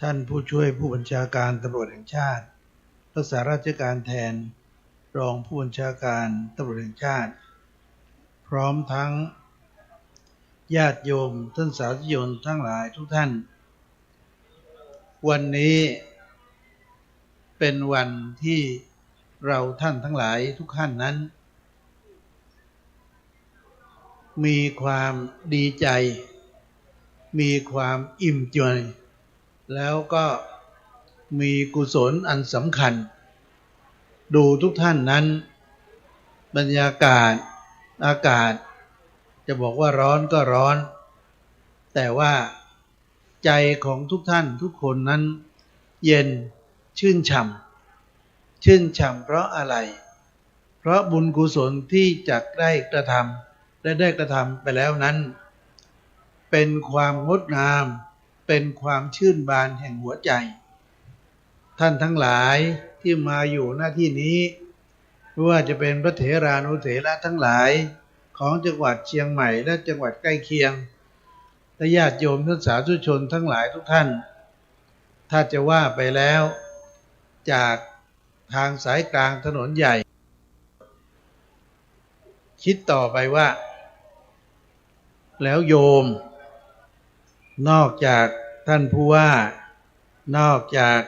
ท่านผู้ช่วยผู้บัญชาการตำรวจแห่งชาติ รักษาราชการแทนรองผู้บัญชาการตำรวจแห่งชาติ พร้อมทั้งญาติโยมท่านสาธุชนทั้งหลายทุกท่าน วันนี้เป็นวันที่เราท่านทั้งหลายทุกท่านนั้น มีความดีใจ มีความอิ่มใจ แล้วก็มีกุศลอันสำคัญ ดูทุกท่านนั้น บรรยากาศ อากาศ จะบอกว่าร้อนก็ร้อน แต่ว่า ใจของทุกท่านทุกคนนั้นเย็นชื่นฉ่ำ ชื่นฉ่ำเพราะอะไร เพราะบุญกุศลที่จักได้กระทำและได้กระทำไปแล้วนั้น เป็นความงดงาม เป็นความชื่นบานแห่งหัวใจ ท่านทั้งหลายที่มาอยู่ ณ ที่นี้ ไม่ว่าจะเป็นพระเถรานุเถระทั้งหลายของจังหวัดเชียงใหม่และจังหวัดใกล้เคียง และญาติโยมท่านสาธุชนทั้งหลายทุกท่าน ถ้าจะว่าไปแล้ว จากทางสายกลางถนนใหญ่ คิดต่อไปว่า แล้วโยม นอกจากท่านผู้ว่า นอกจาก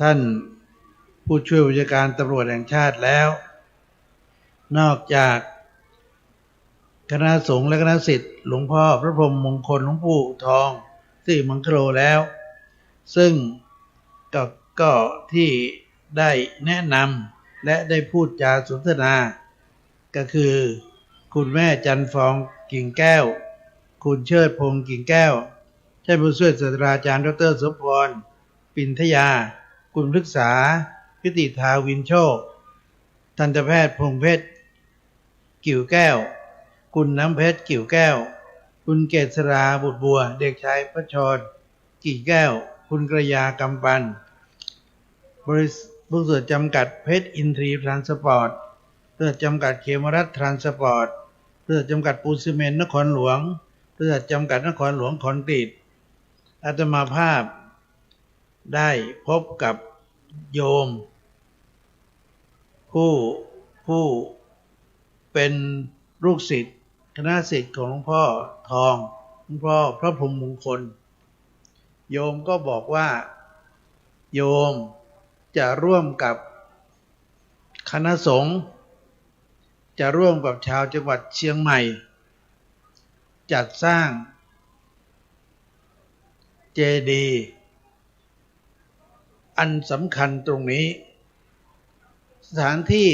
ท่านผู้ช่วยผู้บัญชาการตำรวจแห่งชาติแล้ว นอกจาก คณะสงฆ์และคณะศิษย์หลวงพ่อพระพรหมมงคลหลวงปู่ทองสิริมังคโลแล้ว ซึ่งก็ ก็ที่ได้แนะนำและได้พูดจาสนทนา ก็คือคุณแม่จันทร์ฟองกิ่งแก้ว คุณเชิดพงษ์กิ่งแก้ว ท่านผู้ช่วยศาสตราจารย์ดอกเตอร์สมพร ปินทยา คุณพฤกษา พิติธา วินโชค ทันตแพทย์พงษ์เพชร กิ่วแก้ว คุณน้ำเพชร กิ่วแก้ว คุณเกษรา บุตรบัว เด็กชายพระชร กิ่งแก้ว คุณกระยา กำปัน บริษัท บริษัทจำกัดเพชรอินทรีย์ทรานสปอร์ต บริษัทจำกัดเขมรัตน์ทรานสปอร์ต บริษัทจำกัดปูนซีเมนต์นครหลวง บริษัทจำกัดนครหลวงคอนกรีต อาตมาภาพได้พบกับโยม ผู้ ผู้เป็นลูกศิษย์ คณะศิษย์ของหลวงพ่อทอง หลวงพ่อพระพรหมมงคล โยมก็บอกว่า โยมจะร่วมกับคณะสงฆ์ จะร่วมกับชาวจังหวัดเชียงใหม่ จัดสร้างเจดีย์อันสำคัญตรงนี้ สถานที่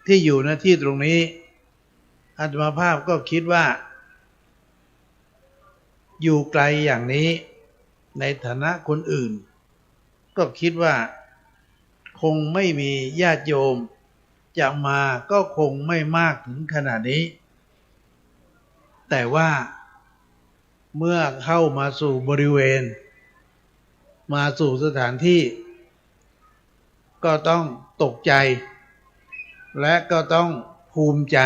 ที่อยู่ ณ ที่ตรงนี้ อาตมาภาพก็คิดว่า อยู่ไกลอย่างนี้ ในฐานะคนอื่น ก็คิดว่าคงไม่มีญาติโยมจะมา ก็คงไม่มากถึงขนาดนี้ แต่ว่าเมื่อเข้ามาสู่บริเวณ มาสู่สถานที่ ก็ต้องตกใจ และก็ต้องภูมิใจ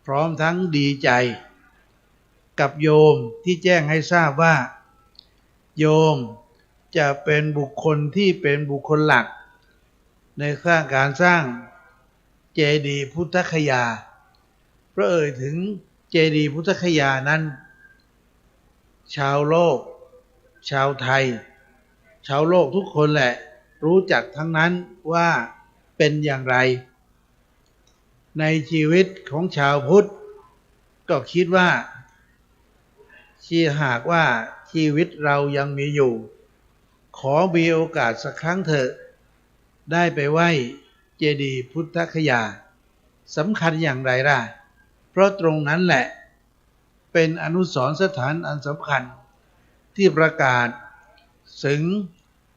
พร้อมทั้งดีใจ กับโยมที่แจ้งให้ทราบว่า โยมจะเป็นบุคคลที่เป็นบุคคลหลัก ในสร้าง การสร้างเจดีย์พุทธคยา เพราะเอ่ยถึงเจดีย์พุทธคยานั้น ชาวโลก ชาวไทย ชาวโลกทุกคนแหละ รู้จักทั้งนั้นว่าเป็นอย่างไร ในชีวิตของชาวพุทธ ก็คิดว่า ที่หากว่าชีวิตเรายังมีอยู่ ขอมีโอกาสสักครั้งเถอะ ได้ไปไหว้เจดีย์พุทธคยา สำคัญอย่างไรล่ะ เพราะตรงนั้นแหละ เป็นอนุสรณ์สถานอันสำคัญ ที่ประกาศถึง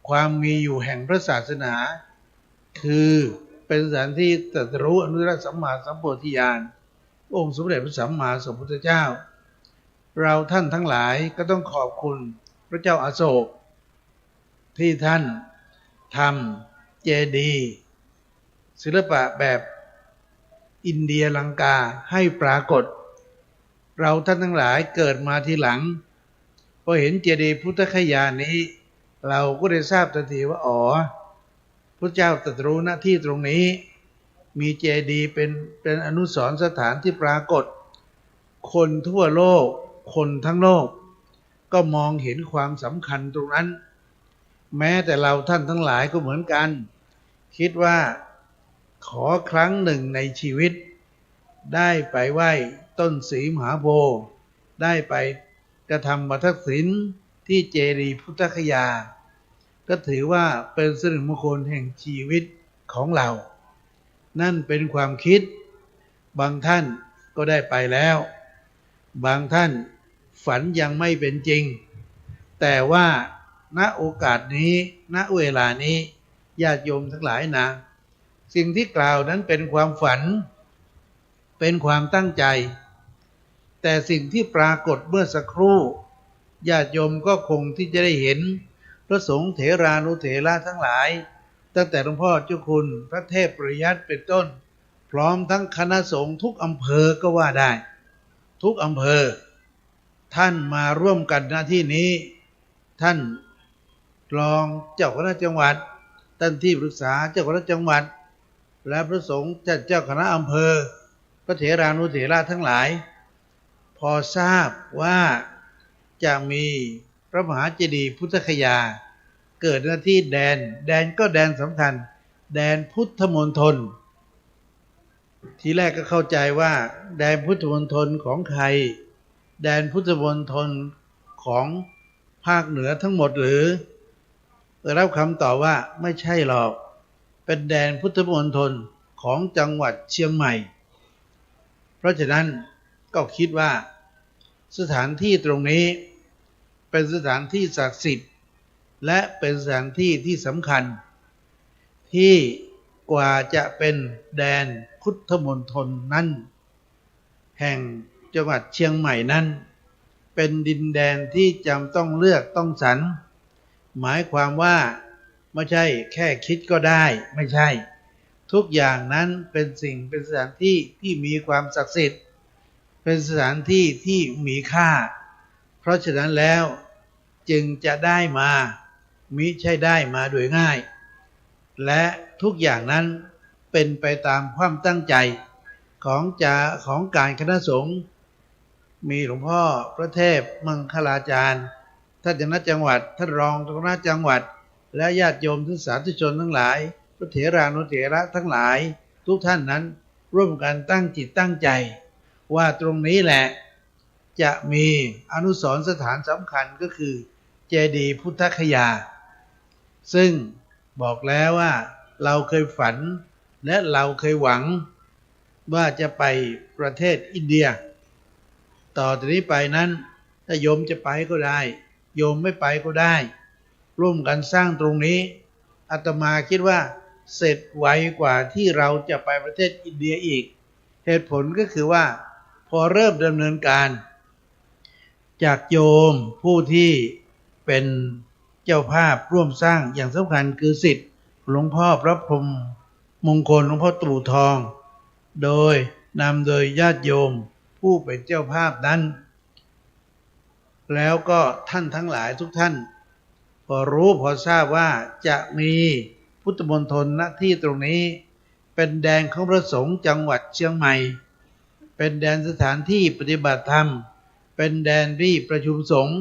ความมีอยู่แห่งพระศาสนา คือเป็นสถานที่ตรัสรู้อนุตตรสัมมาสัมโพธิญาณ องค์สมเด็จพระสัมมาสัมพุทธเจ้า เราท่านทั้งหลายก็ต้องขอบคุณพระเจ้าอโศก ที่ท่านทำเจดีย์ศิลปะแบบอินเดียลังกาให้ปรากฏ เราท่านทั้งหลายเกิดมาทีหลัง พอเห็นเจดีย์พุทธคยานี้ เราก็ได้ทราบทันทีว่า อ๋อ พุทธเจ้าตรัสรู้ณที่ตรงนี้ มีเจดีย์เป็น เป็นอนุสรณ์สถานที่ปรากฏ คนทั่วโลก คนทั้งโลก ก็มองเห็นความสำคัญตรงนั้น แม้แต่เราท่านทั้งหลายก็เหมือนกัน คิดว่าขอครั้งหนึ่งในชีวิต ได้ไปไหว้ต้นศรีมหาโพธิ์ ได้ไปกระทำมณฑกฐินที่เจดีย์พุทธคยา ก็ถือว่าเป็นสิริมงคลแห่งชีวิตของเรา นั่นเป็นความคิด บางท่านก็ได้ไปแล้ว บางท่านฝันยังไม่เป็นจริง แต่ว่า ณ โอกาสนี้ ณ เวลานี้ ญาติโยมทั้งหลายนะ สิ่งที่กล่าวนั้นเป็นความฝัน เป็นความตั้งใจ แต่สิ่งที่ปรากฏเมื่อสักครู่ ญาติโยมก็คงที่จะได้เห็น พระสงฆ์เถรานุเถระทั้งหลาย ตั้งแต่หลวงพ่อเจ้าคุณพระเทพปริยัติเป็นต้น พร้อมทั้งคณะสงฆ์ทุกอำเภอก็ว่าได้ ทุกอำเภอ ท่านมาร่วมกัน ณ ที่นี้ ท่านรองเจ้าคณะจังหวัด ท่านที่ปรึกษาเจ้าคณะจังหวัด และพระสงฆ์เจ้าคณะอำเภอ พระเถรานุเถระทั้งหลาย พอทราบว่าจะมีพระมหาเจดีย์พุทธคยา เกิด ณ ที่แดน แดนก็แดนสำคัญ แดนพุทธมณฑล ทีแรกก็เข้าใจว่าแดนพุทธมณฑลของใคร แดนพุทธมณฑลของภาคเหนือทั้งหมดหรือ ได้รับคำตอบว่าไม่ใช่หรอก เป็นแดนพุทธมณฑลของจังหวัดเชียงใหม่ เพราะฉะนั้นก็คิดว่าสถานที่ตรงนี้เป็นสถานที่ศักดิ์สิทธิ์ และเป็นสถานที่ที่สำคัญ ที่กว่าจะเป็นแดนพุทธมณฑลนั้น แห่งจังหวัดเชียงใหม่นั้น เป็นดินแดนที่จำต้องเลือกต้องสรร หมายความว่าไม่ใช่แค่คิดก็ได้ ไม่ใช่ ทุกอย่างนั้นเป็นสิ่ง เป็นสถานที่ที่มีความศักดิ์สิทธิ์ เป็นสถานที่ที่มีค่า เพราะฉะนั้นแล้วจึงจะได้มา มิใช่ได้มาโดยง่าย และทุกอย่างนั้นเป็นไปตามความตั้งใจของจา ของการคณะสงฆ์ มีหลวงพ่อพระเทพมังคลาจารย์ ท่านเจ้าคณะจังหวัด ท่านรองเจ้าคณะจังหวัด และญาติโยมท่านสาธุชนทั้งหลาย พระเถรานุเถระทั้งหลาย ทุกท่านนั้นร่วมกันตั้งจิตตั้งใจ ว่าตรงนี้แหละ จะมีอนุสรณ์สถานสำคัญก็คือเจดีย์พุทธคยา ซึ่งบอกแล้วว่าเราเคยฝันและเราเคยหวังว่าจะไปประเทศอินเดีย ต่อจากนี้ไปนั้น ถ้าโยมจะไปก็ได้ โยมไม่ไปก็ได้ ร่วมกันสร้างตรงนี้ อาตมาคิดว่าเสร็จไวกว่าที่เราจะไปประเทศอินเดียอีก เหตุผลก็คือว่าพอเริ่มดำเนินการ จากโยมผู้ที่เป็นเจ้าภาพร่วมสร้างอย่างสำคัญคือศิษย์หลวงพ่อพระพรหมมงคล หลวงพ่อตู่ทอง โดยนำโดยญาติโยมผู้เป็นเจ้าภาพนั้น แล้วก็ท่านทั้งหลายทุกท่าน พอรู้พอทราบว่าจะมีพุทธมณฑล ณ ที่ตรงนี้ เป็นแดนของพระสงฆ์จังหวัดเชียงใหม่ เป็นแดนสถานที่ปฏิบัติธรรม เป็นแดนที่ประชุมสงฆ์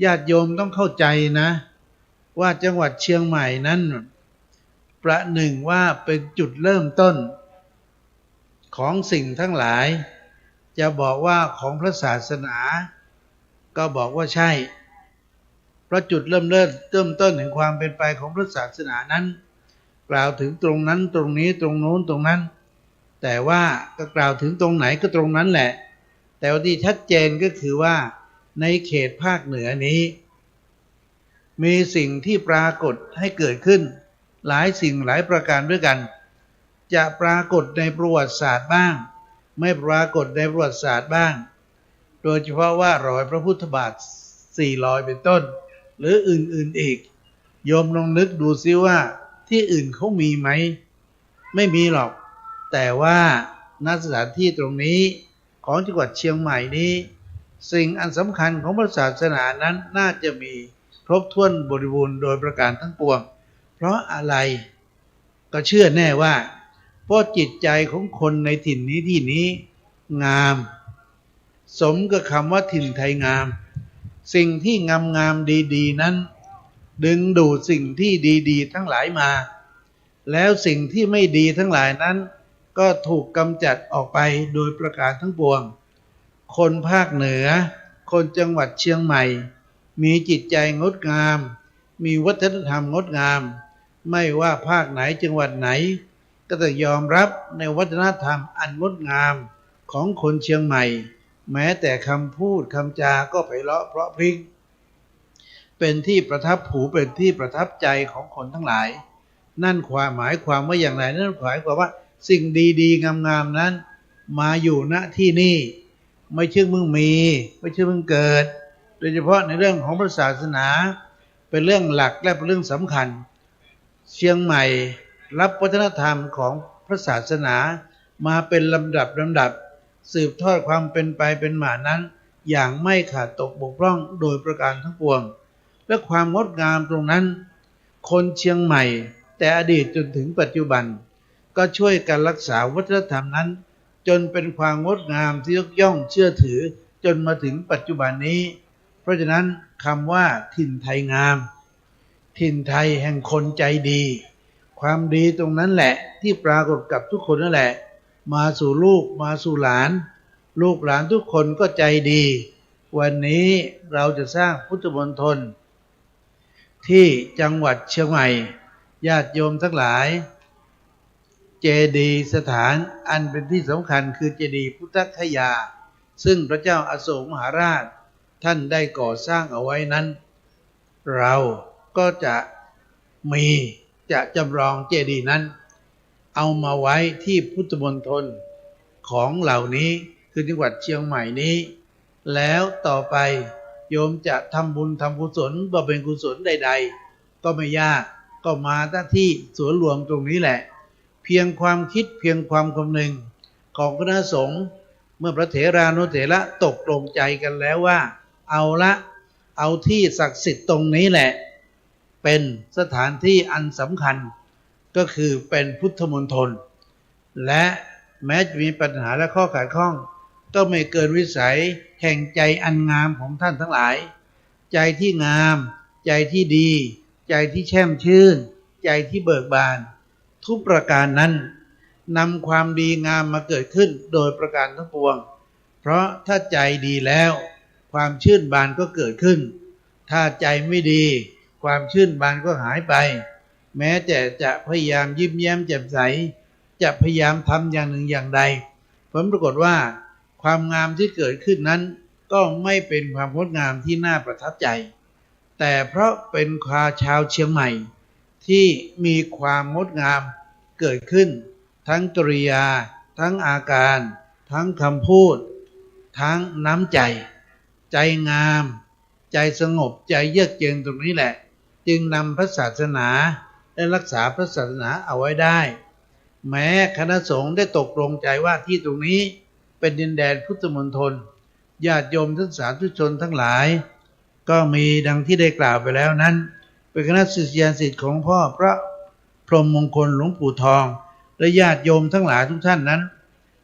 ญาติโยมต้องเข้าใจนะ ว่าจังหวัดเชียงใหม่นั้น ประหนึ่งว่าเป็นจุดเริ่มต้นของสิ่งทั้งหลาย จะบอกว่าของพระศาสนา ก็บอกว่าใช่ เพราะจุดเริ่มเริ่มเริ่มต้นแห่งความเป็นไปของพระศาสนานั้น กล่าวถึงตรงนั้นตรงนี้ ตรงโน้นตรงนั้น แต่ว่าก็กล่าวถึงตรงไหนก็ตรงนั้นแหละ แต่ว่าที่ชัดเจนก็คือว่าในเขตภาคเหนือนี้ มีสิ่งที่ปรากฏให้เกิดขึ้นหลายสิ่งหลายประการด้วยกัน จะปรากฏในประวัติศาสตร์บ้าง ไม่ปรากฏในประวัติศาสตร์บ้าง โดยเฉพาะว่ารอยพระพุทธบาทสี่รอยเป็นต้น หรืออื่นๆอีก โยมลองนึกดูซิว่าที่อื่นเขามีไหม ไม่มีหรอก แต่ว่า ณ สถานที่ตรงนี้ของจังหวัดเชียงใหม่นี้ สิ่งอันสำคัญของพระศาสนานั้นน่าจะมีครบถ้วนบริบูรณ์โดยประการทั้งปวง เพราะอะไร ก็เชื่อแน่ว่า เพราะจิตใจของคนในถิ่นนี้ที่นี้งาม สมกับคำว่าถิ่นไทยงาม สิ่งที่งามๆดีๆนั้น ดึงดูดสิ่งที่ดีๆทั้งหลายมา แล้วสิ่งที่ไม่ดีทั้งหลายนั้น ก็ถูกกำจัดออกไปโดยประการทั้งปวง คนภาคเหนือ คนจังหวัดเชียงใหม่ มีจิตใจงดงาม มีวัฒนธรรมงดงาม ไม่ว่าภาคไหนจังหวัดไหน ก็ต้องยอมรับในวัฒนธรรมอันงดงามของคนเชียงใหม่ แม้แต่คำพูดคำจาก็ไพเราะเพราะพริ้ง เป็นที่ประทับหู เป็นที่ประทับใจของคนทั้งหลาย นั่นความหมายความว่าอย่างไร นั่นหมายความว่าสิ่งดีๆงามๆนั้น มาอยู่ ณ ที่นี่ ไม่ใช่เพิ่งมี ไม่ใช่เพิ่งเกิด โดยเฉพาะในเรื่องของพระศาสนา เป็นเรื่องหลักและเป็นเรื่องสำคัญ เชียงใหม่รับวัฒนธรรมของพระศาสนามาเป็นลำดับลำดับ สืบทอดความเป็นไปเป็นมานั้น อย่างไม่ขาดตกบกพร่องโดยประการทั้งปวง และความงดงามตรงนั้น คนเชียงใหม่แต่อดีตจนถึงปัจจุบัน ก็ช่วยกันรักษาวัฒนธรรมนั้น จนเป็นความงดงามที่ยกย่องเชื่อถือจนมาถึงปัจจุบันนี้ เพราะฉะนั้นคำว่าถิ่นไทยงาม ถิ่นไทยแห่งคนใจดี ความดีตรงนั้นแหละที่ปรากฏกับทุกคนนั่นแหละ มาสู่ลูก มาสู่หลาน ลูกหลานทุกคนก็ใจดี วันนี้เราจะสร้างพุทธมณฑลที่จังหวัดเชียงใหม่ ญาติโยมทั้งหลาย เจดีย์สถานอันเป็นที่สำคัญคือเจดีย์พุทธคยา ซึ่งพระเจ้าอโศกมหาราชท่านได้ก่อสร้างเอาไว้นั้น เราก็จะมี จะจำลองเจดีย์นั้น เอามาไว้ที่พุทธมณฑลของเหล่านี้ คือจังหวัดเชียงใหม่นี้ แล้วต่อไปโยมจะทำบุญทำกุศลบำเพ็ญกุศลใดๆ ก็ไม่ยาก ก็มาที่สวนรวมตรงนี้แหละ เพียงความคิดเพียงความคำนึงของคณะสงฆ์ เมื่อพระเถรานุเถระตกลงใจกันแล้วว่า เอาละ เอาที่ศักดิ์สิทธิ์ตรงนี้แหละ เป็นสถานที่อันสำคัญ ก็คือเป็นพุทธมณฑล และแม้จะมีปัญหาและข้อขัดข้อง ก็ไม่เกินวิสัยแห่งใจอันงามของท่านทั้งหลาย ใจที่งาม ใจที่ดี ใจที่แช่มชื่น ใจที่เบิกบาน ทุกประการนั้นนำความดีงามมาเกิดขึ้นโดยประการทั้งปวง เพราะถ้าใจดีแล้ว ความชื่นบานก็เกิดขึ้น ถ้าใจไม่ดี ความชื่นบานก็หายไป แม้แต่จะพยายามยิ้มแย้มแจ่มใส จะพยายามทำอย่างหนึ่งอย่างใด ผลปรากฏว่าความงามที่เกิดขึ้นนั้น ก็ไม่เป็นความงดงามที่น่าประทับใจ แต่เพราะเป็นความชาวเชียงใหม่ ที่มีความงดงามเกิดขึ้น ทั้งกิริยา ทั้งอาการ ทั้งคำพูด ทั้งน้ำใจ ใจงาม ใจสงบ ใจเยือกเย็นตรงนี้แหละ จึงนำพระศาสนาและรักษาพระศาสนาเอาไว้ได้ แม้คณะสงฆ์ได้ตกลงใจว่าที่ตรงนี้เป็นดินแดนพุทธมณฑล ญาติโยมท่านสาธุชนทั้งหลาย ก็มีดังที่ได้กล่าวไปแล้วนั้น เป็นคณะศิษยานุศิษย์ของพ่อพระพรหมมงคลหลวงปู่ทอง และญาติโยมทั้งหลายทุกท่านนั้น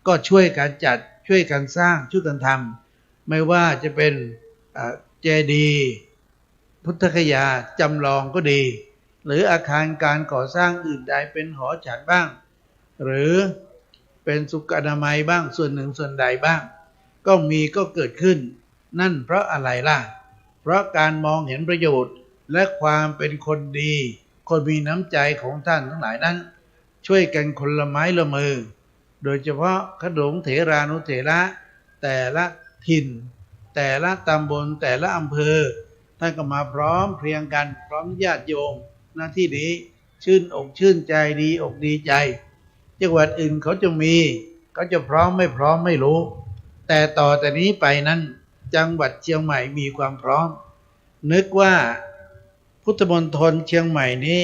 ก็ช่วยกันจัด ช่วยกันสร้าง ช่วยกันทำ ไม่ว่าจะเป็น เอ่อ เจดีย์พุทธคยาจำลองก็ดี หรืออาคารการก่อสร้างอื่นใดเป็นหอฉันบ้าง หรือเป็นสุขอนามัยบ้าง ส่วนหนึ่งส่วนใดบ้าง ก็มีก็เกิดขึ้น นั่นเพราะอะไรล่ะ เพราะการมองเห็นประโยชน์และความเป็นคนดี คนมีน้ำใจของท่านทั้งหลายนั้น ช่วยกันคนละไม้ละมือ โดยเฉพาะขดงเถรานุเถระ แต่ละถิ่น แต่ละตำบล แต่ละอำเภอ ท่านก็มาพร้อมเพรียงกัน พร้อมญาติโยม ณ ที่นี้ ชื่นอกชื่นใจ ดีอกดีใจ จังหวัดอื่นเขาจะมี เขาจะพร้อมไม่พร้อมไม่รู้ แต่ต่อแต่นี้ไปนั้น จังหวัดเชียงใหม่มีความพร้อม นึกว่าพุทธมณฑลเชียงใหม่นี้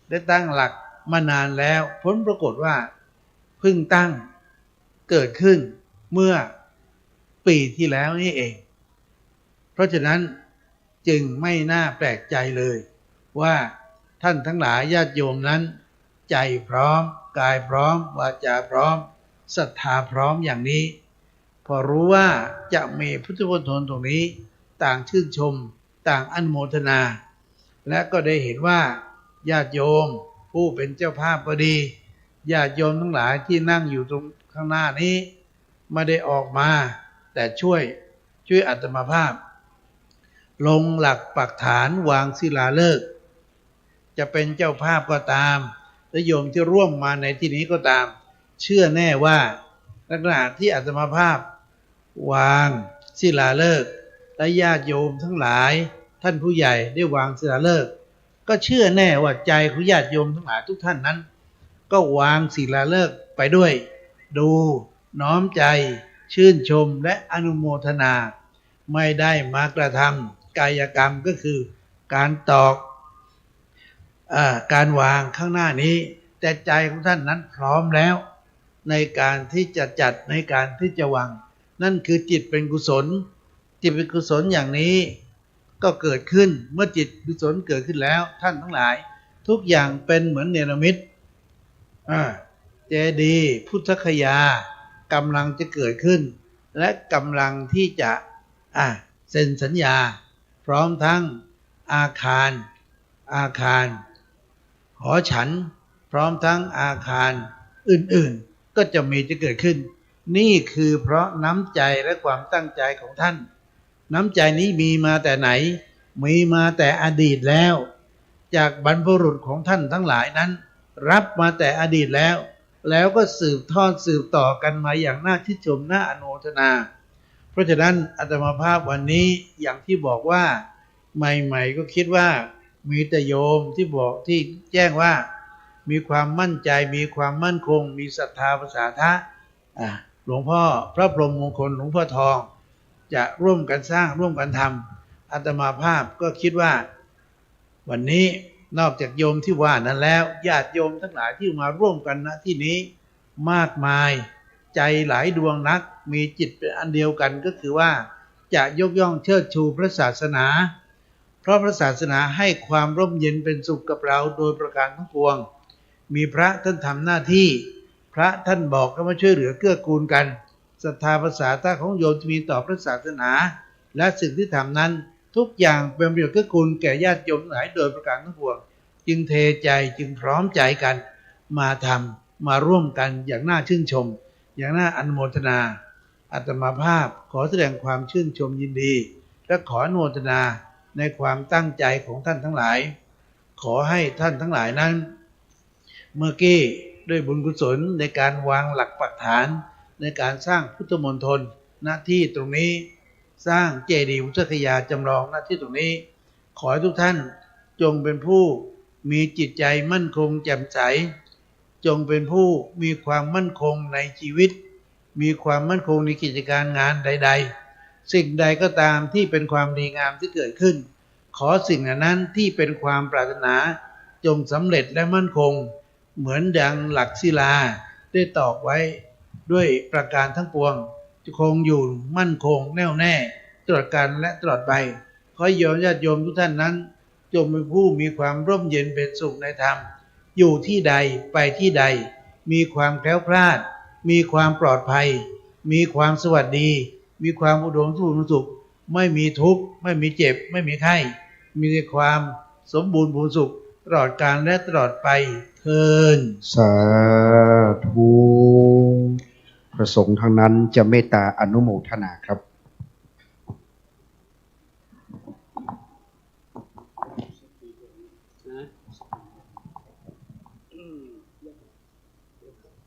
ได้ตั้งหลักมานานแล้ว ผลปรากฏว่าเพิ่งตั้งเกิดขึ้นเมื่อปีที่แล้วนี่เอง เพราะฉะนั้นจึงไม่น่าแปลกใจเลย ว่าท่านทั้งหลายญาติโยมนั้น ใจพร้อม กายพร้อม วาจาพร้อม ศรัทธาพร้อมอย่างนี้ พอรู้ว่าจะมีพุทธมณฑลตรงนี้ ต่างชื่นชม ต่างอนุโมทนา และก็ได้เห็นว่าญาติโยมผู้เป็นเจ้าภาพก็ดี ญาติโยมทั้งหลายที่นั่งอยู่ตรงข้างหน้านี้ ไม่ได้ออกมา แต่ช่วย ช่วยอาตมาภาพ ลงหลักปักฐานวางศิลาฤกษ์ จะเป็นเจ้าภาพก็ตาม และโยมที่ร่วมมาในที่นี้ก็ตาม เชื่อแน่ว่าในขณะที่อาตมาภาพวางศิลาฤกษ์ และญาติโยมทั้งหลาย ท่านผู้ใหญ่ได้วางศิลาฤกษ์ ก็เชื่อแน่ว่าใจของญาติโยมทั้งหลายทุกท่านนั้น ก็วางศิลาฤกษ์ไปด้วย ดู น้อมใจ ชื่นชม และอนุโมทนา ไม่ได้มากระทำกายกรรม ก็คือการตอก เอ่อ การวางข้างหน้านี้ แต่ใจของท่านนั้นพร้อมแล้ว ในการที่จะจัด ในการที่จะวาง นั่นคือจิตเป็นกุศล จิตเป็นกุศลอย่างนี้ ก็เกิดขึ้น เมื่อจิตกุศลเกิดขึ้นแล้ว ท่านทั้งหลาย ทุกอย่างเป็นเหมือนเนรมิต อ่า เจดีย์พุทธคยากำลังจะเกิดขึ้น และกำลังที่จะ อ่า เซ็นสัญญา พร้อมทั้งอาคาร อาคาร หอฉัน พร้อมทั้งอาคารอื่นๆ ก็จะมีจะเกิดขึ้น นี่คือเพราะน้ำใจและความตั้งใจของท่าน น้ำใจนี้มีมาแต่ไหน มีมาแต่อดีตแล้ว จากบรรพบุรุษของท่านทั้งหลายนั้น รับมาแต่อดีตแล้ว แล้วก็สืบทอดสืบต่อกันมาอย่างน่าชื่นชม น่าอนุโมทนา เพราะฉะนั้นอาตมาภาพวันนี้อย่างที่บอกว่า ใหม่ๆ ก็คิดว่ามีแต่โยมที่บอก ที่แจ้งว่ามีความมั่นใจ มีความมั่นคง มีศรัทธาประสาทะ อ่ะ หลวงพ่อพระพรหมมงคล หลวงพ่อทอง จะร่วมกันสร้าง ร่วมกันทำ อาตมาภาพก็คิดว่า วันนี้นอกจากโยมที่ว่านั้นแล้ว ญาติโยมทั้งหลายที่มาร่วมกัน ณ ที่นี้มากมาย ใจหลายดวงนัก มีจิตเป็นอันเดียวกัน ก็คือว่าจะยกย่องเชิดชูพระศาสนา เพราะพระศาสนาให้ความร่มเย็นเป็นสุขกับเราโดยประการทั้งปวง มีพระท่านทำหน้าที่ พระท่านบอกให้มาช่วยเหลือเกื้อกูลกัน ศรัทธาประสาทะของโยมที่มีต่อพระศาสนา และสิ่งที่ทำนั้น ทุกอย่างเป็นประโยชน์เกื้อกูลแก่ญาติโยมทั้งหลายโดยประการทั้งปวง จึงเทใจ จึงพร้อมใจกันมาทำ มาร่วมกันอย่างน่าชื่นชม อย่างน่าอนุโมทนา อาตมาภาพขอแสดงความชื่นชมยินดี และขออนุโมทนาในความตั้งใจของท่านทั้งหลาย ขอให้ท่านทั้งหลายนั้น เมื่อกี้ด้วยบุญกุศลในการวางหลักปักฐาน ในการสร้างพุทธมณฑล ณ ที่ตรงนี้ สร้างเจดีย์พุทธคยาจำลอง ณ ที่ตรงนี้ ขอให้ทุกท่านจงเป็นผู้มีจิตใจมั่นคงแจ่มใส จงเป็นผู้มีความมั่นคงในชีวิต มีความมั่นคงในกิจการงานใดๆ สิ่งใดก็ตามที่เป็นความดีงามที่เกิดขึ้น ขอสิ่งเหล่านั้นที่เป็นความปรารถนา จงสำเร็จและมั่นคง เหมือนดังหลักศิลาได้ตอกไว้ด้วยประการทั้งปวง จะคงอยู่มั่นคงแน่วแน่ตลอดกาลและตลอดไป ขอโยมญาติโยมทุกท่านนั้น จงเป็นผู้มีความร่มเย็นเป็นสุขในธรรม อยู่ที่ใดไปที่ใด มีความแคล้วคลาด มีความปลอดภัย มีความสวัสดี มีความอุดมสมบูรณ์สุข ไม่มีทุกข์ ไม่มีเจ็บ ไม่มีไข้ มีแต่ความสมบูรณ์พูนสุขตลอดกาลและตลอดไปเทอญ สาธุ พระสงฆ์ทั้งนั้นจะเมตตาอนุโมทนาครับ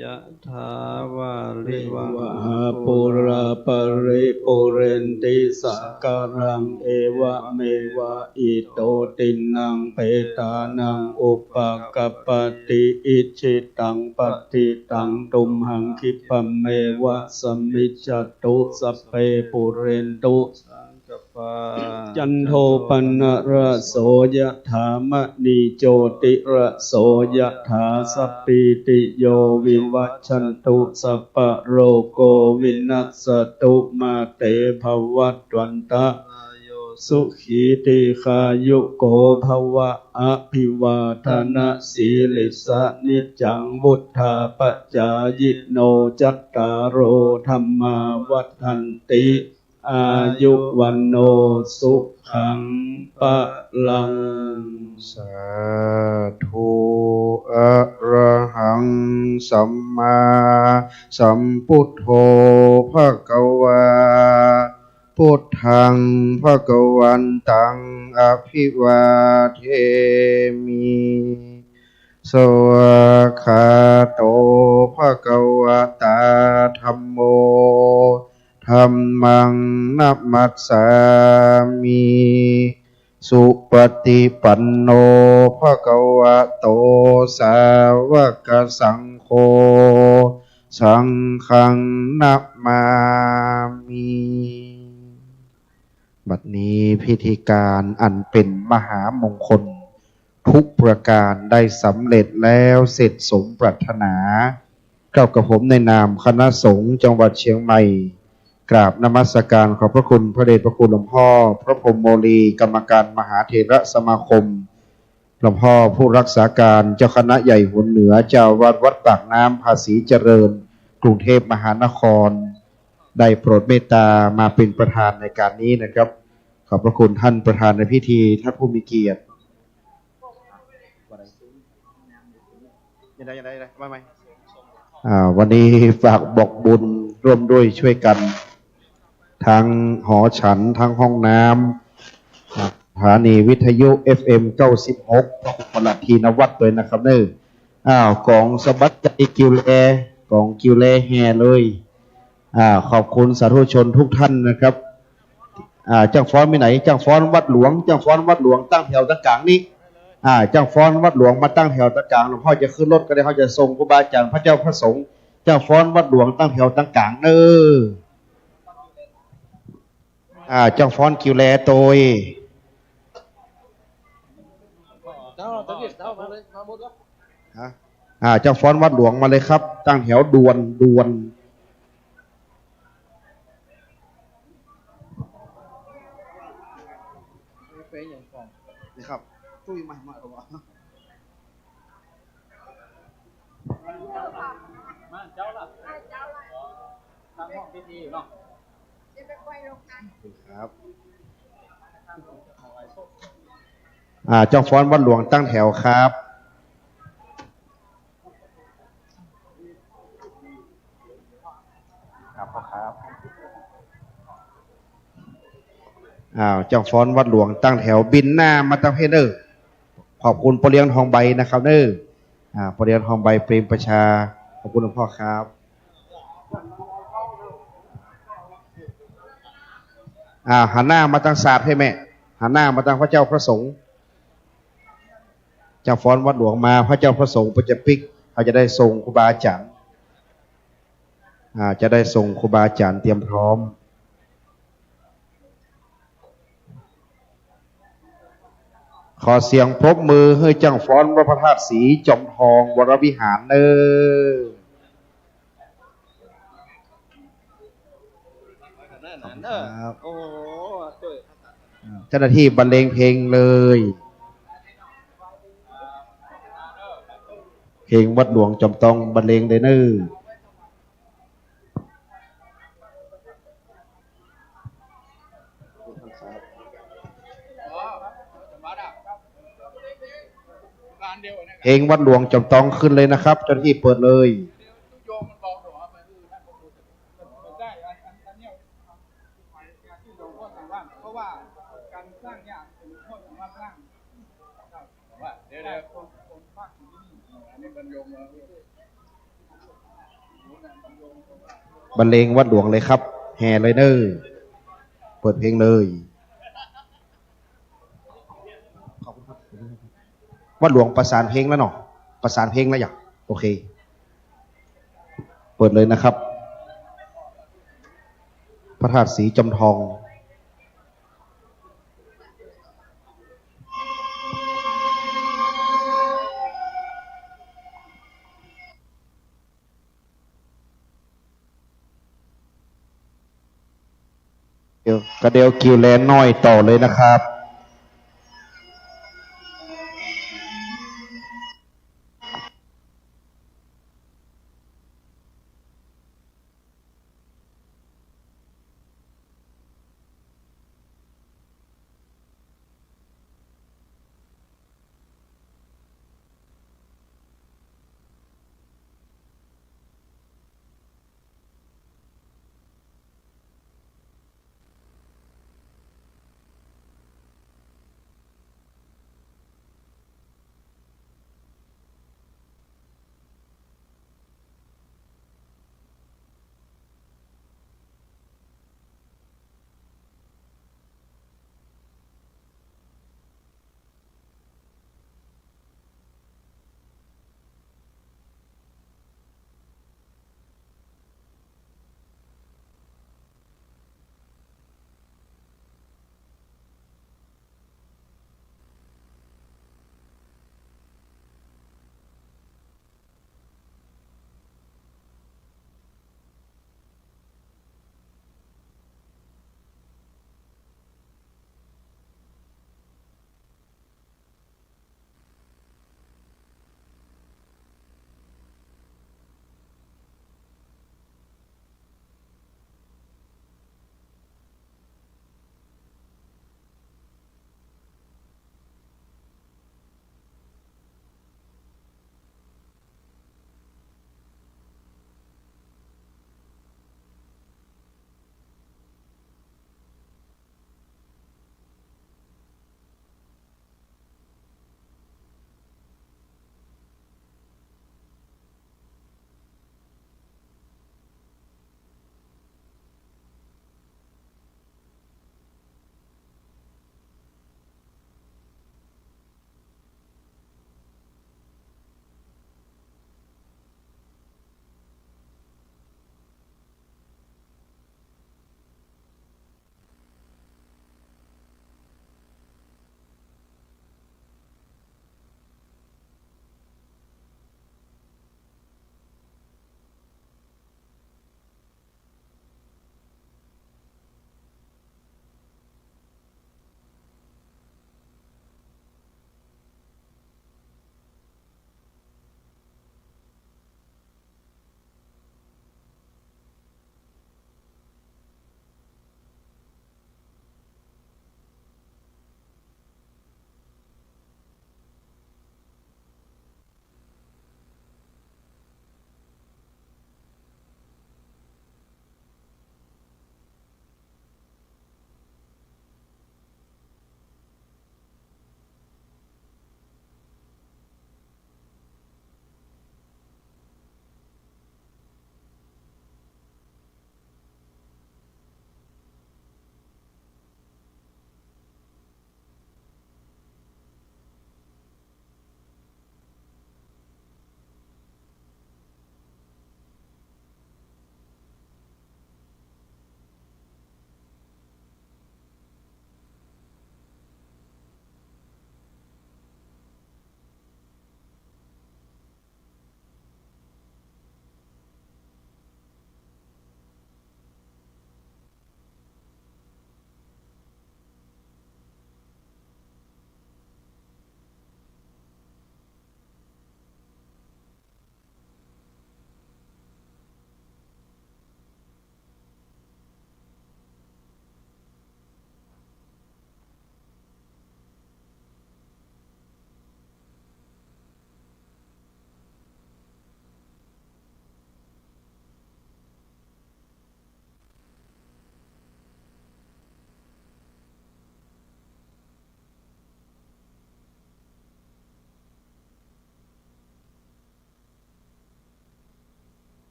ยะถาวาริวะหาปูราปะริปูเรนติสาคารัง เอวะเมวะอิโตตินังเปตานังอุปะกัปปะติ อิจฉิตังปัตถิตังตุมหังคิปะเมวะสะมิจจตุ สัพเพปูเรนตุ จันโทปนรสโสยะถา มะณีโจติรสโสยะถา สัพพีติโยวิวัชชันตุ สัพพะโรโควินัสสะตุ มาเตภวัตวันตะ สุขีทีฆายุโกภะวะ อภิวาทะนะสีลิสสะ นิจจังวุฑฒาปะจายิโน จัตตาโรธัมมาวัฑฒันติ อายุวัณโณสุขังพะลัง สาธุ อะระหัง สัมมาสัมพุทโธ ภะคะวา พุทธัง ภะคะวันตัง อะภิวาเทมิ สวากขาโต ภะคะวะตา ธัมโม ธัมมัง นะมัสสามิ สุปะฏิปันโน ภะคะวะโต สาวะกะสังโฆ สังฆัง นะมามิ บัดนี้พิธีการอันเป๋นมหามงคลทุกประการได้สำเร็จแล้วเสร็จสมปรารถนา เก้ากระผมในนามคณะสงฆ์จังหวัดเชียงใหม่ กราบนมัสการขอบพระคุณพระเดชพระคุณหลวงพ่อพระพรหมโมลี กรรมการมหาเถรสมาคม หลวงพ่อผู้รักษาการเจ้าคณะใหญ่หัวเหนือ เจ้าอาวาสวัดปากน้ำภาษีเจริญ กรุงเทพมหานคร ได้โปรดเมตตามาเป็นประธานในการนี้นะครับ ขอบพระคุณท่านประธานในพิธี ท่านผู้มีเกียรติ ยังไง ยังไง ยังไง มาใหม่ อ่า วันนี้ฝากบอกบุญร่วมด้วยช่วยกัน ทั้งหอฉัน ทั้งห้องน้ำ อ่า สถานีวิทยุ เอฟเอ็ม เก้าสิบหก พระครูประหลัดธีนวัฒน์ด้วยนะครับเนอะ อ้าว ก๋องสะบัดใจ๋กิวแล ก๋องกิวแลแห่เลย อ่า ขอบคุณสาธุชนทุกท่านนะครับ อ่า จ้างฟ้อนไปไหน จ้างฟ้อนวัดหลวง จ้างฟ้อนวัดหลวงตั้งแถวตั้งก๋างนี้ อ่า จ้างฟ้อนวัดหลวงมาตั้งแถวตั้งก๋าง หลวงพ่อจะขึ้นรถก็ได้ เขาจะส่งครูบาอาจารย์พระเจ้าพระสงฆ์ จ้างฟ้อนวัดหลวงตั้งแถวตั้งก๋างเนอะ อ่า จ้างฟ้อนกิวแลโตย เจ้า เจ้า เจ้า มาเลย มาหมดแล้ว ฮะ อ่า จ้างฟ้อนวัดหลวงมาเลยครับ ตั้งแถวด่วน ด่วน นี่ครับ ตุ้ยมา มา มา มา เจ้าล่ะ ทางห้องพิธีอยู่เนาะ ครับ อ่า จ้างฟ้อนวัดหลวงตั้งแถวครับ ครับ พ่อครับ อ้าว จ้างฟ้อนวัดหลวงตั้งแถว บินหน้ามาตางเพนเนอร์ ขอบคุณป้อเลี้ยงทองใบนะครับเนอะ อ่า ป้อเลี้ยงทองใบ เปรมประชา ขอบคุณหลวงพ่อครับ อ่า หันหน้ามาตางศาลให้แม่ หันหน้ามาตางพระเจ้าพระสงฆ์ จ้างฟ้อนวัดหลวงมา พระเจ้าพระสงฆ์เปิ้นจะปิ๊ก เขาจะได้ส่งครูบาอาจารย์ อ่า จะได้ส่งครูบาอาจารย์เตรียมพร้อม ขอเสียงปรบมือหื้อจ้างฟ้อนวัดพระธาตุศรีจอมทองวรวิหารเนอะ ครับ โอ้โห เจ้าหน้าที่บรรเลงเพลงเลย เพลงวัดหลวงจอมทองบรรเลงเลยเนอะ เพลงวัดหลวงจอมทองขึ้นเลยนะครับ เจ้าหน้าที่เปิดเลย เดี๋ยวๆ อันนี้บรรยมแล้ว บรรเลงวัดหลวงเลยครับ แห่เลยเน่อ เปิดเพลงเลย วัดหลวงประสานเพลงแล้วเนาะ ประสานเพลงแล้วอย่าง โอเค เปิดเลยนะครับ พระธาตุศรีจอมทอง เดี๋ยว กระเดียวกิวแลน้อยต่อเลยนะครับ